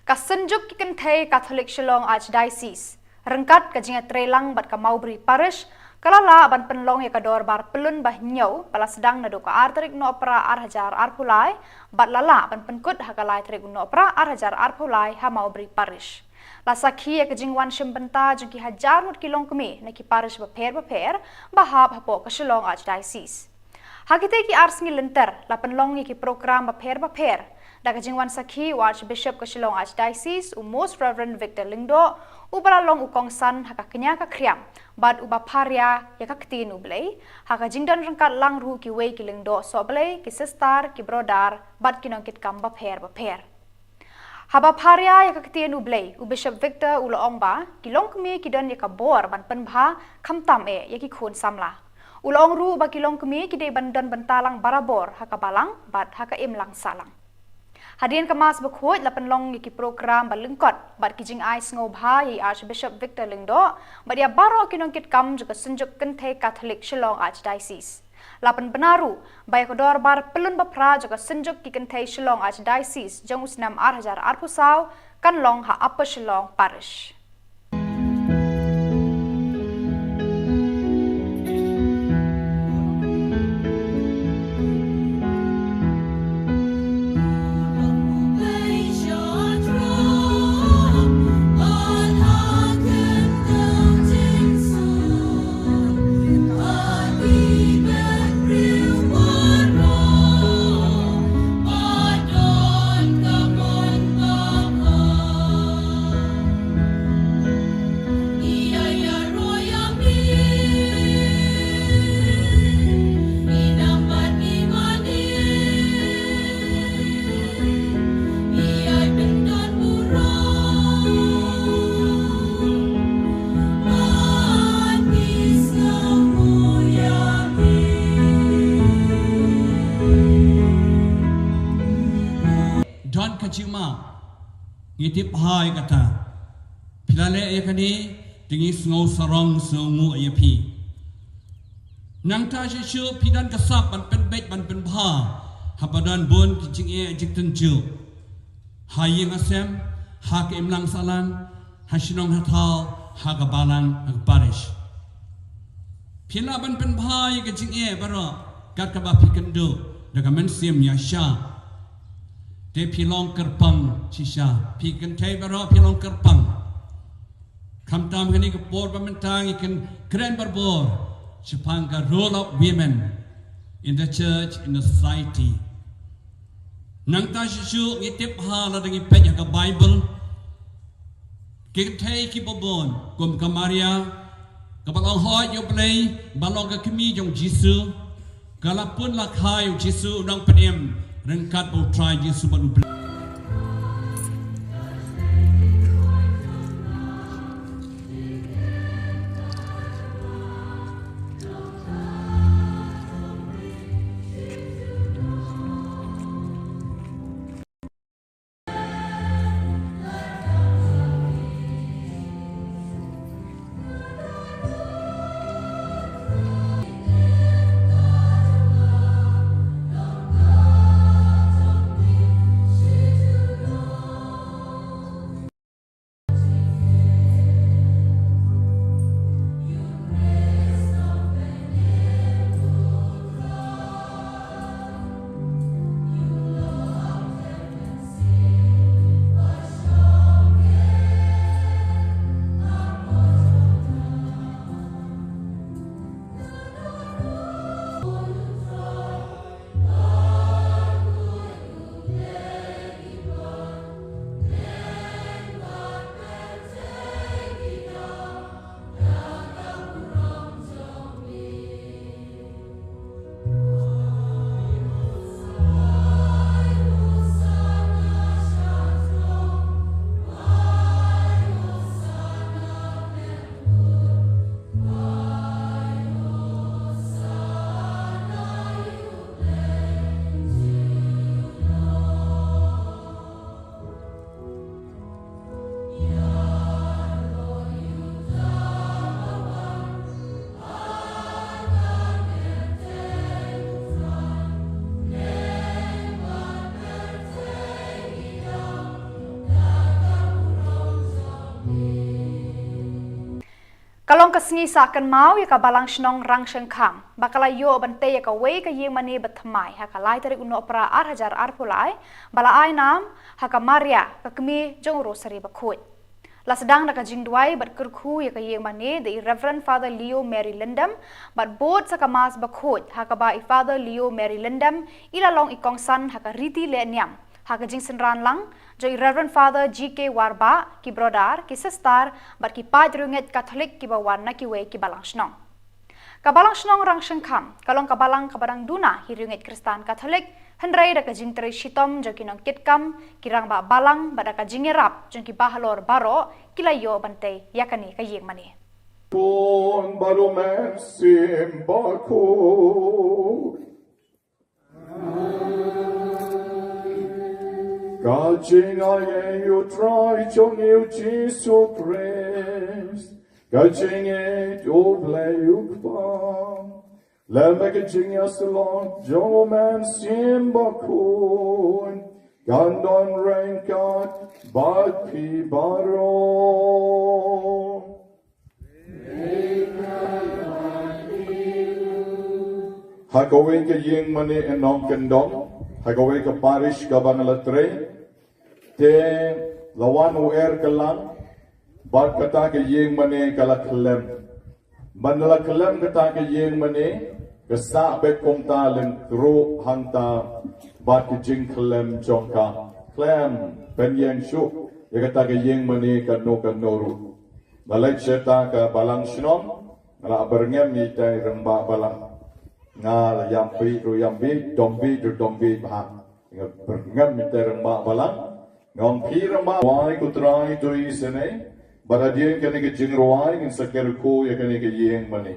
Ka Synjuk ki Kynthei Katholik Shillong Archdiocese, ryngkat ka jingïatreilang bad ka Mawbri Parish, ka la lah ban pynlong ïa ka dorbar pyllun ba hynñiew ba la sdang naduh ka ar tarik Nohprah ar hajar arphew lai, bad la lah ban pynkut ha ka lai tarik Nohprah ar hajar arphew lai ha Mawbri Parish. La sakhi ïa ka jingwan shim bynta jong ki hajar ngut ki longkmie na ki parish bapher bapher ba hap hapoh ka Shillong Archdiocese. Ha kitei ki ar sngi lynter, la pynlong ïa ki program bapher bapher da ka jingwan sakhi u Archbishop ka Shillong Archdiocese, u Most Reverend Victor Lyngdoh, uba la long u kongsan ha ka kñia ka khriam bad uba pharia ïa ka Ktien u Blei, ha ka jingdon ryngkat lang ruh kiwei ki lyngdoh sohblei, ki sister, ki brother bad ki nongkitkam bapher bapher. Haba pharia ïa ka Ktien u Blei, u Bishop Victor u la ong ba ki longkmie ki don ïa ka bor ban pynbha khamtam eh ïa ki khun samla. U la ong ruh ba ki longkmie ki dei ban don bynta lang barabor ha ka balang bad ha ka imlang sahlang. Hadien ka Mass bakhuid la pynlong ïa ki program ba lyngkot bad ki jingai sngewbha ïa i Archbishop Victor Lyngdoh bad ïa baroh ki nongkitkam jong ka Synjuk Kynthei Katholik Shillong Archdiocese. La pynbna ruh ba ïa ka dorbar pyllun bapher jong ka Synjuk ki Kynthei Shillong Archdiocese jong u snem ar hajar arphew saw kan long ha Upper Shillong Parish. Jingma, ngi tip bha ïa kata. Phi la leh ïa kane, te ngi sngew sarong sngewnguh ïa phi. Nangta shuh shuh phi don ka sap ban pynbeit ban pynbha haba don bun ki jingeh jingtynjuh ha ïing ha sem, ha ka imlang sahlang, ha shnong ha thaw, ha ka balang, ha ka parish. Phi lah ban pynbha ïa ka jingeh baroh kat kaba phi kynduh da ka mynsiem ïaishah. Te phi long kyrpang shisha, phi kynthei baroh phi long kyrpang. Khamtam kane ka por ba mynta ngi kren barabor shaphang ka role of women in the church, in the society. Nangta shuh shuh ngi tip bha lada ngi peit ïa ka Bible, ki kynthei kiba bun kum ka Maria, kaba la ong hooid ïa U Blei, ba long ka kmie jong U Jisu, ka la pun la kha ïa U Jisu U Nongpynim ryngkat bad U Trai Jisu bad U Blei. Ka long ka sngi sah kynmaw ïa ka Balang Shnong Rangshengkham ba ka la ïoh ban tei ïa kawei ka ïing mane ba thymmai ha ka lai tarik u Nohprah ar hajar arphew lai, ba la ai nam ha ka Maria, ka kmie jong u Rosary Bakhuid. La sdang da ka jingduwai bad kyrkhu ïa ka ïing mane da i Reverend Father Leo Mary Lyndon bad bud sa ka Mass Bakhuid, ha kaba i Father Leo Mary Lyndon i la long i kongsan ha ka riti leh niam ha ka jingsynran lang jong i Reverend Father G K Warbah, ki brother, ki sister bad ki paid riewngeit Katholik kiba wan na kiwei ki Balang Shnong. Ka Balang Shnong Rangshengkham ka long ka balang kaba dang duna hi riewngeit Khristan Katholik, hynrei da ka jingtrei shitom jong ki nongkitkam, ki rangbah balang bad da ka jingïarap jong ki bahalor baroh ki la ïoh ban tei ïa kane ka ïing mane. Khun bad U Mynsiem Bakhuid. Ka jingaiei U Trai jong ngi U Jisu Khrist, ka jingïeit U Blei U Kpa, lem bad ka jingïasyllok jong U Mynsiem Bakhuid, kan don ryngkat bad phi baroh. Ha kawei ka ïing mane, eh, nongkyndong ha kawei ka parish kaba nga la trei, te la wan u er kyllang bad kata ka ïing mane ka la khyllem. Ban da la khyllem kata ka ïing mane, ka sah beit kumta lyngkhuh hangta bad ka jingkhyllem jong ka. Khlem pynïeng shuh ïa kata ka ïing mane kano kano ruh. Balei? Sha kata ka Balang Shnong, nga la byrngem ïa ita i rangbah balang. Nga la ïam bieit ruh ïam bieit, dom bieit ruh dom bieit bha. Nga byrngem ïa ita i rangbah balang. Nga ong, phi rangbah, rwai ko Trai to isynei. Bad hadien kane ka jingrwai ngin sa kyrkhu ïa kane ka ïing mane.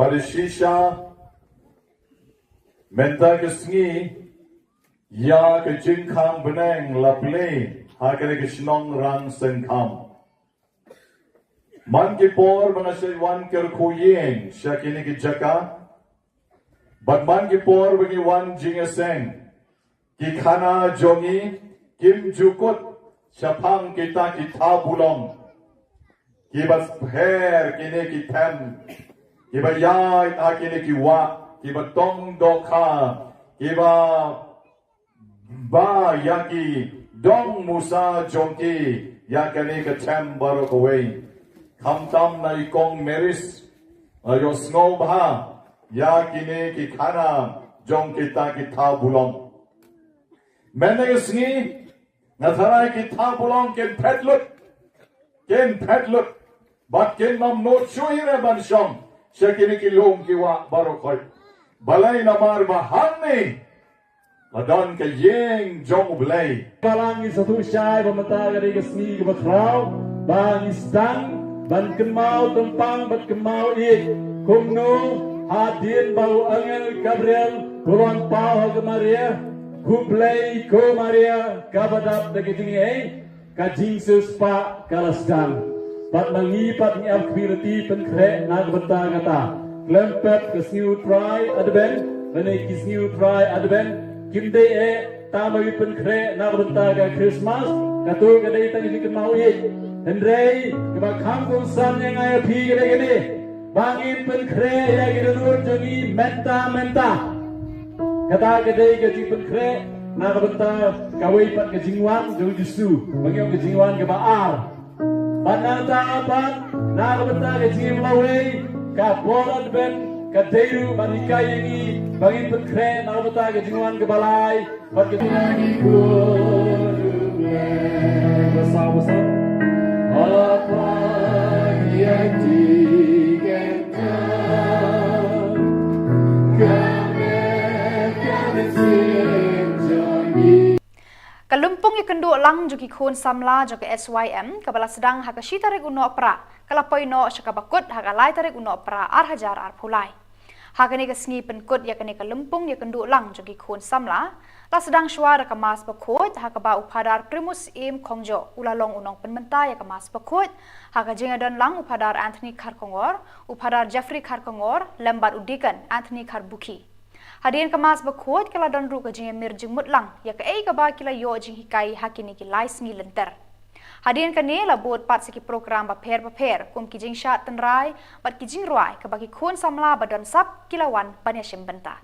Bad shisha mynta ka sngi ïa ka jingkhang bneng la plie ha kane ka shnong Rangsyngkham. Man ki por ba nga shait wan kyrkhu ïing sha kine ki jaka, bad man ki por ba ngi wan jingïaseng, ki khana jong ngi kim ju kut shaphang kita ki thabulong kiba pher, kine ki them kiba ïaid ha kine ki wah, kiba tong dohkha, kiba ba ïa ki dong musa jong ki ïa kane ka them baroh kawei. Khamtam na i kong Maris, la ïohsngew bha ïa kine ki khana jong kita ki thabulong. Mynne ka sngi nga tharai ki thabulong kin phet lut, kin phet lut, bad kin ym nud shuh hi re ban shong sha kine ki lum ki wah baroh khoit. Balei? Namar ba hangne la don ka ïing jong U Blei. Balang, ngi sngewthuh shai ba mynta ka dei ka sngi kaba khraw ba ngi sdang ban kynmaw tympang bad kynmaw ïeit, kumno hadien ba u angel Gabriel u la wan paw ha ka Maria, U Blei, ko Maria kaba dap da ka jingaiei, ka jingsiewspah ka la sdang. Bad ma ngi pat ngi ap khmih lynti pynkhreh na ka bynta kata. Khlem pep ka sngi U Trai Advent lane ki sngi U Trai Advent kim dei eh tang ba ngi pynkhreh na ka bynta ka Christmas, kato ka dei tang ka jingkynmaw ïeit. Hynrei kaba kham kongsan ïa nga ïa phi ka dei kane, ba ngin pynkhreh ïa ki dohnud jong ngi mynta mynta. Kata ka dei ka jingpynkhreh na ka bynta kawei pat ka jingwan jong U Jisu, ba ngi ong ka jingwan kaba ar. Bad nangta pat na ka bynta ka jingim lawei, ka por Advent ka dei ruh ban hikai ïa ngi ba ngin pynkhreh na ka bynta ka jingwan kaba lai. Bad ka jingwan kaba saw ba saw. Apa ïa ki Ka lympung ïakynduh lang jong ki khun samla jong ka S Y M kaba la sdang ha ka shi tarik u Nohprah ka la poi noh sha kaba kut ha ka lai tarik u Nohprah ar hajar arphew lai. Ha kane ka sngi pynkut ïa kane ka lympung ïakynduh lang jong ki khun samla, la sdang shuwa da ka Mass Bakhuid ha kaba u Phadar Primus Syiem Khongjoh u la long u nongpynmynta ïa ka Mass Bakhuid, ha ka jingïadon lang u Phadar Anthony Kharkongor, u Phadar Jeffrey Kharkongor lem bad u Deacon Anthony Kharbukhi. Hadien ka Mass Bakhuid ka la don ruh ka jingïamir jingmut lang ïa kaei kaba ki la ïoh jinghikai ha kine ki lai sngi lynter. Hadien kane la bud pat sa ki program bapher bapher kum ki jingshad tynrai bad ki jingrwai kaba ki khun samla ba don sap ki la wan ban ïashim bynta.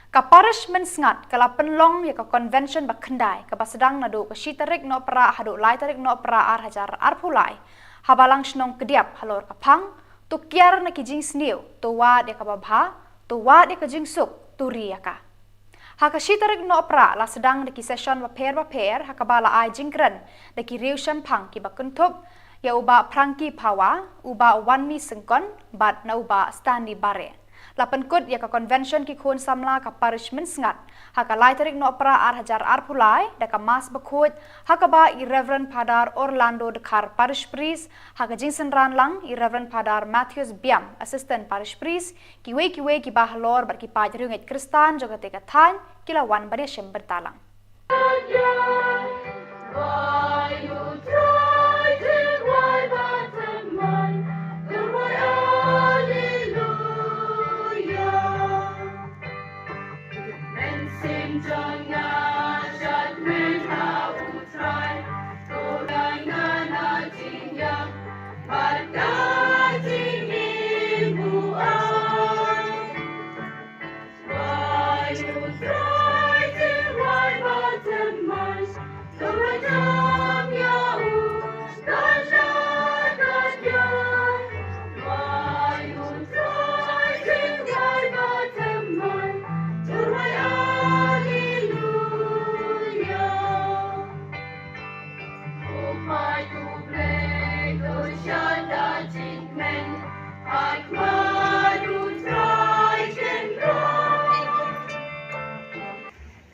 Ka Parish Mynsngat ka la pynlong ïa ka convention ba khyndai kaba sdang naduh ka shi tarik Nohprah haduh lai tarik Nohprah ar hajar arphew lai ha Balang Shnong Kdiap halor ka phang, to kiar na ki jingsniew, to wad ïa kaba bha, to wad ïa ka jingsuk, to ri ïa ka. Ha ka shi tarik Nohprah la sdang da ki session bapher bapher ha kaba la ai jingkren da ki riewshemphang kiba kynthup ïa u Bah Frankie Phawa, u Bah Wanmi Syngkon bad na u Bah Stanley Bare. La pynkut ïa ka convention ki khun samla ka Parish Mynsngat ha ka lai tarik Nohprah ar hajar arphew lai da ka Mass bakhuid ha kaba i Reverend Father Orlando Dkhar, Parish Priest, ha ka jingsynran lang i Reverend Father Matthews Biam, Assistant Parish Priest, kiwei kiwei kiba halor bad ki paid riewngeit Khristan jong kata ka thaiñ ki la wan ban ïashim bynta lang.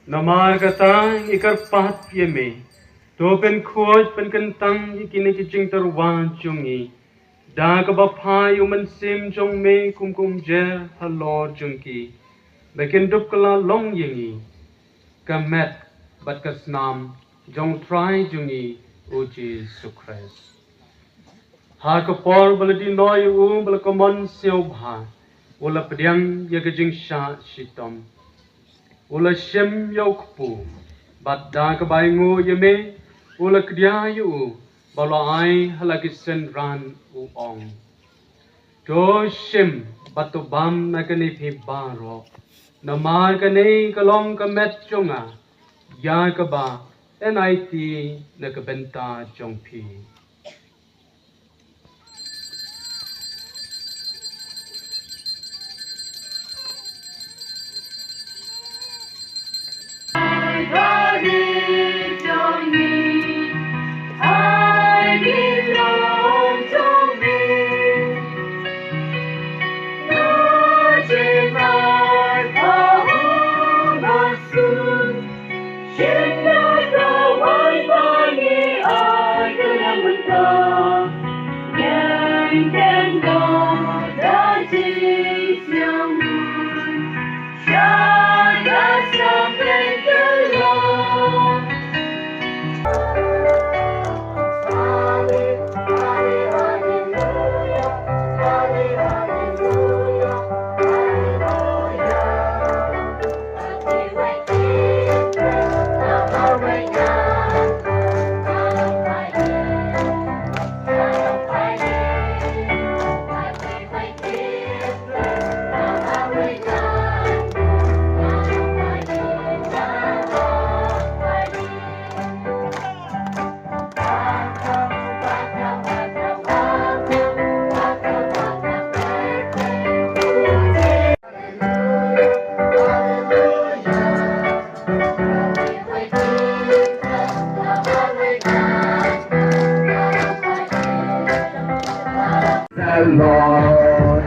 Namar kata ngi kyrpad ïa me, to pynkhuid pynkyntang ïa kine ki jingtyrwa jong ngi da kaba phai ïa u Mynsiem jong me kum ka umjer halor jong ki, ba kin dup kylla long ïa ngi ka met bad ka snam jong u Trai jong ngi u Jisu Khrist. Ha ka por ba la die noh ïa u, ba la kamon sngewbha, u la pdiang ïa ka jingshah shitom. U la shim ïa u kpu, bad da kaba ainguh ïa me, u la kdia ïa u, bad u la ai ha la ki synran, u ong: To shim bad to bam na kane phi baroh, namar kane ka long ka met jong nga, ïa kaba yn aiti na ka bynta jong phi. The Lord.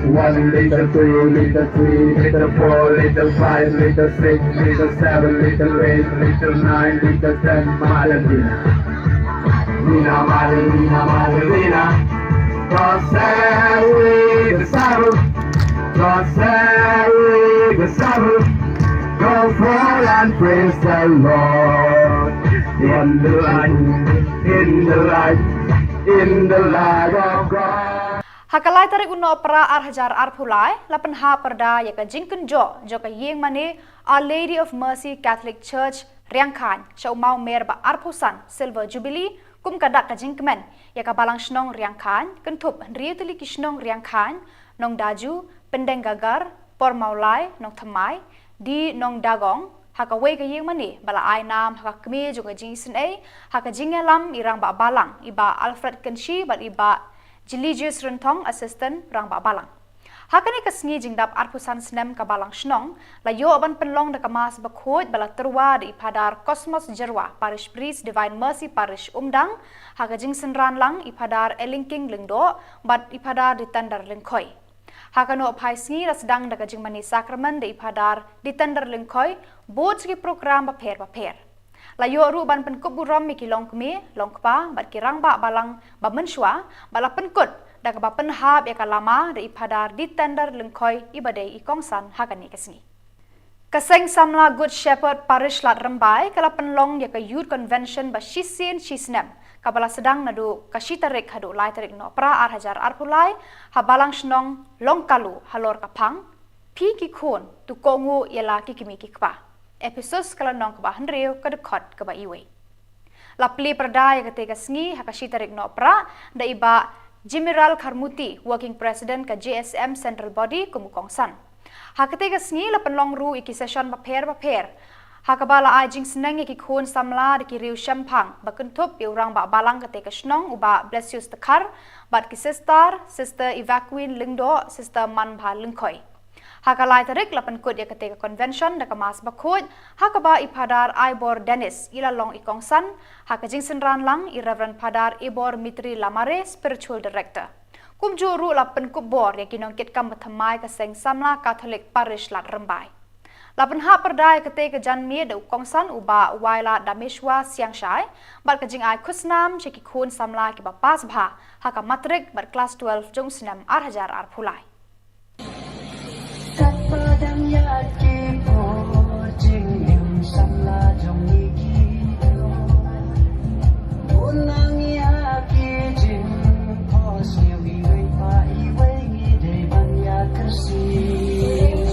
One liter, two liter, three liter, four liter, five liter, six liter, seven liter, eight liter, nine liter, ten. Maria Lina. Lina, Maria Lina, Maria Lina. God said we the Sabbath. God said we the Sabbath. Go forth and praise the Lord. In the light, in the light, in the light of God. Ha ka lai tarik u Nohprah ar hajar arphew lai, la pynhap pyrda ïa ka jingkynjoh jong ka ïing mane Our Lady of Mercy Catholic Church Riangkhane sha u Mawmer ba arphew san Silver Jubilee, kum ka dak ka jingkmen ïa ka Balang Shnong Riangkhane, kynthup hynriew tylli ki shnong Riangkhane, Nongdaju, Pyndengagar, Pormawlai, Nongthymmai, Dih Nongdagong, ha kawei ka ïing mane ba la ai nam ha ka kmie jong ka jingisynei ha ka jingïalam i Rangbah Balang i Bah Alfred Kynshi bad i Bah Jilijius Rynthong, Assistant Rangbah Balang. Ha kane ka sngi jingdap arphew san snem ka Balang Shnong, la ïoh ban pynlong da ka Mass Bakhuid ba la tyrwa da i Phadar Cosmos Jyrwa, Parish Priest, Divine Mercy Parish Umdang, ha ka jingsynran lang i Phadar Elingking Lyngdoh bad i Phadar Ditender Lyngkhoi. Ha ka nohphai sngi la sdang da ka jingmane sakramen da i Phadar Ditender Lyngkhoi, bud sha ki program bapher bapher. La ïoh ruh ban pynkup burom ïa ki longkmie, longkpa bad ki rangbah balang ba mynshuwa, bad la pynkut da kaba pynhap ïa ka lama da i Phadar Ditender Lyngkhoi iba dei i kongsan ha kane ka sngi. Ka Seng Samla Good Shepherd Parish Lad Rymbai ka la pynlong ïa ka Youth Convention ba shisien shisnem, kaba la sdang naduh ka shi tarik haduh lai tarik Nohprah ar hajar arphew lai, ha Balang Shnong Longkalu halor ka phang, Phi ki khun, to kohnguh ïa la ki kmie ki kpa. Ephesos ka lynnong kaba hynriew, ka dkhot kaba iwei. La plie pyrda ïa katei ka sngi ha ka shi tarik Nohprah da i Bah Jimiral Kharmuti, Working President ka J S M Central Body, kum u kongsan. Ha katei ka sngi la pynlong ruh ïa ki session bapher bapher, ha kaba la ai jingsneng ïa ki khun samla da ki riew shemphang ba kynthup ïa u Rangbah Balang katei ka shnong u Bah Blessius Dkhar bad ki sister, Sister Evacuine Lyngdoh, Sister Manbha Lyngkhoi. Ha ka lai tarik la pynkut ïa katei ka convention da ka Mass Bakhuid, ha kaba i Phadar Aibor Dennis i la long i kongsan, ha ka jingsynran lang i Reverend Phadar Ibor Mitri Lamare, Spiritual Director. Kumjuh ruh la pynkup bor ïa ki nongkitkam bathymmai ka Seng Samla Catholic Parish Lad Rymbai. La pynhap pyrda ïa katei ka janmiet da u kongsan u Bah Waila Dameshwa Siangshai, bad ka jingai khusnam sha ki khun samla kiba pass bha ha ka matrik bad klas twelve jong u snem ar hajar arphew lai. Katba dang ïaid ki por jingim samla jong ngi ki dei. Bun na ngi ha ki jingphohsniew iwei pa iwei ngi dei ban ïa kyrsiew.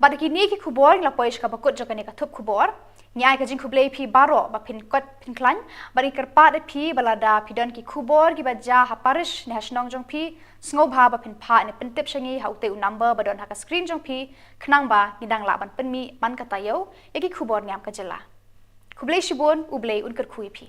Bad da kine ki khubor ngi la poi sha kaba kut jong kane ka thup khubor. Ngi ai ka jingkhublei phi baroh ba phin kot phin khlaiñ, bad ngi kyrpad ïa phi ba lada phi don ki khubor kiba jia ha parish ne ha shnong jong phi, sngewbha ba phin phah ne pyntip sha ngi ha utei u number ba don ha ka screen jong phi, khnang ba ngi dang lah ban pynmih man ka taïew ïa ki khubor niam ka jylla. Khublei shibun, U Blei un kyrkhu ïa phi.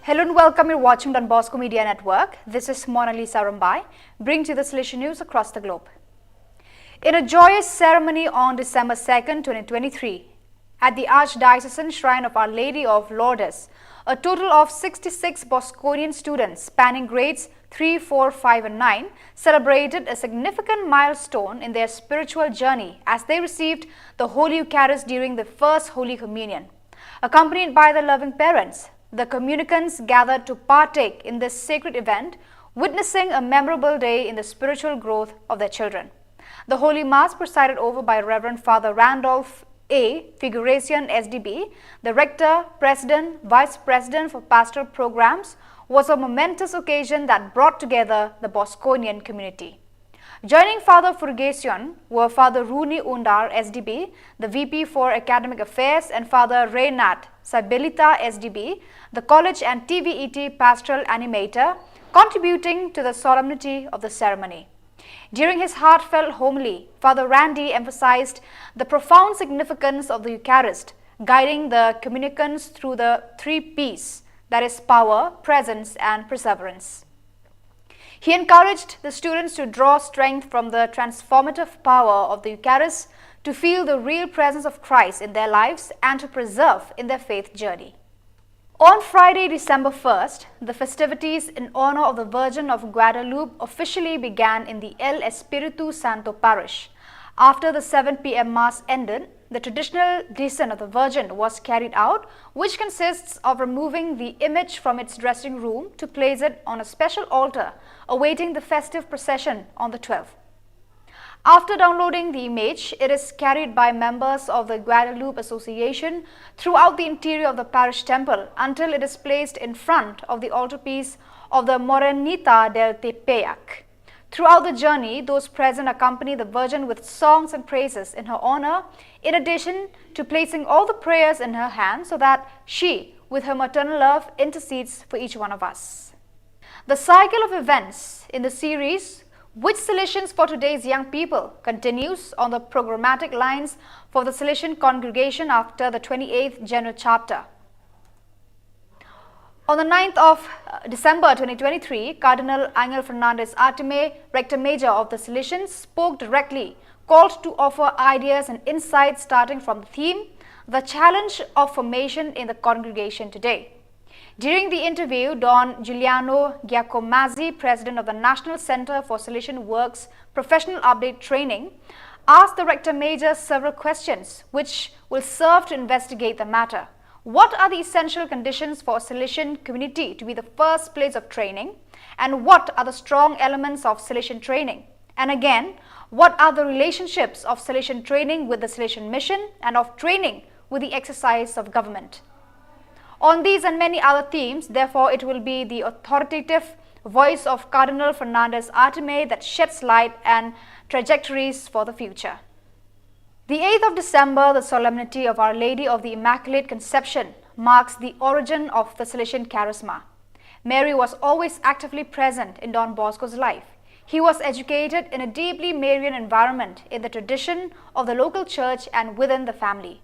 Hello and welcome. You're watching Don Bosco Media Network. This is Mona Lisa Rumbai, bringing to you the Salesian news across the globe. In a joyous ceremony on December second, twenty twenty-three, at the Archdiocesan Shrine of Our Lady of Lourdes, a total of sixty-six Bosconian students spanning grades three, four, five, and nine celebrated a significant milestone in their spiritual journey as they received the Holy Eucharist during the First Holy Communion. Accompanied by their loving parents, The communicants gathered to partake in this sacred event, witnessing a memorable day in the spiritual growth of their children. The Holy Mass, presided over by Reverend Father Randolph A. Figuration, S D B, the Rector, President, Vice President for Pastoral Programs, was a momentous occasion that brought together the Bosconian community. Joining Father Furgacion were Father Runi Undar, S D B, the V P for Academic Affairs, and Father Reynard Sabilita, S D B, the college and T V E T pastoral animator, contributing to the solemnity of the ceremony. During his heartfelt homily, Father Randy emphasized the profound significance of the Eucharist, guiding the communicants through the three P's, that is, power, presence, and perseverance. He encouraged the students to draw strength from the transformative power of the Eucharist, to feel the real presence of Christ in their lives, and to persevere in their faith journey. On Friday, December first, the festivities in honor of the Virgin of Guadalupe officially began in the El Espiritu Santo Parish. After the seven p m Mass ended, the traditional descent of the Virgin was carried out, which consists of removing the image from its dressing room to place it on a special altar, awaiting the festive procession on the twelfth. After downloading the image, it is carried by members of the Guadalupe Association throughout the interior of the parish temple until it is placed in front of the altarpiece of the Morenita del Tepeyac. Throughout the journey, those present accompany the Virgin with songs and praises in her honor, in addition to placing all the prayers in her hands so that she, with her maternal love, intercedes for each one of us. The cycle of events in the series, Which Salesians for Today's Young People, continues on the programmatic lines for the Salesian congregation after the twenty-eighth General Chapter. On the ninth of uh, December twenty twenty-three, Cardinal Angel Fernandez Artime, Rector Major of the Salesians, spoke directly, called to offer ideas and insights starting from the theme, The Challenge of Formation in the Congregation Today. During the interview, Don Giuliano Giacomazzi, President of the National Center for Salesian Work's Professional Update Training, asked the Rector Major several questions which will serve to investigate the matter. What are the essential conditions for a Salesian community to be the first place of training? And what are the strong elements of Salesian training? And again, what are the relationships of Salesian training with the Salesian mission and of training with the exercise of government? On these and many other themes, therefore, it will be the authoritative voice of Cardinal Fernandez Artime that sheds light and trajectories for the future. The eighth of December, the solemnity of Our Lady of the Immaculate Conception, marks the origin of the Salesian charisma. Mary was always actively present in Don Bosco's life. He was educated in a deeply Marian environment in the tradition of the local church and within the family.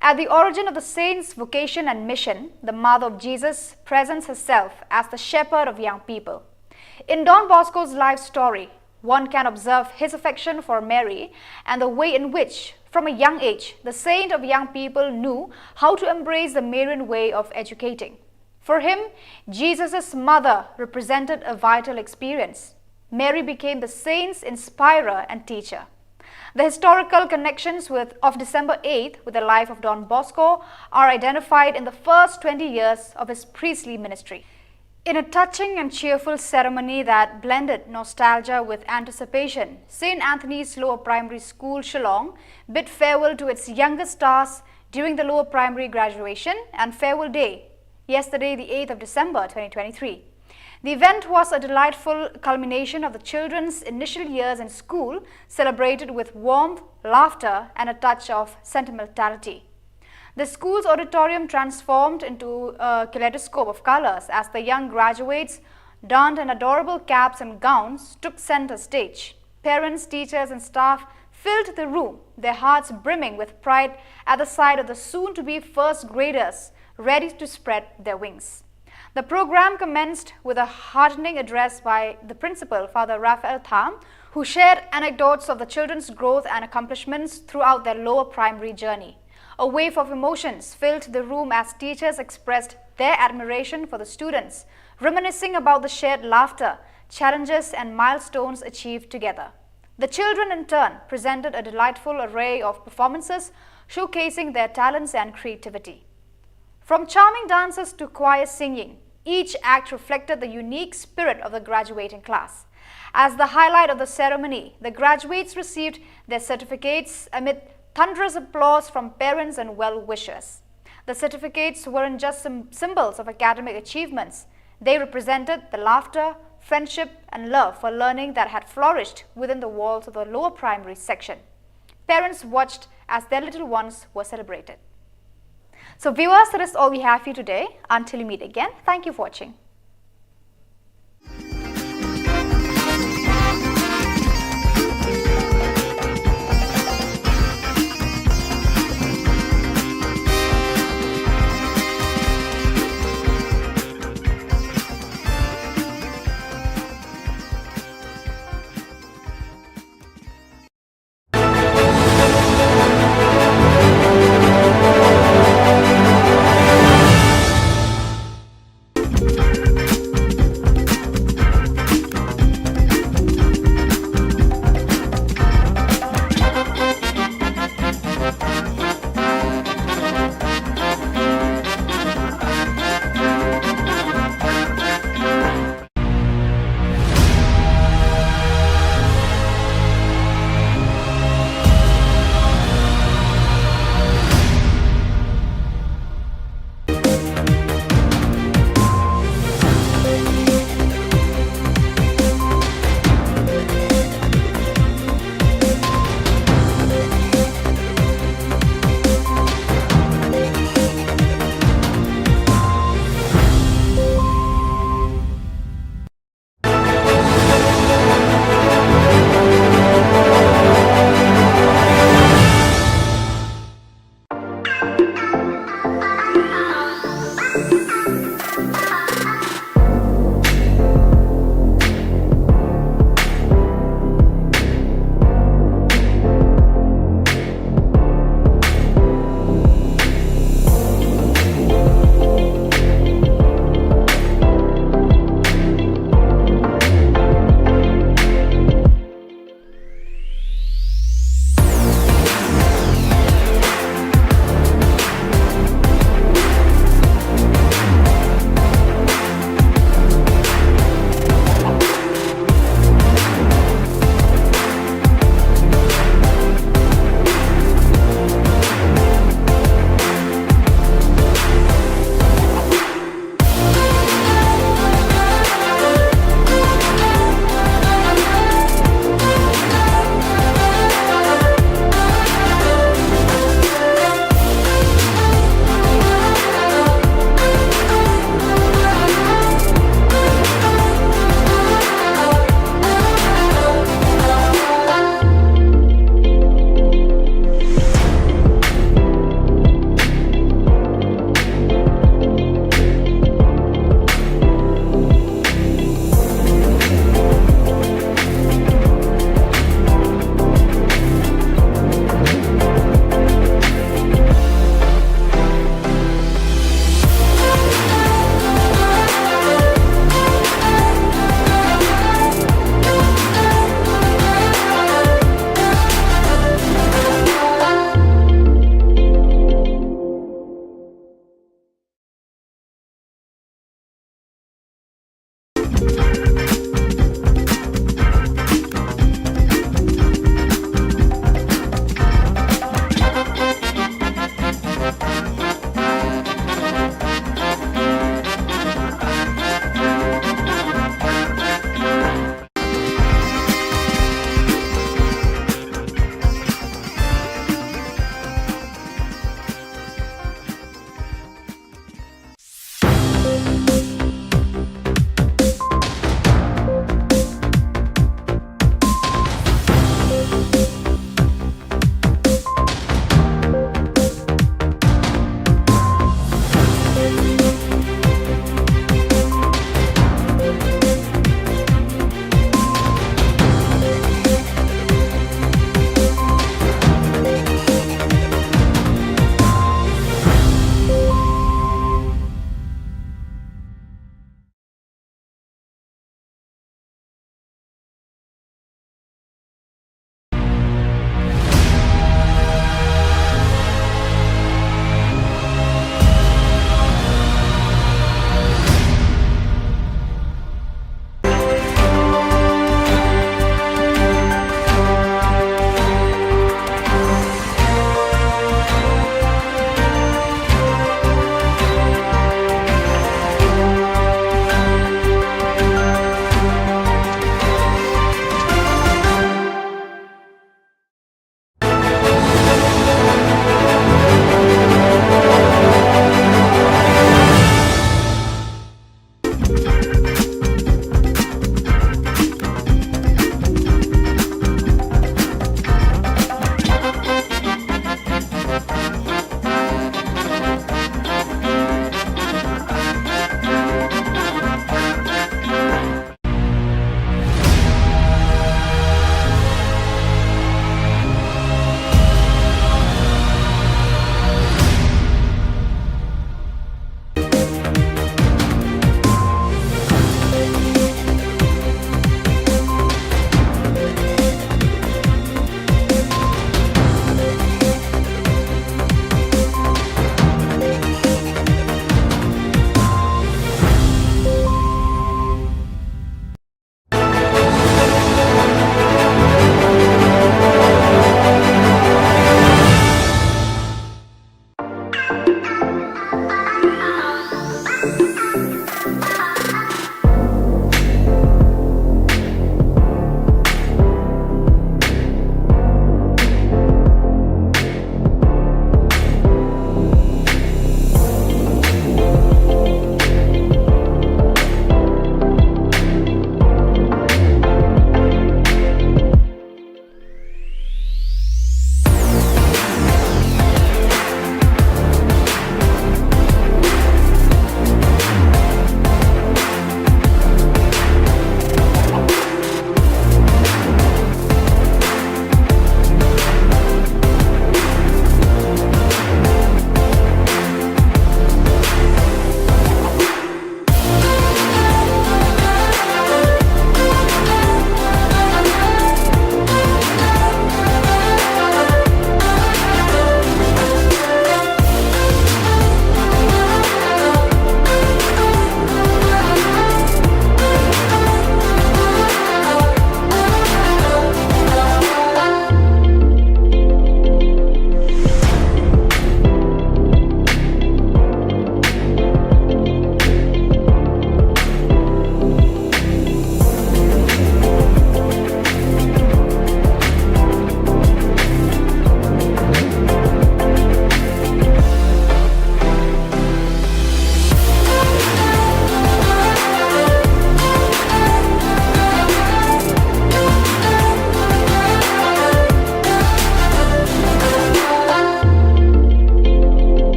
At the origin of the saint's vocation and mission, the Mother of Jesus presents herself as the shepherd of young people. In Don Bosco's life story, one can observe his affection for Mary and the way in which, from a young age, the saint of young people knew how to embrace the Marian way of educating. For him, Jesus' mother represented a vital experience. Mary became the saint's inspirer and teacher. The historical connections with, of December eighth with the life of Don Bosco are identified in the first twenty years of his priestly ministry. In a touching and cheerful ceremony that blended nostalgia with anticipation, Saint Anthony's Lower Primary School, Shillong, bid farewell to its youngest stars during the lower primary graduation and farewell day, yesterday, the eighth of December twenty twenty-three. The event was a delightful culmination of the children's initial years in school, celebrated with warmth, laughter, and a touch of sentimentality. The school's auditorium transformed into a kaleidoscope of colors as the young graduates donned in adorable caps and gowns, took center stage. Parents, teachers, and staff filled the room, their hearts brimming with pride at the sight of the soon to be first graders ready to spread their wings. The program commenced with a heartening address by the principal, Father Raphael Tham, who shared anecdotes of the children's growth and accomplishments throughout their lower primary journey. A wave of emotions filled the room as teachers expressed their admiration for the students, reminiscing about the shared laughter, challenges, and milestones achieved together. The children, in turn, presented a delightful array of performances showcasing their talents and creativity. From charming dances to choir singing, each act reflected the unique spirit of the graduating class. As the highlight of the ceremony, the graduates received their certificates amid thunderous applause from parents and well wishers. The certificates weren't just sym- symbols of academic achievements, they represented the laughter, friendship, and love for learning that had flourished within the walls of the lower primary section. Parents watched as their little ones were celebrated. So, viewers, that is all we have for you today. Until we meet again, thank you for watching.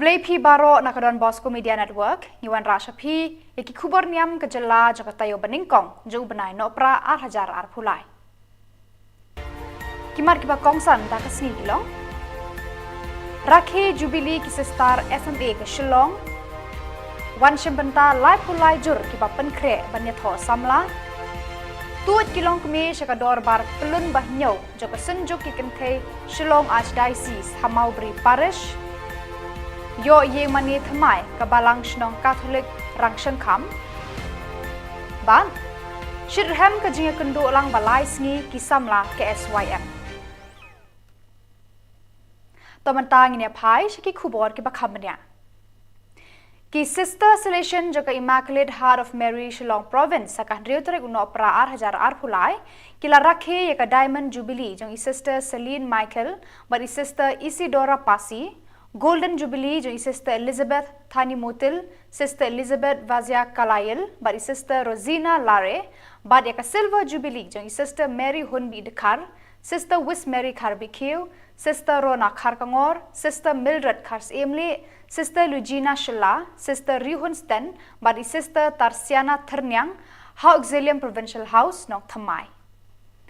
Phi baroh na ka Don Bosco Media Network, ngi wanrah sha phi ïa ki khubor niam ka jylla jong ka taïew banyngkong jong u bnai Nohprah ar hajar arphew lai. Ki mat kiba kongsan da ka sngi ki long: Rakhe Jubilee ki Sister S M A ka Shillong. Wan shim bynta laiphew lai jur kiba pynkhreh ban ïathoh samla. Tuid ki longkmie sha ka dorbar pyllun ba hynñiew jong ka Synjuk ki Kynthei Shillong Archdiocese ha Mawbri Parish. Ïoh ïing mane thymmai ka Balang Shnong Katholik Rangshangkham. Bad shitrhem ka jingïakynduh lang ba lai sngi ki samla ka S Y M. To mynta ngin ïa phai sha ki khubor kiba kham bniah. Ki Sister Salesian jong ka Immaculate Heart of Mary Shillong Province ha ka hynriew tarik u Nohprah ar hajar arphew lai ki la rakhe ïa ka Diamond Jubilee jong i Sister Celine Michael bad i Sister Isidora Pasi, Golden Jubilee jong i Sister Elizabeth Thani Motil, Sister Elizabeth Vazia Kalayil bad i Sister Rosina Lare, bad ïa ka Silver Jubilee jong i Sister Mary Hunbi Dkhar, Sister Wismary Kharbikiew, Sister Rona Kharkongor, Sister Mildred Kharsiemlieh, Sister Lugina Shylla, Sister Rihun Sten bad i Sister Tarsiana Thyrniang ha Auxilium Provincial House, Nongthymmai.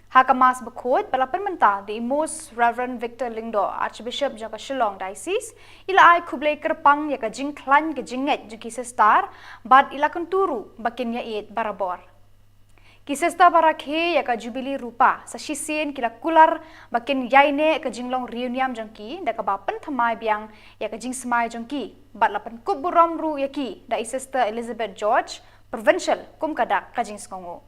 Ha ka Mass bakhuid ba la pynmynta da i Most Reverend Victor Lyngdoh, Archbishop jong ka Shillong Diocese, i la ai khublei kyrpang ïa ka jingkhlaiñ ka jingngeit jong ki sister bad i la kyntu ruh ba kin ïaieit barabor. Ki sister ba rakhe ïa ka Jubilee Rupa sa shisien ki la kular ba kin ïaineh ka jinglong riewniam jong ki da kaba pynthymmai biang ïa ka jingsmai jong ki bad la pynkup burom ruh ïa ki da i Sister Elizabeth George, Provincial, kum ka dak ka jingsngewnguh.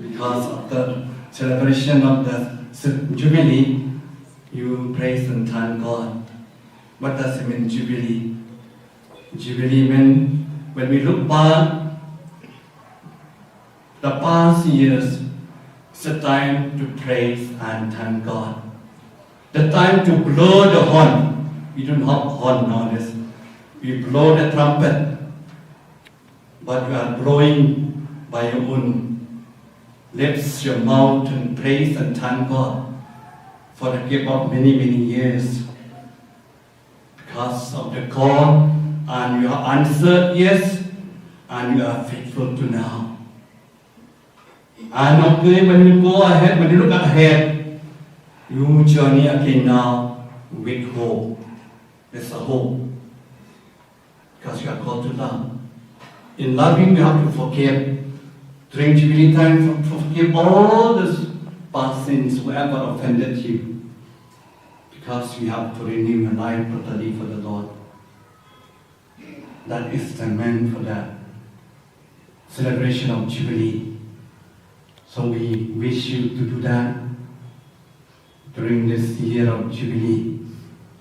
Because of the celebration of the Jubilee, you praise and thank God. What does it mean, Jubilee? Jubilee mean, when we look back the past years, it's a time to praise and thank God. The time to blow the horn. We don't have horn nowadays. We blow the trumpet. But you are blowing by your own lips, your mouth, and praise and thank God for the gift of many, many years. Because of the call, and you have answered yes, and you are faithful to now. And okay, when you go ahead, when you look ahead, you journey again now with hope. There's a hope. Because you are called to love. In loving, we have to forgive. During Jubilee time, for- forgive all the past sins, whoever offended you. Because we have to renew your life totally for the Lord. That is the meant for the celebration of Jubilee. So we wish you to do that during this year of Jubilee.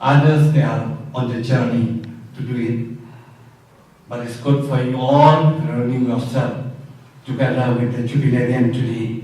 Others, they are on the journey to do it. But it's good for you all to renew yourself together with the Jubilarian today.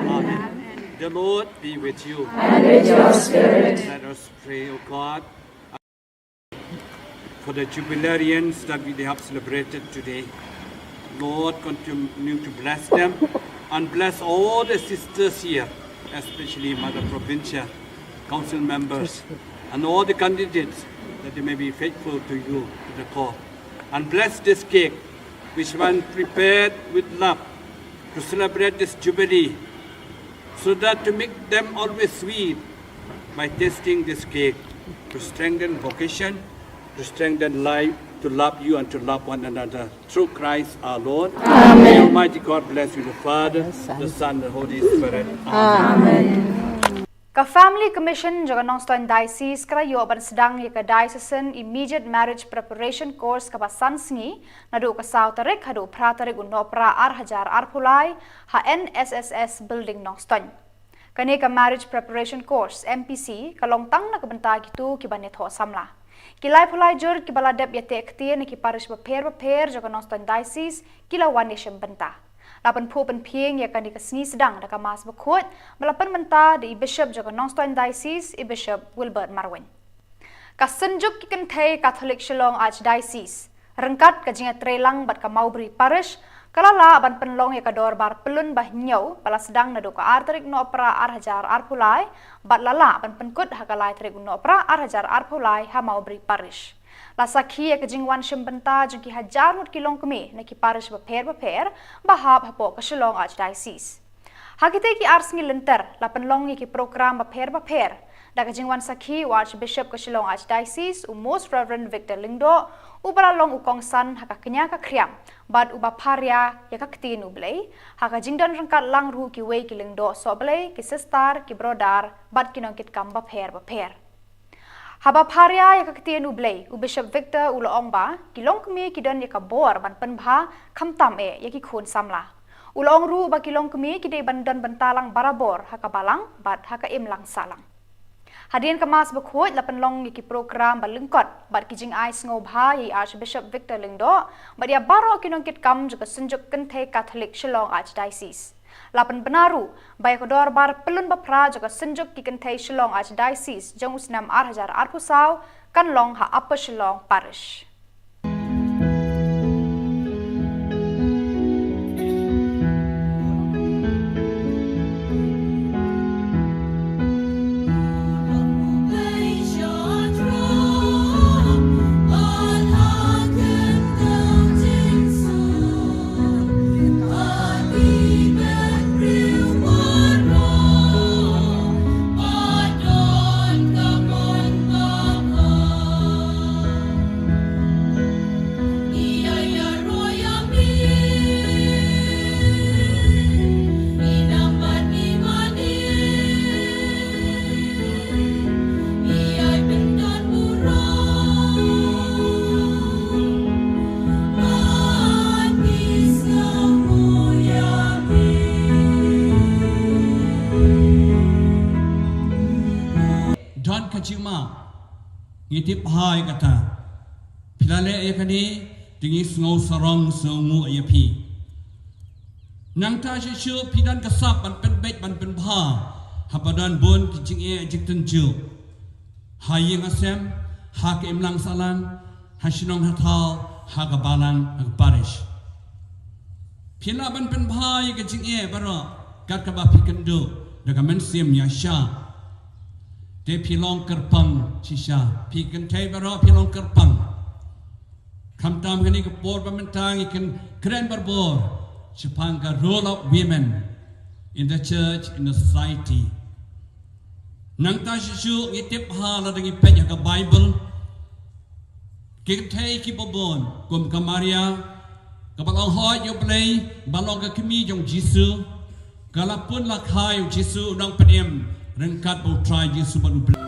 Amen. The Lord be with you. And with your spirit. Let us pray, O God, for the jubilarians that we have celebrated today. Lord, continue to bless them and bless all the sisters here, especially Mother Provincial, council members, and all the candidates, that they may be faithful to you, to the call. And bless this cake, which one prepared with love to celebrate this jubilee, so that to make them always sweet by tasting this cake, to strengthen vocation, to strengthen life, to love you and to love one another. Through Christ our Lord. Amen. May Almighty God bless you, the Father, the Son, the Holy Spirit. Amen. Ka Family Commission jong ka Nongstoiñ Diocese ka la ïoh ban sdang ïa ka Diocesan Immediate Marriage Preparation Course kaba san sngi, naduh ka saw tarik haduh phra tarik u Nohprah ar hajar arphew lai, ha N S S S Building Nongstoiñ. Kane ka Marriage Preparation Course, M P C, ka long tang na ka bynta kito kiba ïathoh samla. Ki laiphew lai jur kiba la dep ïateh ktien na ki parish bapher bapher jong ka Nongstoiñ Diocese ki la wan ïashim bynta. La pynphuh pynphieng ïa kane ka sngi sdang da ka Mass bakhuid ba la pynmynta da i Bishop jong ka Nongstoiñ Diocese, i Bishop Wilbert Marwein. Ka Synjuk ki Kynthei Katholik Shillong Archdiocese, ryngkat ka jingïatreilang bad ka Mawbri Parish, ka la lah ban pynlong ïa ka dorbar pyllun ba hynñiew ba la sdang naduh ka ar tarik Nohprah ar hajar arphew lai, bad la lah ban pynkut ha ka lai tarik u Nohprah ar hajar arphew lai ha Mawbri Parish. La sakhi ïa ka jingwan shim bynta jong ki hajar ngut ki longkmie na ki parish bapher bapher ba hap hapoh ka Shillong Archdiocese. Ha kitei ki ar sngi lynter, la pynlong ïa ki program bapher bapher da ka jingwan sakhi u Archbishop ka Shillong Archdiocese, u Most Reverend Victor Lyngdoh, uba la long u kongsan ha ka kñia ka khriam bad uba pharia ïa ka Ktien U Blei, ha ka jingdon ryngkat lang ruh kiwei ki lyngdoh sohblei, ki sister, ki brother bad ki nongkitkam bapher bapher. Haba pharia ïa ka Ktien U Blei, u Bishop Victor u la ong ba ki longkmie ki don ïa ka bor ban pynbha khamtam eh ïa ki khun samla. U la ong ruh ba ki longkmie ki dei ban don bynta lang barabor ha ka balang bad ha ka imlang sahlang. Hadien ka Mass bakhuid la pynlong ïa ki program ba lyngkot bad ki jingai sngewbha ïa i Archbishop Victor Lyngdoh bad ïa baroh ki nongkitkam jong ka Synjuk Kynthei Katholik Shillong Archdiocese. La pynbna ruh ba ïa ka dorbar pyllun baphra jong ka Synjuk ki Kynthei Shillong Archdiocese jong u snem ar hajar arphew saw kan long ha Upper Shillong Parish. Tang ka jingma. Ngi tip bha ïa kata. Phi la leh ïa kane, te ngi sngew sarong sngew nguh ïa phi. Nangta shisha phi don ka sap ban pynbeit ban pynbha. Haba don bun ki jingeh jingtynjuh. Ha ïing ha sem, ha ka imlang sahlang, ha shnong ha thaw, ha ka balang, ha ka parish. Phi lah ban pynbha ïa ka jingeh baroh, kat kaba phi kynduh, da ka mynsiem ïaishah. Te phi long kyrpang shisha, phi kynthei baroh phi long kyrpang. Khamtam kane ka por ba mynta ngi kren barabor shaphang ka role of women in the church, in the society. Nangta shisha ngi tip bha lada ngi peit ïa ka Bible. Ki kynthei kiba bun kum ka Maria, kaba long hoi ïa U Blei, ba long ka kmie jong U Jisu, ka la pun la kha ïa U Jisu u nongpynim, ryngkat bad U Trai Jisu bad U Blei.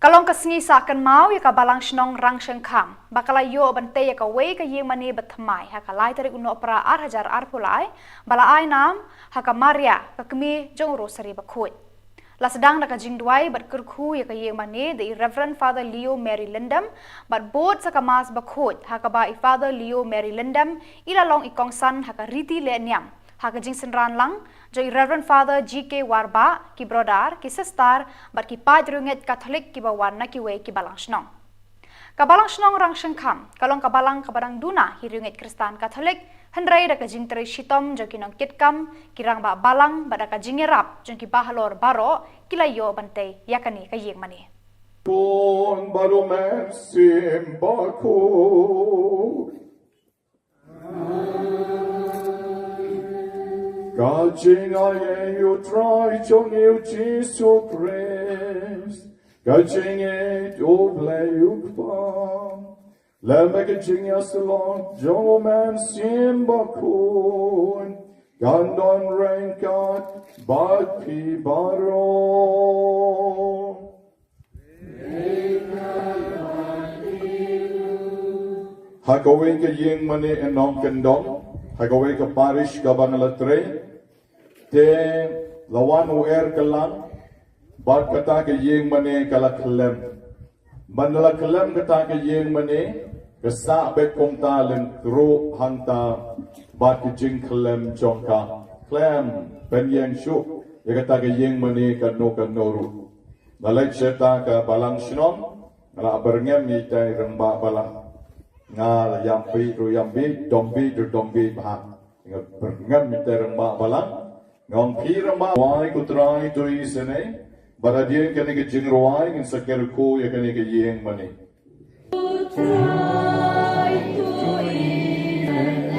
Ka long ka sngi sah kynmaw ïa ka Balang Shnong Rangshangkham ba ka la ïoh ban tei ïa kawei ka ïing mane ba thymmai ha ka lai tarik u Nohprah ar hajar arphew lai, ba la ai nam ha ka Maria, ka kmie jong u Rosary Bakhuid. La sdang da ka jingduwai bad kyrkhu ïa ka ïing mane da i Reverend Father Leo Mary Lyndam, bad bud sa ka Mass Bakhuid ha kaba i Father Leo Mary Lyndam i la long i kongsan ha ka riti leh niam, ha ka jingsynran lang jong i Reverend Father G K Warbah, ki brother, ki sister bad ki paid riewngeit Katholik kiba wan na kiwei ki balang shnong. Ka Balang Shnong Rangshangkham ka long ka balang kaba dang duna hi riewngeit Khristan Katholik, hynrei da ka jingtrei shitom jong ki nongkitkam, ki rangbah balang bad da ka jingïarap jong ki bahalor baroh, ki la ïoh ban tei ïa kane ka ïing mane. Khun bad U Mynsiem Bakhuid. Ka jingai ïa U Trai jong ngi U Jisu Khrist, ka jingïeit U Blei U Kpa, lem bad ka jingïasyllok jong U Mynsiem Bakhuid, kan don ryngkat bad phi baroh. Ha kawei ka ïing mane, eh, nongkyndong, ha kawei ka parish kaba nga la trei, te la wan u er kylla, bad kata ka ïing mane ka la khyllem. Ban da la khyllem kata ka ïing mane, ka sah beit kumta lyngkhuh hangta, bad ka jingkhyllem jong ka khlem pynïeng shuh ïa kata ka ïing mane kano kano ruh. Nga leit sha kata ka balang shnong, nga la byrngem ïa itai i rangbah balang. Nga la ïam bieit ruh ïam bieit, dom bieit ruh dom bieit bha. Nga byrngem ïa itai i rangbah balang. Nga ong, phi rangbah, rwai ko Trai to isynei, bad hadien kane ka jingrwai ngin sa kyrkhu ïa kane ka ïing mane. Trai to isynei.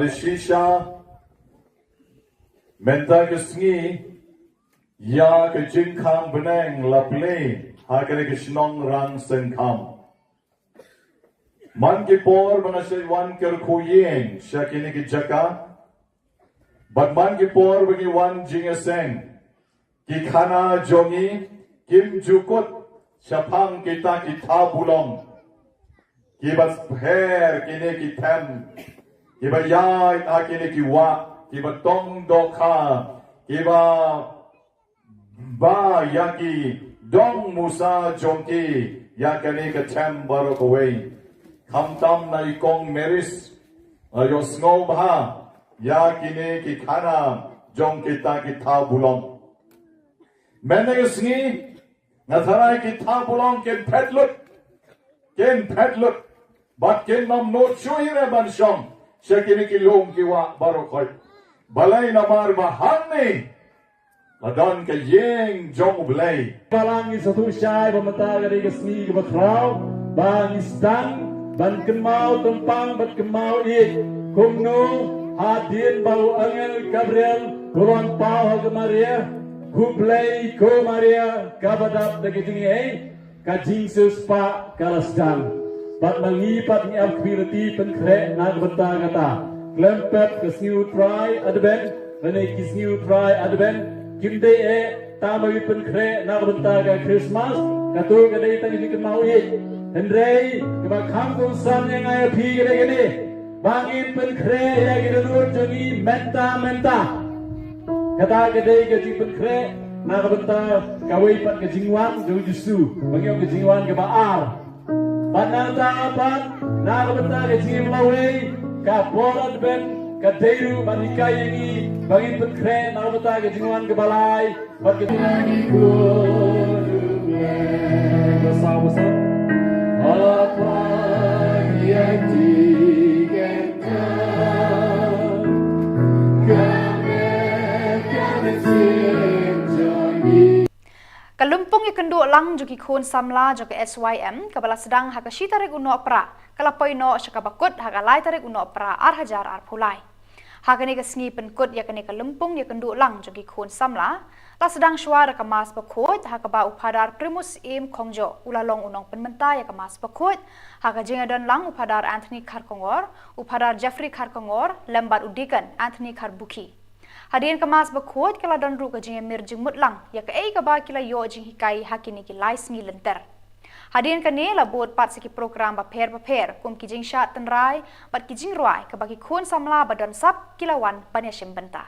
Shisha, mynta ka sngi, ïa ka jingkhang bneng la plie ha kane ka shnong Rangsyngkham. Man ki por ba nga shait wan kyrkhu ïing sha kine ki jaka, bad man ki por ba ngi wan jingïaseng, ki khana jong ngi kim ju kut shaphang kita ki thabulong. Kiba pher kine ki them, kiba ïaid ha kine ki wah, kiba tong dohkha, kiba ba ïa ki dong musa jong ki ïa kane ka them baroh kawei. Khamtam na i kong Maris, ïohsngew bha ïa kine ki khana jong kita ki thabulong. Mynne ka sngi, nga tharai ki thabulong kin phet lut, kin phet lut, bad kin ym nud shuh hi re ban shong sha kine ki lum ki wah baroh khoit. Balei? Namar ba hangne la don ka ïing jong U Blei. Balang, ngi sngewthuh shai ba mynta ka dei ka sngi kaba khraw, ba ngi sdang ban kynmaw tympang bad kynmaw ïeit, kumno hadien ba u angel Gabriel u la wan paw ha ka Maria, khublei ko Maria kaba dap da ka jingaiei, ka jingsiewspah ka la sdang. Bad ma ngi pat ngi ap kyrpad pynkhreh na ka bynta kata. Khlem pep ka sngi U Trai Advent lane ki sngi U Trai Advent kim dei eh tang ba ngi pynkhreh na ka bynta ka Christmas, kato ka dei tang ka jingkynmaw ïeit. Hynrei kaba kham kongsan ïa nga ïa phi ka dei kane, ba ngin pynkhreh ïa ki dohnud jong ngi mynta mynta. Kata ka dei ka jingpynkhreh na ka bynta kawei pat ka jingwan jong U Jisu, ba ngi ong ka jingwan kaba ar. Bad nangta pat na ka bynta ka jingim lawei, ka por Advent ka dei ruh ban hikai ïa ngi ba ngin pynkhreh na ka bynta ka jingwan kaba lai. Bad ka jingwan ki khun. Ba saw ba saw. Apa ki ai ti ken Ka lympung ïakynduh lang jong ki khun samla jong ka S Y M kaba la sdang ha ka shi tarik u Nohprah ka la poi noh sha kaba kut ha ka lai tarik u Nohprah ar hajar arphew lai. Ha kane ka sngi pynkut ïa kane ka lympung ïakynduh lang jong ki khun samla, la sdang shuwa da ka Mass Bakhuid ha kaba u Phadar Primus Syiem Khongjoh u la long u nongpynmynta ïa ka Mass Bakhuid, ha ka jingïadon lang u Phadar Anthony Kharkongor, u Phadar Jeffrey Kharkongor lem bad u Deacon Anthony Kharbukhi. Hadien ka Mass Bakhuid ka la don ruh ka jingïamir jingmut lang ïa kaei kaba ki la ïoh jinghikai ha kine ki lai sngi lynter. Hadien kane la bud pat sa ki program bapher bapher kum ki jingshad tynrai bad ki jingrwai kaba ki khun samla ba don sap ki la wan ban ïashim bynta.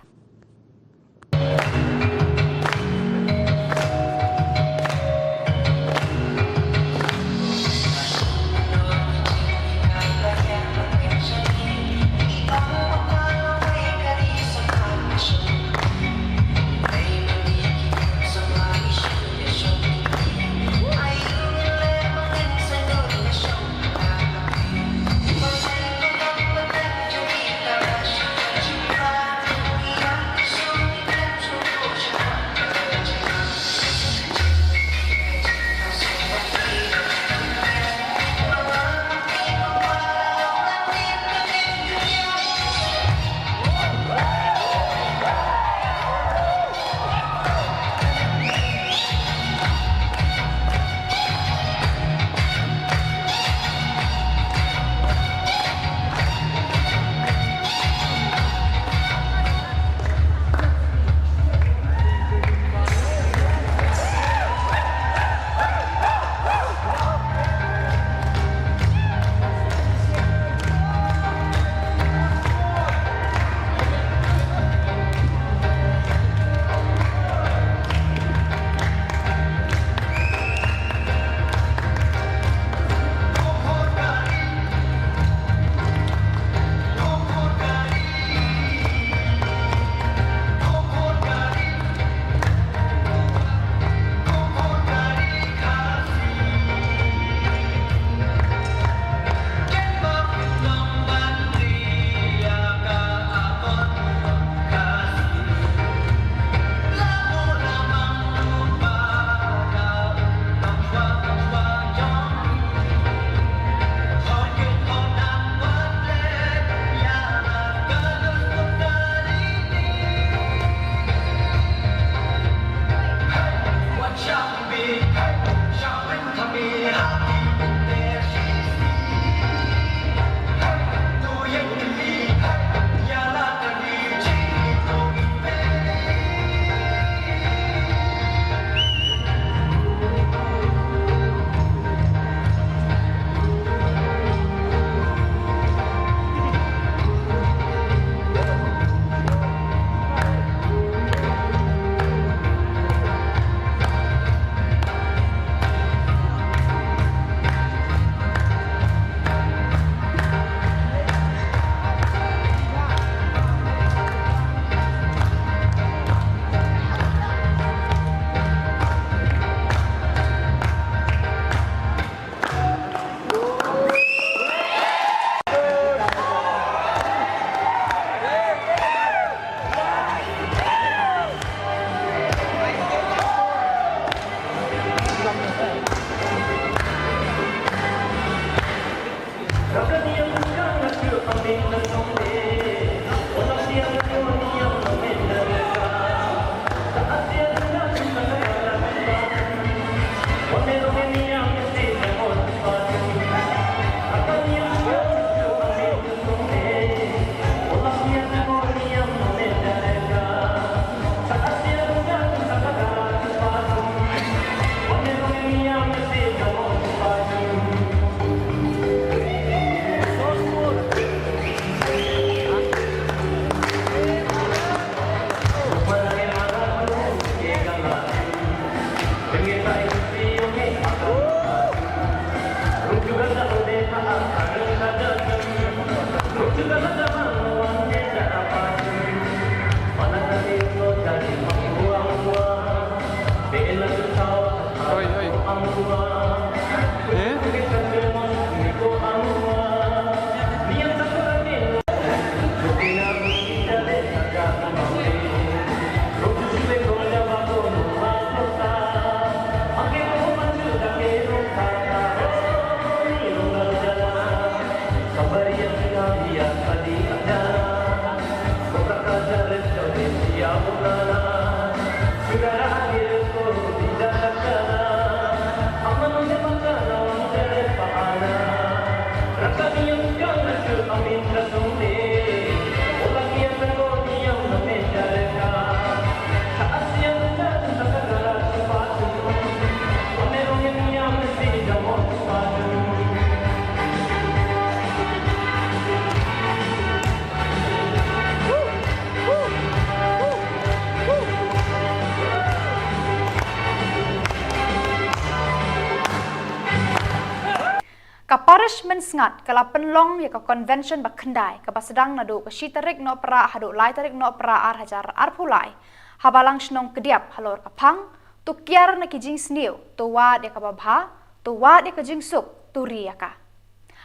Ka Parish Mynsngat ka la pynlong ïa ka convention ba khyndai kaba sdang naduh ka shi tarik Nohprah haduh lai tarik Nohprah ar hajar arphew lai ha Balang Shnong Kdiap halor ka phang, to kiar na ki jingsniew, to wad ïa kaba bha, to wad ïa ka jingsuk, to ri ïa ka.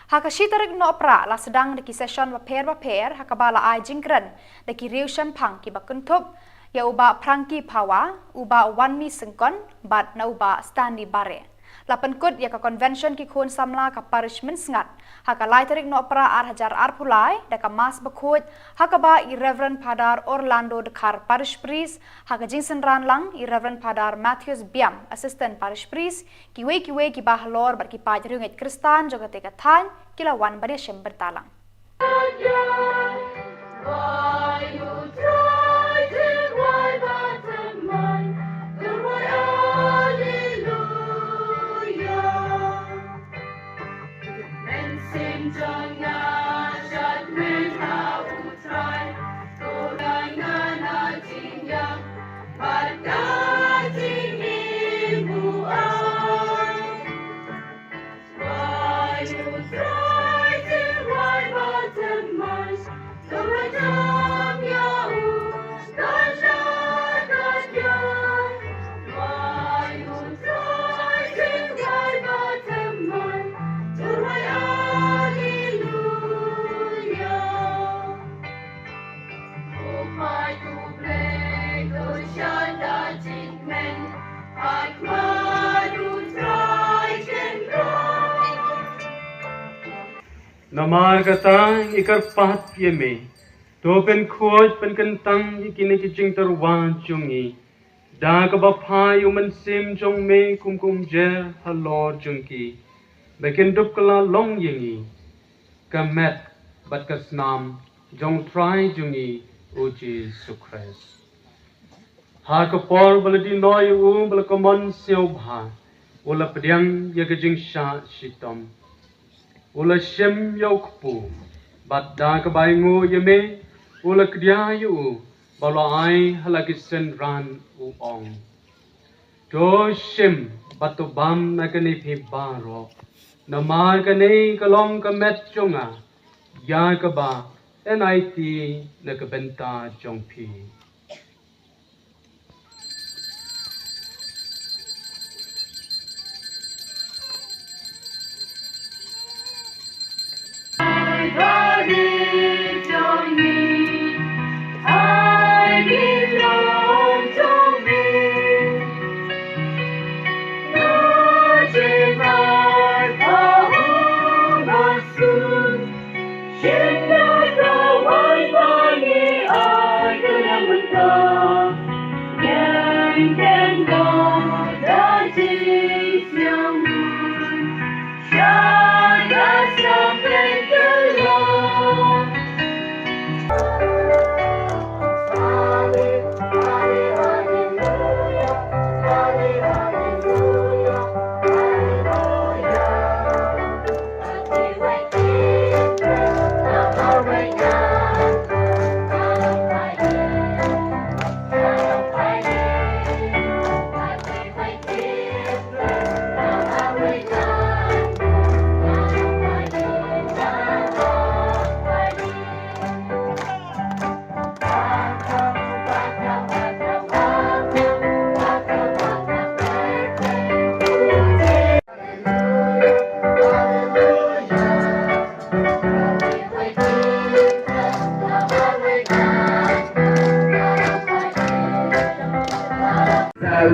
Ha ka shi tarik Nohprah la sdang da ki session bapher bapher ha kaba la ai jingkren da ki riew shemphang kiba kynthup ïa u Bah Frankie Phawa, u Bah Wanmi Syngkon bad na u Bah Stanley Bare. La pynkut ïa ka convention ki khun samla ka Parish Mynsngat ha ka lai tarik Nohprah ar hajar arphew lai da ka Mass bakhuid ha kaba i Reverend Father Orlando Dkhar, Parish Priest, ha ka jingsynran lang i Reverend Father Matthews Biam, Assistant Parish Priest, kiwei kiwei kiba halor bad ki paid riewngeit Khristan jong katei ka thaiñ ki la wan ban ïashim bynta lang. Namar kata ngi kyrpad ïa me, to pynkhuid pynkyntang ïa kine ki jingtyrwa jong ngi da kaba phai ïa u Mynsiem jong me kum ka umjer halor jong ki, ba kin dup kylla long ïa ngi ka met bad ka snam jong u Trai jong ngi u Jisu Khrist. Ha ka por ba la die noh ïa u, ba la kamon sngewbha, u la pdiang ïa ka jingshah shitom. U la shim ïa u kpu, bad da kaba ainguh ïa me, u la kdia ïa u, bad u la ai ha la ki synran, u ong: To shim bad to bam na kane phi baroh, namar kane ka long ka met jong nga, ïa kaba yn aiti na ka bynta jong phi.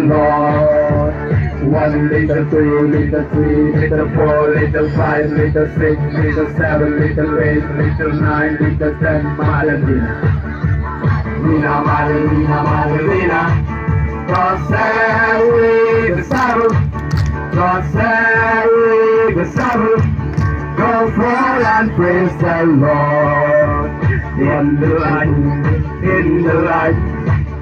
Lord. One liter, two liter, three liter, four liter, five liter, six liter, seven liter, eight liter, nine liter, ten, Maria Lina. Lina, Maria Lina, Maria Lina. God save the Sabbath. God save the Sabbath. Go forth and praise the Lord. In the light, in the light,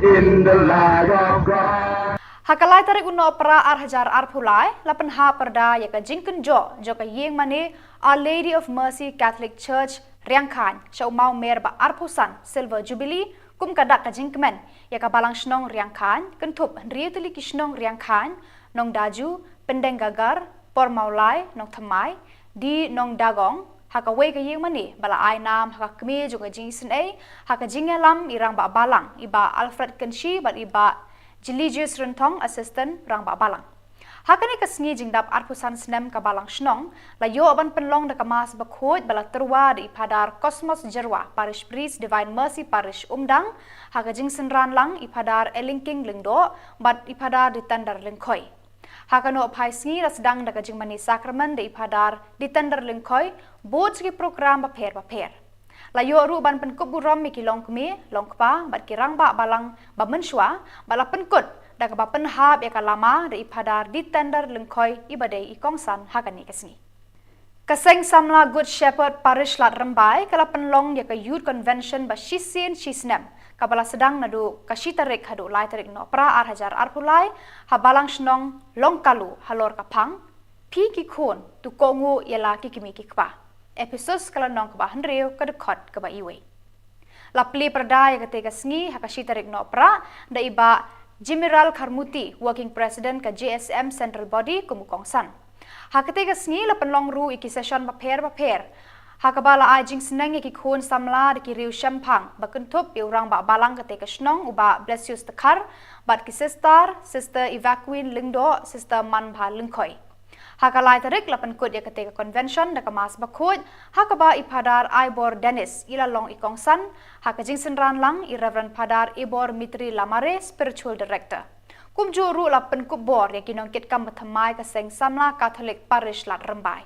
in the light of God. Ha ka lai tarik u Nohprah ar hajar arphew lai, la pynhap pyrda ïa ka jingkynjoh jong ka ïing mane Our Lady of Mercy Catholic Church Riangkhane sha u maw mer ba arphew san Silver Jubilee, kum ka dak ka jingkmen ïa ka Balang Shnong Riangkhane, kynthup hynriew tylli ki shnong Riangkhane, Nongdaju, Pyndengagar, Pormawlai, Nongthymmai, Di Nongdagong, ha kawei ka ïing mane ba la ai nam ha ka kmie jong ka jingisynei ha ka jingïalam i Rangbah Balang, i Bah Alfred Kynshi bad i Bah Jilijius Rynthong, Assistant Rangbah Balang. Ha kane ka sngi jingdap arphew san snem ka Balang Shnong, la ïoh ban pynlong da ka Mass Bakhuid ba la tyrwa da i Phadar Cosmas Jyrwa, Parish Priest, Divine Mercy Parish Umdang, ha ka jingsynran lang i Phadar Elingking Lyngdoh bad i Phadar Ditender Lyngkhoi. Ha ka nohphai sngi la sdang da ka jingmane sakramen da i Phadar Ditender Lyngkhoi, bud sha ki program bapher bapher. La ïoh ruh ban pynkup burom ïa ki longkmie, longkpa bad ki Rangbah Balang ba mynshuwa, bad la pynkut da kaba pynhap ïa ka lama da i Phadar Ditender Lyngkhoi, iba dei i kongsan ha kane ka sngi. Ka Seng Samla Good Shepherd Parish Lad Rymbai ka la pynlong ïa ka Youth Convention ba shisien shi snem, kaba la sdang naduh ka shi tarik haduh lai tarik Nohprah ar hajar arphew lai, ha Balang Shnong Longkalu halor ka phang, Phi ki khun, to kohnguh ïa la ki kmie ki kpa. Ephesus ka lynnong kaba hynriew, ka dkhot kaba iwei. La plie pyrda ïa katei ka sngi ha ka shi tarik Nohprah da i Bah Jimiral Kharmuti, Working President ka J S M Central Body, kum u kongsan. Ha katei ka sngi la pynlong ruh ïa ki session bapher bapher, ha kaba la ai jingsneng ïa ki khun samla da ki riew shemphang ba kynthup ïa u Rangbah Balang katei ka shnong, u Bah Blessius Dkhar, bad ki sister, Sister Evacuine Lyngdoh, Sister Manbha Lyngkhoi. Ha ka lai tarik la pynkut ïa katei ka convention da ka Mass Bakhuid, ha kaba i Phadar Aibor Dennis i la long i kongsan, ha ka jingsynran lang i Reverend Phadar Ibor Mitri Lamare, Spiritual Director. Kumjuh ruh la pynkup bor ïa ki nongkitkam bathymmai ka Seng Samla Catholic Parish Lad Rymbai.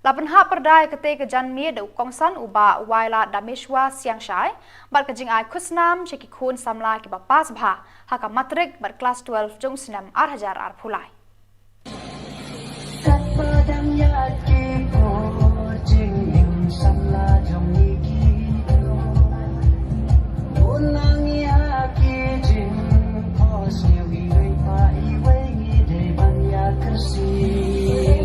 La pynhap pyrda ïa katei ka janmiet da u kongsan u Bah Waila Dameshwa Siangshai, bad ka jingai khusnam sha ki khun samla kiba pass bha ha ka matrik bad klas twelve jong u snem ar hajar arphew lai. Katba dang ïaid ki por jingim samla jong ngi ki, bun nang ïa ki jingphohsniew iwei pa iwei, ngi dei ban ïa kyrsiew.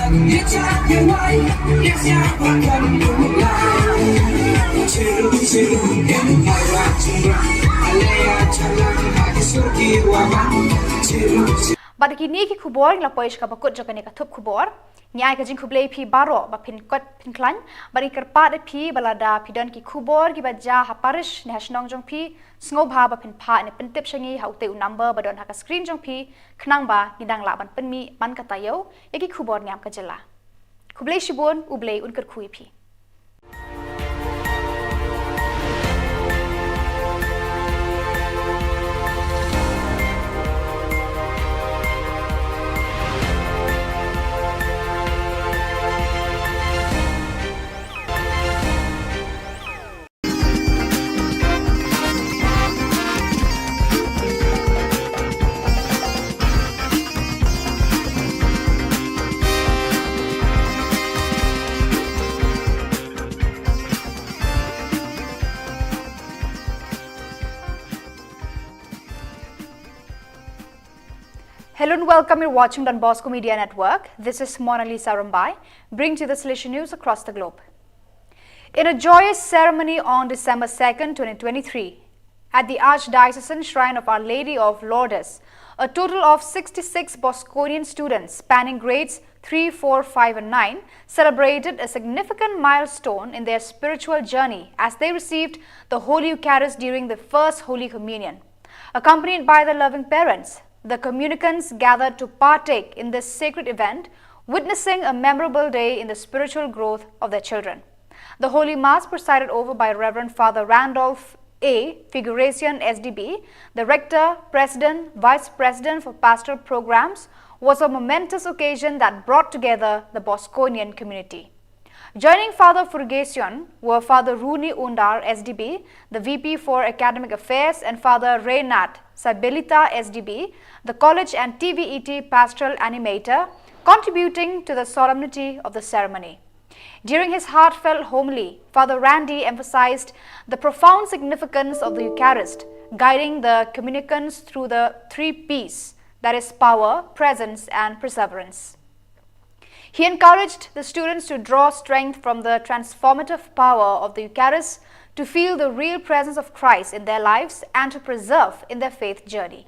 Bad kine ki khubor ngi la poi sha kaba kut jong kane ka thup khubor. Ngi ai ka jingkhublei phi baroh ba phin kot phin khlaiñ, bad ngi kyrpad ïa phi ba lada phi don ki khubor kiba jia ha parish ne ha shnong jong phi, sngewbha ba phin phah ne pyntip sha ngi ha utei u number ba don ha ka screen jong phi, khnang ba ngi dang lah ban pynmih man ka taïew ïa ki khubor niam ka jylla. Khublei shibun, U Blei un kyrkhu ïa phi. Hello and welcome. You're watching Don Bosco Media Network. This is Mona Lisa Rumbai, bringing to you the Salesian news across the globe. In a joyous ceremony on December second, twenty twenty-three, at the Archdiocesan Shrine of Our Lady of Lourdes, a total of sixty-six Bosconian students spanning grades three, four, five, and nine celebrated a significant milestone in their spiritual journey as they received the Holy Eucharist during the First Holy Communion. Accompanied by their loving parents, the communicants gathered to partake in this sacred event, witnessing a memorable day in the spiritual growth of their children. The Holy Mass, presided over by Reverend Father Randolph A. Figuracion, S D B, the Rector, President, Vice President for Pastoral Programs, was a momentous occasion that brought together the Bosconian community. Joining Father Furgacion were Father Runi Undar, S D B, the V P for Academic Affairs, and Father Reynard Sabelita, S D B, the college and T V E T pastoral animator, contributing to the solemnity of the ceremony. During his heartfelt homily, Father Randy emphasized the profound significance of the Eucharist, guiding the communicants through the three P's, that is, power, presence, and perseverance. He encouraged the students to draw strength from the transformative power of the Eucharist, to feel the real presence of Christ in their lives, and to preserve in their faith journey.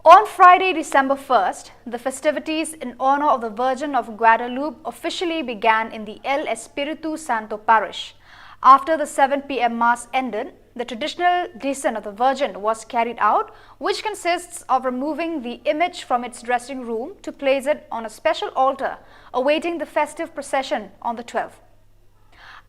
On Friday, December first, the festivities in honor of the Virgin of Guadalupe officially began in the El Espiritu Santo Parish. After the seven P M Mass ended, the traditional descent of the Virgin was carried out, which consists of removing the image from its dressing room to place it on a special altar, awaiting the festive procession on the twelfth.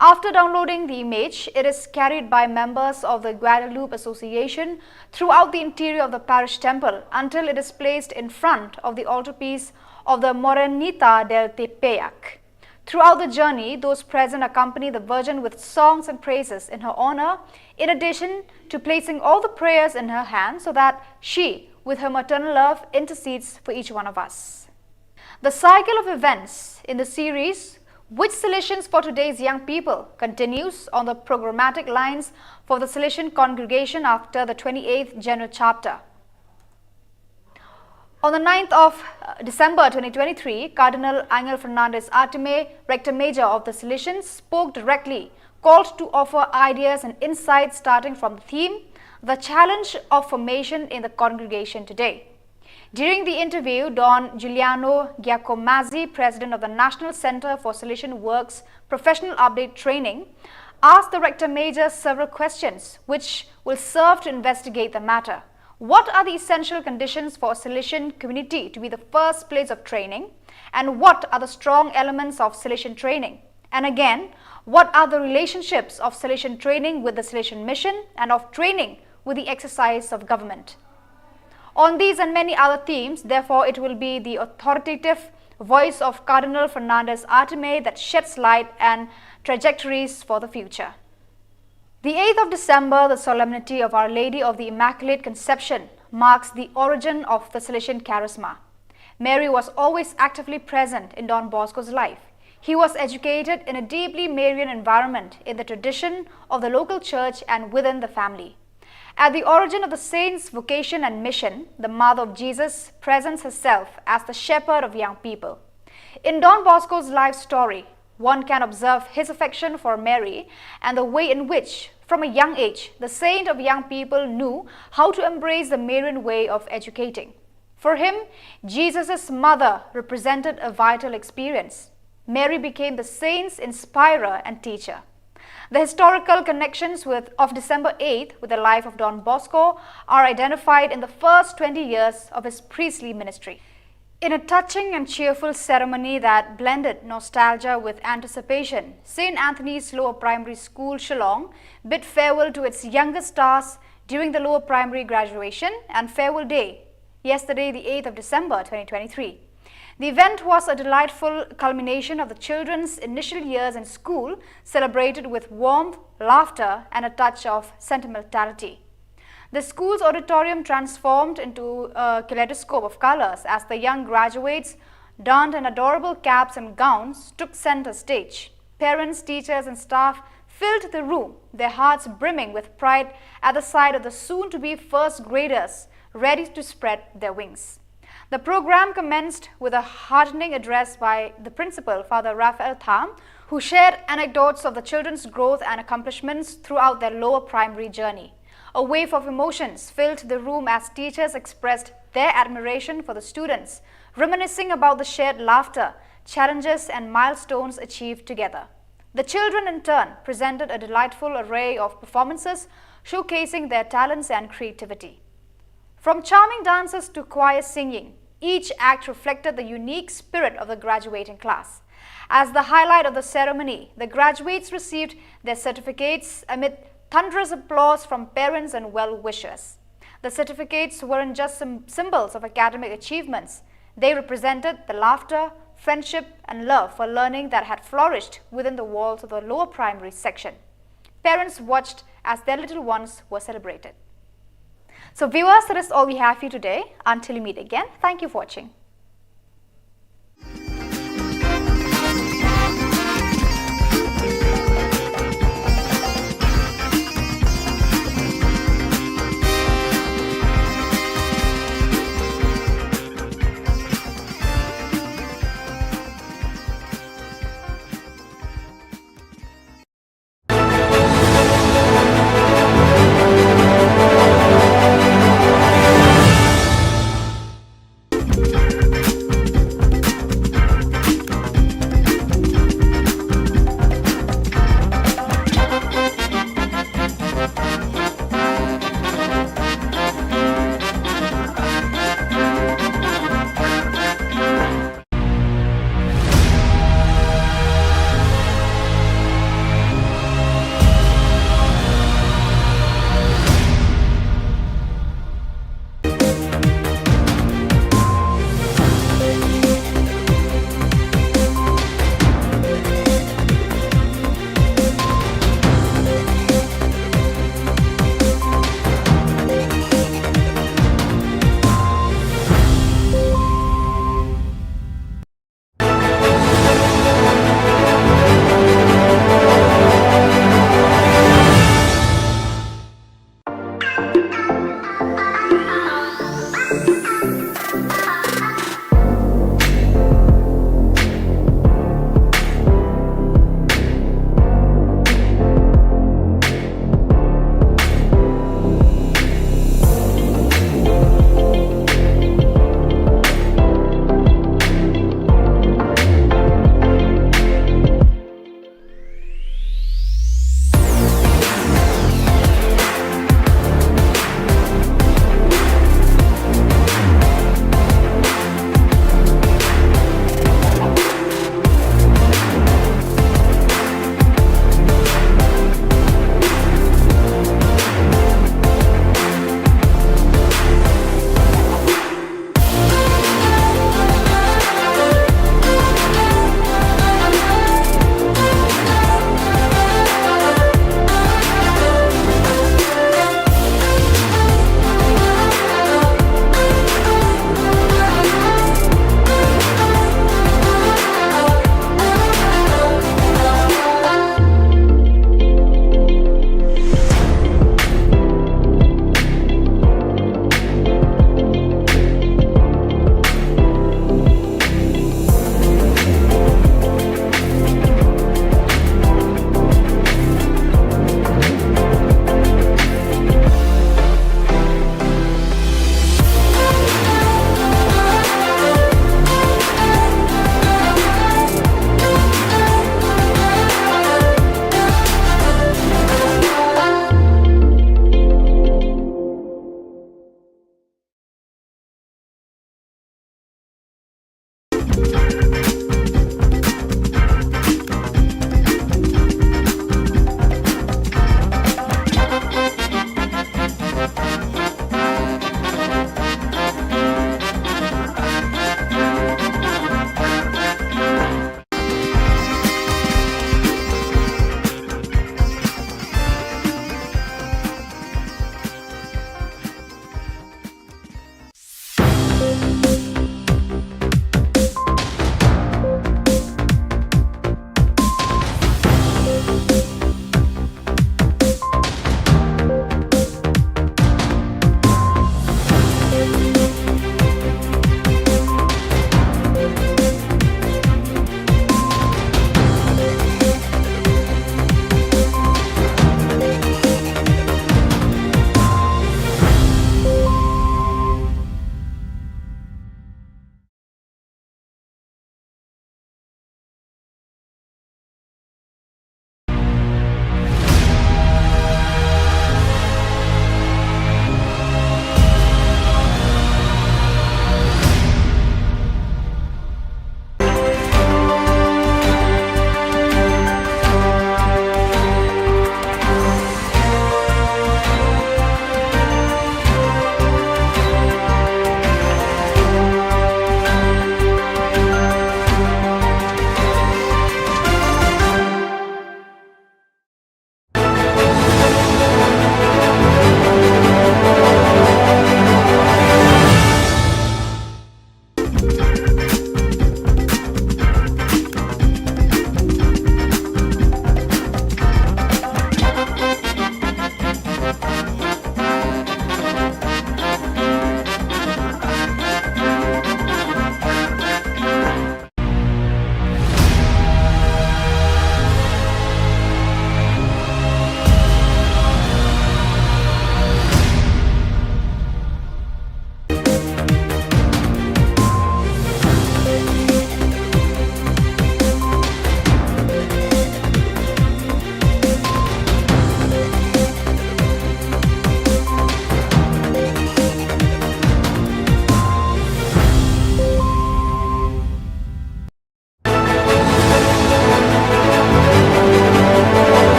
After downloading the image, it is carried by members of the Guadalupe Association throughout the interior of the parish temple until it is placed in front of the altarpiece of the Morenita del Tepeyac. Throughout the journey, those present accompany the Virgin with songs and praises in her honor, in addition to placing all the prayers in her hands so that she, with her maternal love, intercedes for each one of us. The cycle of events in the series, Which Salesians for Today's Young People, continues on the programmatic lines for the Salesian congregation after the twenty-eighth General Chapter. On the ninth of, uh, December twenty twenty-three, Cardinal Angel Fernandez Artime, Rector Major of the Salesians, spoke directly, called to offer ideas and insights starting from the theme, The Challenge of Formation in the Congregation Today. During the interview, Don Giuliano Giacomazzi, President of the National Center for Salesian Works Professional Update Training, asked the Rector Major several questions which will serve to investigate the matter. What are the essential conditions for a Salesian community to be the first place of training? And what are the strong elements of Salesian training? And again, what are the relationships of Salesian training with the Salesian mission and of training with the exercise of government? On these and many other themes, therefore, it will be the authoritative voice of Cardinal Fernandez Artime that sheds light and trajectories for the future. The eighth of December, the solemnity of Our Lady of the Immaculate Conception, marks the origin of the Salesian charisma. Mary was always actively present in Don Bosco's life. He was educated in a deeply Marian environment in the tradition of the local church and within the family. At the origin of the saint's vocation and mission, the Mother of Jesus presents herself as the shepherd of young people. In Don Bosco's life story, one can observe his affection for Mary and the way in which, from a young age, the saint of young people knew how to embrace the Marian way of educating. For him, Jesus' mother represented a vital experience. Mary became the saint's inspirer and teacher. The historical connections with, of December eighth with the life of Don Bosco are identified in the first twenty years of his priestly ministry. In a touching and cheerful ceremony that blended nostalgia with anticipation, Saint Anthony's Lower Primary School, Shillong, bid farewell to its youngest stars during the lower primary graduation and farewell day, yesterday, the eighth of December twenty twenty-three. The event was a delightful culmination of the children's initial years in school, celebrated with warmth, laughter, and a touch of sentimentality. The school's auditorium transformed into a kaleidoscope of colors as the young graduates donned in adorable caps and gowns, took center stage. Parents, teachers, and staff filled the room, their hearts brimming with pride at the sight of the soon-to-be first graders ready to spread their wings. The program commenced with a heartening address by the principal, Father Raphael Tham, who shared anecdotes of the children's growth and accomplishments throughout their lower primary journey. A wave of emotions filled the room as teachers expressed their admiration for the students, reminiscing about the shared laughter, challenges, and milestones achieved together. The children, in turn, presented a delightful array of performances, showcasing their talents and creativity. From charming dances to choir singing, each act reflected the unique spirit of the graduating class. As the highlight of the ceremony, the graduates received their certificates amid thunderous applause from parents and well-wishers. The certificates weren't just sym- symbols of academic achievements. They represented the laughter, friendship, and love for learning that had flourished within the walls of the lower primary section. Parents watched as their little ones were celebrated. So, viewers, that is all we have for you today. Until we meet again, thank you for watching.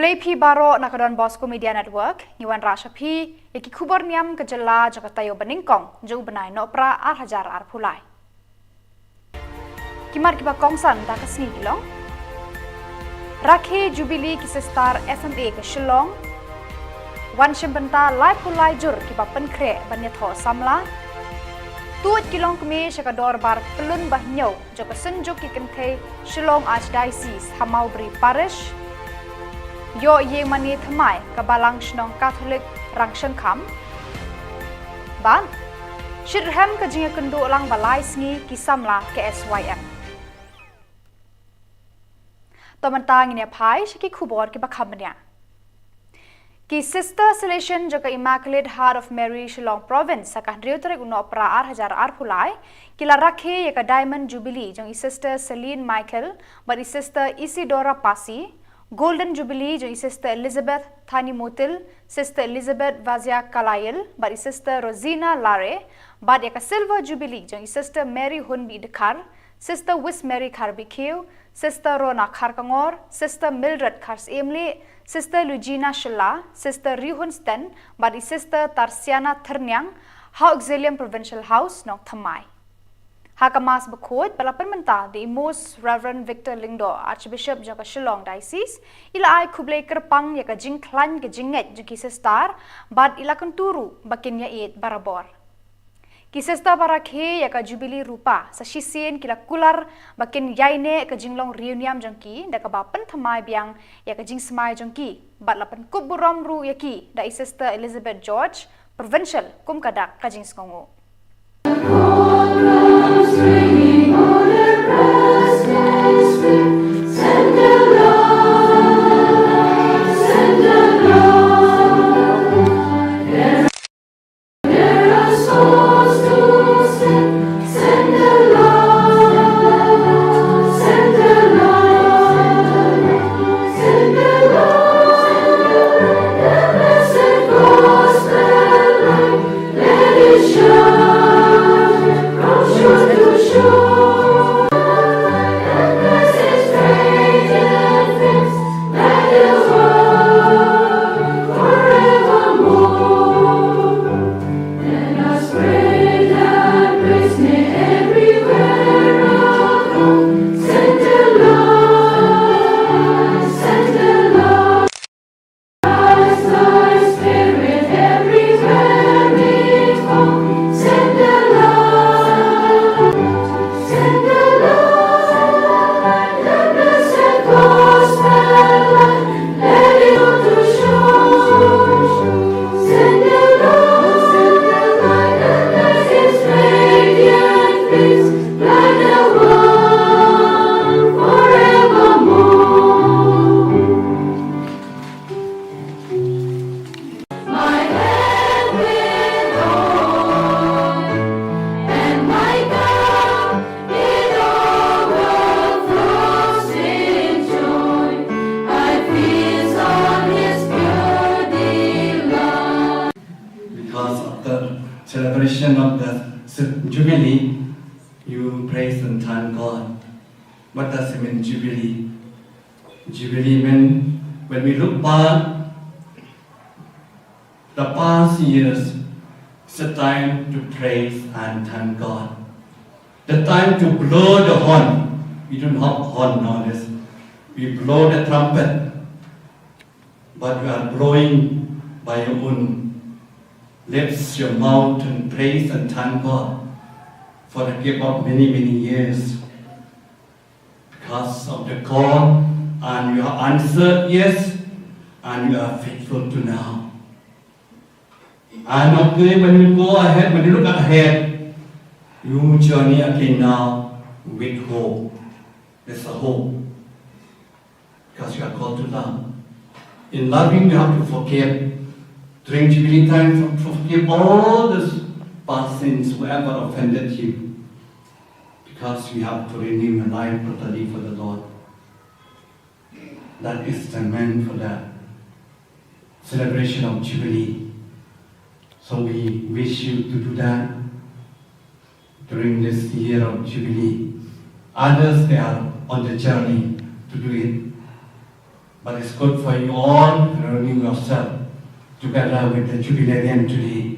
Khublei phi baroh na ka Don Bosco Media Network, ngi wanrah sha phi ïa ki khubor niam ka jylla jong ka taïew ba nyngkong jong u bnai Nohprah ar hajar arphew lai. Ki mat kiba kongsan da ka sngi ki long: Rakhe Jubilee ki Sister S M A ka Shillong. Wan shim bynta laiphew lai jur kiba pynkhreh ban ïathoh samla. Tuid ki longkmie sha ka dorbar pyllun ba hynñiew jong ka Synjuk ki Kynthei Shillong Archdiocese ha Mawbri Parish. Ïoh ïing mane thymmai ka Balang Shnong Katholik Rangshangkham. Bad shitrhem ka jingïakynduh lang ba lai sngi ki samla ka S Y M. To mynta ngin ïa phai sha ki khubor kiba kham bniah. Ki Sister Salesian jong ka Immaculate Heart of Mary Shillong Province ha ka hynriew tarik u Nohprah ar hajar arphew lai ki la rakhe ïa ka Diamond Jubilee jong i Sister Celine Michael bad i Sister Isidora Pasi, Golden Jubilee jong i Sister Elizabeth Thani Mutil, Sister Elizabeth Vazia Kalayil bad i Sister Rosina Lare, bad ïa ka Silver Jubilee jong i Sister Mary Hunbi Dkhar, Sister Wismary Kharbikiew, Sister Rona Kharkongor, Sister Mildred Kharsiemli, Sister Lugina Shylla, Sister Rihun Sten bad i Sister Tarsiana Thyrniang ha Auxilium Provincial House, Nongthymmai. Ha ka Mass bakhuid ba la pynmynta da i Most Reverend Victor Lyngdoh, Archbishop jong ka Shillong Diocese, i la ai khublei kyrpang ïa ka jingkhlaiñ ka jingngeit jong ki sister bad i la kyntu ruh ba kin ïaieit barabor. Ki sister ba rakhe ïa ka Jubilee Rupa sa shisien ki la kular ba kin ïaineh ka jinglong riewniam jong ki da kaba pynthymmai biang ïa ka jingsmai jong ki bad la pynkup burom ruh ïa ki da i Sister Elizabeth George, Provincial, kum ka dak ka jingsngewnguh. Because of the celebration of the Jubilee, you praise and thank God. What does it mean, Jubilee? Jubilee mean, when we look back the past years, it's a time to praise and thank God. The time to blow the horn. We don't have horn nowadays. We blow the trumpet. But you are blowing by your own lips, your mouth, and praise and thank God for the gift of many, many years. Because of the call, and you have answered yes, and you are faithful to now. And okay, when you go ahead, when you look ahead, you journey again now with hope. There's a hope. Because you are called to love. In loving, you have to forgive. During Jubilee time, for- forgive all the past sins, whoever offended you. Because we have to renew your life totally for the Lord. That is the meant for the celebration of Jubilee. So we wish you to do that during this year of Jubilee. Others, they are on the journey to do it. But it's good for you all to renew yourself together with the Jubilarian today.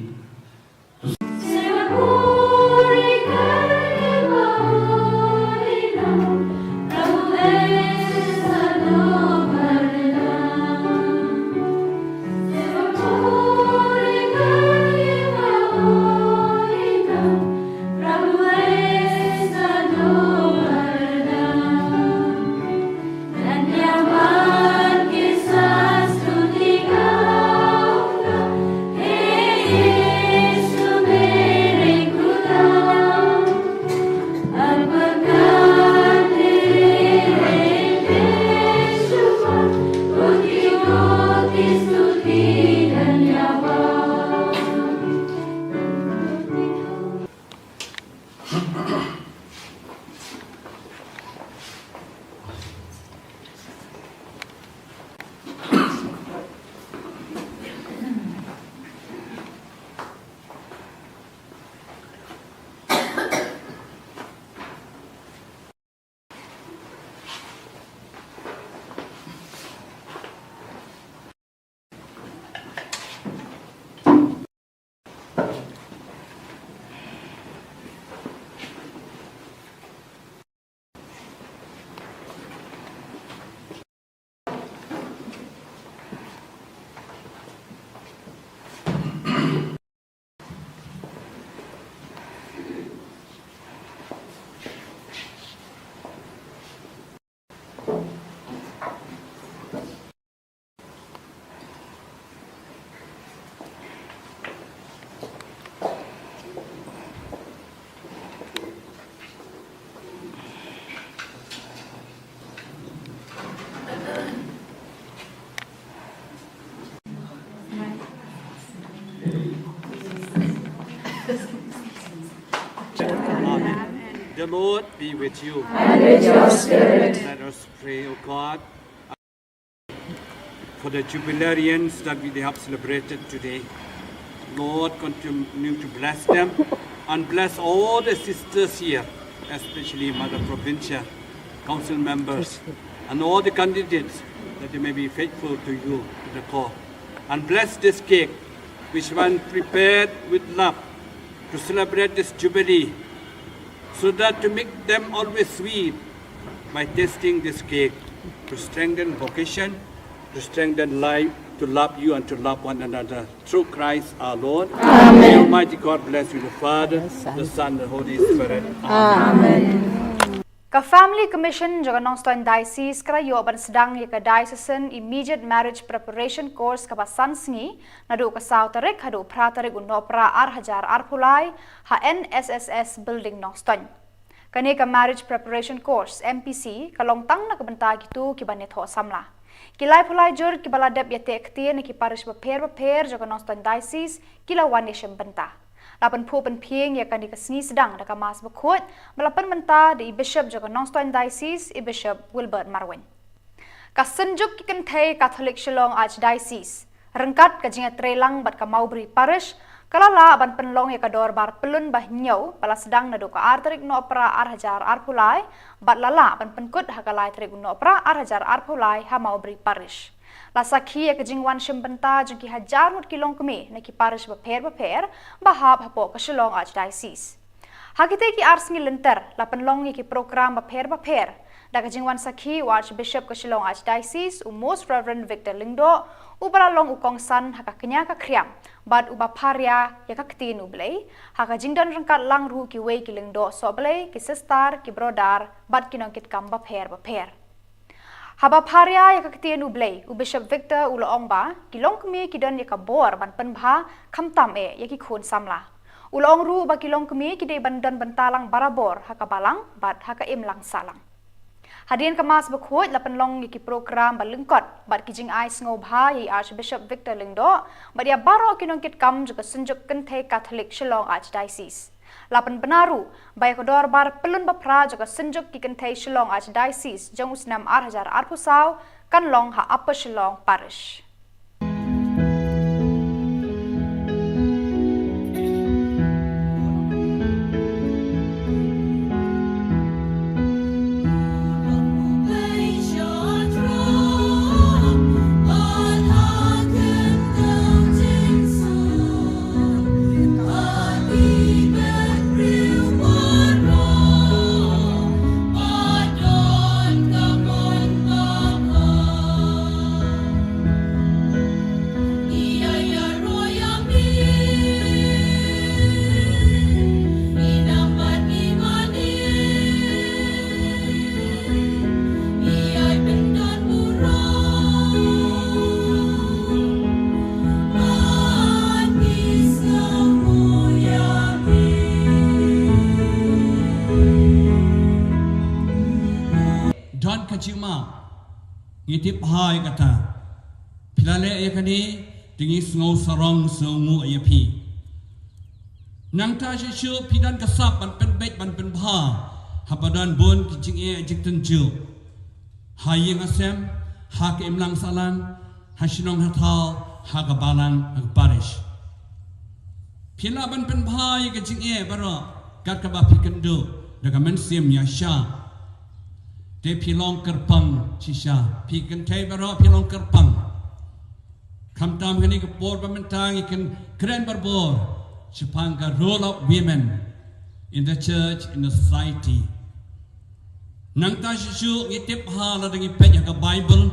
Amen. The Lord be with you. And with your spirit. Let us pray, O God, for the jubilarians that we have celebrated today. Lord, continue to bless them and bless all the sisters here, especially Mother Provincial Council members and all the candidates, that they may be faithful to you, to the call. And bless this cake, which one prepared with love to celebrate this jubilee, so that to make them always sweet by tasting this cake, to strengthen vocation, to strengthen life, to love you and to love one another. Through Christ our Lord. Amen. May Almighty God bless you, the Father, the Son, the Holy Spirit. Amen. Ka Family Commission jong ka Nongstoiñ Diocese ka la ïoh ban sdang ïa ka Diocesan Immediate Marriage Preparation Course kaba san sngi, naduh ka saw tarik haduh phra tarik u Nohprah ar hajar arphew lai, ha N S S S Building Nongstoiñ. Kane ka Marriage Preparation Course, M P C, ka long tang na ka bynta kito kiba ïathoh samla. Ki laiphew lai jur kiba la dep ïateh ktien na ki parish bapher bapher jong ka Nongstoiñ Diocese ki la wan ïashim bynta. La pynphuh pynphieng ïa kane ka sngi sdang da ka Mass bakhuid ba la pynmynta da i Bishop jong ka Nongstoiñ Diocese, i Bishop Wilbert Marwein. Ka Synjuk ki Kynthei Katholik Shillong Archdiocese, ryngkat ka jingïatreilang bad ka Mawbri Parish, ka la lah ban pynlong ïa ka dorbar pyllun ba hynñiew ba la sdang naduh ka ar tarik Nohprah ar hajar arphew lai, bad la lah ban pynkut ha ka lai tarik Nohprah ar hajar arphew lai ha Mawbri Parish. La sakhi ïa ka jingwan shim bynta jong ki hajar ngut ki longkmie na ki parish bapher bapher ba hap hapoh ka Shillong Archdiocese. Ha kitei ki ar sngi lynter, la pynlong ïa ki prokram bapher bapher da ka jingwan sakhi u Archbishop ka Shillong Archdiocese, u Most Reverend Victor Lyngdoh, uba la long u kongsan ha ka kñia ka khriam bad uba pharia ïa ka Ktien u Blei, ha ka jingdon ryngkat lang ruh kiwei ki lyngdoh sohblei, ki sister, ki brother bad ki nongkitkam bapher bapher. Haba pharia ïa ka Ktien u Blei, u Bishop Victor u la ong ba ki longkmie ki don ïa ka bor ban pynbha khamtam eh ïa ki khun samla. U la ong ruh ba ki longkmie ki dei ban don bynta lang barabor ha ka balang bad ha ka imlang sahlang. Hadien ka Mass bakhuid la pynlong ïa ki prokram ba lyngkot bad ki jingai sngewbha ïa i Archbishop Victor Lyngdoh bad ïa baroh ki nongkitkam jong ka Synjuk Kynthei Katholik Shillong Archdiocese. La pynbna ruh ba ïa ka dorbar pyllun baphra jong ka Synjuk ki Kynthei Shillong Archdiocese jong u snem ar hajar arphew saw kan long ha Upper Shillong Parish. Ka jingma, ngi tip bha ïa kata. Phi la leh ïa kane, te ngi sngew sarong sngewnguh ïa phi. Nangta shuh shuh phi don ka sap ban pynbeit ban pynbha haba don bun ki jingeh jingtynjuh ha ïing ha sem, ha ka imlang sahlang, ha shnong ha thaw, ha ka balang, ha ka parish. Phi lah ban pynbha ïa ka jingeh baroh kat kaba phi kynduh da ka mynsiem ïaishah. Te phi long kyrpang shisha, phi kynthei baroh phi long kyrpang. Khamtam kane ka por ba mynta ngi kren barabor shaphang ka role of women in the church, in the society. Nangta shuh shuh ngi tip bha lada ngi peit ïa ka Bible,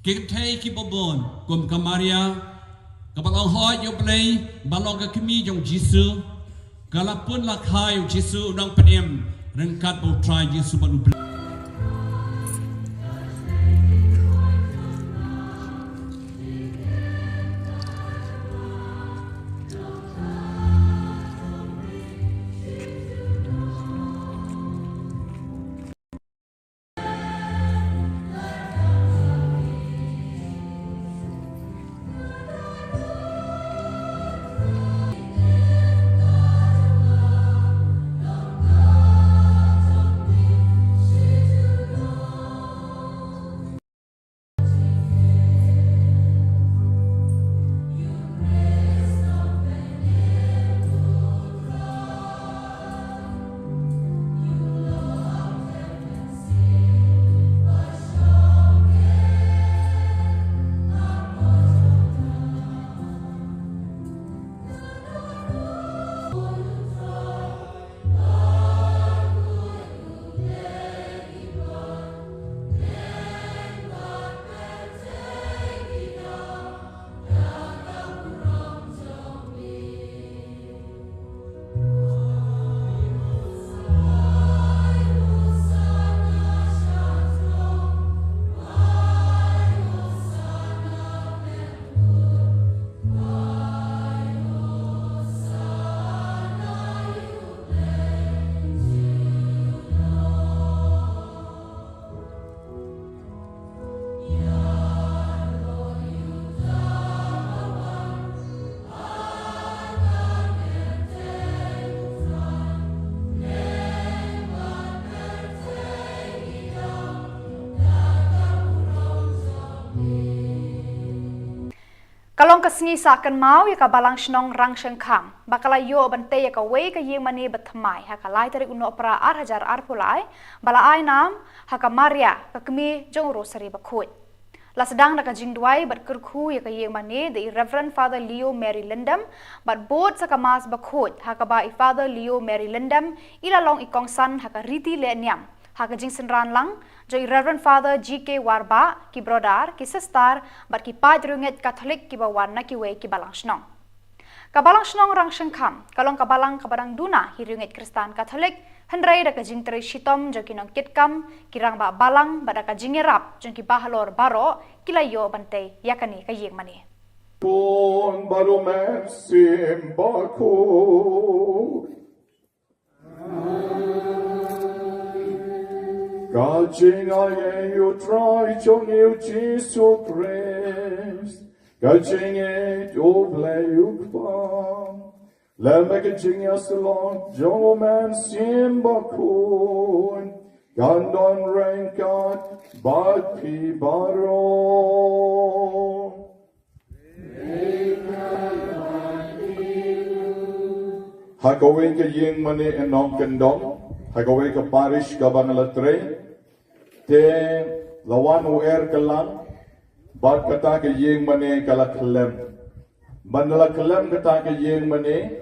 ki kynthei kiba bun kum ka Maria, kaba la ong hooid ïa U Blei, ba long ka kmie jong U Jisu, ka la pun la kha ïa U Jisu u nongpynim ryngkat bad U Trai Jisu bad U Blei. Ka long ka sngi sah kynmaw ïa ka Balang Shnong Rangshangkham ba ka la ïoh ban tei ïa kawei ka ïing mane ba thymmai ha ka lai tarik u Nohprah ar hajar arphew lai, ba la ai nam ha ka Maria, ka kmie jong u Rosary Bakhuid. La sdang da ka jingduwai bad kyrkhu ïa ka ïing mane da i Reverend Father Leo Mary Lyndam bad bud sa ka Mass Bakhuid, ha kaba i Father Leo Mary Lyndam i la long i kongsan ha ka riti leh niam ha ka jingsynran lang jong i Reverend Father G K Warbah, ki brother, ki sister bad ki paid riewngeit Katholik kiba wan na kiwei ki balang shnong. Ka Balang Shnong Rangshangkham ka long ka balang kaba dang duna hi riewngeit Khristan Katholik, hynrei da ka jingtrei shitom jong ki nongkitkam, ki rangbah balang bad da ka jingïarap jong ki bahalor baroh ki la ïoh ban tei ïa kane ka ïing mane. Khun bad U Mynsiem Bakhuid. Ka jingaiei U Trai jong ngi U Jisu Khrist, ka jingïeit U Blei U Kpa, lem bad ka jingïasyllok jong U Mynsiem Bakhuid, kan don ryngkat bad phi baroh. Ha kawei ka ïing mane, eh, nongkyndong ha kawei ka parish kaba nga la trei, te la wan u er kyllang bad kata ka ïing mane ka la khlem. Ban la khlem kata ka ïing mane,